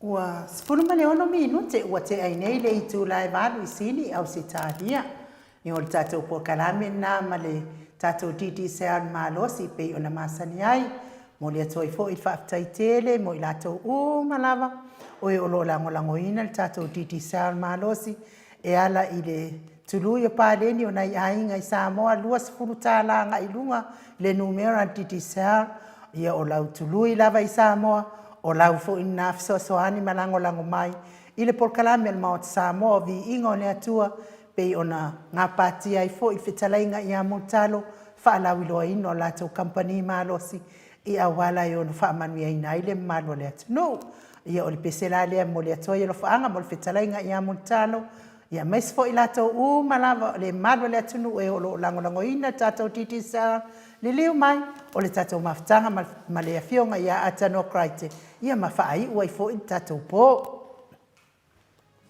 Ua 16 minute ua tea ai nei le itula e 8 i Sini, Ausetalia. Ia o le tatou polokalame lena ma le tatou DDCL malosi pei ona masani ai. Momoli atu ai foi le faafetai tele mo i latou uma lava o e o lo o lagolagoina le tatou DDCL malosi E ala i le tului o paleni o nai aiga i Samoa 20 tala agai i luga le numera Digicel, ia o lau tului lava i Samoa, o lau foi lena fesoasoani ma lagolago mai i le polokalame a le Maota Samoa o Viiga o le Atua pei ona gapatia ai foi le fetalaiga ia Mulitalo faalauiloaina o latou kamupani malosi i auala e ono faamanuiaina ai le mamalu o le atunuu. Ia, o le pese la lea e momoli atu ai alofaaga mo le fetalaiga ia Mulitalo, ia aemaise foi i latou uma lava o le malu o le atunuu e o lo o lagolagoina le tatou Digicel. Liliu mai, o le tatou mafutaga ma le Afioga ia Atanoa Cryte, ia ma faaiu ai foi le tatou po.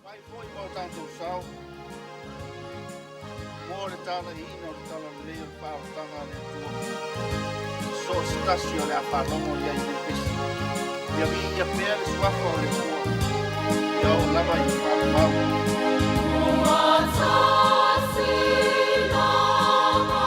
Fai foi ma o tatou sao mo le talaiina o le talalelei o le faaolataga a le Atua i so o se tasi o le a faalogo i ai i nei pese. Ia viia pea le suafa o le Atua ia oo lava i le faavavau. Ua tasi lava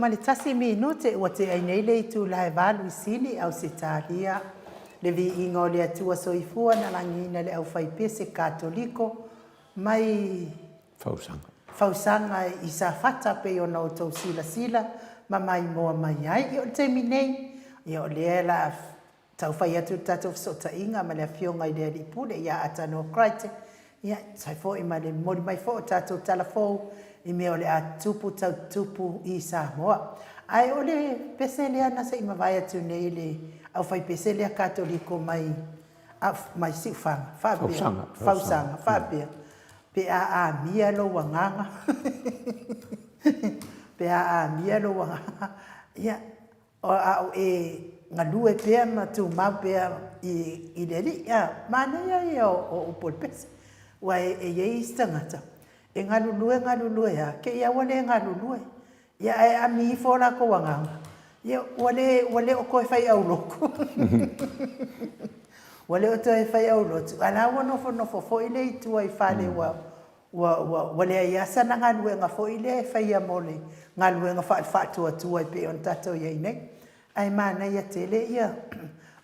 21 minute ua tea ai nei le itula e valu i Sini, Ausetalia. Le viiga o le Atua Soifua na lagiina le aufaipese Katoliko mai Fausaga. Fausaga i Safata pei ona outou silasila ma maimoa mai ai. Ia o le taimi nei, ia o lea la a tau fai atu le tatou fesootaiga ma le Afioga i le Alii Pule ia Atanoa Crichton, ia, e tusa ai foi ma le momoli mai foi o tatou tala fou i mea o le a tupu tau tupu i Samoa. Ae o le pese lea na se i mavae atu nei le aufaipese lea Katoliko mai mai Siufaga, faapea, Fausaga, Fausaga, faapea, pe a amia lou agaga, pe a amia lou agaga, ia, a o e galue pea ma tumau pea i le Alii. A, manaia ia o upu o le pese, aua e i ai isi tagata, e galulue galulue lava, te i lava ua le galulue. Ia ae ami ifo o latou agaga. Ia, ua le, ua le o toe fai aulotu. Ua le o toe fai aulotu, a la ua nofonofo foi le i tua i fale ua, ua, ua, ua leai lava sana galuega foi lea e faia mo le galuega faale-faatuatua e pei ona tatou i ai nei. Ae manaia tele ia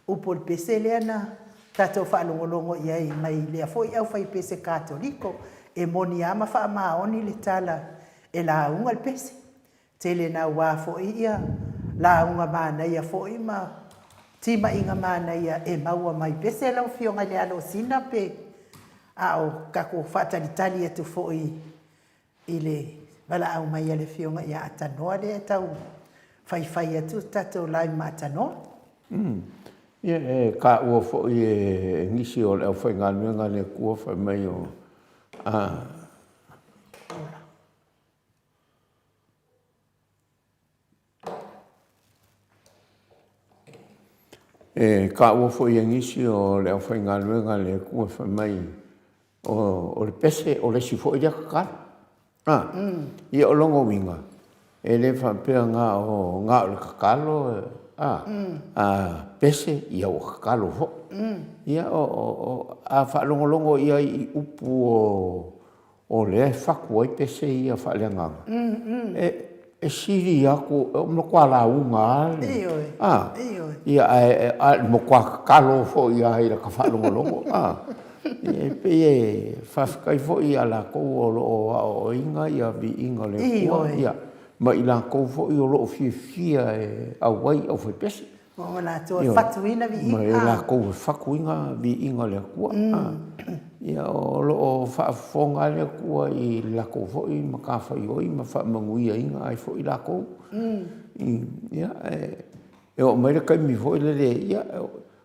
upu o le pese lea na tatou faalogologo i ai mai lea foi aufaipese Katoliko. E moni lava ma faamaoni le tala e lauga le pese. Tele naua foi ia lauga manaia foi ma timaiga manaia e maua mai pese lau Afioga i le Alosina pe a o tatou faatalitali atu foi i le valaau mai a le Afioga ia Atanoa lea e tau faifai atu le tatou live ma Atanoa. Ia e taua foi e nisi o le aufaigaluega a le Atua fai mai o a E taua foi e nisi o le aufaigaluega a le Atua fai mai o le pese o le isi foi lea tatalo. A, ia o lona uiga, e le faapea na o na o le tatalo, a, a pese, ia ua tatalo foi. Ia o, o, a faalogologo i ai i upu o O lea e fatu ai pese ia faaleagaga, e sili atu, e matua lauga lava le, a, ia ae e matua tatalo foi lava i lata faalogologo, a. E pei e faafetai foi ia latou o lo o aoaoina ia viiga o le Atua, ia, ma i latou foi o lo o fiafia e auai i aufaipese. Ma o latou e fatuina viiga. Ma e latou e fatuina viiga o le Atua. Ia, o lo o faafofoga lava le Atua i le latou foi matafaioi ma faamanuiaina ai foi latou. Ia, e oo mai le taimi foi lele, ia,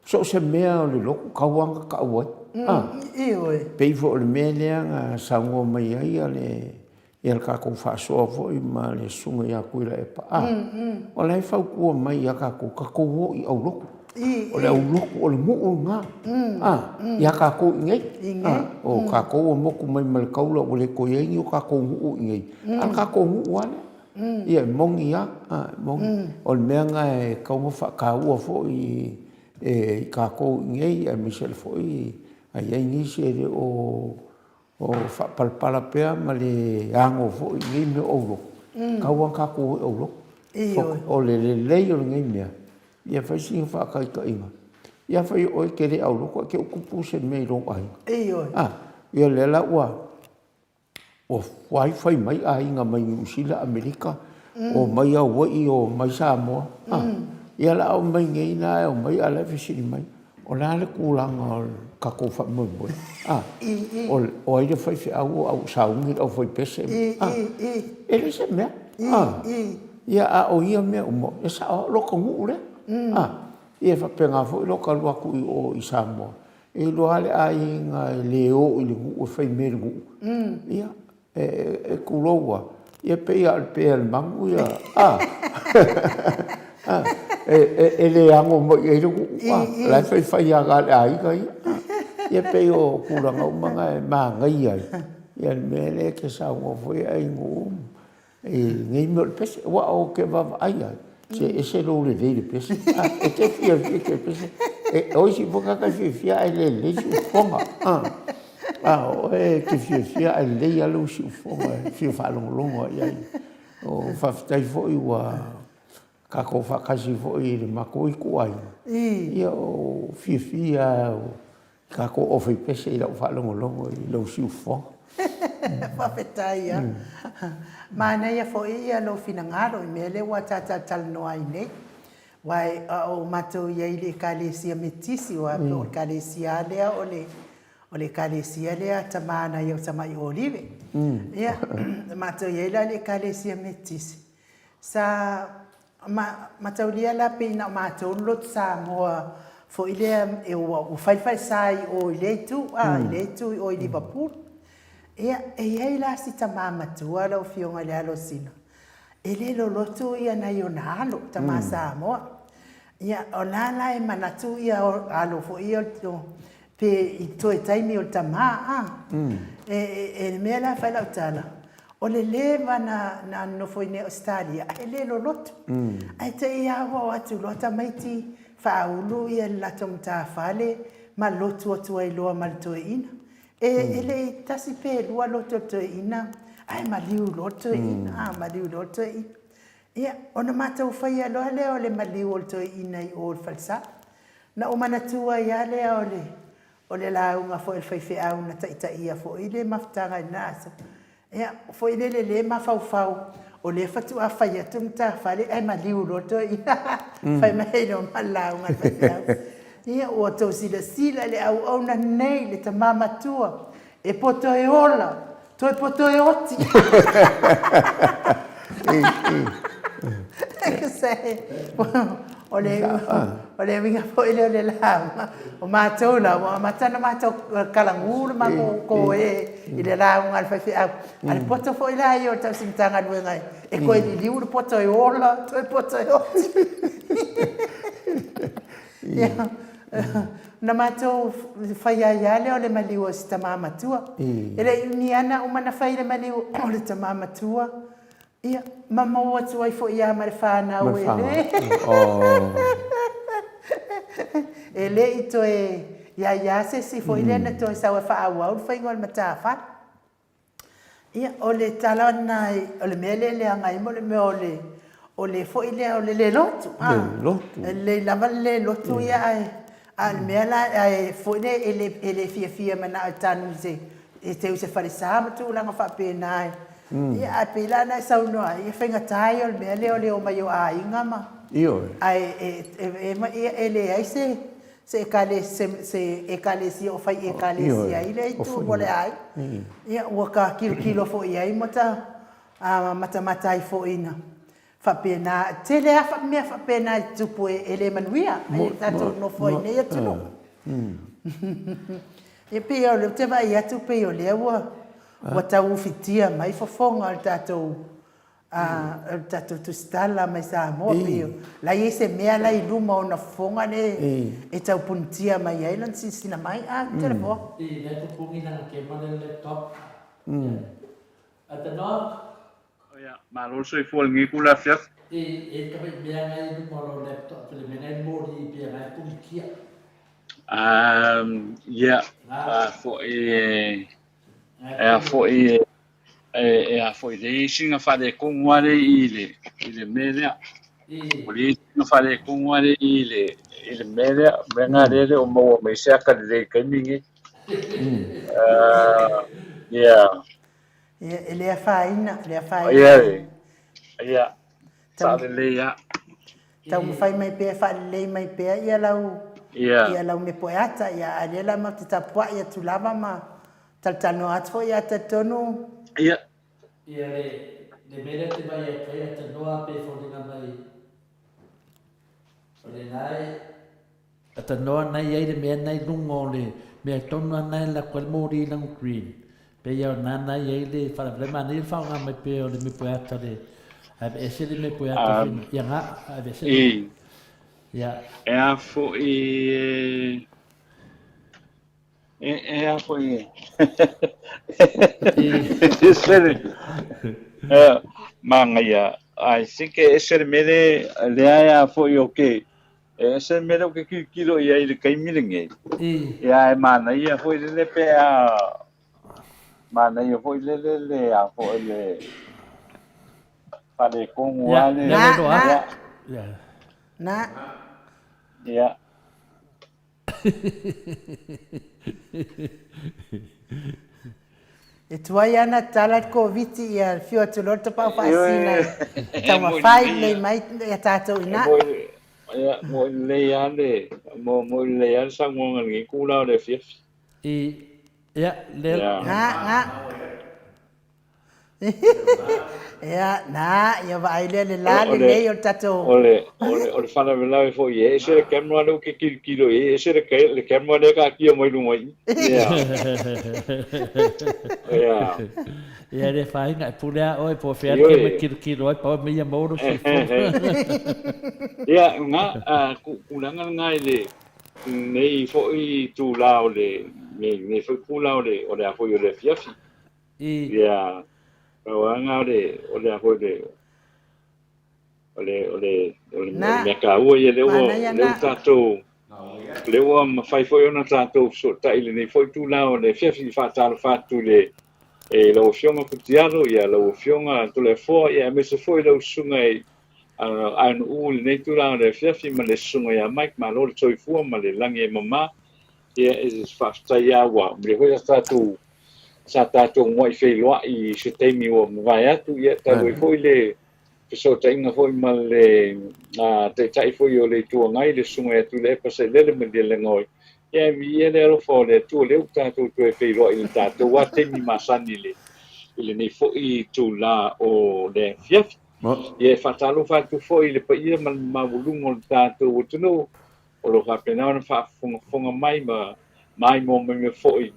so o se mea o le lotu, tau lava ina tau ai. Ioe. Pei foi o le mea lea na saunoa mai ai le Ia le tatou faasoa foi ma le Susuga ia Tuilaepa, a, o la e fautua mai ia tatou, tatou o i aulotu. O le aulotu, o le nuu lena, a, ia tatou i inei. A, o tatou ua motu mai ma le taula ua le toe i ai ni o tatou nuu i inei, a o le tatou nuu lava lea. Ia, e moni lava, e moni. O le mea lena e tatau ona faataua foi e tatou i inei, aemaise foi a i ai nisi e le o O faapalapala pea ma le ano foi i nei mea o aulotu, tau lava ona tatou o i aulotu. Ioe. O le lelei o lenei mea, ia fai sina faataitaiga, ia afai o oe e te le aulotu ae te i ua tupu se mea i lou aiga. Ioe. A, ia lea la ua ua fai mai aiga mai Niu Sila, Amerika, Omai Hauaii, omai Samoa. Ia la omai nei la e omai a la e fesili mai, o le a le tulaga o le tatou faamoemoe? O ai le faifeau o au sauni le aufaipese? E le se mea. Ia a o ia mea uma, e sao lava o lota nuu lea. Ia e faapena foi lota alu atu i o i Samoa, e iloa lava le aiga e le o i le nuu e fai mea i le nuu. Ia E tulou a, ia pei lava o le pe a le manu ia, a, e le ano mai i ai le nuu, a, o la e faifai lava na o le aiga ia. Ia pei o tulaga uma na e manaia ai ia le mea lea e te saunoa foi ai Nuū i nei mea o le pese. Aua ou te vaavaai lava, se e ese lou lelei i le pese. E te fiafia e te pese. O isi foi tagata e fiafia ae le lelei siufofoga. A o oe e te fiafia ae lelei lava lou siufofoga e fia faalogologo lava i ai. O faafetai foi ua tatou faatasi foi i le matou ituaiga. Ia o fiafia lava i tatou ofe pese i lau faalogologo i lou siufofoga. Faafetai lava. Manaia foi lou finagalo i mea lea ua ta talanoa ai nei. Aua a o matou i ai i le Ekalesia Metisi, aua o le Ekalesia lava lea o le O le ekalesia lea a tama nai au tamai Olive. Ia, matou i ai la i le ekalesia Metisi. Sa ma, mataulia la pei na o matou le lotu Samoa foi lea e ua, ua fai le falesa i o i lea itu, a, i lea itu i o i Liverpool. Ia, e i ai la si tama matua lau Afioga i le Alosina, e le lolotu ia nai ona alo, tama Samoa. Ia, o la la e manatu ia alo foi ia o pe i toe taimi o le tama, a. E, e, e le mea la e fai lau tala, O le leva na na nonofo i nei Ausetalia ae le loloto. Ae te i a ua o atu loa tamaiti faaulu ia le latou matafale ma lotu atu ai loa ma le toeaina. E e le i tasi pe lua lotu a le toeaina ae maliu loa le toeaina, a maliu loa le toeaina. Ia, ona matou faia loa lea o le maliu o le toeaina i o i le falesa. Na ou manatua ai lava lea o le O le lauga foi a le faifeau na taitaia foi le mafutaga i lena aso, ia, foi lele le mafaufau, o lea faatoa fai atu le matafale ae maliu loa le toeaina. Fai mai ai loa ma le lauga a le faifeau, Ia, ua outou silasila i le auauna nei, le tama matua, e poto e ola, toe poto e oti. O le, o le uiga foi lea o le lauga, o matou la, ua amata ona matou kalagū le matou koe i le lauga a le faifeau. A le poto foi la ia o le tausi Matagaluega e toe liliu le poto e ola, toe poto e oti. Ia, ona matou fai ai lava lea o le maliu o si tama matua. E le i umi lava na uma ona fai le maliu o le tama matua, ia, ma maua atu ai foi lava ma le fanau e le e le i toe i ai lava se isi foi lea na toe sau e faaauau le faiga o le matafale. Ia, o le tala lena, o le mea lea e leaga ai mo le mea o le, o le foi lea o le le lotu. A, le lotu. E lelei lava le le lotu ia, ae, a o le mea la, ae foi lea e le, e le fiafia manao e tanu i se, e teu i se falesa ma tulaga faapena e. Ia, ae pei la ona e saunoa ai, e faigata ia o le mea lea o le omai o aiga ma. Ioe. Ae e, e, e, e leai se, se ekalesia o fai ekalesia ai le itu mo le aiga. Ia, ua ta kilokilo foi i ai ma ta matamata ai foi ina faapena, tele lava mea faapena e tutupu e le manuia ai le tatou nofo ai i nei atunuu. Ia pei o lea ou te vaai atu pei o lea ua tau ufitia mai fofoga o le tatou A o le tatou tusitala mai Samoa pei o la e i ai se mea la e i luma o ona fofoga lea e tau punitia mai ai lana silasila mai. A, Toleafoa. I lea pupuni lana kema le laptop. A tanoa. Ia, malo le soifua i lenei itula afiafi. I e ka mai mea ngai i luma o lou laptop le mea ngai moli pia ngai punitia. Ia, a foi e a foi e a foi le isi na faaletonu lava lea i le i le mea lea. O le isi na faaletonu lava lea i le i le mea lea, mea na lea e le o maua mai se ata lelei i le taimi lenei. Ia. Ia, e le afaina, e le afaina. Ia, ia, saalelei lava. Taumafai mai pea e faalelei mai pea ia lau ia lau mepoeata, ia a o lea la matou te tapuai atu lava ma talatalanoa atu foi, ia talitonu. Ia. Ia le le mea lea ou te vaai atu ai, atanoa pe foliga mai o lena e Atanoa na i ai le mea na i luga o le mea tonu lava na e alu atu ai le moli i lana green. Pei lava o lena na i ai le faalavelave manaia le faaaoga mai pea o le mepoeata le aveese le mepoeata foi ia na aveese le ia. E a foi e e a foi e ese le manaia I think e ese le mea lea e a foi o ke E ese le mea lea ou te tilotilo i ai i le taimi lenei, ia e manaia foi lele pe a manaia foi lele le a foi le faaletonu lava le. Na, na, na. Ia. E tuai ana tala le Koviti ia fiu atu loa le tapaau faasina e taumafai lelei mai ia tatou ina. Ia, mo lelei lava le, mo lelei lava le saunoaga i lenei itula o le afiafi. I, ia, le. Na, na. Ia, na, ia vaai lea le la lelei o le tatou. O le, o le, o le faalavelave foi e ese le camera lea ou te tilotilo i ai, ese le, le camera lea e taatia mai luga i i. Ia. Ia. Ia, e le afaina, e pule lava oe po o fea le camera e tilotilo ai, pau le mea ia maua lou soifua. Ia, na, tulaga lena i le, lenei foi itula o le, lenei foi itula o le, o le a foi o le afiafi. I. Ia, Pau lava lena o le, o le a foi le, o le, o le, o le Na, mea taua ia lea ua, manaia lea ua na. tatou, lea ua mafai foi ona tatou fesootai i lenei foi itula o le afiafi. Faatalofa atu i le, i lau Afioga Putialo, ia lau Afioga Toleafoa, ia aemaise foi lau Susuga i Aenuuu i lenei itula o le afiafi ma le Susuga ia Mike. Malo le soifua ma le lagi e mama. Ia, e faafetai lava ua malie foi sa tatou sa tatou muai feiloai i se taimi ua mavae atu, ia talu ai foi le fesootaiga foi ma le Taitai foi o le Itu Agai, le Susuga ia Tuilaepa Sailele Malielegaoi. Ia e viia le alofa o le Atua, lea ua tatou toe feiloai i le tatou lava taimi masani i le i lenei foi itula o le afiafi. Ia e faatalofa atu foi i le paia ma le maualuga o le tatou atunuu o lo o faapena ona faafogafoga mai ma maimoa mai mea foi,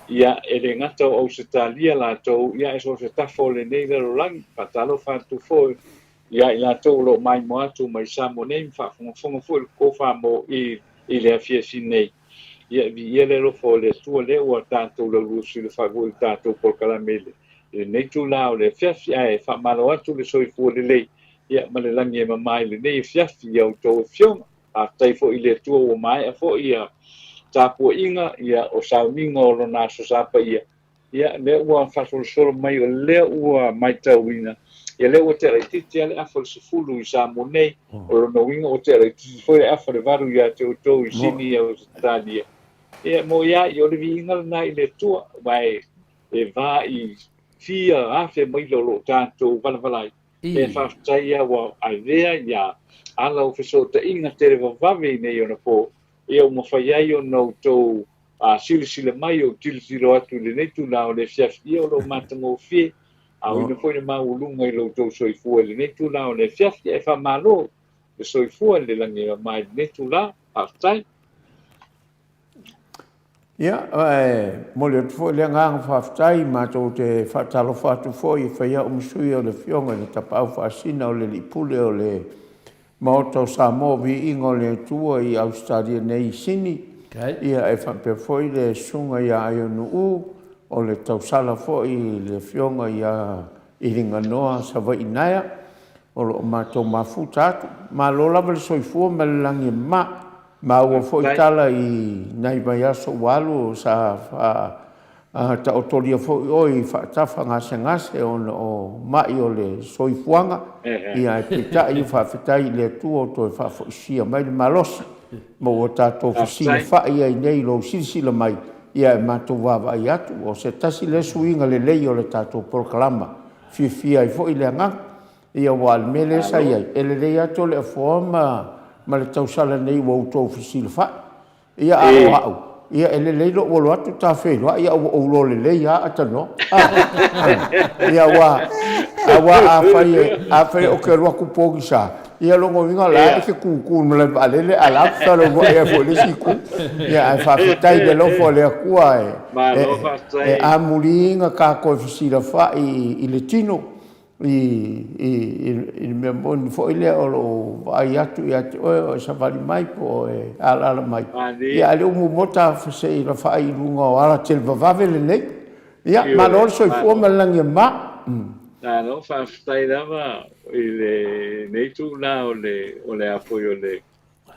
ia, e le gata o Ausetalia latou, ia, e so o se tafa o lenei lalolagi. Faatalofa atu foi ia i latou o lo o maimoa atu mai Samoa nei ma faafogafoga foi i le tofa mo i, i le afiafi nei. Ia, viia le alofa o le Atua lea ua tatou lauluasilafai foi i le tatou polokalame i le, i lenei itula o le afiafi, ae faamalo atu le soifua lelei, ia, ma le lagi e mama i lenei afiafi i a outou afioga. Faafetai foi i le Atua ua maea foi ia tapuaiga ia o sauniga o Lona Aso Sa Paia, ia lea ua faasolosolo mai o lea ua maitauina, ia lea ua tea laitiiti lava le afa o le 10 i Samoa nei, o lona uiga ua tea laitiiti foi le afa o le 8 ia te outou i Sini i Ausetalia. Ia mo ia ia o le viiga lena i le Atua, aua e va i fia afe maila o lo o tatou valavala ai. E faafetai ia ua avea ia ala o fesootaiga televavave i nei ona po, ia ua mafai ai ona outou silasila mai ou tilotilo atu i lenei itula o le afiafi, ia o lo o matagofie, aoina foi le maualuga i lo outou soifua i lenei itula o le afiafi, ae faamalo le soifua i le lagi e mama i lenei itula. Faafetai. Ia, e momoli atu foi le agaga faafetai, matou te faatalofa atu foi e fai au ma sui o le Afioga i le Tapaau Faasina o le Alii Pule o le Maota o Samoa, Viiga o le Atua i Ausetalia nei i Sini, ia e faapea foi le Susuga ia Aionu'u o le tausala foi i le Afioga ia Iliganoa Savaii Naea, o lo o matou mafuta atu. Malo lava le soifua ma le lagi e mama. Maua foi tala i nai vaiaso ua alu sa faataotolia foi oe i faatafa gasegase ona o mai o le soifuaga, ia ae peitai faafetai i le Atua ua toe faafoisia mai le malosi ma ua tatou fesilafai ai nei i lou silasila mai, ia e matou vaavaai atu o se tasi lea suiga lelei o le tatou polokalama, fiafia ai foi le agaga. Ia aua o le mea lea sa i ai, e lelei atu o le afoa ma, ma le tausala nei ua outou fesilafai. Ia a o au, ia e lelei lou alo atu ta feiloai a ua ou iloa lelei lava Atanoa. Ia aua, aua afai e, afai ou te alu atu pogisa, ia lona uiga o la e te tutu i le malae vaalele a o la e felauai ai foi i le isi itu. Ia ae faafetai i le alofa o le Atua e, e, e amuli na tatou fesilafai i le tino. I, i, i le mea moni foi lea o lou vaai atu ia te oe o e savali mai po o e alaala mai, ia a o lea ua muamua ta fesilafai i luga o ala televavave lenei. Ia, malo le soifua ma le lagi e mama. Malo, faafetai lava i lenei itula o le, o le a foi o le,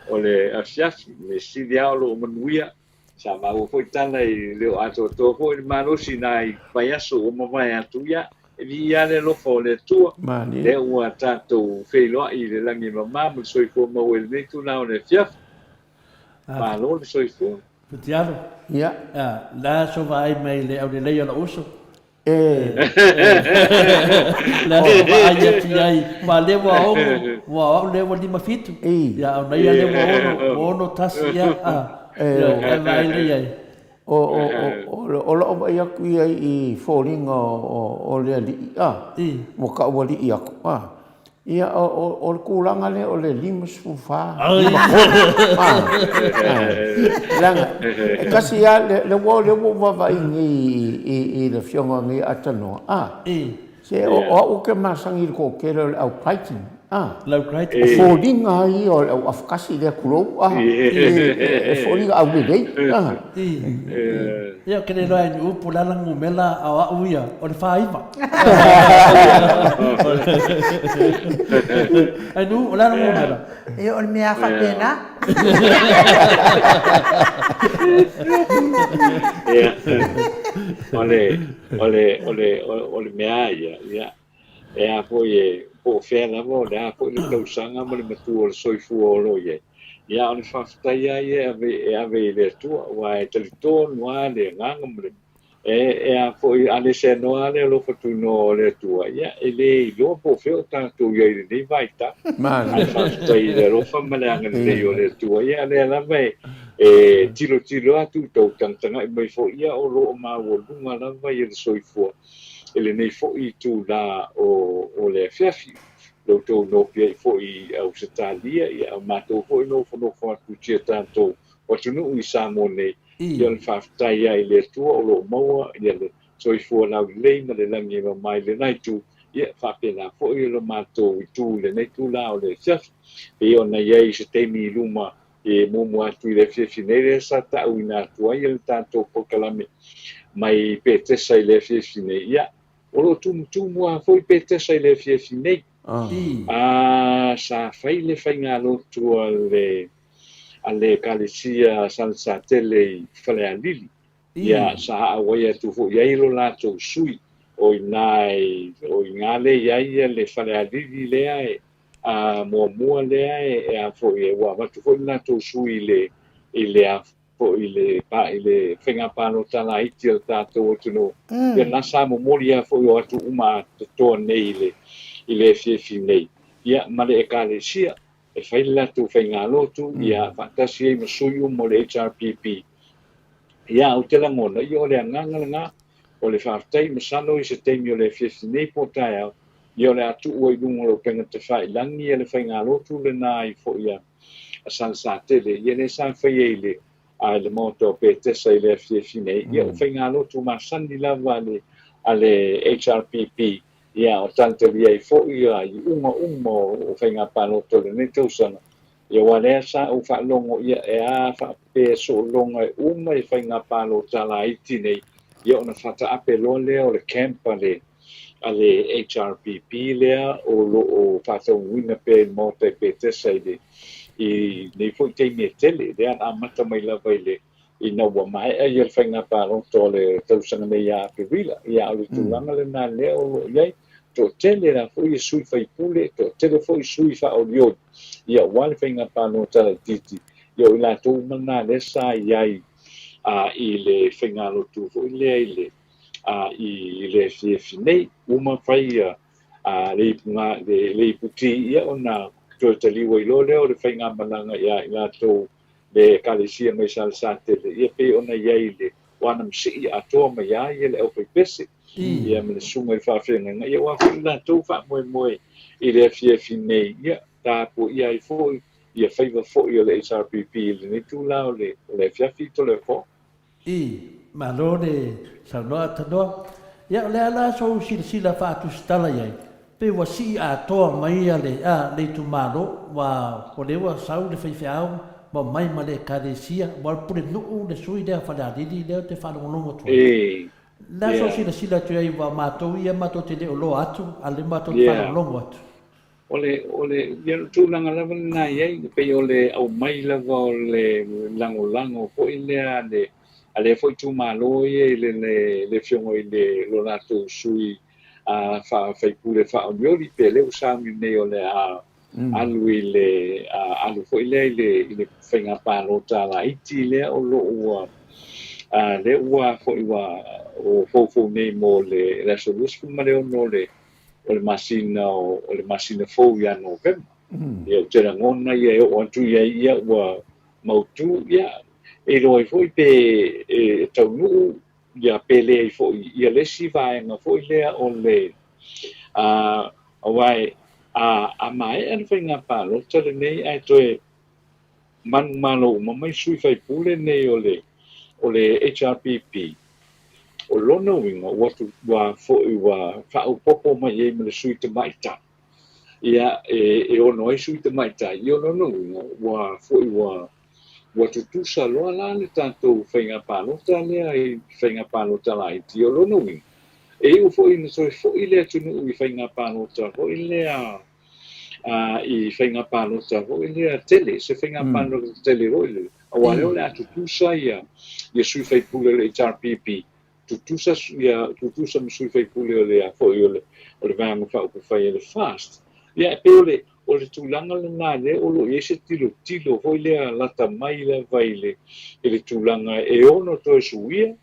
o le afiafi. Mea sili lava o lo o manuia. Sa maua foi tala e le o atoatoa foi le malosi nai vaiaso ua mavae atu, ia, e viia lava le alofa o le Atua, lea ua tatou feiloai i le lagi e mama ma le soifua maua i lenei itula o le afiafi. Malo le soifua. Futialo, Ia. La so vaai mai le aulelei o lou uso. E. Le aso vaai atu i ai, ma lea ua ono, ua au lea ua 57. Ia, a o nei lea ua ono, ua 61, ia, a. Ia, e vaai lea i ai. O, o, o, o lau vaai atu ia i foliga o le alii, a, ua taualii atu, a. Ia, o le tulaga lea o le 54, 53, leaga, e tasi lava, lea ua ou vaavaai nei i le afioga nei Atanoa, a, se o au ou te masani i le toatele o le au Brighton. Lau grade. O foliga lava ia o le au afakasi lea tulou a. E foliga aulelei a. Ia, ou te le iloa e ni upu o le a lana numera a o au ia, o le 49. Ai nu, o le a lou numera? Ia, o le mea lava faapena. Ia, o le, o le, o le, o le mea ia, ia, e a foi e, po o fea lava, o le a foi le tausaga ma le matua o le soifua o lo o i ai. Ia, o le faafetai lava ia e ave, e ave i le Atua, aua e talitonu lava le agaga ma le E, e a foi, a le seanoa lava le alofa tunoa o le Atua, ia, e le iloa po o fea o tatou i ai i lenei vaitau. Ae faafetai i le alofa ma le agalelei o le Atua, ia, lea lava e, e tilotilo atu, tou tagatagai mai foi, ia, o lo o maualuga lava ia le soifua i lenei foi itula o, o le afiafi. Lo outou nopiai foi i Ausetalia, ia, a o matou foi nofonofo atu i si a tatou atunuu i Samoa nei, Ia o le faafetai ai i le Atua o lo o maua ia le soifua laulelei ma le lagi e mama i lena itu, ia e faapena foi lo matou itu i lenei itula o le afiafi. Pei ona i ai se taimi i luma e muamua atu i le afiafi nei lea sa ta'uina atu ai le tatou polokalame mai Petesa i le afiafi nei, ia o lo o tumutumu lava foi Petesa i le afiafi nei. A sa fai le faigalotu a le a le Ekalesia Salesatele i Falealili, ia sa auai atu foi i ai lo latou sui, o ina i, o ina lea i ai ia le Falealili lea e, a muamua lea e, e a foi e, ua avatu foi le latou sui i le, i le a foi i le, pa, i le faiga palota laiti a le tatou atunuu. Ia na sa momoli lava foi o atu uma atoa nei i le, i le afiafi nei, ia ma le Ekalesia. e fai le latou faigalotu, ia faatasi ai ma sui uma o le HRPP. Ia, ou te lagona, ia o le agaga lena, o le faafetai, masalo i se taimi o le afiafi nei po o taeao, ia o le a tuu ai i luga o le upega tafailagi ia le faigalotu lena ai foi a Salesatele, ia lea sa faia i le a le Maota o Petesa i le afiafi nei, ia o faigalotu masani lava a le a le HRPP, Ia, o talitalia ai foi ia iuga uma o faiga palota o lenei tausaga, ia aua lea sa ou faalogo ia e a faapea soologa e uma i faiga palota laiti nei, ia ona faataape loa lea o le camp a le a le HRPP lea o lo o faataunuuina pea i le Maota i Petesa i le i nei foi taimi e tele, lea na amata mai lava i le ina ua maea ia le faiga palota o le tausaga nei ia Aperila, ia a o le tulaga lena lea o lo o i ai, toatele la foi ia sui faipule, toatele foi sui faaolioli, ia aua le faiga palota laitiiti, ia o i latou uma na lea sa i ai a i le faigalotu foi lea i le a i le afiafi nei, uma fai ia a le ipuga le iputi ia ona toe taliu ai loa lea o le faigamalaga ia i latou le Ekalesia mai Salesatele, ia pei ona i ai le ua na masii atoa mai ai ia le aufaipese, ia ma le susuga i le faafeagaiga, ia aua foi le latou faamoemoe i le afiafi nei, ia tapuaia ai foi ia faiva foi o le HRPP i lenei itula o le afiafi i Toleafoa. I, Malo le saunoa Tanoa. Ia o le a la sou silasila faatusitala i ai, pei ua sii atoa mai ia le, a, le itumalo, ua, o lea ua sau le faifeau ma omai ma le ekalesia, ua pulenuu le sui lea Falealili lea ou te faalogologo atu ai. I, Le a sou yeah. silasila atu i ai ua matou ia matou te le o loa atu, a o lea matou te Yeah. faalogologo atu. O le, o le, ia o le tulaga lava lena e i ai, e pei o le aumai lava o le lagolago foi lea a le, a lea foi itumalo ia i le, le, le afioga i le, lo latou sui a faa-faipule faaolioli, pe lea ua sauni nei o le a alu i le, a alu foi lea i le, i le faiga palota laiti lea o lo o ua, a lea ua foi ua, o foufou nei mo le, le aso 26 o le, o le masina o, o le masina fou ia Novema. Ia, ou te lagona ia e oo atu i ai ia ua mautu, ia, e iloa ai foi pe e taunuu ia pe leai foi ia le isi vaega foi lea o le, a, aua e, a, a maea le faiga palota lenei ae toe manumalo uma mai sui faipule nei o le, o le HRPP, O lona uiga, ua, ua foi, ua faaopoopo mai i ai ma le sui tamaitai. Ia, e, e ono ai sui tamaitai, ia o lona uiga, ua foi ua, ua tutusa loa la le tatou faiga palota lea i faiga palota laiti. O lona uiga, e iu foi ina toe foi le atunuu i faiga palota foi lea, a, i faiga palota foi lea tele, se faiga palota tele foi lea, aua lea o le a tutusa ia, ia sui faipule o le HRPP tutusa ia tutusa ma sui faipule o le a foi o le o le Vaega Faaupufai a le FAST. Ia e pei o le o le tulaga lena lea o lo o i ai se tilotilo foi lea lata mai lava i le i le tulaga e ono toe suia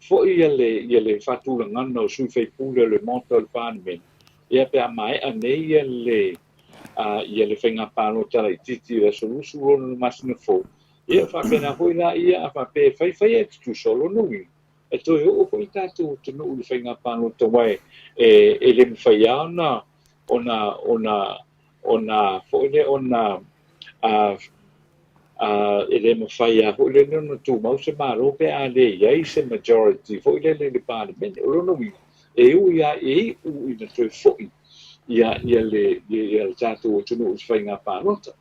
foi ia le ia le faatulagana o sui faipule o le Maota o le Palemene ia pe a maea nei ia le a ia le faiga palota laitiiti i le aso 26 masina fou. Ia faapena foi la ia a faapea e fai fai ae tutusa o lona uiga e toe oo foi le tatou atunuu i le faiga palota aua e e le mafai lava ona ona ona ona foi lea ona a a e le mafai lava foi lele ona tumau se Malo pe a le i ai se majority foi lele i le Palemene. O lona uiga, e ui lava e iu ina toe foi ia ia le ia le tatou atunuu i se faiga palota.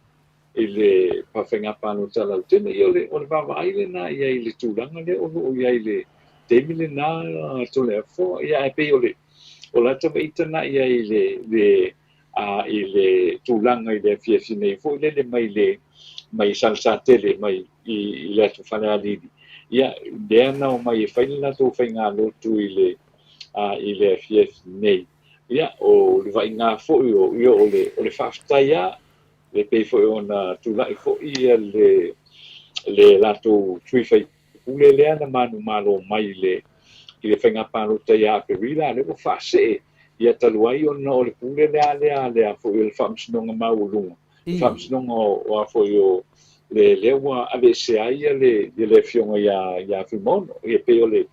i le faiga palota lautele. Ia, o le, o le vaavaai lena i ai i le tulaga lea o lo o i ai i le taimi lena Toleafoa. Ia, ae pei o le, o lata vaita na i ai i le, le, a, i le tulaga i le afiafi nei foi lele mai le, mai Salesatele mai i, i le atu Falealili. Ia, lea na omai e fai le latou faigalotu i le, a, i le afiafi nei. Ia, o le vaaiga foi o, ia, o le, o le faafetai lava E pei foi ona tulai foi le le latou sui faipule lea na manumalo mai i le i le faiga palota ia Aperila, a lea ua faasee ia talu ai ona o le pule lea lea lea foi o le Faamasinoga Maualuga, le Faamasinoga o a foi o le lea ua aveesea ai ia le ia le afioga ia ia Fuimaono. Ia pei o le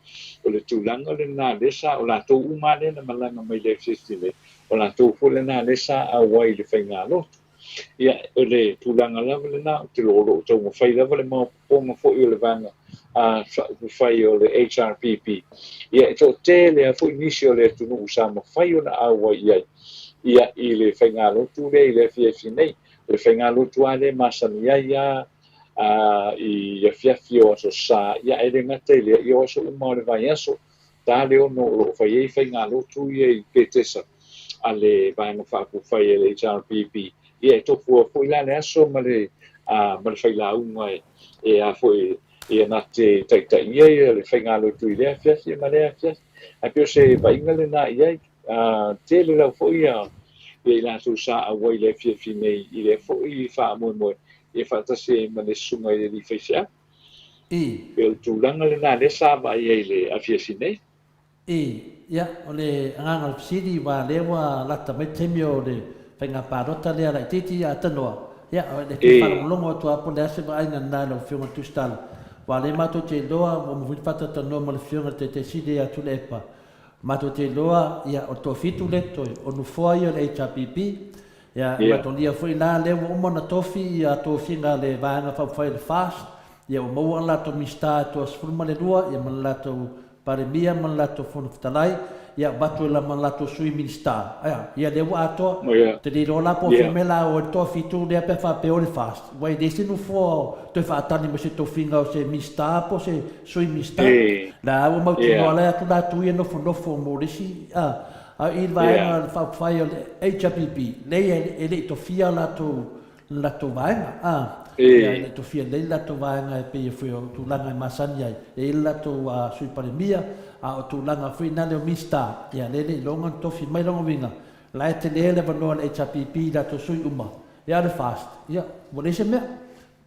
o le tulaga lena lea sa o latou uma lea na malaga mai le FCC nei O latou foi lena lea sa auai i le faigalotu. Ia, o le tulaga lava lena, ou te o lo o taumafai lava le maopoopoga foi o le vaega faaupufai o le HRPP. Ia, e toatele lava foi nisi o le atunuu sa mafai ona auai i ai, ia, i le faigalotu lea i le afiafi nei. O le faigalotu lava lea e masani ai lava i afiafi o Aso Sa, ia, ae le gata i lea, ia o aso uma o le vaiaso, Ta le ono o lo o fai ai faigalotu ia i Petesa a le Vaega Faaupufai a le HRPP. Ia e tofua foi la le aso ma le ma le failauga e e a foi ia na te taitaia ia le faigalotu i lea afiafi ma lea afiafi. Ae pei o se vaaiga lena i ai. Tele lava foi ia ia i latou sa auai i le afiafi nei i lea foi faamoemoe ia faatasi ai ma le susuga i le alii faifeau. I. Pei o le tulaga lena lea sa vaai ai i le afiafi nei. I. Ia, o le agaga o le fesili, aua lea ua lata mai le taimi o le faiga palota lea laitiiti ia Tanoa, ia, o le fia faalogologo atu lava po o le a se vaaiga lena i lau Afioga i le Tusitala, aua o lea matou te iloa, ua uma foi ona faatalatalanoa ma le Afioga i le Taitaisili ia Tuilaepa, matou te iloa, ia, o le toafitu lea e totoe, o nofoa ia o le HRPP, Ia, e matolia foi la, lea ua uma ona tofi ia tofiga a le Vaega Faaupufai o le FAST, ia ua maua a latou Minisita e toa 12, ia ma le latou Palemia ma le latou Fofoga Fetalai, ia avatu ai la ma le latou Sui Minisita. Aia, ia lea ua atoa. Ou te le iloa la po o fea mea la o ai le toafitu lea pe a faapea o le FAST, aua e leai se nofoa o toe faatali mai se tofiga o se Minisita po o se Sui Minisita. La ua mautinoa la e atu latou ia nofonofo mo le isi, a. A i le vaega faaupufai o le HRPP, leai e le i tofia latou le latou vaega, a, ia e le i tofia lelei le latou vaega e pei foi o tulaga e masani ai, e i ai le latou Sui Palemia, a o tulaga foi na lea o Minisita, ia lea e le i iloga ona tofi mai lona uiga, la e tele le avanoa a le HRPP i latou sui uma, ia a o le FAST, ia ua leai se mea.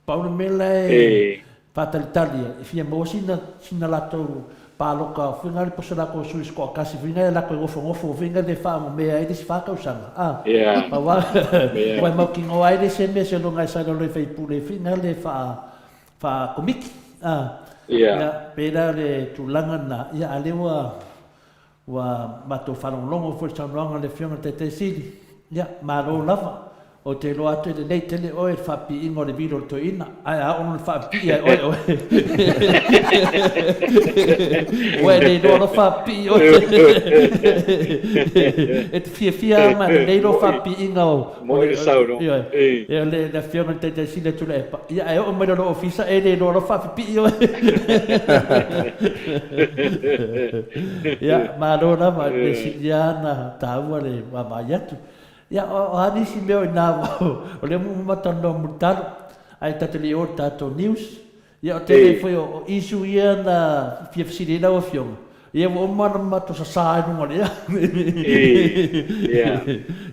Pau le mea la e faatalitali ai, e fia maua sina, sina latou paloka foi na le po se latou sui se toatasi foi na e latou e nofonofo foi na le faaogomea ai le isi fa tausaga a. Pau lava, ua e mautinoa ai le isi mea seiloga e sau lalo i faipule foi na le faa, faa komiti a. Ia, pei la o le tulaga lena, ia a lea ua, Ua matou faalogologo foi i le saunoaga a le Afioga i le Taitai Sili, ia, malo lava. Ou te iloa atu e lelei tele oe i le faapiiga o le vili o le toeaina, ae a oo loa ina faapipii ai oe oe, ua e le iloa loa faapipii oe. E te fiafia lava ma e lelei lou faapiiga o Moni le saunoa. Ioe. Ia le Afioga i le Taitai Sili o Tuilaepa, ia ae oo mai loa i lou ofisa e le iloa loa faapipii oe. Ia, malo lava, mea sili lava ona taua le vaavaai atu. Ia, o a nisi mea o i ina o lea ua uma talanoa mulitalo, ae tatou te le i o i le tatou news. Ia, o tele foi o issue ia na fia fesili ai lau Afioga, ia ua uma ona matou sasa i luga o le ea.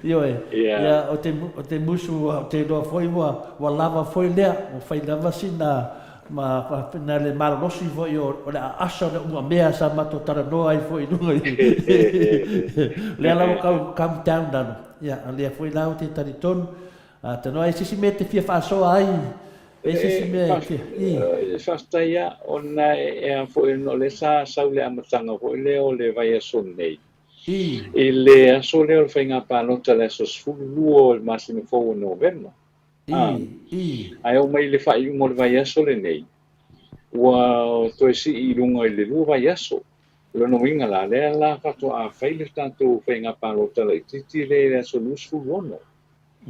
Ioe, ia, o te musu, ou te iloa foi ua lava foi lea, ua fai lava sina Ma faapena le malolosi foi o le aasa o le uamea sa matou talanoa ai foi i luga i lea la ua tau calm down lalo. Ia, o lea foi la ou te talitonu. Atonu ai se isi mea e te fia faasoa ai, e se isi mea e fia, i. Faafetai lava, ona e a foi ona o lea sa sau le amataga foi lea o le vaiaso nei. I le aso lea o le faiga palota i le aso 12 o le masina fou o Novema. Ae oo mai i le faaiuga o le vaiaso lenei, ua toe sii i luga i le 2 vaiaso. O lona uiga la, lea la faatoa fai le tatou faiga palota laitiiti lea i le aso 26,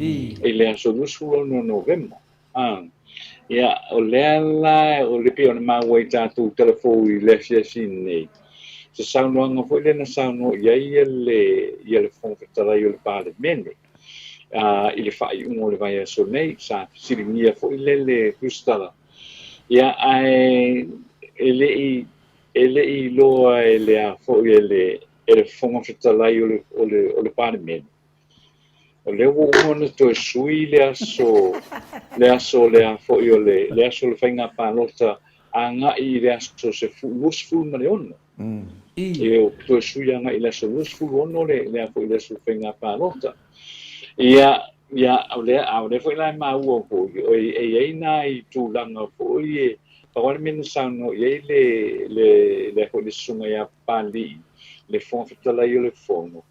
i le aso 26 o Novema. Ia, o lea la, o le pei ona maua i tatou talafou i le afiafi nei, se saunoaga foi lea na saunoa i ai le Fofoga Fetalai o le Palemene. i le faaiuga o le vaiaso nei, sa fesiligia foi lea le tusitala, ia ae e le i e le i iloa e le a foi e le e le Fofoga Fetalai o le o le o le Palemene. O lea ua uma ona toe sui le aso le aso le a foi o le le aso o le faiga palota agai i le aso 26. E o toe sui agai i le aso 26 le le foi le aso faiga palota. Ia, ia, o lea, a o lea foi la e maua foi, o e, e i ai nai tulaga foi e, pau lava le mea na saunoa i ai le, le, le foi le susuga ia Papalii, le Fofoga Fetalai o le Fono,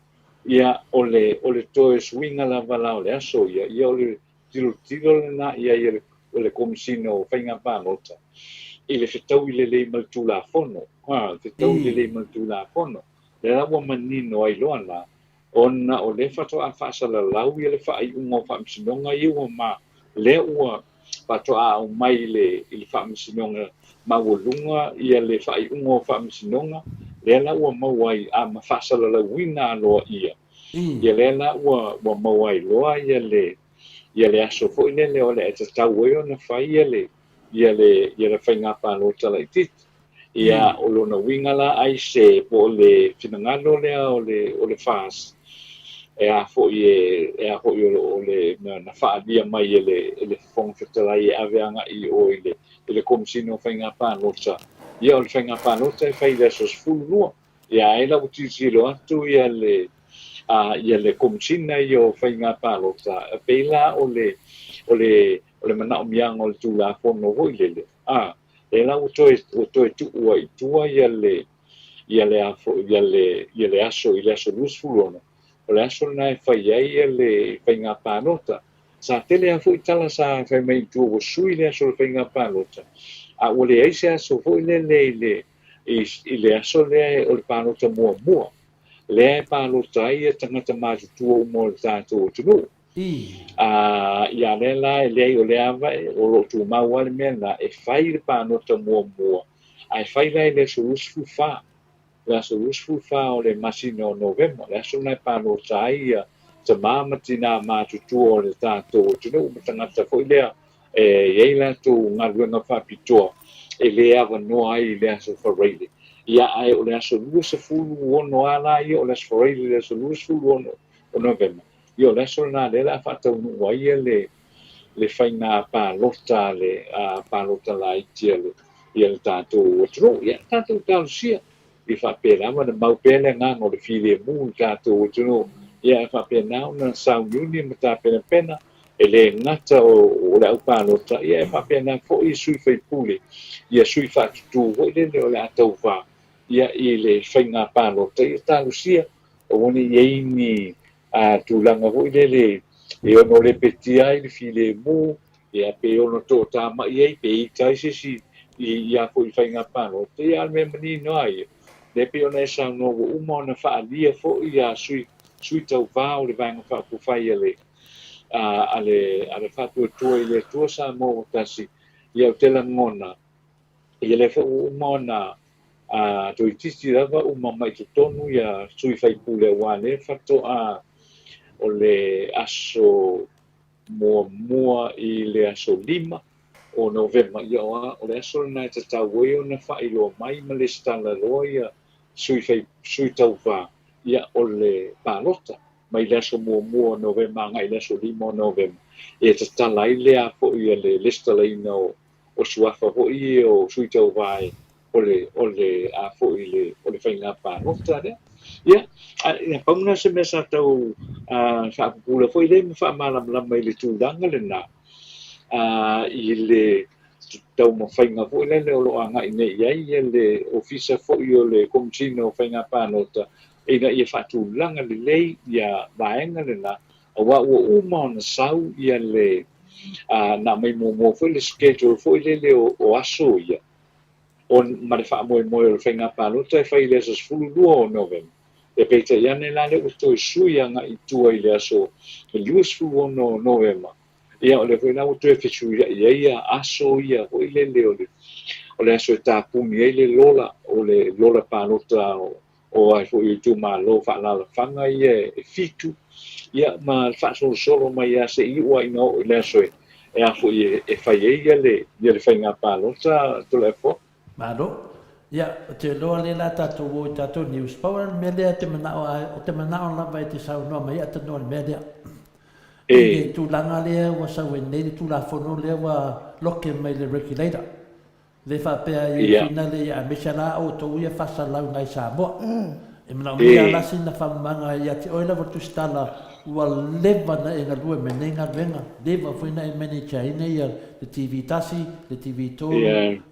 ia, o le, o le toe suiga lava la o le aso ia, ia o le tilotilo lena i ai a le Komesina o Faiga Palota i le fetaui lelei ma le Tulafono, ha, fetaui lelei ma le Tulafono. Lea la ua manino ai loa la, ona o lea faatoa faasalalau ia le faaiuga o Faamasinoga ia ua ma, lea ua faatoa aumai i le, i le Faamasinoga Maualuga ia le faaiuga o Faamasinoga, lea la ua maua ai a ma faasalalauina aloaia Ia lea la ua ua maua ai loa ia le ia le aso foi lele o le a tatau ai ona fai ia le ia le ia le faiga palota laitiiti. Ia o lona uiga la ai se po o le finagalo lea o le o le FAS e a foi e e a foi o le mea na faaalia mai e le e le Fofoga Fetalai e ave agai i o i le i le Komesina o Faiga Palota. Ia o le faiga palota e fai i le aso 12. Ia ai la ua tilotilo atu ia le a ia le Komesina ia o Faiga Palota, e pei la o le o le o le manaomiaga o le Tulafono foi lele, a lea la ua toe ua toe tuu ai i tua ia le ia le a foi ia le ia le aso i le aso 26, o le aso lena e fai ai ia le faiga palota. Sa tele lava foi tala sa fai mai i tua ua sui le aso o le faiga palota, a ua leai se aso foi lele i le i le aso lea o le palota muamua, lea e palota ai tagata matutua uma o le tatou atunuu. A, ia lea la e leai o lea lava o lo o tumau lava le mea lena e fai le palota muamua, ae fai la i le aso 24, le aso 24 o le masina o Novema, le aso lena e palota ai ia tama ma tina matutua o le tatou atunuu ma tagata foi lea e i ai latou galuega faapitoa e le avanoa ai i le aso Faraile. Ia, ae o le aso 26 lava la ia, o le aso Faraile le aso 26 o Novema, ia o le aso lena lea o le a faataunuu ai le le faiga palota le palota laiti a le ia le tatou atunuu. Ia, tatou talosia Ia faapea lava ona mau pea le agaga o le filemu i le tatou atunuu, ia e faapena ona sauniuni ma tapenapena, e le gata o le au palota, ia e faapena foi i sui faipule, ia sui faatutu foi lele o le a tauva ia i le faiga palota, ia talosia aua ne i i ai ni tulaga foi lele E ono lepetia ai le filemu, ia pe ono toatamai ai, pe ita ai se isi i ia foi faiga palota. Ia a o le mea manino lava ia, lea pei ona e saunoa ua uma ona faaalia foi ia sui sui tauva o le Vaega Faaupufai a le a le a le Faatuatua i le Atua Samoa ua Tasi, ia ou te lagona ia lea foi ua uma ona a toeitiiti lava uma mai totonu ia sui faipule aua lea faatoa o le aso muamua i le aso 5 o Novema, ia o le aso lena e tatau ai ona faailoa mai ma lesitala loa ia sui fai sui tauva ia o le palota mai le aso muamua o Novema agai i le aso 5 o Novema e tatala ai lea foi ia le lesitalaina o o suafa foi ia o sui tauva e o le o le a foi le o le faiga palota lea. Ia, a pau lena se mea sa tau faapupula foi lea ma faamalamalama i le tulaga lena a i le taumafaiga foi lele o lo o agai nei i ai ia le Ofisa foi o le Komesina o Faiga Palota ina ia faatulaga lelei ia vaega lena aua ua uma ona sau ia le na aumai muamua foi le schedule foi lele o aso ia o ma le faamoemoe o le faiga palota e fai i le aso 12 o Novema. E peitai ane la lea ua toe sui agai i tua i le aso 26 o Novema. Ia o lea foi la ua toe fesuiai ai ia aso ia foi lele o le o le aso e tapuni ai le lola o le lola palota o o ai foi o itumalo faaalaalafaga ia e fitu, ia ma le faasolosolo mai lava se i iu lava ina oo i le aso e a foi e fai ai ia le ia le faiga palota Toleafoa. Malo. Ia, ou te iloa lea la tatou o i tatou news. Pau lava le mea lea te manao ai, ou te manao lava e te saunoa mai a tanoa i le mea lea. I le tulaga lea ua sau ai nei le Tulafono lea ua loke mai le Regulator. Le faapea ai e finale ia aemaise la outou ia faasalalau nai Samoa. E manaomia la sina faamamaga ia te oe lava Tusitala ua leva na e galue mai nei galuega, leva foi na e manage aina ia le TV tasi, le TV tolu,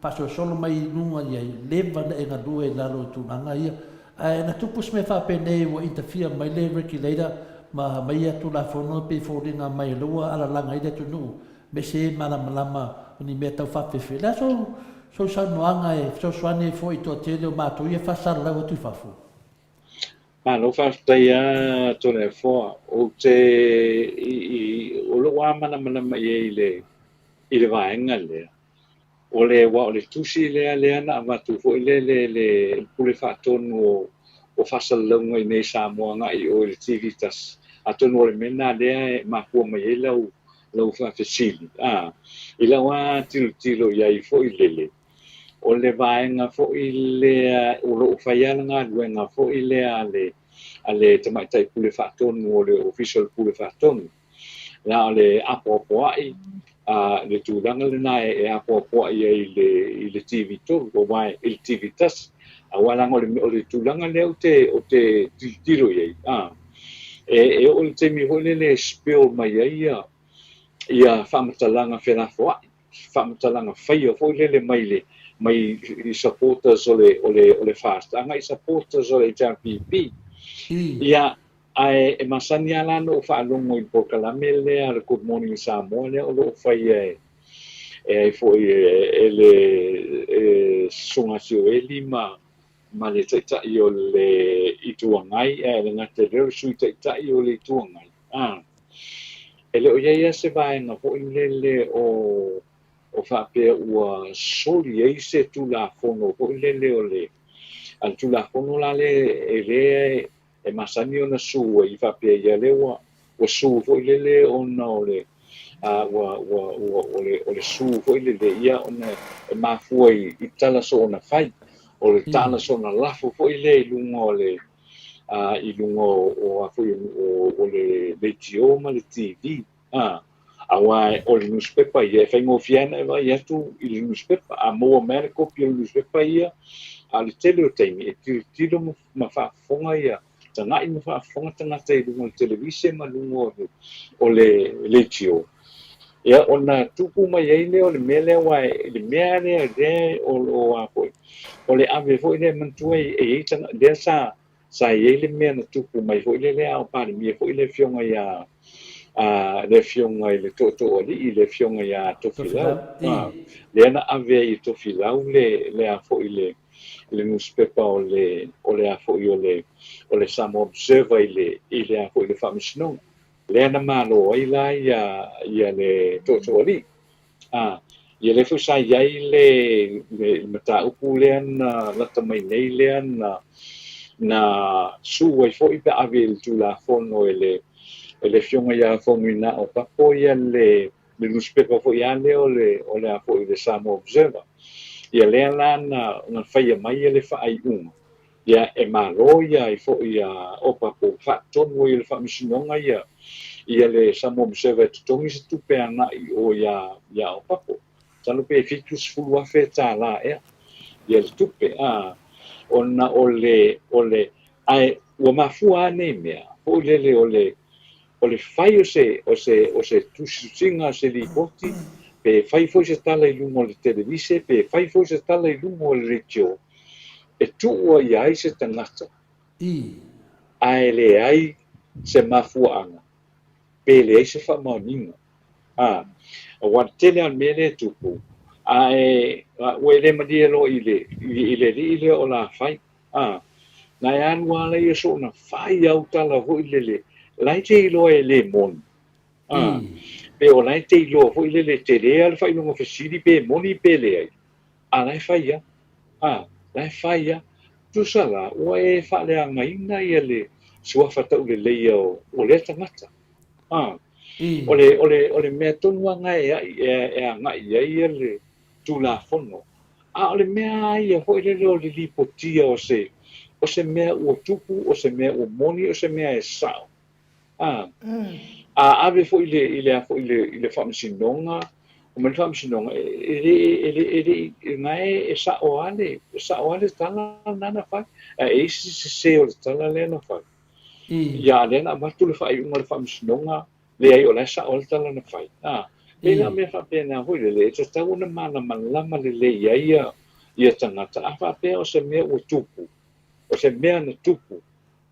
faasolosolo mai i luga i ai, leva na e galue i lalo o tulaga ia. Ae na tupu se mea faapenei ua interfere mai le regulator ma aumai ia Tulafono pei foliga mai o lea ua alalaga ai le atunuu Me se malamalama o ni mea tau faafefefe. Le a sou, sou saunoaga e fesoasoani ai foi i toatele o matou ia faasalalau atu i fafo? Malo faafetai a Toleafoa. Ou te i, i, o lou lava malamalama i ai i le, i le vaega lea. O le, aua o le tusi lea, lea na avatu foi le, le, le Pule Faatonu o, o faasalalauga i nei Samoa agai i o i le TV tasi. Atonu o le mea lena lea e mafua mai ai lau, lau faafesili, a, i lau lava tilotilo i ai foi lele, o le vaega foi lea o lo o fai lava le galuega foi lea a le, a le Tamaitai Pule Faatonu o le Ofisa o le Pule Faatonu. Na o le apoapoai, a, le tulaga lena e, e apoapoai ai i le, i le TV 3, aua i le TV 1, aua leaga o le, o le tulaga lea ou te, ou te tilotilo i ai, a, E, e oo i le taimi foi lele e spill mai ai ia, ia faamatalaga felafoai, faamatalaga faia foi lele mai le, mai i supporters o le, o le, o le FAST, agai supporters o le HRPP. Ia, ae e masani lava la ona ou faalogo i le polokalame lea le Good Morning Samoa lea o lo o faia e, e ai foi e, e le e Susuga Sioeli ma, ma le Taitai o le Itu Agai, ae le gata i lea o le Sui Taitai o le Itu Agai. A, e le o i ai lava se vaega foi lele o, o faapea ua soli ai se Tulafono foi lele o le, a le Tulafono la lea e lea e masani ona sue ai faapea ia lea ua ua sue foi lele ona o le a ua ua ua o le o le sue foi lele ia ona e mafua i i tala soona fai o le tala soona lafo foi lea i luga o le a i luga o o a foi o o le leitio ma le TV a aua o le newspaper ia e faigofie lava ona e vaai atu i le newspaper a maua mai le kopi o le newspaper ia a o le tele o taimi e tilotilo ma ma faafofoga ia tagai ma faafofoga tagata i luga o le televise ma luga o le leitio. Ia ona tupu mai ai lea o le mea lea aua e le mea lea lea o o a foi o le ave foi lea manatua e i ai tagata lea sa sa i ai le mea na tupu mai foi lea a o Palemia foi le afioga ia le Afioga i le Tootooalii, le Afioga ia Tofilau, lea na ave ai e Tofilau le, le a foi le, le nusipepa o le, o le a foi o le, o le Samoa Observer i le, i le a foi le Faamasinoga. Lea na malo ai la ia, ia le Tootooalii. A, ia lea foi sa i ai le, le mataupu lea na lata mai nei lea na, na sue ai foi pe ave i le Tulafono e le, e le Afioga ia Faumuina Opapo ia le, le nusipepa foi lava lea o le, o le a foi le Samoa Observer. Ia lea la na, na faia mai le faaiuga, Ia, e malo ia ai foi a Opapo faatonu ai e le Faamasinoga ia, ia le Samoa Observer e totogi se tupe agai i o iā, iā Opapo. Masalo pe 70,000 tālā ea ia le tupe, a, ona o le, o le, ae ua mafua lava nei mea, foi lele o le, o le fai o se, o se, o se tusitusiga o se lipoti, pe fai foi se tala i luga o le televise, pe fai foi se tala i luga o le leitio, e tuua i ai se tagata ae leai se mafuaaga pe leai se faamaoniga. A, aua le tele lava o le mea lea e tupu, ae ua e le malie loa i le, i le alii lea o Lafai. A, na e alu lava laia soona fai au tala foi lele, la e te iloa e le moni. A, pe o la e te iloa foi lele e tele lava le faailoga fesili pe moni pe leai. A la e fai lava. A, la e fai lava. Tusa la, ua e faaleagaina ia le suafa tauleleia o, o lea tagata. A, o le, o le, o le mea tonu lava na e, e, e agai i ai ia le Tulafono. A o le mea lava ia foi lele o le lipotia o se, o se mea ua tupu, o se mea ua moni, o se mea e sao. A, a ave foi i le, i le a foi i le, i le Faamasinoga, omai le Faamasinoga, e le, e le, e le, e na e, e sao lava le, e sao lava le tala lena na fai, ae e i ai se sese o le tala lea na fai. Ia, a lea na avatu le faaiuga a le Faamasinoga, leai, o la e sao lava le tala na fai. A, pei la o mea faapena foi lele, e tatau ona malamalama lelei ai ia, ia tagata, a faapea o se mea ua tupu, o se mea na tupu,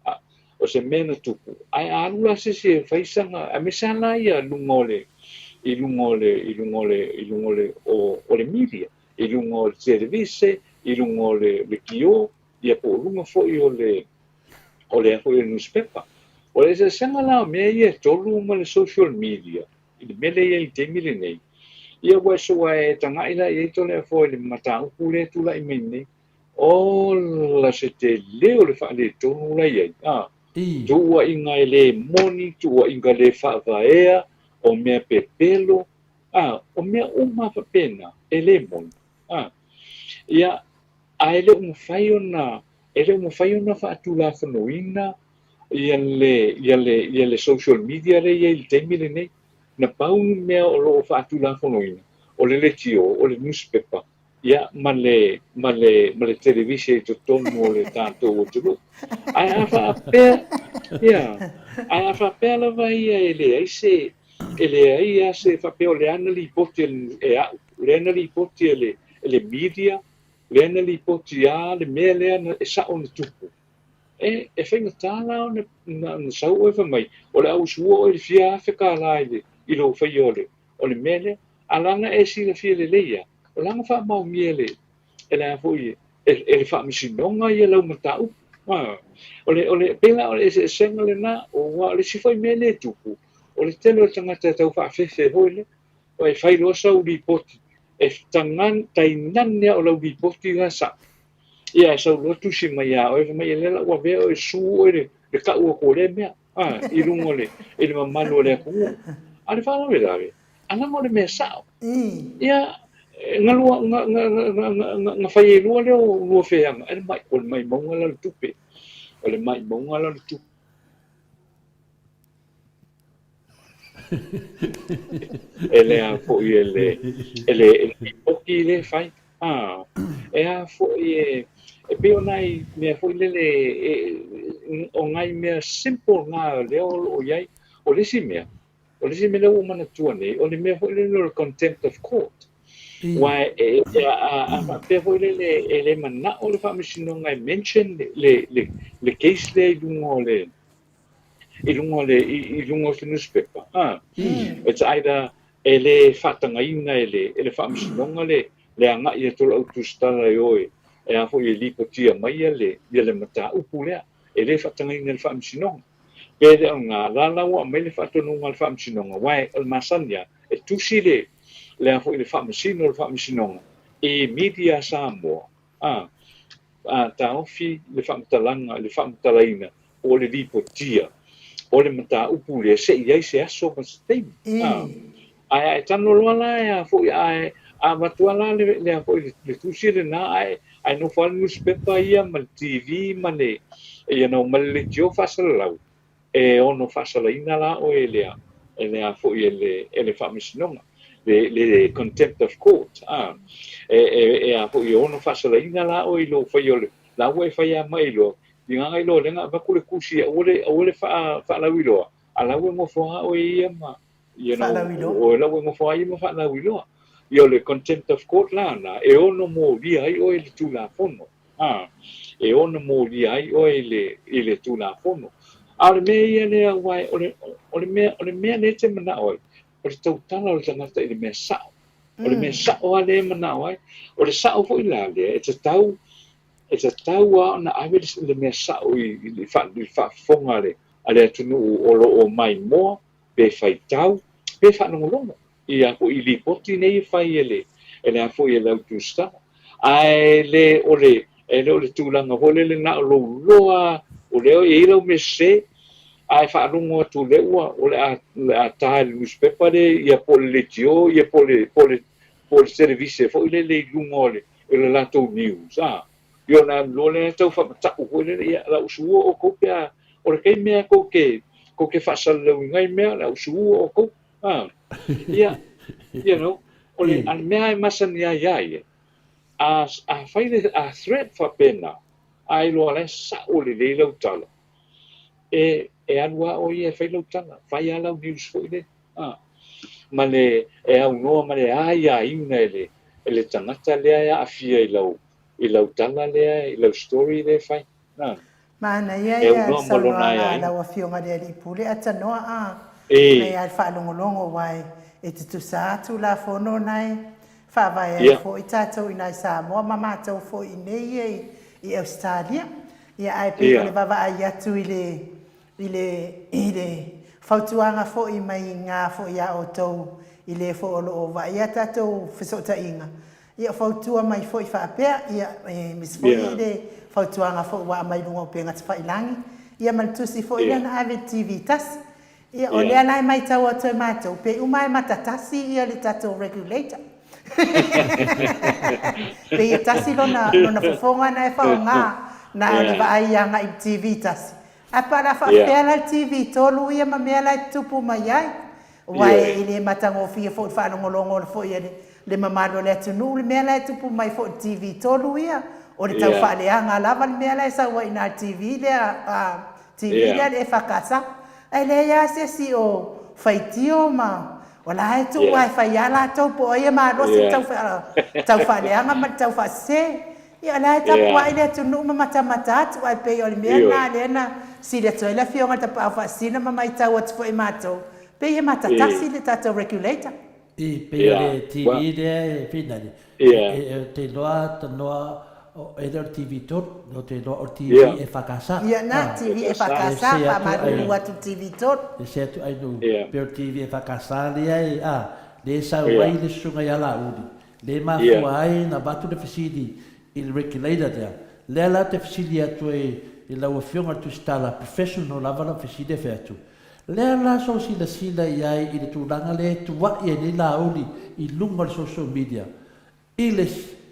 A, o se mea na tupu, ae a alu la se isi e fai sana, aemaise lava la ia luga o le, i luga o le, i luga o le, i luga o le, o, o le media, i luga o le televise, i luga o le lekiō, ia po o luga foi o le, o le a foi o le nusipepa. O le eseesega la o mea ia e tolu ma le social media, i le mea lea e i ai i le taimi lenei, ia ua e soa e taga'i la i ai Toleafoa i le mataupu lea e tulai mai nei, Ola se tele o le faaletonu la i ai, a. Tuuaiga e le moni, tuuaiga le faavaea, o mea pepelo, a, o mea uma faapena e le moni, a. Ia, a e le o mafai ona, e le o mafai ona faatulafonoina ia le, ia le, ia le social media lea e i ai i le taimi lenei. Na pau ni mea o lo o faatulafonoina, o le leitio, o le nusipepa, ia, ma le, ma le, ma le televise i totonu o le tatou atunuu. Ae a faapea, ia, ae a faapea lava ia e leai se, e leai lava se faapea o lea na lipoti e au, o lea na lipoti e le, e le media, o lea na lipoti lava le mea lea na, e sao ona tupu. E, e faigata la ona, ona sau oe fai mai, o le a usua oe i le fia afe kālā i le, i lou faia o le, o le mea lea. A leaga e silafia lelei lava, o lana faamaonia e le, e le a foi, e, e le Faamasinoga ia lau mataupu. A, o le, o le, pei la o le eseesega lena, aua o le isi foi mea lea e tupu, o le tele o tagata e tau faafefe foi lea, e fai loa sau lipoti, e tagan, tainane lava o lau lipoti la e sao. Ia, e sau loa tusi mai ia oe, fai mai, e lea la ua avea oe e su oe le, le kau atu o lea mea. A, i luga o le, i le mamalu o le atunuu. A o le faalavelave, a leaga o le mea sao. Ia, na lua, na, na, na, na, na, na fai ai lua lea o lua feaga, e le mai, o le maimauga la o le tupe. O le maimauga la o le tupe. E le a foi e le, e le, e le lipoti lea e fai. A, e a foi e, e pei o nai mea foi lele, e, o nai mea simple na lea o lo o i ai. O le isi mea, o le isi mea lea ua ou manatua nei, o le mea foi lele o le contempt of court. Aua e, e, a, a, a faapea foi lele e le manao le Faamasinoga e mention le, le, le, le case lea i luga o le, i luga o le i luga o se nusipepa a. It's either e lē faatagaina e le e le Faamasinoga le le agai atu o le au tusitala e o e e a foi e lipotia mai ia le ia le mataupu lea. E lē faatagaina e le Faamasinoga. Pe le o lena, la la ua aumai le faatonuga a le Faamasinoga, aua o le masani lava, e tusi le le a foi le Faamasino o le Faamasinoga i media a Samoa, a, a taofi le faamatalaga, le faamatalaina po o le lipotia o le mataupu lea se i ai se aso ma se taimi. A, ae a e tago loa la e a foi ae a avatu lava la le, le a foi le, le tusi lena ae ae nofo lava le nusipepa ia ma le TV ma le you know ma le leitio faasalalau, e ono faasalaina la oe e le a, e le a foi e le, e le Faamasinoga, le, le contempt of court, a, e, e, e a foi e ono faasalaina la oe i lou faia o le, la ua e faia mai loa, ligaga i loa lea na avatu le tusi aua le, aua le faa, faalauiloa, a la ua e nofo lava oe ia ma, you know, Faalauiloa. o la ua e nofo lava ia ma faalauiloa. Ia o le contempt of court la na, e ono molia ai oe i le Tulafono. A, e ono molia ai oe i le, i le Tulafono. A o le mea ia lea, aua o le, o le mea, o le mea lea e te manao ai, o le tautala o le tagata i le mea sao. O le mea sao lava lea e manao ai. O le sao foi la lea, e tatau, e tatau lava ona ave le, le mea sao i, i le, i le faafofoga a le, a le atunuu o lo o maimoa, pe faitau, pe faalogologo i a foi i lipoti nei e fai e le e le a foi e le au tusitala. Ae le o le e le o le tulaga foi lele na o lou iloa o lea e i ai lau mea sese, ae faalogo atu o lea ua o le a o le a ta i le nusipepa lea ia po o le leitio ia po o le po o le po o le televise foi lele i luga o le o le latou news a. Ia ona alu loa lea tau faamata'u foi lele, ia o le a ou sua outou pe a o le taimi lava tou te tou te faasalalauina ai mea, o le a ou sua outou. A, ia, you know, o le, a le mea e masani ai ia ia, a, a fai le, a threat faapena, a iloa la e sa'o lelei lau tala, e, e alu lava oe ia e fai lau tala, fai lava lau news foi lele, a, ma le, e aunoa ma le aiaina e le, e le tagata lea e aafia i lau, i lau tala lea, i lau story lea e fai. Na. Manaia E ia aunoa ma lona saunoaga a aiaiga. lau Afioga i le Alii Pule a tanoa a E. mea a le faalogologo aua e tutusa atu Tulafono nae faavae ai Ia. foi tatou inā i Samoa ma matou foi inei ia i Ausetalia. Ia ae pei o le Ia. vaavaai atu i le i le i le fautuaga foi mai gā foi a outou i le foi o lo o vaaia tatou fesootaiga, ia fautua mai foi faapea, ia e miss foi Ia. le fautuaga foi ua aumai i luga o upega tafailagi, ia ma le tusi foi lea Ia. na ave i le TV tasi. Ia o Ia. lea la e maitau atu e matou, pei uma e matatasi ia le tatou regulator. Pei e tasi lona lona fofoga na e faaaoga na o le Ia. vaai agai i le TV tasi. Ae pe a la Ia. faapefea la le TV 3 ia ma mea la e tutupu mai ai? Aua Ioe. e le matagofie foi i le faalogologo foi a le mamalu o le atunuu le mea la e tupu mai foi i le TV 3 ia. O le tau Ia. faaleaga lava le mea la e sau ai i ina i le TV lea, TV Ia. lea a le EFKS. Ae leai lava se isi o faitio ma o la e tuu Ia. lava e fai lava latou po o ai e malosi i le Ia. tau faaleaga ma le tau faasese. Ia o la e Ia. tapuai le atunuu ma matamata atu, ae pei o le mea Ioe. lena lea na sili atu ai le Afioga i le Tapaau Faasisina ma matau atu foi e matou, pei e matatasi E. le tatou regulator. I, pei o Ia. le TV Ua. lea e finale, Ia. e, e, ou te iloa tanoa e le o le TV 3, ou te iloa o le TV Ia. EFKS. Ia na, Ah, TV EFKS. e EFKS, se atu ai, faamalulu atu i le TV 3. e se atu ai nu, Ia. pei o le TV EFKS lea e, ah, lea e sau Ia. ai le susuga ia Laauli, Le Ia. mafua ai na avatu le fesili i le regulator lea. Lea la ou te fesili atu ai i lau Afioga i le Tusitala, professional lava lau fesili e fai atu. Lea la sou silasila i ai i le tulaga lea e tuai ai nei Laauli i luga o le social media i le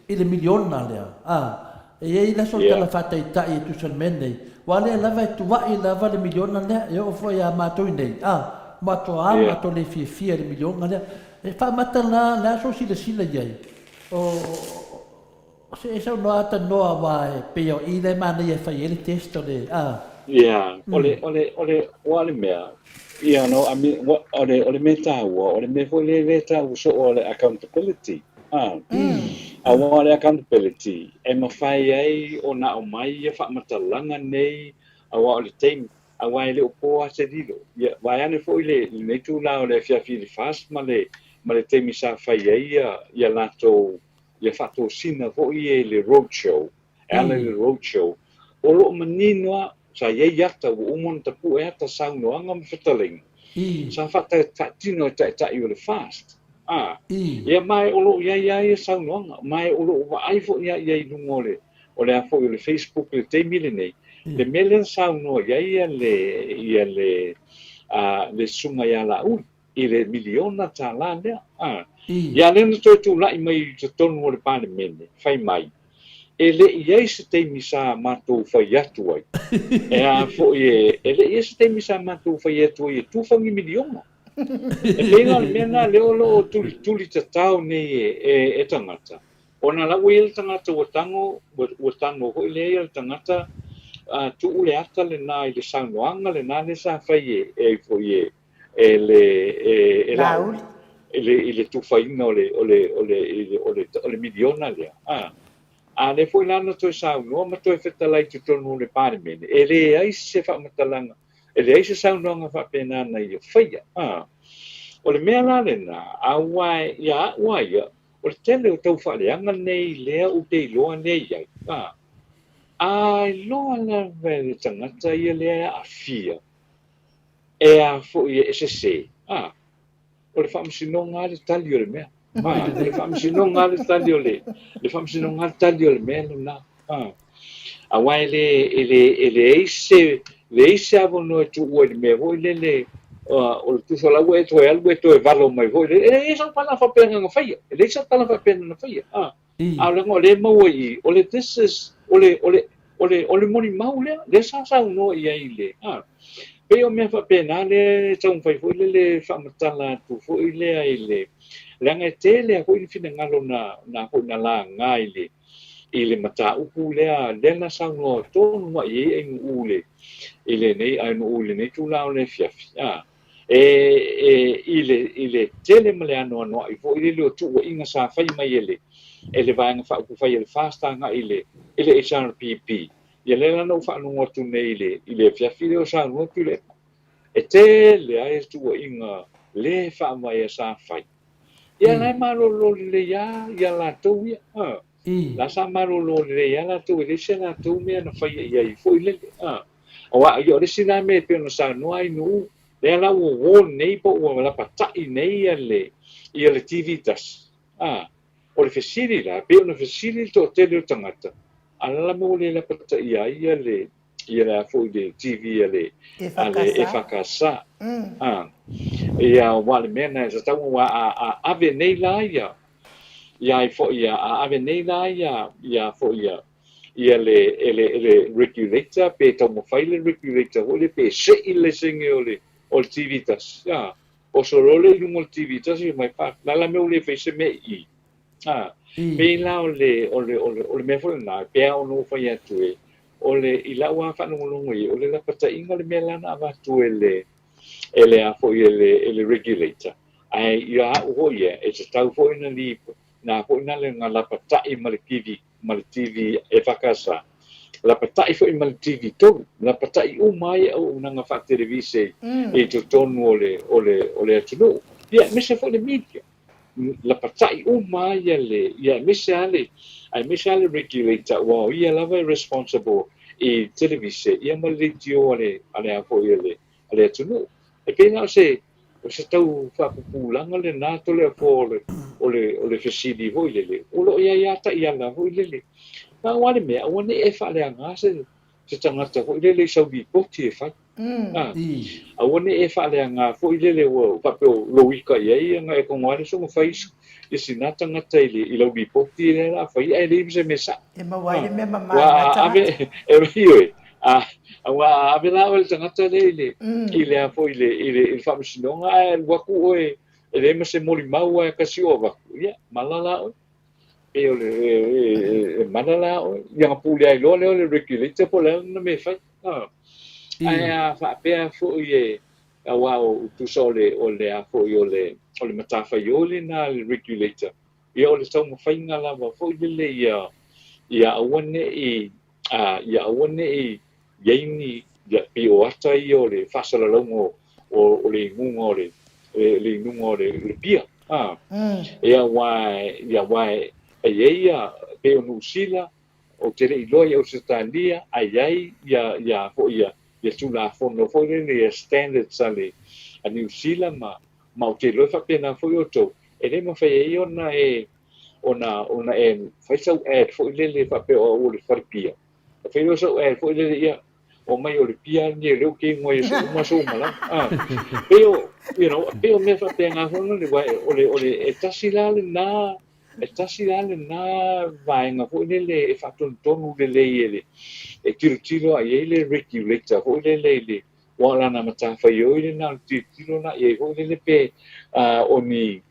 i le miliona lea, a. E i ai la sou Ia. tala faataitai e tusa i le mea lenei, aua lea lava e tuai lava le miliona lea, e oo foi ia matou i nei, a, matua Ia. matou le fiafia i le miliona lea. E faamata la, le a sou silasila i ai? O, se e saunoa ata noa aua e pei o i lea e manaia e fai ai le test o le, a. Ia, o le, o le, o le, ua le mea, you know, I mean, ua, o le, o le mea taua, o le mea foi lea e taua soo o le accountability, a. Aua o le accountability e mafai ai ona aumai ia faamatalaga nei, aua o le taimi. Aua e le o po lava se lilo. Ia, vaeane foi le, lenei itula o le afiafi i le FAST ma le, ma le taimi sa fai ai ia, ia latou, ia faatosina foi ia i le road show, e ala i le road show, o lo o manino lava, sa i ai ata, ua uma ona tapue ata saunoaga ma fetalaiga, sa faatino e taitai o le FAST. A, ia ma o lo o i ai lava ia saunoaga, ma o lo o vaai foi lava i ai i luga o le, o le a foi o le Facebook i le taimi lenei, le mea lea na saunoa i ai le, ia le, a, le susuga ia Laauli i le miliona tālā lea. A, ia lea na toe tulai mai i totonu o le Palemene, fai mai, e le i ai se taimi sa matou fai atu ai, e a foi e, e le i ai se taimi sa matou fai atu ai e tufa ni miliona. E pei la o le mea lena lea o lo o tulituli tatao nei e, e, e tagata, Ona la ua i ai le tagata ua tago, ua tago foi lea ia le tagata, a tuu le ata lena i le saunoaga lena lea sa fai e, e ai foi e, e le, e, e Laauli, i le, i le tufaina o le, o le, o le, o le, o le miliona lea. A, a lea foi la na toe saunoa ma toe fetalai i totonu o le Palemene, e leai se faamatalaga, e leai se saunoaga faapena na ia faia. A, o le mea la lena, aua ia au a ia, O le tele o tau faaleaga nei lea ou te iloa lea i ai, a, a iloa lava e le tagata ia lea e aafia, e a foi e sese, a, o le faamasinoga lava le tali o le mea, a, o le faamasinoga lava le tali o le, le faamasinoga lava le tali o le mea lena, a. Aua e le, e le, e leai se, leai se avanoa e tuua i le mea foi lele, o le tusa la ua e toe alu e toe valo mai foi lele, e leai sau tala faapena na faia, e leai sau tala faapena na faia, a. A o leaga o lea e maua i i, o le this is, o le, o le, o le, o le molimau lea, lea sa saunoa i ai le, a. Pei o mea faapena lea e taumafai foi lele faamatala atu foi lea i le, leaga e tele lava foi ni finagalo na, na foi na laga i le, i le mataupu lea, lea na saunoa tonu mai i ai Ainuu le, i lenei, Ainuu i lenei itula o le afiafi, a, e, e, i le, i le tele ma le anoanoai foi lele o tuuaiga sa fai mai e le, e le Vaega Faaupufai a le FAST agai i le, i le HRPP. Ia lea la na ou faalogo atu nei i le, i le afiafi lea o saunoa Tuilaepa. E tele lava tuuaiga le faavaea sa fai. Ia la e malolo lelei lava ia latou ia. A. La sa malolo lelei lava latou e leai se latou mea na faia i ai foi lele. A. Aua ia o le isi la mea e pei ona saunoa ai Nu'u, lea la ua warn nei po ua lapata'i nei ia le ia le TV tasi. A. O le fesili la, pei ona fesili le toatele o tagata, a la la mea ua le lapataia ai ia le ia le a foi le TV a le a le EFKS. A, ia aua le mea na e tatau aua a a ave nei la ia ia ai foi ia a ave nei la ia ia foi ia ia le e le e le regulator pe taumafai le regulator foi lea pe se'i le laisene o le o le TV tasi. A, oso loa lea i luga o le TV tasi mai pa la la mea ua le fai se mea i i. A, pei la o le, o le, o le, o le mea foi lena, e pei lava ona ou fai atu e, o le, i lau lava faalogologo i ai, o le lapataiga le mea la na avatu e le, e le a foi, e le, e le regulator. Ae ia au foi ia, e tatau foi ona li, na foi na le, na lapatai ma le TV, ma le TV EFKS, lapatai foi ma le TV 3, lapatai uma ai auaunaga faatelevise i totonu o le, o le, o le atunuu. Ia, aemaise foi le media. Lapatai uma ai le, ia aemaise lava le, aemaise lava le regulator aua o ia lava e responsible i televise ia ma le leitio a le, a le a foi a le, a le atunuu. E pei la o se, o se tau faapupulaga lena Toleafoa o le, o le, o le fesili foi lele, o lo o i ai lava taiala foi lele. Na o a le mea, aua ne i e faaleaga se, se tagata foi lele i sau lipoti e fai. A, aua ne i e faaleaga foi lele ua faapea o lou ika i ai ona e kogo ane soga fai i sina tagata i le i lau lipoti lea la fai ae leai ma se mea sao. E maua ai le mea mama i lena tagata. E ioe, a aua a ave la oe le tagata lea i le i le a foi i le i le i le faamasinoga ae alu atu oe e leai ma se molimau ae tasi o avatu, ia mala la oe. Pei o le e mala la oe, ia ona pule ai loa lea o le regulator po o le a lana mea e fai. Ae a faapea foi e aua o tusa o le o le a foi o le o le matafaioi lena a le regulator, ia o le taumafaiga lava foi lele ia ia aua ne i a ia aua ne i i ai ni ia pei o ata ia o le faasalalauga o o o le inuga o le le inuga o le le pia a ia aua ia aua e i ai ia pei o Niu Sila ou te le i iloa i Ausetalia ae i ai ia ia foi ia ia Tulafono foi lele ia standards a le a Niu Sila ma ma ou te iloa e faapena foi outou e le mafai ai ona e ona ona e fai sau ad foi lele faapea o au o le falepia. E fai loa sau ad foi lele ia omai o le pia lenei o lea ou te igoa i aso uma aso uma lava. Ah, pei o, you know, pei o mea faapena foi le aua o le o le e tasi la lena e tasi la lena vaega foi lele e faatonutonu lelei e le e tilotilo lava i ai le regulator foi lele i le aua o lana matafaioi lena o le tilotilo la i ai foi lele pe o ni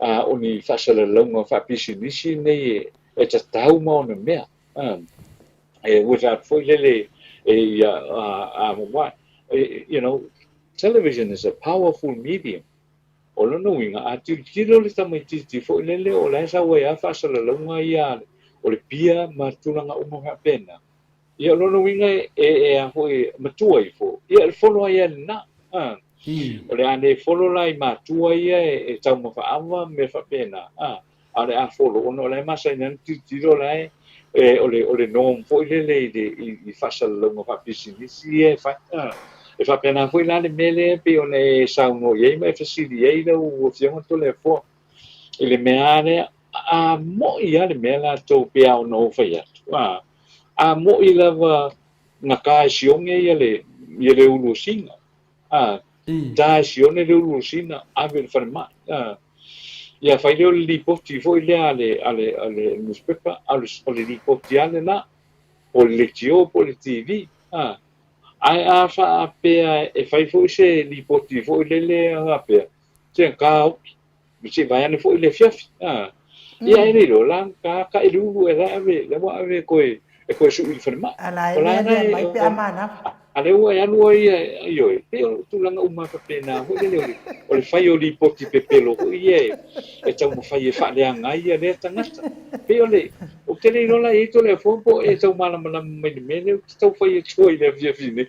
o ni faasalalauga faapisinisi nei e tatau ma ona mea. E without foi lele e ia a a you know, television is a powerful medium. O lona uiga, a tilotilo le tamaitiiti foi lele o la e sau ai lava faasalalauga ia o le pia ma tulaga uma faapena, ia o lona uiga e e a foi matua ifo, ia e follow ai lava i lena. O le a le follow la i matua ia e taumafa ava ma mea faapena, a o le a follow ona o la e masani lava ona tilotilo o la e o le o le norm foi lele i le i faasalalauga faapisinisi ia e fai. E faapena foi la le mea lea e pei ona e saunoa i ai ma e fesili ai lau Afioga Toleafoa i le mea lava lea, a mo'i lava le mea latou pe a ona ou fai atu, a, a mo'i lava na ta e sioge ia le ia le ulu o sina, a, ta e sione le ulu o sina, ave i le falemai, a. Ia fai lea o le lipoti foi lea a le a le a le nusipepa, a o le lipoti lava lena, po o le leitio po o le TV, a. Ae a faapea e fai foi se lipoti foi lele faapea, se ta oki, se i vae ane foi i le afiafi, a. Ia e le iloa la ta ta i le ulu e la e ave, la ua ave e toe e toe sui i le falemai. A la e O la mea na mai e pe a manava. A lea ua e alu ai ioe, pei o tulaga uma faapena foi lele o le o le fai o lipoti pepelo foi ia e e taumafai e faaleaga ai ia lea tagata. Pei o le, ou te le iloa la i ai Toleafoa po o e tau malamalama mai i le mea lea ou te tau fai atu ai i le afiafi nei.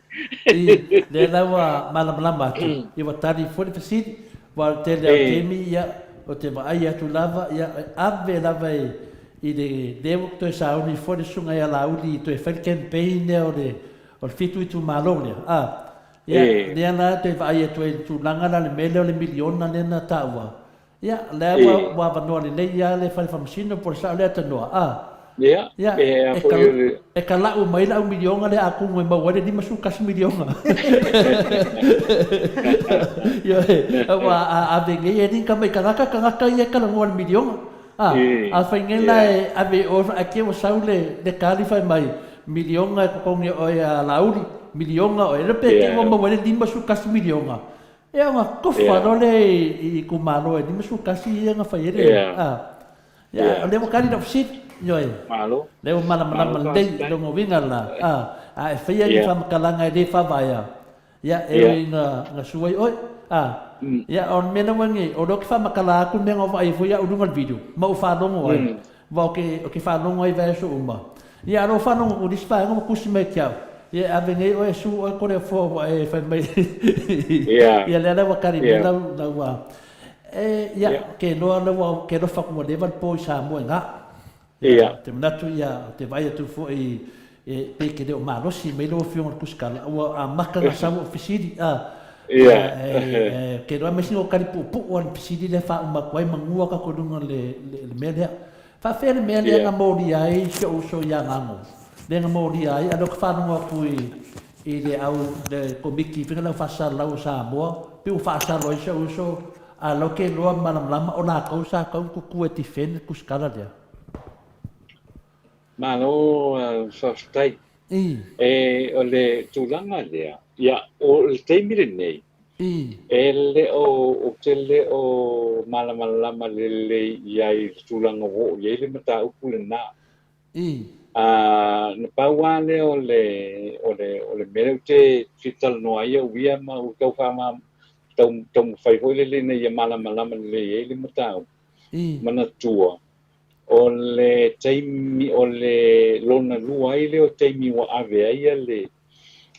I, lea la ua malamalama atu, ia ua tali foi le fesili, aua o le tele lava o taimi, ia, ou te vaai atu lava, ia, e ave lava i, i le, lea ua toe sauni foi le susuga ia Laauli e toe fai le campaign lea o le, o le 7 itumalo lea, a, ia, lea la e toe vaai atu ai i le tulaga la le mea lea o le miliona lea na taua, Ia, lea ua, ua avanoa lelei lava le fale faamasino po o le sao lea tanoa, a. Ia, Ia, e a e foi ka, o le. e ka lau mai lau miliona lea a kumu e maua ai le 51 miliona. Ioe, aua a ave nei e link mai kanaka, kanaka ia e talanoa i le miliona. A, a fai nei la e ave i o ae te ua sau le, le kali fai mai, miliona e totogi e oe a Laauli, miliona oe, le pe te ua maua ai le 51 miliona. Ia ona tofa loa lea i itumalo e 51 ia na fai ai le a. Ia o lea ua tali lau fesili. Ioe. Malo. Lea ua malamalama lelei i lona uiga la. A, a e faia ni faamatalaga e le faavaea, ia e ui ina na sue ai oe. A, ia o le mea lea ua i ai nei, o lea ou te faamatala atu le mea na ou vaai ai foi au i luga o le video ma ou faalogo ai. Aua ou te, ou te faalogo ai i vaiaso uma. Ia, a o lou faalogo atu i le isi vaega ua tusi mai ia te au, Ia, e ave nei oe e sue oe Toleafoa ua e fai mai. Ia, lea la ua tali mai lau, lau a. E, ia, ke loa lau ua, ke alofa atu ua leva le po i Samoa i ina. Ia, ou te manatu, ia, ou te vaai atu foi e pei e te le o malosi mai lau Afioga i le Tusitala, ua amata ona sau au fesili, a. Ia, e, ke loa aemaise o tali puupuu lava i le fesili lea e faauma atu ai manua tatou i luga o le, le mea lea. Faafefea le mea lea na molia ai si ou uso ia Gago? Lea na molia ai, a o lea ou te faalogo atu i, i le au, le Komiti foi lea o le Au Faasalalau o Samoa, pei ua faasalo ai si ou uso, a o lea ou te iloa malamalama o latou sa tatau ona tutu e defend le tusitala lea. Malo faafetai. E, o le tulaga lea, ia, o le taimi lenei, e le o, ou te le o malamalama lelei i ai i le tulaga ua oo i ai le mataupu lena. A, na pau lava lea o le, o le, o le mea lea ou te fia talanoa ai au ia ma ou tau faama, tau, taumafai foi lele ina ia malamalama lelei ai le mataupu, manatua, O le taimi, o le lona lua ai lea o taimi ua ave ai le,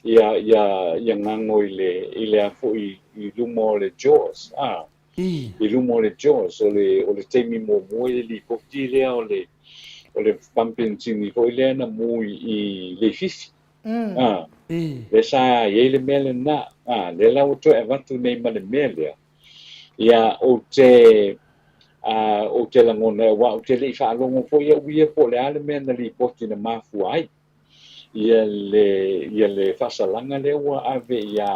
Ia, ia, ia Gago i le, i le a foi i luma o le JAWS, a, i luma o le JAWS, o le, o le taimi muamua i le lipoti lea o le, o le pamu penisini foi lea na mu i, i Leififi. A, lea sa i ai le mea lena, a, lea la ua toe avatu nei ma le mea lea. Ia, ou te, a, ou te lagona, aua ou te le i faalogo foi au ia po o le a le mea na lipoti na mafua ai. Ia le, ia le faasalaga lea ua ave iā,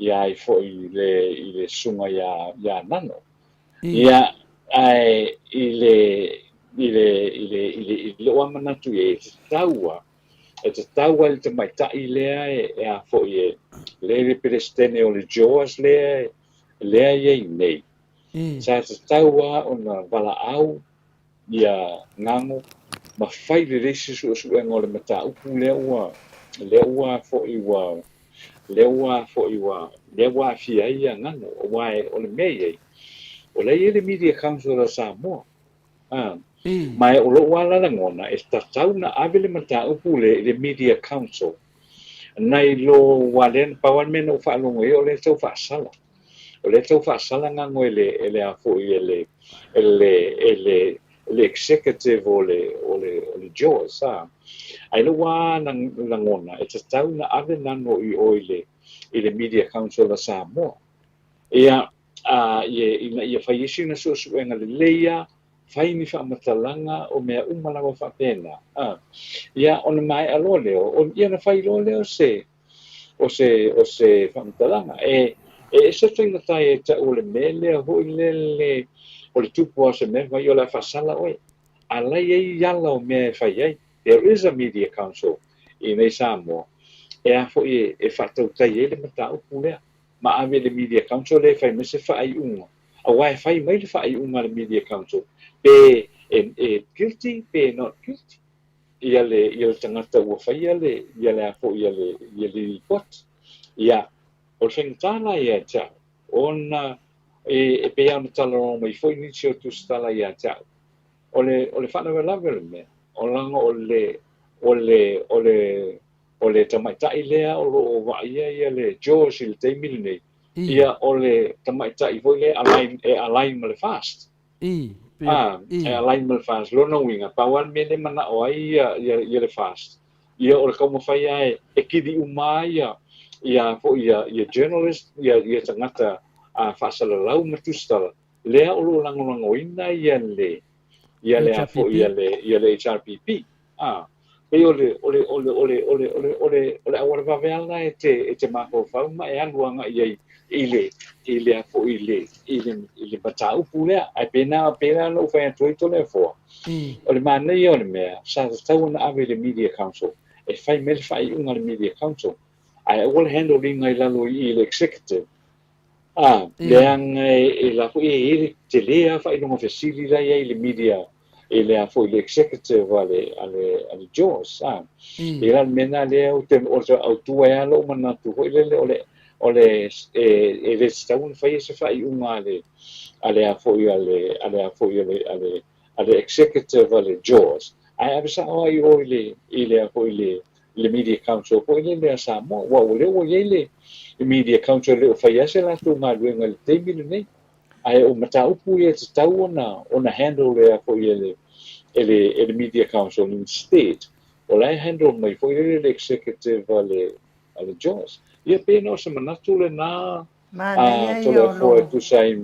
iā ai foi i le, i le susuga iā, iā Nano. Ia, ae i le, i le, i le, i le, i lou lava manatu i ai, e tatau lava, e tatau lava i le tamaitai lea e, e a foi e, lea e le Peresetene o le JAWS lea, lea e i ai nei, sa tatau lava ona valaau ia Gago ma fai lelei se suesuega o le mataupu lea ua lea ua foi ua lea ua foi ua lea ua aafia ai ia Gago aua o le mea e i ai o la e i ai le Media Council a Samoa a ma o lou lava la lagona e tatau ona ave le mataupu lea i le Media Council nai lo aua lea na pau lava le mea na ou faalogo i ai o lea e tau faasala O lea e tau faasala Gago e le, e le a foi e le, e le, e le, le executive o le, o le, o le JAWS, a. Ae lou lava lagona, e tatau ona ave Nano i o i le, i le Media Council a Samoa. Ia, a, ia, ina ia fai ai sina suesuega lelei lava, fai ni faamatalaga o mea uma lava faapena, a. Ia, ona maea loa lea, o, ia ona fai loa lea o se, o se, o se faamatalaga. E, e ese faigata ia te au o le mea lea foi lele, o le tupu lava o se mea, fai o le a faasala oe. A la e i ai ala o mea e fai ai. There is a media council i nei Samoa, e a foi e, e faatautai ai le mataupu lea. Ma ave i le media council lea e fai mai se faaiuga. Aua e fai mai le faaiuga a le media council, pe e, e guilty pe not guilty. ia le ia le tagata ua faia le ia le a foi ia le ia le report. Ia, o le faigata la ia te au, ona e, e pei lava ona talanoa mai foi nisi o tusitala ia te au, o le, o le faalavelave o le mea, o leaga o le, o le, o le, o le tamaitai lea o lo o vaaia ia le George i le taimi lenei, ia o le tamaitai foi lea e align, e align ma le FAST. I, pe, A, i. e align ma le FAST. Lona uiga, pau lava le mea lea e manao ai ia, ia, ia le FAST, ia o le taumafai lava e, e kili uma ai ia, ia foi ia, ia journalist, ia, ia tagata a, faasalalau ma tusitala, lea o lo o lagolagoina ia le, ia le a foi ia HRPP. le, ia le HRPP. A, pei o le, o le, o le, o le, o le, o le, o le, o le auala vave lava lena e te, e te mafaufau ma e alu agai i ai i le, i le a foi i le, i le, i le mataupu lea. Ae pēnā, pēlā lou fai atu ai Toleafoa, o le manaia o le mea, sa tatau ona ave i le Media Council, e fai mai le faaiuga a le Media Council, ae aua le handle ina i lalo i i le Executive. A, leaga e, e la foi e i ai le tele lava faailoga fesili la e i ai i le media e le a foi le executive a le, a le, a le JAWS, a. E la le mea lena lea ou te, o te autu ai lava lou manatu foi lele o le, o le, e, e le tatau ona faia se faaiuga a le, a le a foi a le, a le a foi a le, a le, a le executive a le JAWS, ae ave sao lava i o i le, i le a foi i le, i le Media Council foi lele a Samoa, aua o lea ua i ai le Media Council e le o faia lava se latou galuega i le taimi lenei. Ae o mataupu ia e tatau ona ona handle ea foi e le e le e le Media Council instead o la e handle mai foi lele le executive a le a le JAWS. Ia pei na o se manatu lena Manaia a ia o Toleafoa e lou tusa ai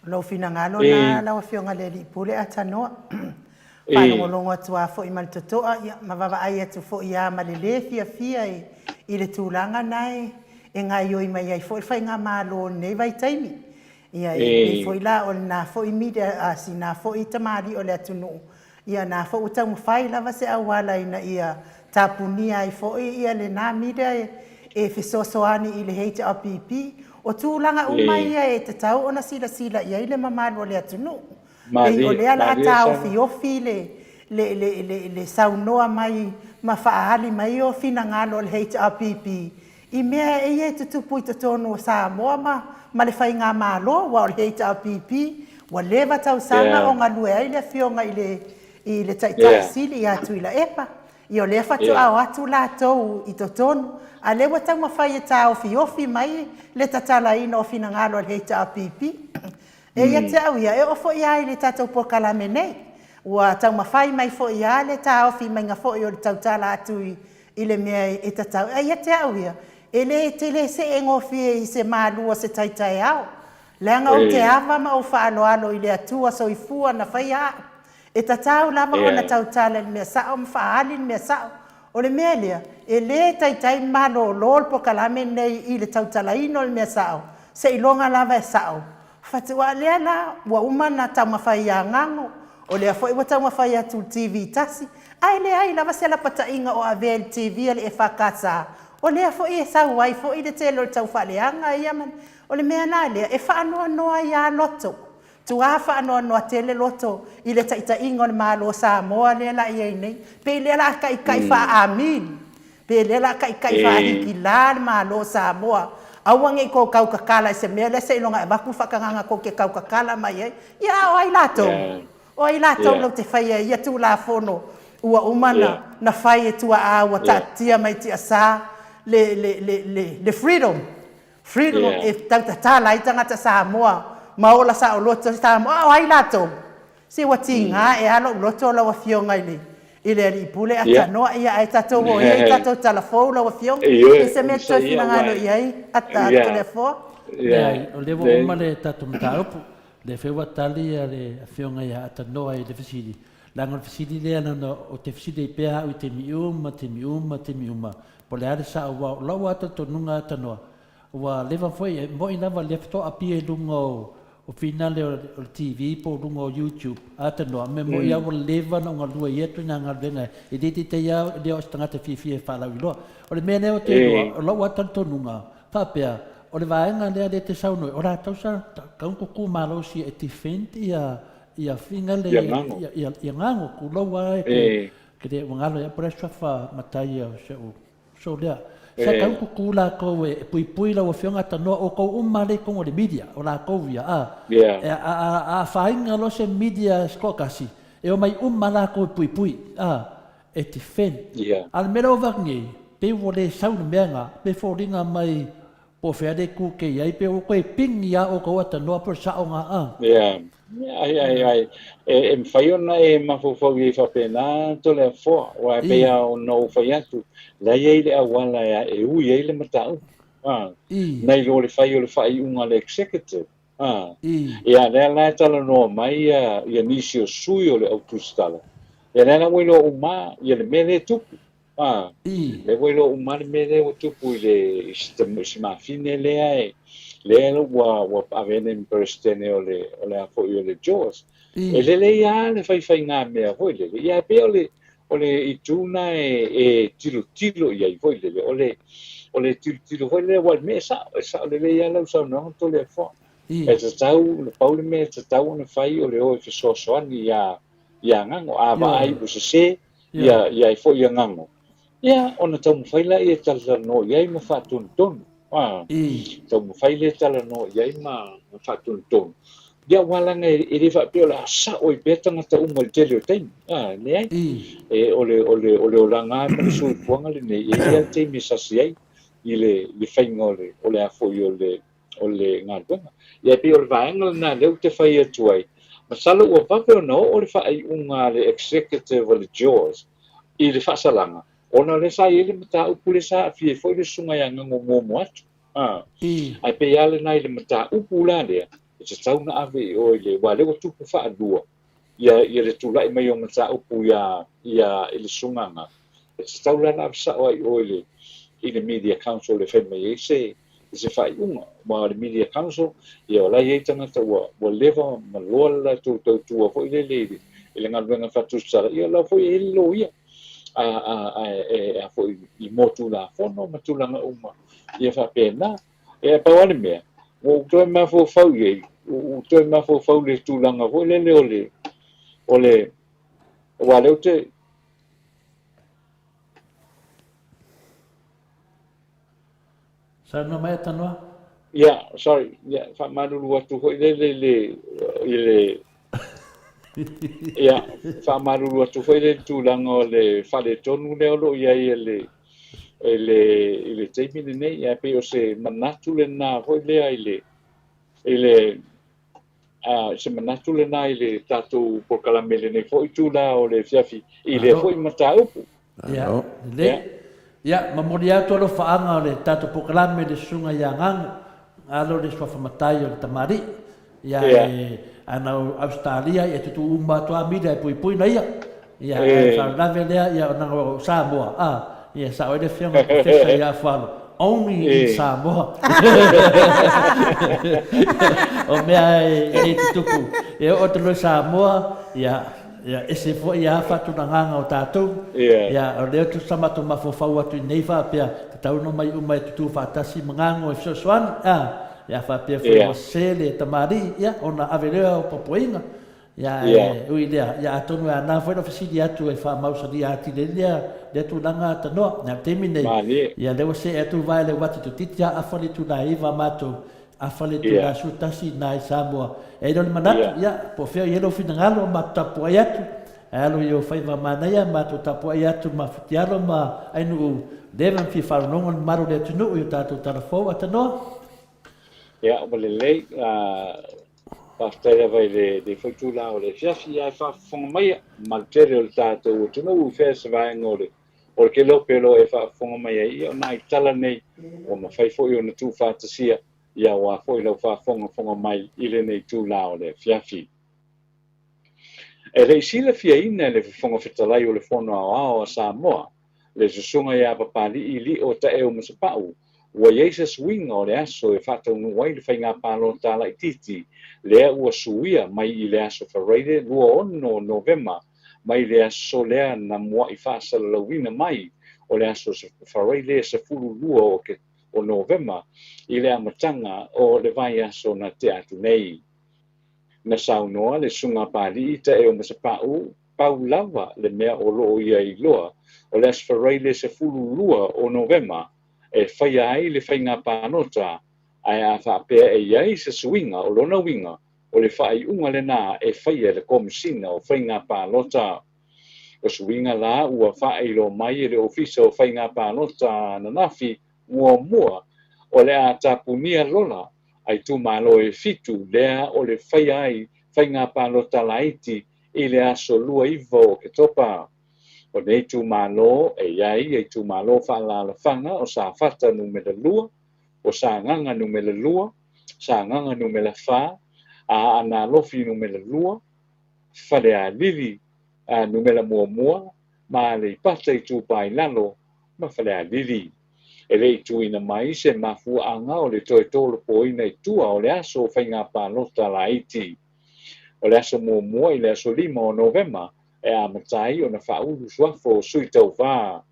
lou finagalo na e lau Afioga i le Alii Pule Atanoa. e Faalogologo atu a foi ma le totoa ia ma vaavaai atu foi a ma le le fiafia i i le tulaga na e e gaoioi mai ai foi le faigamalo i lenei vaitaimi. Ia, e pei foi la o lena foi media, a sina foi tamalii o le atunuu, ia na foi ua taumafai lava se auala ina ia tapunia ai foi ia lena media e fesoasoani i le HRPP. O tulaga uma ia e tatau ona silasila i ai le mamalu o le atunuu. Pei o lea la a taofiofi le, le, le, le, le saunoa mai ma faaali mai o finagalo o le HRPP i mea ia e tutupu i totonu o Samoa ma, ma le Faigamalo, aua o le HRPP ua leva tausaga o galue ai le Afioga i le, i le Taitai Sili ia Tuilaepa. Ia o lea faatoa o atu latou i totonu, a lea ua taumafai e taofiofi mai le tatalaina o finagalo a le HRPP. E ia te au ia, e oo foi lava i le tatou polokalame nei, ua taumafai mai foi lava le taofi maiga foi o le tautala atu i le mea e tatau. Ae ia te au ia, e le tele see gofie i se malu o se tai taeao, leaga ou te ava ma ou faaaloalo i le Atua Soifua na faia au. E tatau lava ona tautala i le mea sao ma faaali le mea sao. O le mea lea, e le taitai malolo le polokalame lenei i le tautalaina o le mea sao, seiloga lava e sao. Faatoa lea la ua uma ona taumafai ia Gago, o lea foi ua taumafai atu i le TV tasi, ae leai lava se lapataiga o avea i le TV a le EFKS, o lea foi e sau ai foi le tele o le taufaaleaga ia ma le. O le mea la lea, e faanoanoa ai lava loto. Tuā faanoanoa tele loto i le taitaiga o le Malo o Samoa lea la i ai nei. Pei lea la a taitai faa-Amin, pe lea la a taitai faa-Hikilā le Malo o Samoa. Aua ne i tou tautatala i se mea lea seiloga e avatu le faatagaga tou te tautatala mai ai. Ia a o ai latou? O ai latou lau te faia i ia Tulafono ua uma na fai e tua'a ua taatia mai tiasa le, le, le, le, le freedom Freedom e tautatala ai tagata Samoa ma ola saoloto Samoa. A o ai latou? Se ua tiga ea lou loto lau Afioga i le i le Alii Pule Atanoa ia ae tatou o ia i tatou tala fou lau Afioga. I se mea e toe finagalo i ai Toleafoa? Leai, o lea ua uma le tatou mataupu. O lea foi ua tali le Afioga ia Atanoa i le fesili. Leaga o le fesili lea leaga ou te fesili ai pea au i taimi uma, taimi uma, taimi uma, po o le a le sao aua o lou lava talitonuga Atanoa, ua leva foi, e moni lava lea faatoa appear i luga o o finale o le TV po o luga o YouTube Atanoa, mea moni lava ua leva ona ou galue i ia ituaiga galuega e le teitei lava lea o se tagata e fiafia e faalauiloa. O le mea lea ou te iloa, o lou lava talitonuga, faapea, o le vaega lea lea e te saunoa ai, o latou sa tatau ona tutu malosi e defend ia ia finale Ia gago. ia ia ia gago tulou a e ke ke le ua galo ia po le suafa matai ia o se u so lea sa tau tutu lakou e puipui lau afioga tanoa outou uma lea i totonu o le media o lakou ia a e a a a afaina loa se media se toatasi e omai uma lakou e puipui a e defend a o le mea lea ua avatu nei pei ua le sau le mea lena pe foliga mai Po o fea le ku ke i ai, pe ua toe ping iā ʻoukou a tanoa po o le saʻo gā a. Ia, ai, ai, ai. E, e mafai ona e mafaufau i ai faapena Toleafoa, aua e pei lava ona ou fai atu, la e i ai le auala e, e ui ai le mataupu, a, nai lo le fai o le faaiuga a le Executive, a. Ia, lea la e talanoa mai ia, ia nisi o sui o le au tusitala, ia lea la ua iloa uma ia le mea lea e tupu. A, lea ua iloa uma le mea lea ua tupu i le i si mafine lea e lea ua ua ave nei ma Peresetene o le o le a foi o le JAWS. E lelei lava le faifaiga mea foi lele, ia e pei o le o le itu na e e tilotilo i ai foi lele, o le o le tilotilo foi lele aua o le mea e sao, e sao lelei lava lau saunoaga Toleafoa. E tatau, na pau le mea e tatau ona fai o le o e fesoasoani iā iā Gago, a vaai ua sese, ia i ai foi ia Gago. Ia, ona taumafai laia e talatalanoa i ai ma faatonutonu. A, taumafai lea e talanoa i ai ma faatonutonu. Ia, aua leaga e le faapea o le a sao ai pea tagata uma i le tele o taimi. A, leai. E, o le, o le, o le olaga lava ma le soifuaga lenei, e i ai lava le taimi e sasi ai i le, i le faiga o le, o le a foi o le, o le galuega. Ia e pei o le vaega lena lea ou te fai atu ai, masalo ua vave ona oo le faaiuga a le Executive o le JAWS i le faasalaga, ona o lea sa i ai le mataupu lea sa aafia ai foi le Susuga ia Gago muamua atu. A, ae pei lava lena i le mataupu la lea, e tatau ona ave i o i le, aua o lea ua tupu faalua ia, ia le tulai mai o mataupu ia, ia, i le Susuga Gago, e tatau la ona ave sao lava i o i le, i le Media Council e fai mai ai se, i se faaiuga. Aua o le Media Council, ia o la e i ai tagata ua, ua leva ma loa le latou tautua foi lele i le, i le galuega faatusatala, ia o la foi e i ai le loia a, a, a, e, a foi i mo Tulafono ma tulaga uma, ia faapena. Ia pau lava le mea, ua ou toe mafaufau i ai, ua ou toe mafaufau i le tulaga foi lele o le, o le, aua o lea ou te, Saunoa mai Atanoa. Ia, sorry, ia, faamalulu atu foi lele i le, i le... Ia, faamalulu atu foi le tulaga o le faaletonu lea o lo o i ai e le, e le, i le taimi lenei, ae pei o se manatu lena foi lea i le, i le, a, se manatu lena i le tatou polokalame i lenei foi itula o le afiafi i lea foi mataupu. Ia, lelei. Ia, momoli atu alofaaga o le tatou polokalame i le Susuga ia Gago, alo le suafa matai o le tamalii. Ia, e, ana o Ausetalia, ia tutu uma atu a mili ae puipui na ia. Ia, ae faalavelave lea, ia, ona o Samoa, a, ia, sao ai le afioga i le Professor ia Afualo, only in Samoa. O mea e le tutupu, e oo atu loa i Samoa, ia, Ia ese foi a faatulagaga o tatou. Ia o lea ou te sa matou mafaufau atu i nei faapea, tatau ona omai uma e tutu faatasi ma gago e fesoasoani, a, ia faapea foi ua sese le tamalii, ia ona ave lea o papuaiga. Ia ae ui i lea, ia atonu e ana foi lau fesili atu e faamausalia atili ai lea lea tulaga tanoa. Ia o le taimi nei, ia lea ua see atu vae le uati toeitiiti a afa le itula e 9 a matou Afa le itula 11 ina i Samoa. E le o le manatu, ia, po o fea o i ai lou finagalo, matou tapuai atu, ae alo i ou faiva manaia, matou tapuai atu ma Futialo ma Ainuu, leva ma fia faalogologo le mamalu o le atunuu i o tatou tala fou. Atanoa. Ia, ua lelei. Faafetai lava i lenei foi itula o le afiafi, ae faafofoga maia, mamalu tele o le tatou atunuu i fea se vaega o le O le kelope o lo o e faafofoga mai ai, ia o nai tala nei ua mafai foi ona tuufaatasia, ia aua foi lau faafogafoga mai i lenei itula o le afiafi. E le i silafiaina e le Fofoga Fetalai o le Fono Aoao a Samoa, le Susuga ia Papali'i Lio Taeu Masepau, ua i ai se suiga o le aso e faataunuu ai le faiga palota laitiiti lea ua suia mai i le aso Faraile 26 Novema mai le aso lea na mua'i faasalalauina mai o le aso Faraile 12 o Novema i le amataga o le vaiaso na tea atu nei. Na saunoa le Susuga Papali'i Taeo Masepau, pau lava le mea o lo o ia iloa o le aso Faraile 12 o Novema e faia ai le faiga palota, ae a faapea e i ai se suiga o lona uiga, o le faaiuga lena e faia e le Komesina o Faiga Palota. O suiga la ua faailoa mai e le Ofisa o Faiga Palota ananafi, muamua, o le a tapunia lola a itumalo e fitu lea o le faia ai faiga palota laiti i le aso 29 o Oketopa. O nei itumalo e i ai itumalo faaalaalafaga o Safata numera 2, o Sagaga numera 2, Sagaga numera 4, Aana Alofi numera 2, Falealili numera 1, ma Aleipata Itupa i Lalo ma Falealili. E le i tuuina mai se mafuaaga o le toe tolopoina i tua o le aso o faiga palota laiti. O le aso muamua i le aso 5 o Novema e amata ai ona faaulu suafa o sui tauva.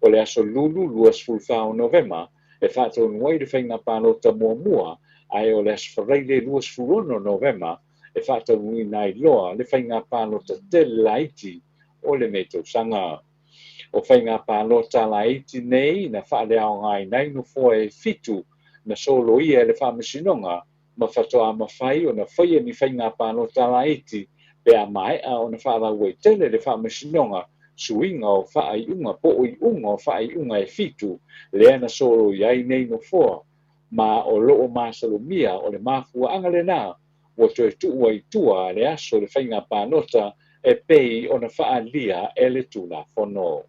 O le aso Lulu 24 o Novema e faatonu ai le faiga palota muamua, ae o le aso Faraile 26 Novema e faataunuuina ai loa le faiga palota tele laiti o lenei tausaga. O faiga palota laiti nei na faaleaogaina ai nofoa e fitu na soloia e le Faamasinoga ma faatoa mafai ona faia ni faiga palota laiti pe a maea ona faalauaitele le Faamasinoga suiga o faaiuga po o iuga o faaiuga e fitu lea na soloia ai nei nofoa ma o lo o masalomia o le mafuaaga lena ua toe tuu ai i tua le aso o le faiga palota e pei ona faaalia e le Tulafono.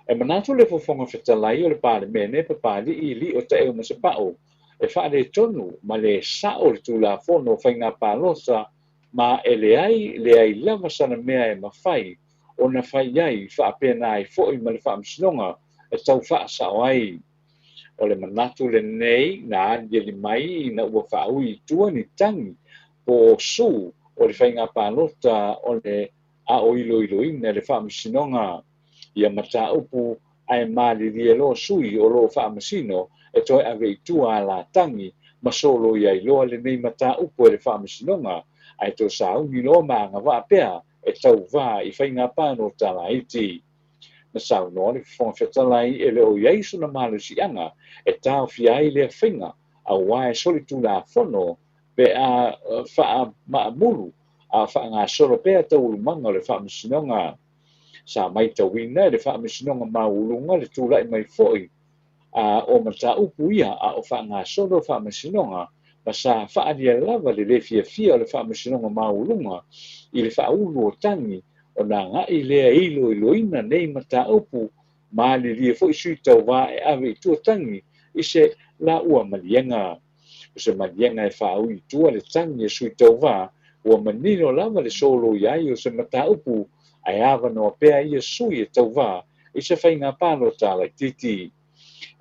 E manatu le Fofoga Fetalai o le Palemene Papali'i Lio Taeu Masepau e faaletonu ma le sa'o le Tulafono o Faiga Palota ma e leai leai lava sana mea e mafai ona fai ai faapena ai foi ma le Faamasinoga e tau faasao ai. O le manatu lenei na aliali mai ina ua faaui i tua ni tagi po o su o le faiga palota o le a o iloiloina e le Faamasinoga ia mataupu ae malilie loa sui o lo o faamasino e toe ave i tua a la tagi ma soloia ai loa lenei mataupu e le Faamasinoga ae toe sauni loa ma agavaa pea e tauva i faiga palota laiti. Na saunoa le Fofoga Fetalai e le o i ai sona malosiaga e taofia ai lea faiga aua e solitulafono pe a faamaamulu. a o faagasolo pea taualumaga o le Faamasinoga. Sa maitauina e le Faamasinoga Maualuga le tulai mai foi o mataupu ia a o faagasolo Faamasinoga, ma sa faaalia lava le lē fiafia o le Faamasinoga Maualuga i le faaulu o tagi ona agai lea e iloiloina nei mataupu, ma alilia foi sui tauvā e ave i tua tagi i se laua maliega. O se maliega e faaui i tua le tagi a sui tauvā, ua manino lava le soloia ai o se mataupu, ae avanoa pea ia sui e tauvā i se faiga palota laitiiti.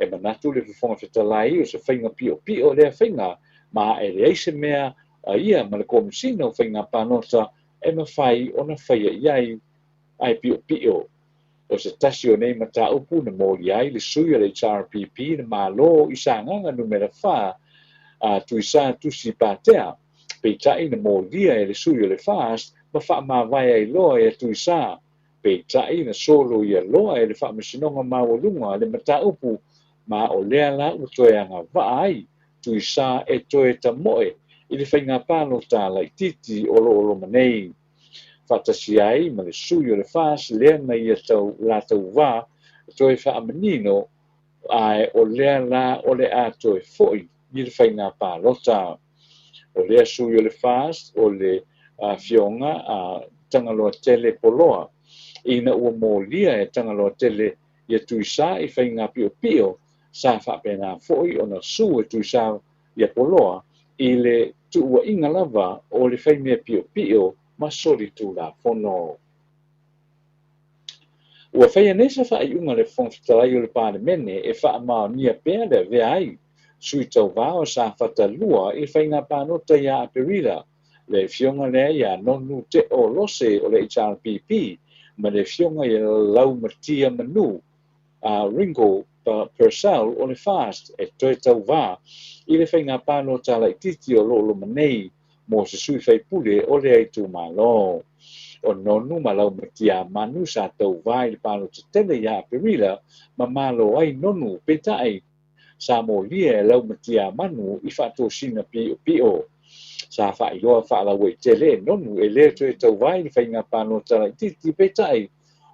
E manatu le Fofoga Fetalai o se faiga piopio lea faiga, ma e leai se mea a ia ma le Komesina o Faiga Palota e mafai ona faia i ai, ae piopio. O se tasi o nei mataupu na molia ai le sui o le HRPP na malo i Sagaga Numera 4 a Tuisā Tusi Patea, peitai na molia e le sui o le FAST ma faamavae ai loa ia Tuisā. Peitai na soloia loa e le Faamasinoga Maualuga le mataupu, ma o lea la ua toe agavaa ai Tuisā e toe tamoe i le faiga palota laitiiti o lo o loma nei. Faatasi ai ma le sui o le FAS lea na ia tau la tauvā toe faamanino, ae o lea la o le a toe foi i le faiga palota. O lea sui o le FAS o le Afioga a Tagaloatele Poloa, ina ua molia e Tagaloatele ia Tuisā i faiga piopio, sa faapena foi ona su e Tuisā ia Poloa i le tuuaiga lava o le faimea piopio ma solitulafono. Ua faia nei se faaiuga a le Fofoga Fetalai o le Palemene e faamaonia pea le avea ai sui tauvā o Safata 2 i le faiga palota ia Aperila, le afioga lea ia Nonu Teo Lose o le HRPP ma le afioga ia Laumatia Manu a Ringo Purcell o le FAST e toe tauvā i le faiga palota laitiiti o lo o loma nei mo se sui faipule o lea itumalo. O Nonu ma Laumatia Manu sa tauvā i le palota tele ia Aperila ma malo ai Nonu, peitai sa molia e Laumatia Manu i faatosina piopio. Sa faailoa faalauaitele e Nonu e le toe tauvā i le faiga palota laitiiti, peitai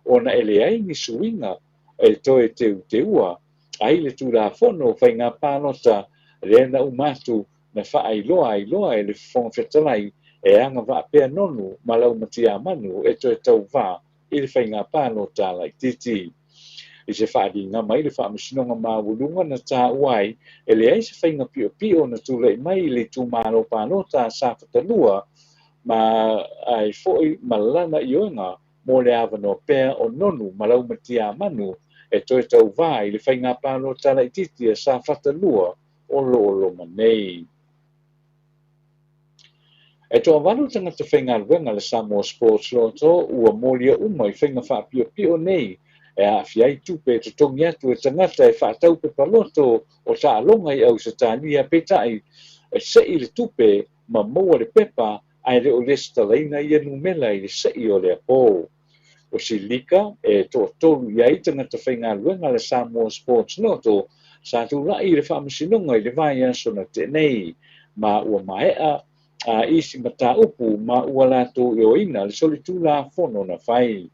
ona e leai ni suiga e toe teuteua ai le Tulafono o Faiga Palota lea na uma atu na faailoa ai loa e le Fofoga Fetalai e agavaa pea Nonu ma Laumatia Manu e toe tauvā i le faiga palota laitiiti. I se faaliga mai le Faamasinoga Maualuga na taua ai e leai se faiga piopio na tulai mai i le itumalo palota a Safata 2 ma ai foi ma lana ioega mo le avanoa pea o Nonu ma Laumatia Manu e toe tauvā i le faiga palota laitiiti a Safata 2 o lo o loma nei. E toavalu tagata faigaluega a le Samoa Sports Lotto ua molia uma i faiga faapiopio nei e aafia ai tupe e totogi atu e tagata e faatau pepa loto o taaloga i Ausetalia, peitai e sei le tupe ma maua le pepa ae le o lesitalaina ia numela i le sei o le apo. O Silika e toatolu i ai tagata faigaluega a le Samoa Sports Lotto sa tulai i le Faamasinoga i le vaiaso na tea nei, ma ua maea a isi mataupu ma ua latou ioeina le solitulafono na fai.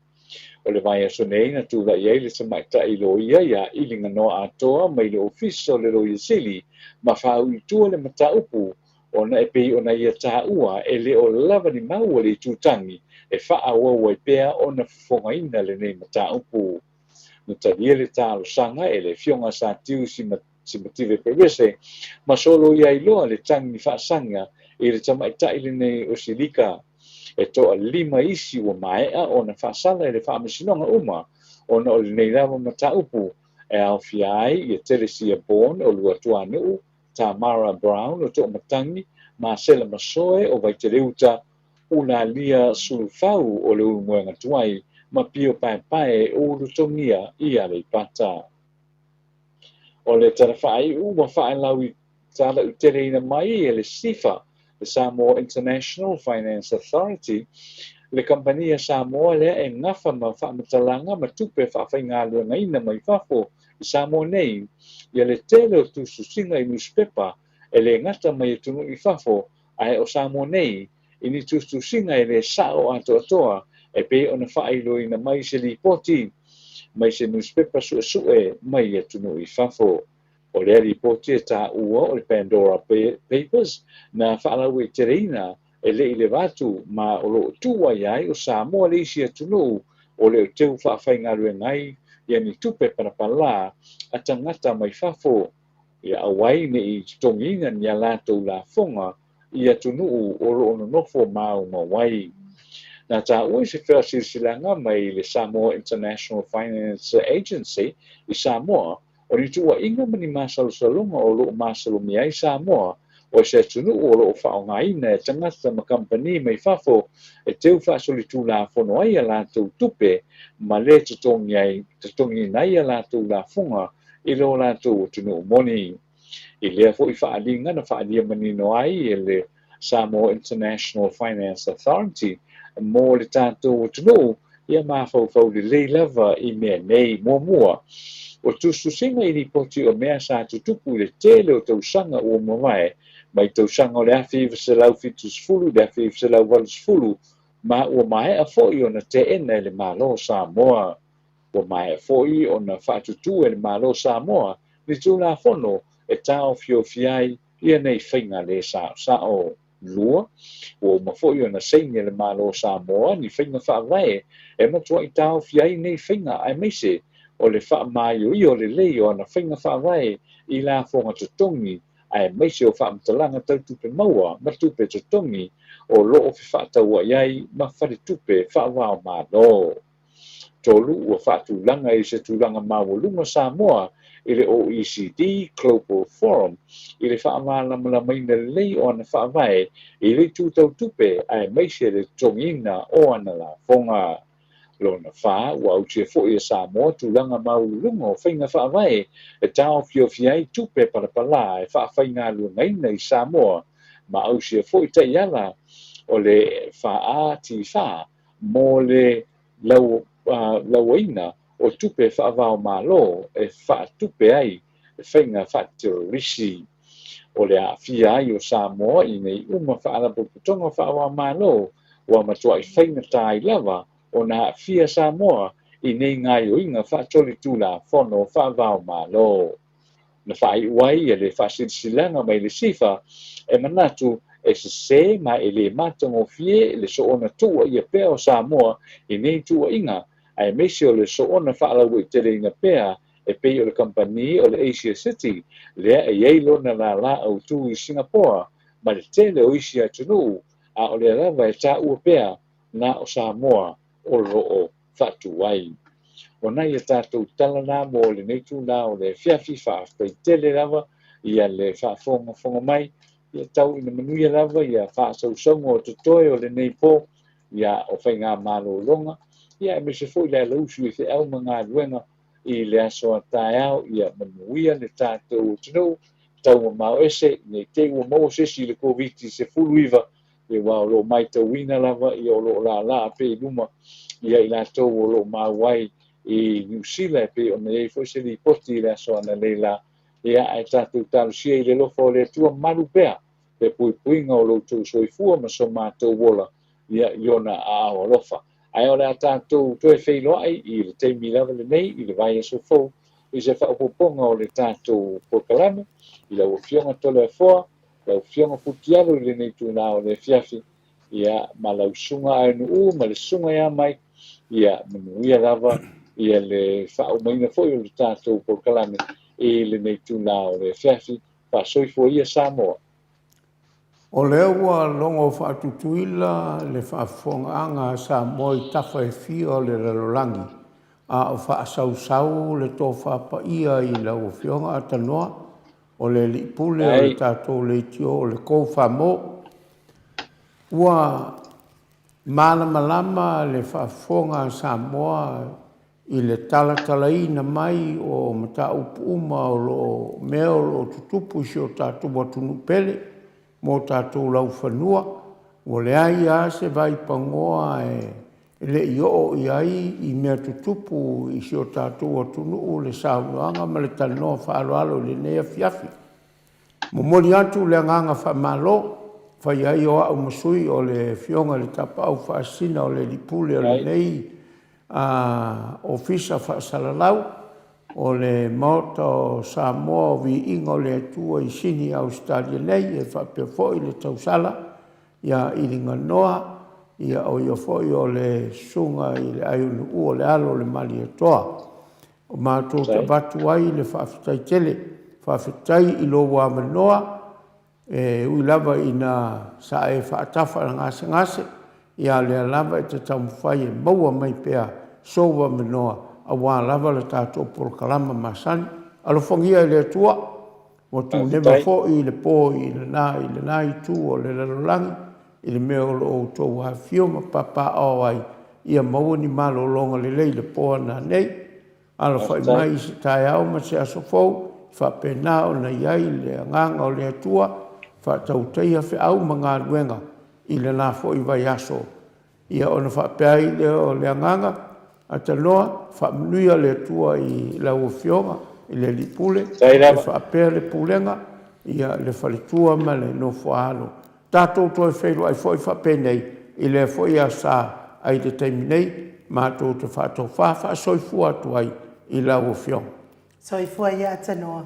O le vaiaso nei na tulai ai le tamaitai loia ia Iliganoa Atoa mai le Ofisa o le Loia Sili ma faaui i tua le mataupu ona e pei ona ia taua e le o lava ni mau a le itutagi e faaauau ai pea ona fofogaina lenei mataupu. Na talia le talosaga e le Afioga Satiu Simative Perese ma soloia ai loa le tagi faasaga i le tamaitai lenei o Silika. E toalima isi ua maea ona faasala i le Faamasinoga uma ona o lenei lava mataupu e aofia ai ia Telesia Bourne o Luatuanuu, Tamara Brown o To'omatagi, Masela Masoe o Vaiteleuta, Ulalia Sulufau o le Ulumoega Tuai ma Pio Paepae o Ulutogia i Aleipata. O le tala faaiu ua faalauteleina mai e le SIFA, le Samoa International Finance Authority, le kamupani a Samoa lea e gafa ma faamatalaga ma tupe faafaigaluegaina mai fafo i Samoa nei, ia le tele o tusitusiga i nusipepa e le gata mai atunuu i fafo ae o Samoa nei. i ni tusitusiga e lē sa'o atoatoa e pei ona faailoaina mai i se lipoti mai se nusipepa su'esu'e mai atunuu i fafo. O lea lipoti e tāua o le Pandora Papers na faalauaiteleina e le i leva atu ma o lo o tuuaia ai o Samoa le isi atunuu o le o teu faafaigaluega ai ia ni tupe palapalā a tagata mai fafo ia aua ai ne i totogiina ni a latou lafoga i atunuu o lo o nonofo maumau ai. Na taua i se faasilasilaga mai le Samoa International Finance Agency i Samoa, o ni tuuaiga ma ni masalosaloga o lo o masalomia ai Samoa o se atunuu o lo o faaaogaina e tagata ma kamupani mai fafo e teu faasolitulafono ai a latou tupe ma lē totogiina ai a latou lafoga i lo latou atunuu moni. I lea foi faaaliga na faaalia manino ai e le Samoa International Finance Authority mo le tatou atunuu ia mafaufau lelei lava i mea nei. Muamua, o tusitusiga i lipoti o mea sa tutupu i le tele o tausaga ua mavae, mai tausaga o le 1970 i le 1980, ma ua maea foi ona teena e le Malo o Samoa. Ua maea foi ona faatutū e le Malo o Samoa ni Tulafono e taofiofia ai ia nei faiga lē saosao. 2, Ua uma foi ona saini e le Malo o Samoa ni faiga faavae e matuaʻi taofia ai nei faiga aemaise o le faamaioio lelei o ana faiga faavae i lafoga totogi aemaise o faamatalaga tau tupe maua ma tupe totogi o lo o fefaatauaʻi ai ma faletupe faava-o-Malo. 3, Ua faatulaga i se tulaga maualuga Samoa i le OECD Global Forum i le faamalamalamaina lelei o ana faavae i le itu tau tupe aemaise le totogiina o ana lafoga. Lona 4, ua ausia foi e Samoa tulaga maualuluga o faiga faavae e taofiofia ai tupe palapalā e faafaigaluegaina i Samoa ma ausia foi taiala o le FATF mo le lauaina o tupe faava-o-Malo e faatupe ai faiga faaterorisi. O le aafia ai o Samoa i nei uma faalapotopotoga faava-o-Malo ua matuai faigata ai lava ona aafia Samoa i nei gaoioiga faasolitulafono faava-o-Malo. Na faaiu ai le faasilasilaga mai le SIFA e manatu e sesē ma e lē matagofie le soona tuuaia pea o Samoa i nei tuuaiga aemaise o le soona faalauaiteleina pea e pei o le kamupani o le Asia City lea e i ai lona lālā autū i Singapoa ma le tele o isi atunuu a o lea lava e taua pea na o Samoa o lo o faatu ai. O nai a tatou tala na mo lenei itulā o le afiafi, faafetai tele lava ia le faafogafoga mai, ia tau ina manuia lava ia faasausauga o totoe o lenei po, ia o faigamalologa, ia aemaise foi le alausu i feau ma galuega i le aso a taeao, ia manuia le tatou atunuu, tau mamao ese, ne i te i ua maua se isi i le Koviti-19, aua o lo o matauina lava ia o lo o laalaa pea i luma ia i latou o lo o maua ai i Niu Sila e pei ona i ai foi se lipoti i le aso ananei la. Ia, ae tatou talosia i le alofa o le Atua malu pea le puipuiga o lo outou soifua ma so matou ola ia i ona aao alofa. Ae o le a tatou toe feiloai i le taimi lava lenei i le vaiaso fou i se faaopoopoga o le tatou polokalame i lau Afioga Toleafoa Lau Afioga Futialo i lenei itulā o le afiafi, ia, ma lau Susuga Aenu'u ma le Susuga ia Mike, ia, manuia lava ia le faaumaina foi o le tatou polokalame i lenei itulā o le afiafi. Faasoifua ia Samoa. O lea ua logo faatutuila le faafofogaaga a Samoa i tafa e fia o le lalolagi, a o faasausau le tofa paia i lau Afioga Atanoa O le Alii Pule o le tatou leitio o le Koufamo. Ua malamalama le faafofoga a Samoa i le talatalaina mai o mataupu uma o lo o mea o lo o tutupu i si o tatou atunuu pele mo tatou laufanua. Ua leai lava se vaipanoa e le i oo i ai i mea tutupu i si o tatou atunuu le saunoaga ma le talanoa faaaloalo i lenei afiafi. Momoli atu le agaga faamalo, Faia ai o a'u ma sui o le Afioga i le Tapaau Faasisina o le Alii Pule o lenei Ofisa Faasalalau o le Maota o Samoa o Viiga o le Atua i Sini Ausetalia nei, e faapea foi le tausala ia Iliganoa, ia o ia foi o le Susuga i le Aiolu'u o le Alo o le Malietoa. O matou te avatu ai le faafetai tele, faafetai i lou avanoa, E ui lava ina sa e faatafa i le gasegase, ia a o lea lava e te taumafai e maua mai pea sou avanoa aua lava le tatou polokalama masani. Alofagia e le Atua, ua tuneva foi le po i lena itu o le lalolagi i le mea o lo o outou afifio ma papaaao ai, ia maua ni malologa lelei i le po a nanei. Alafai mai i se taeao ma se aso fou, e faapena ona i ai le Agaga o le Atua e faatautaia feau ma galuega i lena foi vaiaso. Ia ona faapea ai lea o le agaga, Atanoa, faamanuia le Atua i lau Afioga i le Alii Pule, e faapea le Pulega, ia le faletua ma le nofo-a-alo. Tatou toe feiloai foi faapenei i lea foi aso Sa, ae i le taimi nei, matou te faatofa faasoifua atu ai i lau Afioga. Soifua ia Atanoa.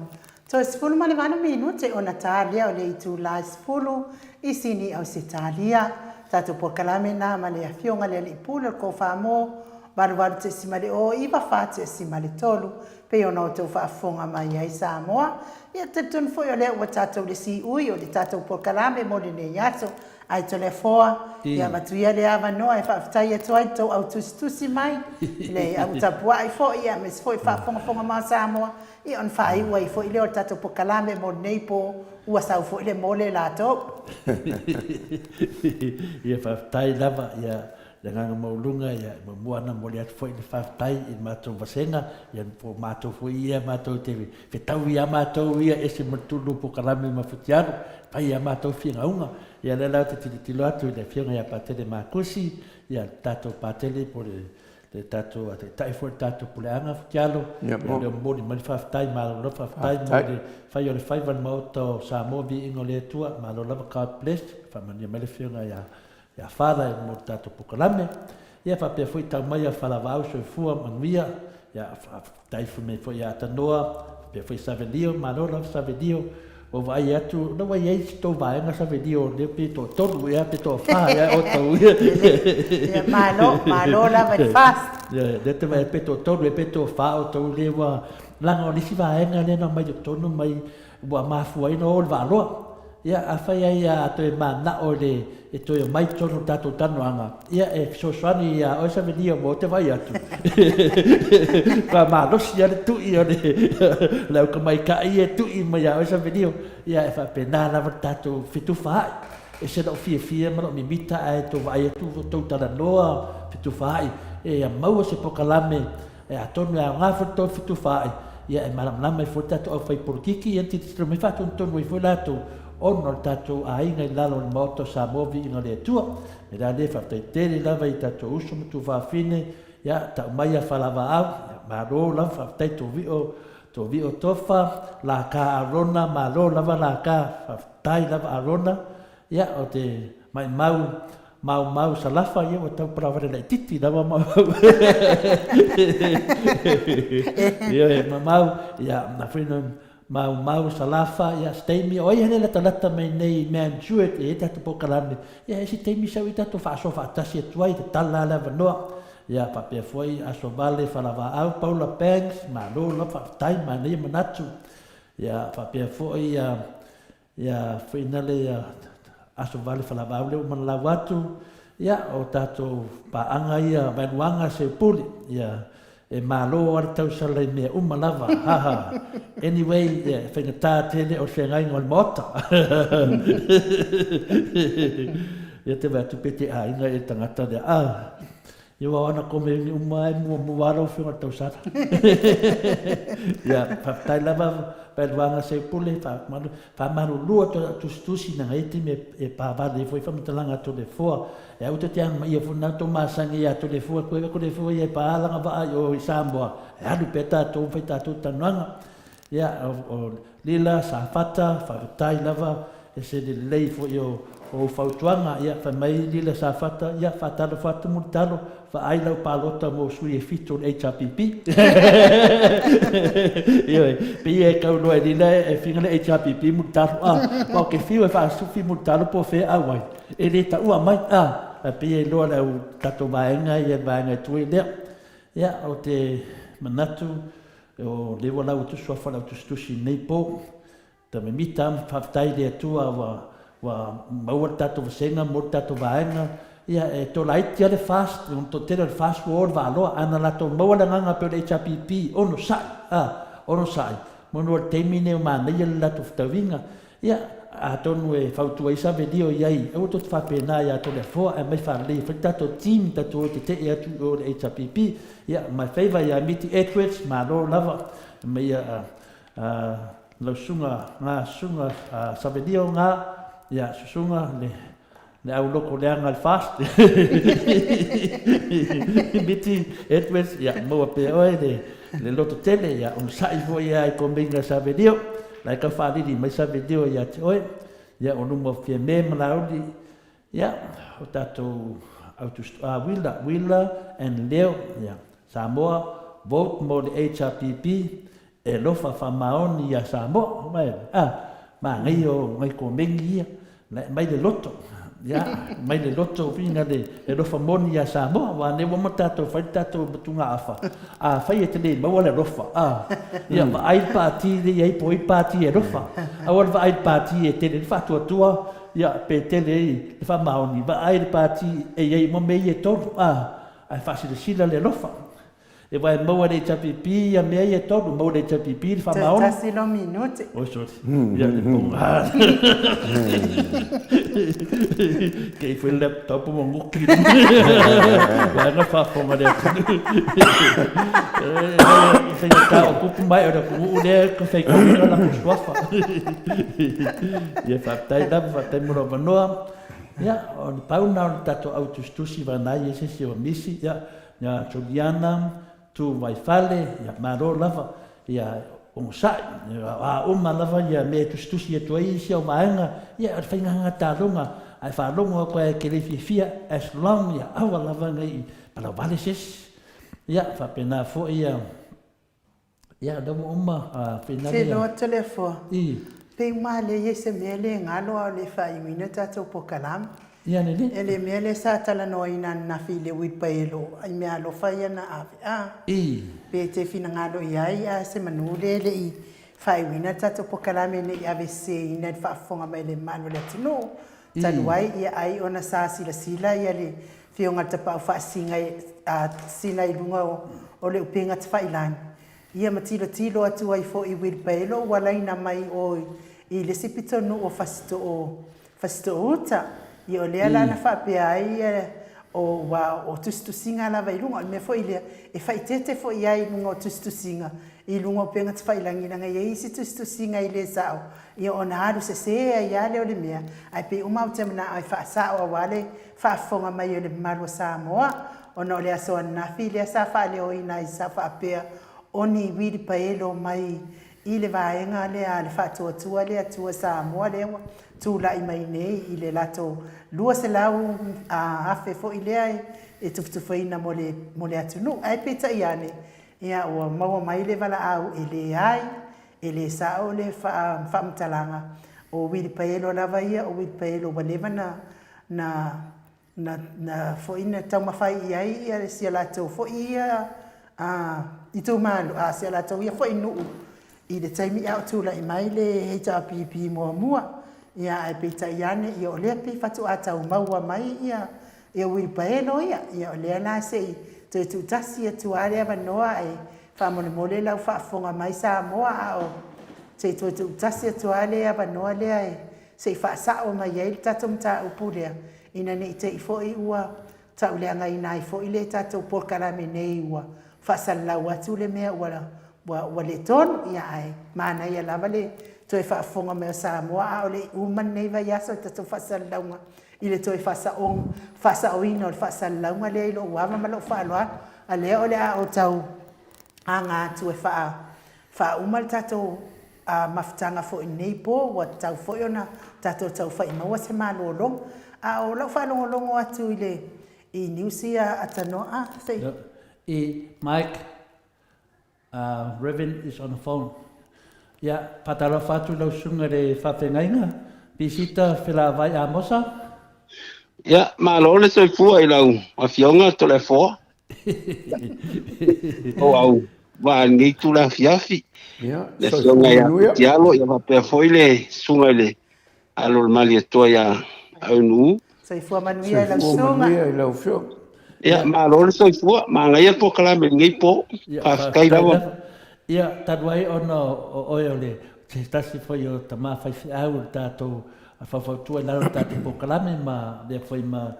Toe 18 minute ona ta lea o le itula e 10 i Sini Ausetalia. Tatou polokalame na ma le Afioga i le Alii Pule o le Kofamo, 88.0 94.3 pei ona outou faafofoga mai ai Samoa. Ia, talitonu foi o lea ua tatou le siui o le tatou polokalame mo lenei aso. Ae Toleafoa, ia avatu ia lea avanoa e faafetai atu ai i le tou au tusitusi mai, le au tapuai foi, aemaise foi le faafogafoga mai a Samoa, ia ona faaiu ai foi lea o le tatou polokalame mo lenei po, ua sau foi le mole latou. Ia faafetai lava, ia Le agaga maualuga, ia, e muamua ona momoli atu foi le faafetai i le matou vasega, ia, po o matou foi ia matou te fetaui lava matou ia ese ma le tulu o polokalame ma futialu, fai lava matou finauga. Ia, lea la ou te tilotilo atu i le Afioga ia Patele Makusi, ia, le tatou Patele po o le, le tatou Taitai foi o le tatou Puleaga Futialu, ia, o lea ua momoli mai le faafetai, malo lava faafetai mo le fai o le faiva i le Maota o Samoa, viiga o le Atua, malo lava, God bless, faamanuia mai le Afioga ia Ia Father mo le tatou polokalame. Ia faapea foi tau mai a Falavaau soifua manuia. Ia faafetai foi mai foi ia Atanoa, faapea foi Savelio, malo lava Savelio. Ua vaai atu, na ua i ai si tou vaega Savelio lea pe toatolu ea pe toafa ea outou. Ia malo, malo lava i le fast. Ia lea te vaai pe toatolu ea pe toafa outou lea ua leaga o le isi vaega lea na omai i totonu mai Ua mafua ai ona o le vaaloa. Ia, afai ai a toe mananao i le e toe omai i totonu o le tatou talanoaga, ia e fesoasoani ia oe Savelia mo te vaai atu. Ua malosi lava le tui o le autamaitai ia e tui mai ia oe Savelio. Ia e faapena lava le tatou fetufaai. E ese lou fiafia ma lou mimita ae tou vaai atu ua outou talanoa fetufaai e maua se polokalame E atonu e aoga foi le tou fetufaai, ia e malamalama ai foi le tatou aufai polokiki, ia tilotilo mai faatonutonu ai foi latou ona o le tatou aiga i lalo o le Maota o Samoa Viiga o le Atua. O le mea la lea, faafetai tele lava i tatou uso ma tuafafine, ia tau mai ia Falavaau, ia malo lava, faafetai Tovio, Tovio Tofa, Laka Arona, malo lava Laka, faafetai lava Arona, Ia, o te maimau maumau salafa, ia ua tau paravale laititi lava maumau. Ia, e maumau, ia, na foi no maumau salafa, ia, se taimi, o ai hele latalata mai nei i Mount Druitt, e i ai tatou polokalame, ia, e se taimi sau i tatou faasoa faatasi atu ai, tatala le avanoa. Ia, faapea foi Aso Vale, Falavaau, Paula Banks, malo lava, faafetai, manaia manatu. Ia, faapea foi, ia, Ia fuinale ia aso vale falavaau lea ua manalau atu, ia o tatou paaga ia vaeluaga seupule, ia e malo lava le tausala i mea uma lava, haha. Anyway, ia e faigata tele o le feagaiga o le Maota. Ia te vaai atu pe te aiga i le tagata lea, ah. Ia aua o ana komeni uma e muamua lava lau Afioga i le tausala. Ia, faafetai lava Vaeluaga Seupule, faamalulu atu au tusitusi na ngai taimi e pavale ai foi faamatalaga a Toleafoa. E au te te ia foi na tou masani ia Toleafoa, koe Toleafoa ia e pā lana vaa i o i Samoa, e alu pea tatou ma fai tatou talanoaga. Ia, o Lila, Safata, faafetai lava. Ese le lelei foi o ou fautuaga, ia, fai mai Lila Safata, ia, faatalofa atu Mulitalo, vaai lau palota mo sui e fitu o le HRPP. Ioe, pei e tau loa e Lila e finga le HRPP Mulitalo, a, ma ou te fiu e faasufi Mulitalo po o fea auai, e le taua mai, a, ae pei e iloa le au tatou vaega ia le vaega e tuai lea. Ia, ou te manatu, o lea ua lau atu suafa o le au tusitusi i lenei po, Tamemita, faafetai i le Atua ua ua maua le tatou vasega mo le tatou vaega. Ia e tolaiti lava le FAST, ona toatele o le FAST ua o le Vaaloa, ae na latou maua le agaga pei o le HRPP, onosai, a, onosai, manu o le taimi lenei ua manaia le latou fetauiga. Ia, atonu e fautua ai Savelio i ai, aua tou te faapena ia Toleafoa, ae aumai faalelei e fai le tatou team, tatou o e tetee atu i o i le HRPP. Ia, my favour ia Miti Edwards, malo lava, aumai ia lau susuga nga susuga Savelio nga ia susuga le le au loko leaga le fast Miti Edwards ia maua pea oe le le loto tele ia onosai foi ia i komeinga Savelio la e tau faalili mai Savelio ia te oe ia o luma o Fiame ma Laauli ia o tatou au tusi Willa Willa and Leo ia Samoa vote mo le HRPP E alofa faamaoni ia Samoa, mai a manaia o nai komeni ia, na mai le loto, ia mai le loto uiga le alofa moni ia Samoa, aua nei ua uma tatou fai le tatou matugaafa, afai e te le maua le alofa, a ia vaai le pati lea i ai po o ai le pati e alofa, aua le vaai i le pati e tele ai le faatuatua, ia pe tele ai le faamaoni, vaai le pati e i ai uma mea ia e tolu, a ae faasilasila le alofa. E wae maua e le HRPP ia mea ia e tolu, maua e le HRPP le faamaoni. Toe tasi lou minute. Oi sorry. Ia le ponga. Kei foi le laptop mo nguki. Vaega faafofoga le atunuu. E faigata o kupu mai o le atunuu lea ka fai kopi o latou suafa. Ia faafetai lava, faafetai mo lou avanoa. Ia, o le pau lena o le tatou au tusitusi vagana ai se isi o misi. Ia, Ia Juliana, Tu Vaifale, ia malo lava, ia onosai, ia a uma lava ia mea e tusitusi atu ai isi au vaega, ia o le faiga taaloga, ae faalogo atu lava e te le fiafia, as long ia aua lava ne i palauvale se isi. Ia faapena foi ia Ia, o lea ua uma a Te iloa atu le afoa. Pei uma lea i ai se mea le galo a o le faaiuina tatou polokalame. Ia lelei. E le mea lea sa talanoaina ananafi i le uilipaelo i meaalofa ia na ave a. Pe te finagalo i ai a se manu lea e le i faaiuina le tatou polokalame ne i ave seseina i le faafofoga mai a le mamalu o le atunuu. Talu ai ia ai ona sa silasila ia le Afioga i le Tapaau Faasina sina i luga o le upega tafailagi, ia ma tilotilo atu ai foi i uilipaelo ua laina mai o i le isi pitonuu o Fasitoo, Fasitoo-uta. Ia o lea la na faapea ai ia o ua o tusitusiga lava i luga. O le mea foi lea e faaeteete foi ai i luga o tusitusiga i luga o upega tafailagi leaga e i ai isi tusitusiga e le sao, ia ona alu sese ai lava lea o le mea, ae pei uma ou te manao e faasao aua le faafofoga mai o le mamalu o Samoa, ona o le aso ananafi lea sa faaleoina ai sa faapea o ni uilipaelo mai i le vaega lea a le Faatuatua le Atua Samoa lea ua tulai mai nei i le latou 200,000 foi lea e tufatufaina mo le mo le atunuu. Ae peitai ane, ia ua maua mai le valaau e leai, e le sao le faamatalaga, o uilipaelo lava ia, o uilipaelo ua leva na na na na foi na taumafai i ai ia si a latou foi ia a itumalo, a si a latou ia foi nuu i le taimi a o tulai mai le HRPP muamua. Ia ae peitai ane ia o lea pei faatoa tau maua mai ia ia uilipaelo ia. Ia o lea la se i toe tuutasi atu lava le avanoa ae faamolemole lau faafofoga mai Samoa a o se i toe tuutasi atu lava le avanoa lea e se i faasao mai ai le tatou mataupu lea, ina ne i te i foi ua tauleagaina ai foi le tatou polokalame nei ua faasalalau atu le mea ua, ua, ua le tonu. Ia, ae manaia lava le toe faafofoga mai o Samoa, a o le i uma lenei vaiaso i le tatou faasalalauga i le toe faasaoga, faasaoina o le faasalalauga lea i lou ava ma lou faaaloalo, a lea o le a ou tau aga atu e faa, faauma le tatou. mafutaga foi i lenei po, ua tatau foi ona tatou taufai maua se malologa. A o lau faalogologo atu i le i news ia a Tanoa, se i. I Mike, Reverend is on the phone. Ia, faatalofa atu lau susuga i le faafeagaiga, Pisita Felavai Amosa. Ia, malo le soifua i lau Afioga Toleafoa. O au vaa i lenei itula afiafi. Ia, Le soifua Afioga ia manuia. Tialo, ia faapea foi le susuga i le alo o le Malietoa ia Aunuu. Soifua manuia i lau Soifua susuga. manuia i lau Afioga. Ia, malo le soifua, manaia le polokalame i lenei po. Ia, Faafetai faafetai lava. lava. Ia, talu ai ona o oe o le se tasi foi o tama faifeau o le tatou faufautua i lalo o le tatou polokalame ma lea foi ma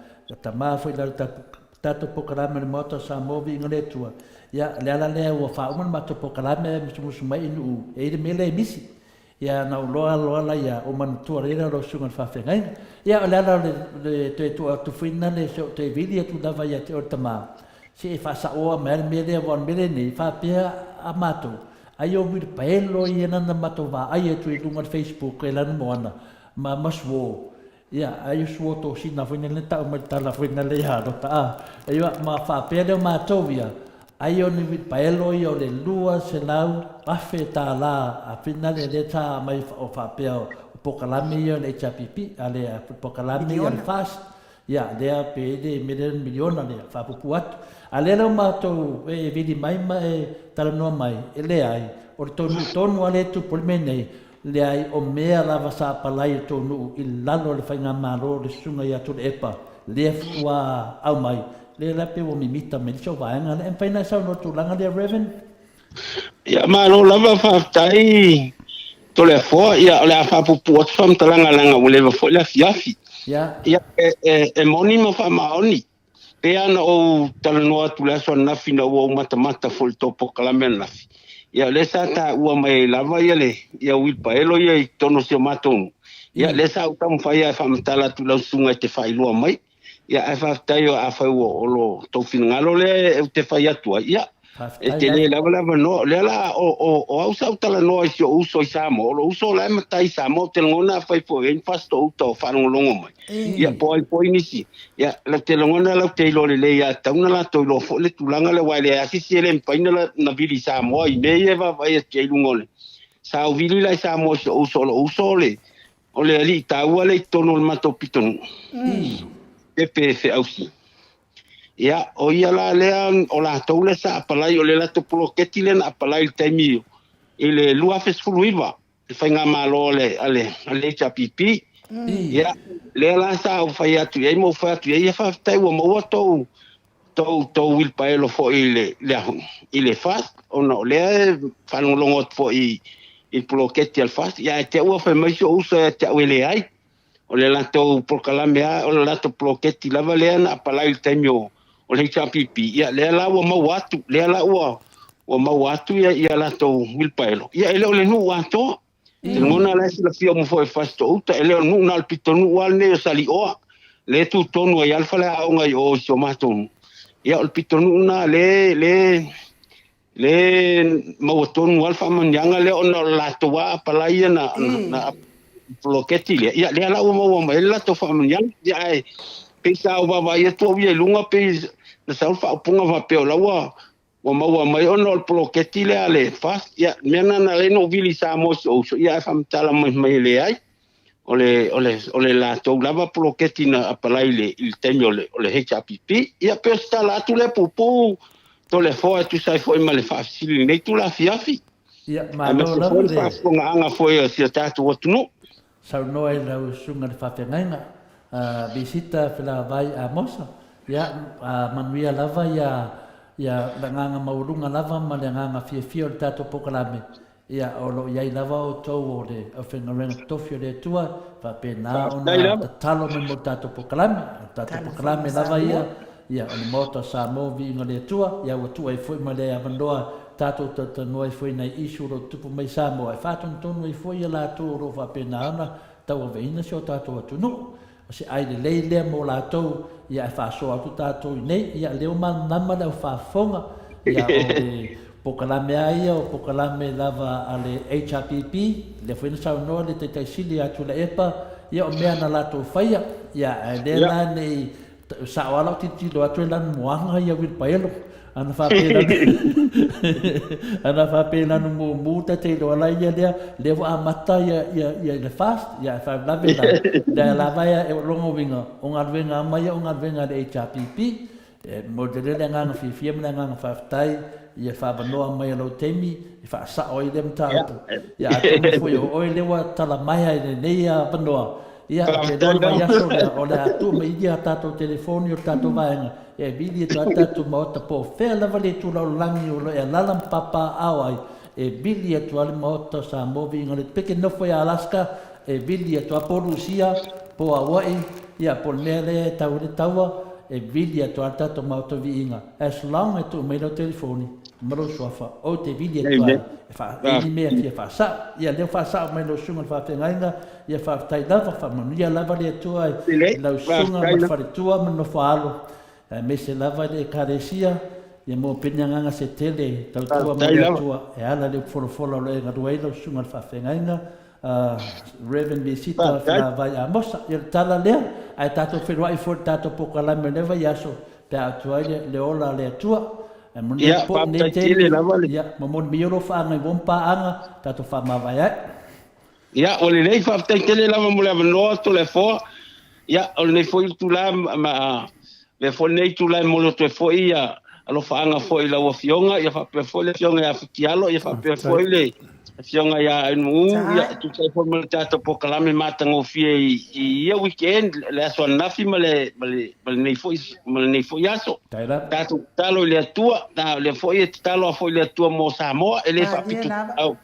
tama foi i lalo o le tatou polokalame o le Maota o Samoa Viiga le Atua. Ia, o le ala lea ua faauma le matou polokalame ae musumusu mai i nuu e i ai le mea lea e misi. Ia na ou loa loa la ia o manatua lea lau susuga i le faafeagaiga. Ia o le ala o le, le toe tuu atu foi na le se o toe vili atu lava ia te oe le tama, se e faasaoa mai le mea lea, aua o le mea lenei, faapea a matou, ai o uilipaelo ia na na matou vaai atu i luga o le Facebook e lanu moana ma ma suo. Ia, ai o suo tosina foi nele tau mai le tala foi nale ia Lota a. Ia, ma faapea lea o matou ia, ai o ni uilipaelo ia o le $200,000 a finale lea sa aumai o faapea o pokalame ia o le HRPP, a le pokalame ia o le FAST, ia lea pe le mea lea miliona lea faapuupuu atu. A lea la ua matou e vili mai ma e talanoa mai, e leai, o le tou nuu tonu lava lea e tupu ai le mea nei, Leai, o mea lava sa apalai e tou nuu i lalo o le faigamalo o le Susuga ia Tuilaepa, lea faatoa aumai, lea la pei ua mimita mai le isi o vaega lea. E mafai ona e saunoa i le tulaga lea Rev. Ia, malo lava faafetai Toleafoa. Ia, o le a faapuupuu atu faamatalaga leaga ua leva foi le afiafi. Ia. Ia, e, e, e moni ma faamaoni. Pei lava ona ou talanoa atu i le aso ananafi ina ua ou matamata foi i le tou polokalame ananafi, ia o lea sa taua mai ai lava ia le ia uilipaelo ia i totonu o si o matou nuu. Ia lea sa ou taumafai lava e faamatala atu i lau susuga e te faailoa mai. Ia ae faafetai afai ua o lo tou finagalo lea ou te fai atu ai, ia E Faafetai tele lava. lava le avanoa. O lea la, o, o, o au sa ou talanoa i si ou uso i Samoa, o lou uso la e matai i Samoa, ou te lagona afai foi e i ai ni Fasitoo-uta o faalogologo mai, ia, po o ai foi nisi, ia, ou te lagona latou te iloa lelei lava, e tatau ona latou iloa foi le tulaga lea, aua e leai lava se isi e le mafai ona, ona vili i Samoa i mea ia e vaavaai atu i ai i luga o le. Sa ou vili la i Samoa i si ou uso, o lou uso o le, o le alii taua lea i totonu o le matou pitonuu, Pepe Feausi. Ia, o ia la lea, o latou lea sa apalai, o le latou poloketi lea na apalai i le taimi i le 2019, le faigamalo a le, a le, a le HRPP. Ia, lea la sa ou fai atu i ai ma ou fai atu i ai, ia faafetai ua maua tou, tou, tou uilipaelo foi i le, le, i le FAST, ona o lea e faalogologo atu foi i, i le poloketi a le FAST, ia ae te i ua fai mai si ou uso ia te au e leai. O le latou polokalame lava, o le latou poloketi lava lea na apalai i le taimi o, o le HRPP, ia lea la ua maua atu, lea la ua, ua maua atu ia, ia latou uilipaelo. Ia e le o le nuu atoa. Te lagona la e silafia uma foi e Fasitoo-uta, e le o le nuu na o le pitonuu lava lenei o Salioa, lea e tu tonu ai lava le faleaoga i o i si o matou nuu. Ia o le pitonuu lena lea, lea, Le maua tonu lava le faamanuiaga lea ona o le latou lava apalai ia na, na poloketi lea. Ia, lea la ua maua mai ai le latou faamanuiaga. Ia, ae pei sa ou vaavaai atu au ia i luga, pei na sau le faaupuga faapea o la ua ua maua mai ona o le poloketi lea a le FAST. Ia, le mea lena na ala ai ona ou vili i Samoa i si ou uso, ia ae faamatala mai mai e leai. O le, o le, o le latou lava poloketi na apalai i le, i le taimi o le, o le HRPP. Ia, pei o se tala atu lea puupuu, Toleafoa e tusa ai foi ma le faafesili i lenei itula afiafi. Ia, malo Aemaise lava foi le le. faafofogaaga foi a si o tatou atunuu. Saunoa i lau susuga i le faafeagaiga, a Visita Felavai Amosa. Ia, a manuia lava ia, ia le agaga maualuga lava ma le agaga fiafia o le tatou polokalame. Ia, o lo o i ai lava outou o le aufaigaluega totofi o le Atua, faapena Faafetai ona lava. tatalo mai mo le tatou polokalame. O le tatou polokalame lava ia, ia, o le Maota o Samoa, Viiga o le Atua, ia ua tuu ai foi ma le avanoa tatou talatalanoa ai foi i nai issue o lo o tutupu mai i Samoa, e faatonutonu ai foi ia latou o lo o faapena ona tauaveina si o tatou atunuu. O se ai lelei lea mo latou, ia ae faasoa atu tatou i nei, ia lea ua malamalama le au faafofoga, ia o le, Polokalame lava ia o polokalame lava a le HRPP, lea foi na saunoa le Taitai Sili ia Tuilaepa, ia o mea na latou faia, ia ae lea la ne i sao lava lau tilotilo atu e lanumoana ia uilipaelo, ana faapea lanu ana faapea e lanumumu ta te iloa la ia lea, lea ua amata ia ia ia le fast, ia ae faalavelave la, lea lava e o lona uiga o galuega uma ia o galuega a le HRPP. E momoli tele le agaga fiafia ma le agaga faafetai i le faaavanoa mai o lou taimi e faasao ai lea mataupu. Ia atonu foi o oe lea ua tala maea i lenei avanoa, ia ou te iloa le vaiaso lea o le a tuu mai i a tatou telefoni o le tatou vaega e vili atu ai le tatou Maota po o fea lava le itula o le lagi o lo o e alaala ma papaaao ai, e vili atu lava le Maota o Samoa viiga o le peke nofo ia Alaska e vili atu lava po o Rusia, po o Hawaii, ia po o le mea lea e tau ai le taua, e vili atu lava le tatou maota viiga. As long e tuu mai lau telefoni ma lou suafa, ou te vili atu lava e faa, e ni mea e fia faasao. Ia lea ua faasao mai lau susuga i le faafeagaiga, ia faafetai lava, faamanuia lava le Atua i lau susuga ma le faletua ma le nofoaalo, aemaise lava i le Ekalesia, ia maua pea ni agaga se tele e tautua mo le Atua e ala i le upu folafola o lo o e galue ai lau susuga i le faafeagaiga. Rev. Mesita Felavai Amosa. Ia o le tala lea, ae tatou feiloai foi i le tatou polokalame o lenei vaiaso pe a atu ai le ola a le Atua. Ae mo lenei po, lenei taimi, ia, momoli mai ia lou faagaigoa ma paaga, tatou faamavae ai. Ia, ua lelei, faafetai tele lava mo le avanoa, Toleafoa. Ia, o lenei foi itula ma avea foi lenei itula e momoli atu ai foi ia alofaaga foi i lau Afioga, ia faapea foi le Afioga ia Fitialo, ia faapea foi le Afioga ia Nuu, ia e tusa ai foi ma le tatou polokalame matagofie i, i ia weekend, le aso ananafi ma le, ma le, ma lenei foi, ma lenei foi aso. Tatou tatalo i le Atua, na, o lea foi e tatalo lava foi i le Atua mo Samoa, e le faapito au,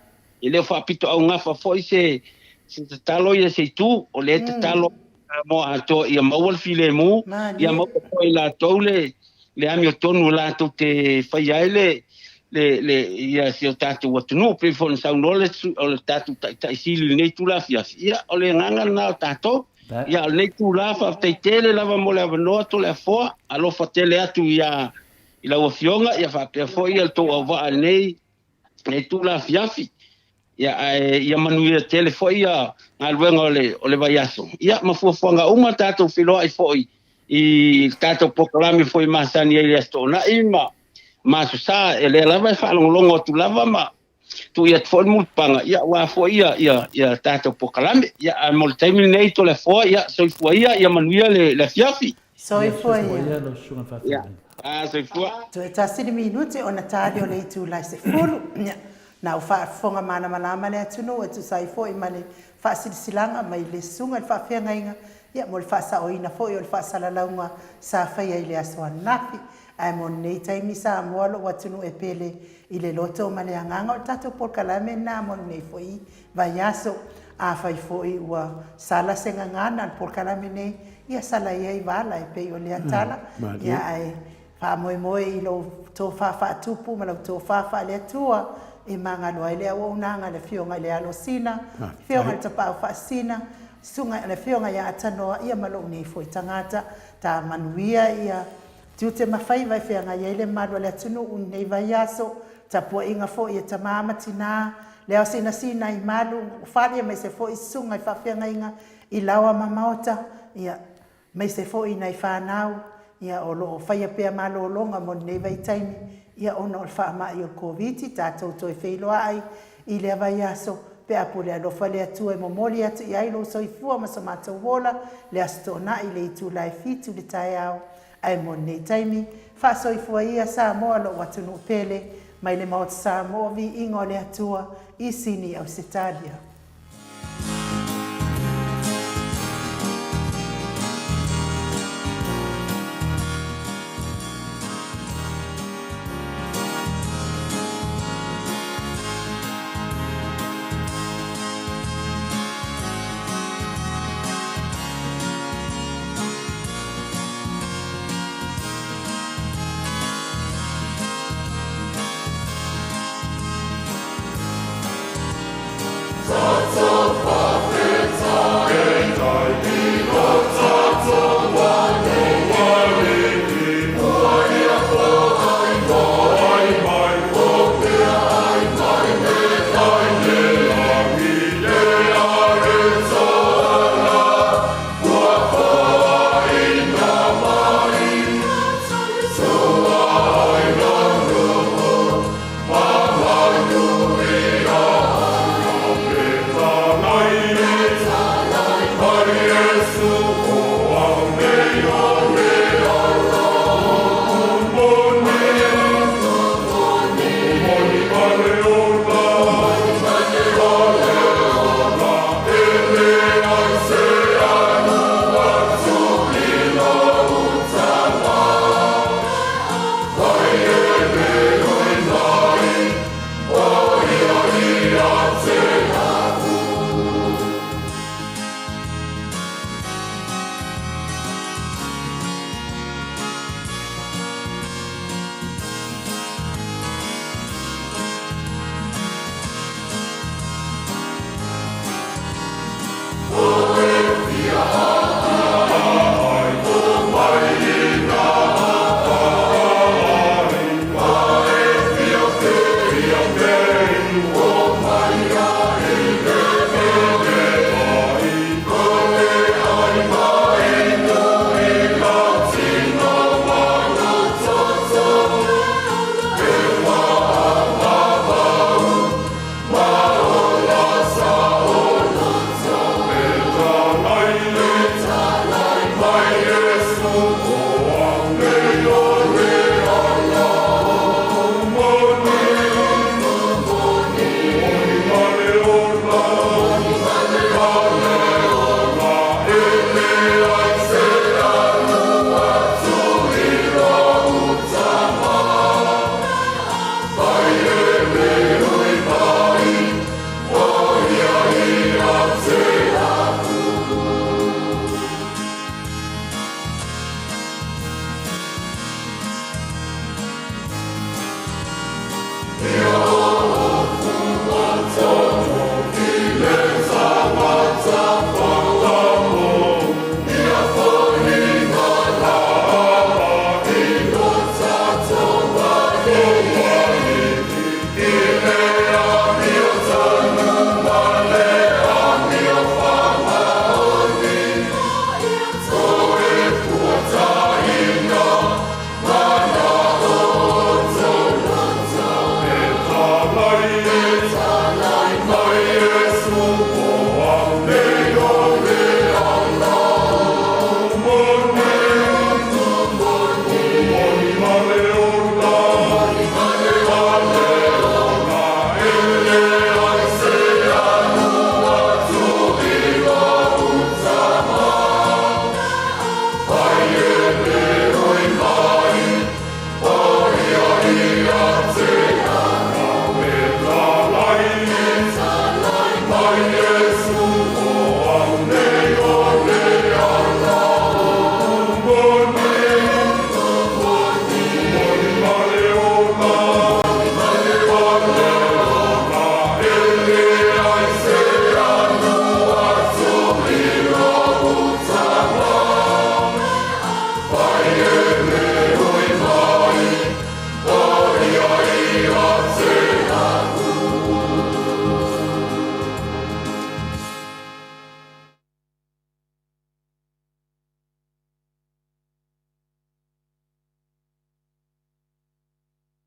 E le o faapitoaugafa foi se se tatalo ia se itu, o lea e tatalo Samoa atoa ia maua le filemu, ia maua foi e latou le le amiotonu latou te faia ai le le le ia si o tatou atunuu. Pei foi ona saunoa le o le tatou Taitai Sili i lenei itula afiafi, ia o le agaga lena o tatou. Ia o lenei itula faafetai tele lava mo le avanoa Toleafoa, alofa tele atu ia i lau Afioga ia faapea foi ia le tou auvaa i lenei e itula afiafi. Ia, ae ia manuia tele foi ia galuega o le, o le vaiaso. Ia, ma fuafuaga uma tatou feiloai foi i le tatou polokalame foi masani ai i le Aso Toonai ma, ma Aso Sa, e lea lava e faalogologo atu lava ma tuu atu foi le mulipapaga, ia, aua foi ia, ia, ia tatou polokalame. Ia, ae mo le taimi lenei, Toleafoa, ia, soifua ia, ia manuia le, le afiafi. Soifua ia. Lau susuga i le faafeagaiga. Ah, soifua. Toe tasi le minute ona tali o le itula e 10. Na ua faafofoga malamalama le atunuu e tusa ai foi ma le faasilasilaga mai le susuga i le faafeagaiga, ia mo le faasaoina foi o le faasalalauga sa faia i le aso ananafi. Ae mo lenei taimi Samoa lou atunuu e pele i le loto ma le agaga o le tatou polokalame lena mo lenei foi vaiaso. Afai foi ua sala se gagana o le polokalame nei, ia sala ia i vala e pei o lea tala, ia ae faamoemoe i lou tofa faatupu ma lau tofa faale-Atua e magalo ai le auaunaga a le Afioga i le Alo Sina, Afioga i le Tapaau Faasina, Susuga le Afioga ia Atanoa ia ma lou nei foi tagata. Ta manuia ia Tiute ma faiva e feagai ai le malu a le atunuu i lenei vaiaso, tapuaiga foi e tama ma tina, le ao sinasina i malu fale aemaise foi susuga i faafeagaiga i laoa ma maota, ia, aemaise foi i nai fanau, ia, o lo o faia pea malologa mo lenei vaitaimi, ia, ona o le faamai o le Koviti, tatou toe feiloai i lea vaiaso, pe a pule alofa le Atua e momoli atu i ai lou soifua ma so matou ola, le Aso Toonai i le itula e fitu i le taeao. Ae mo lenei taimi, faasoifua ia Samoa lou atunuu pele, mai le Maota Samoa viiga o le Atua i Sini Ausetalia.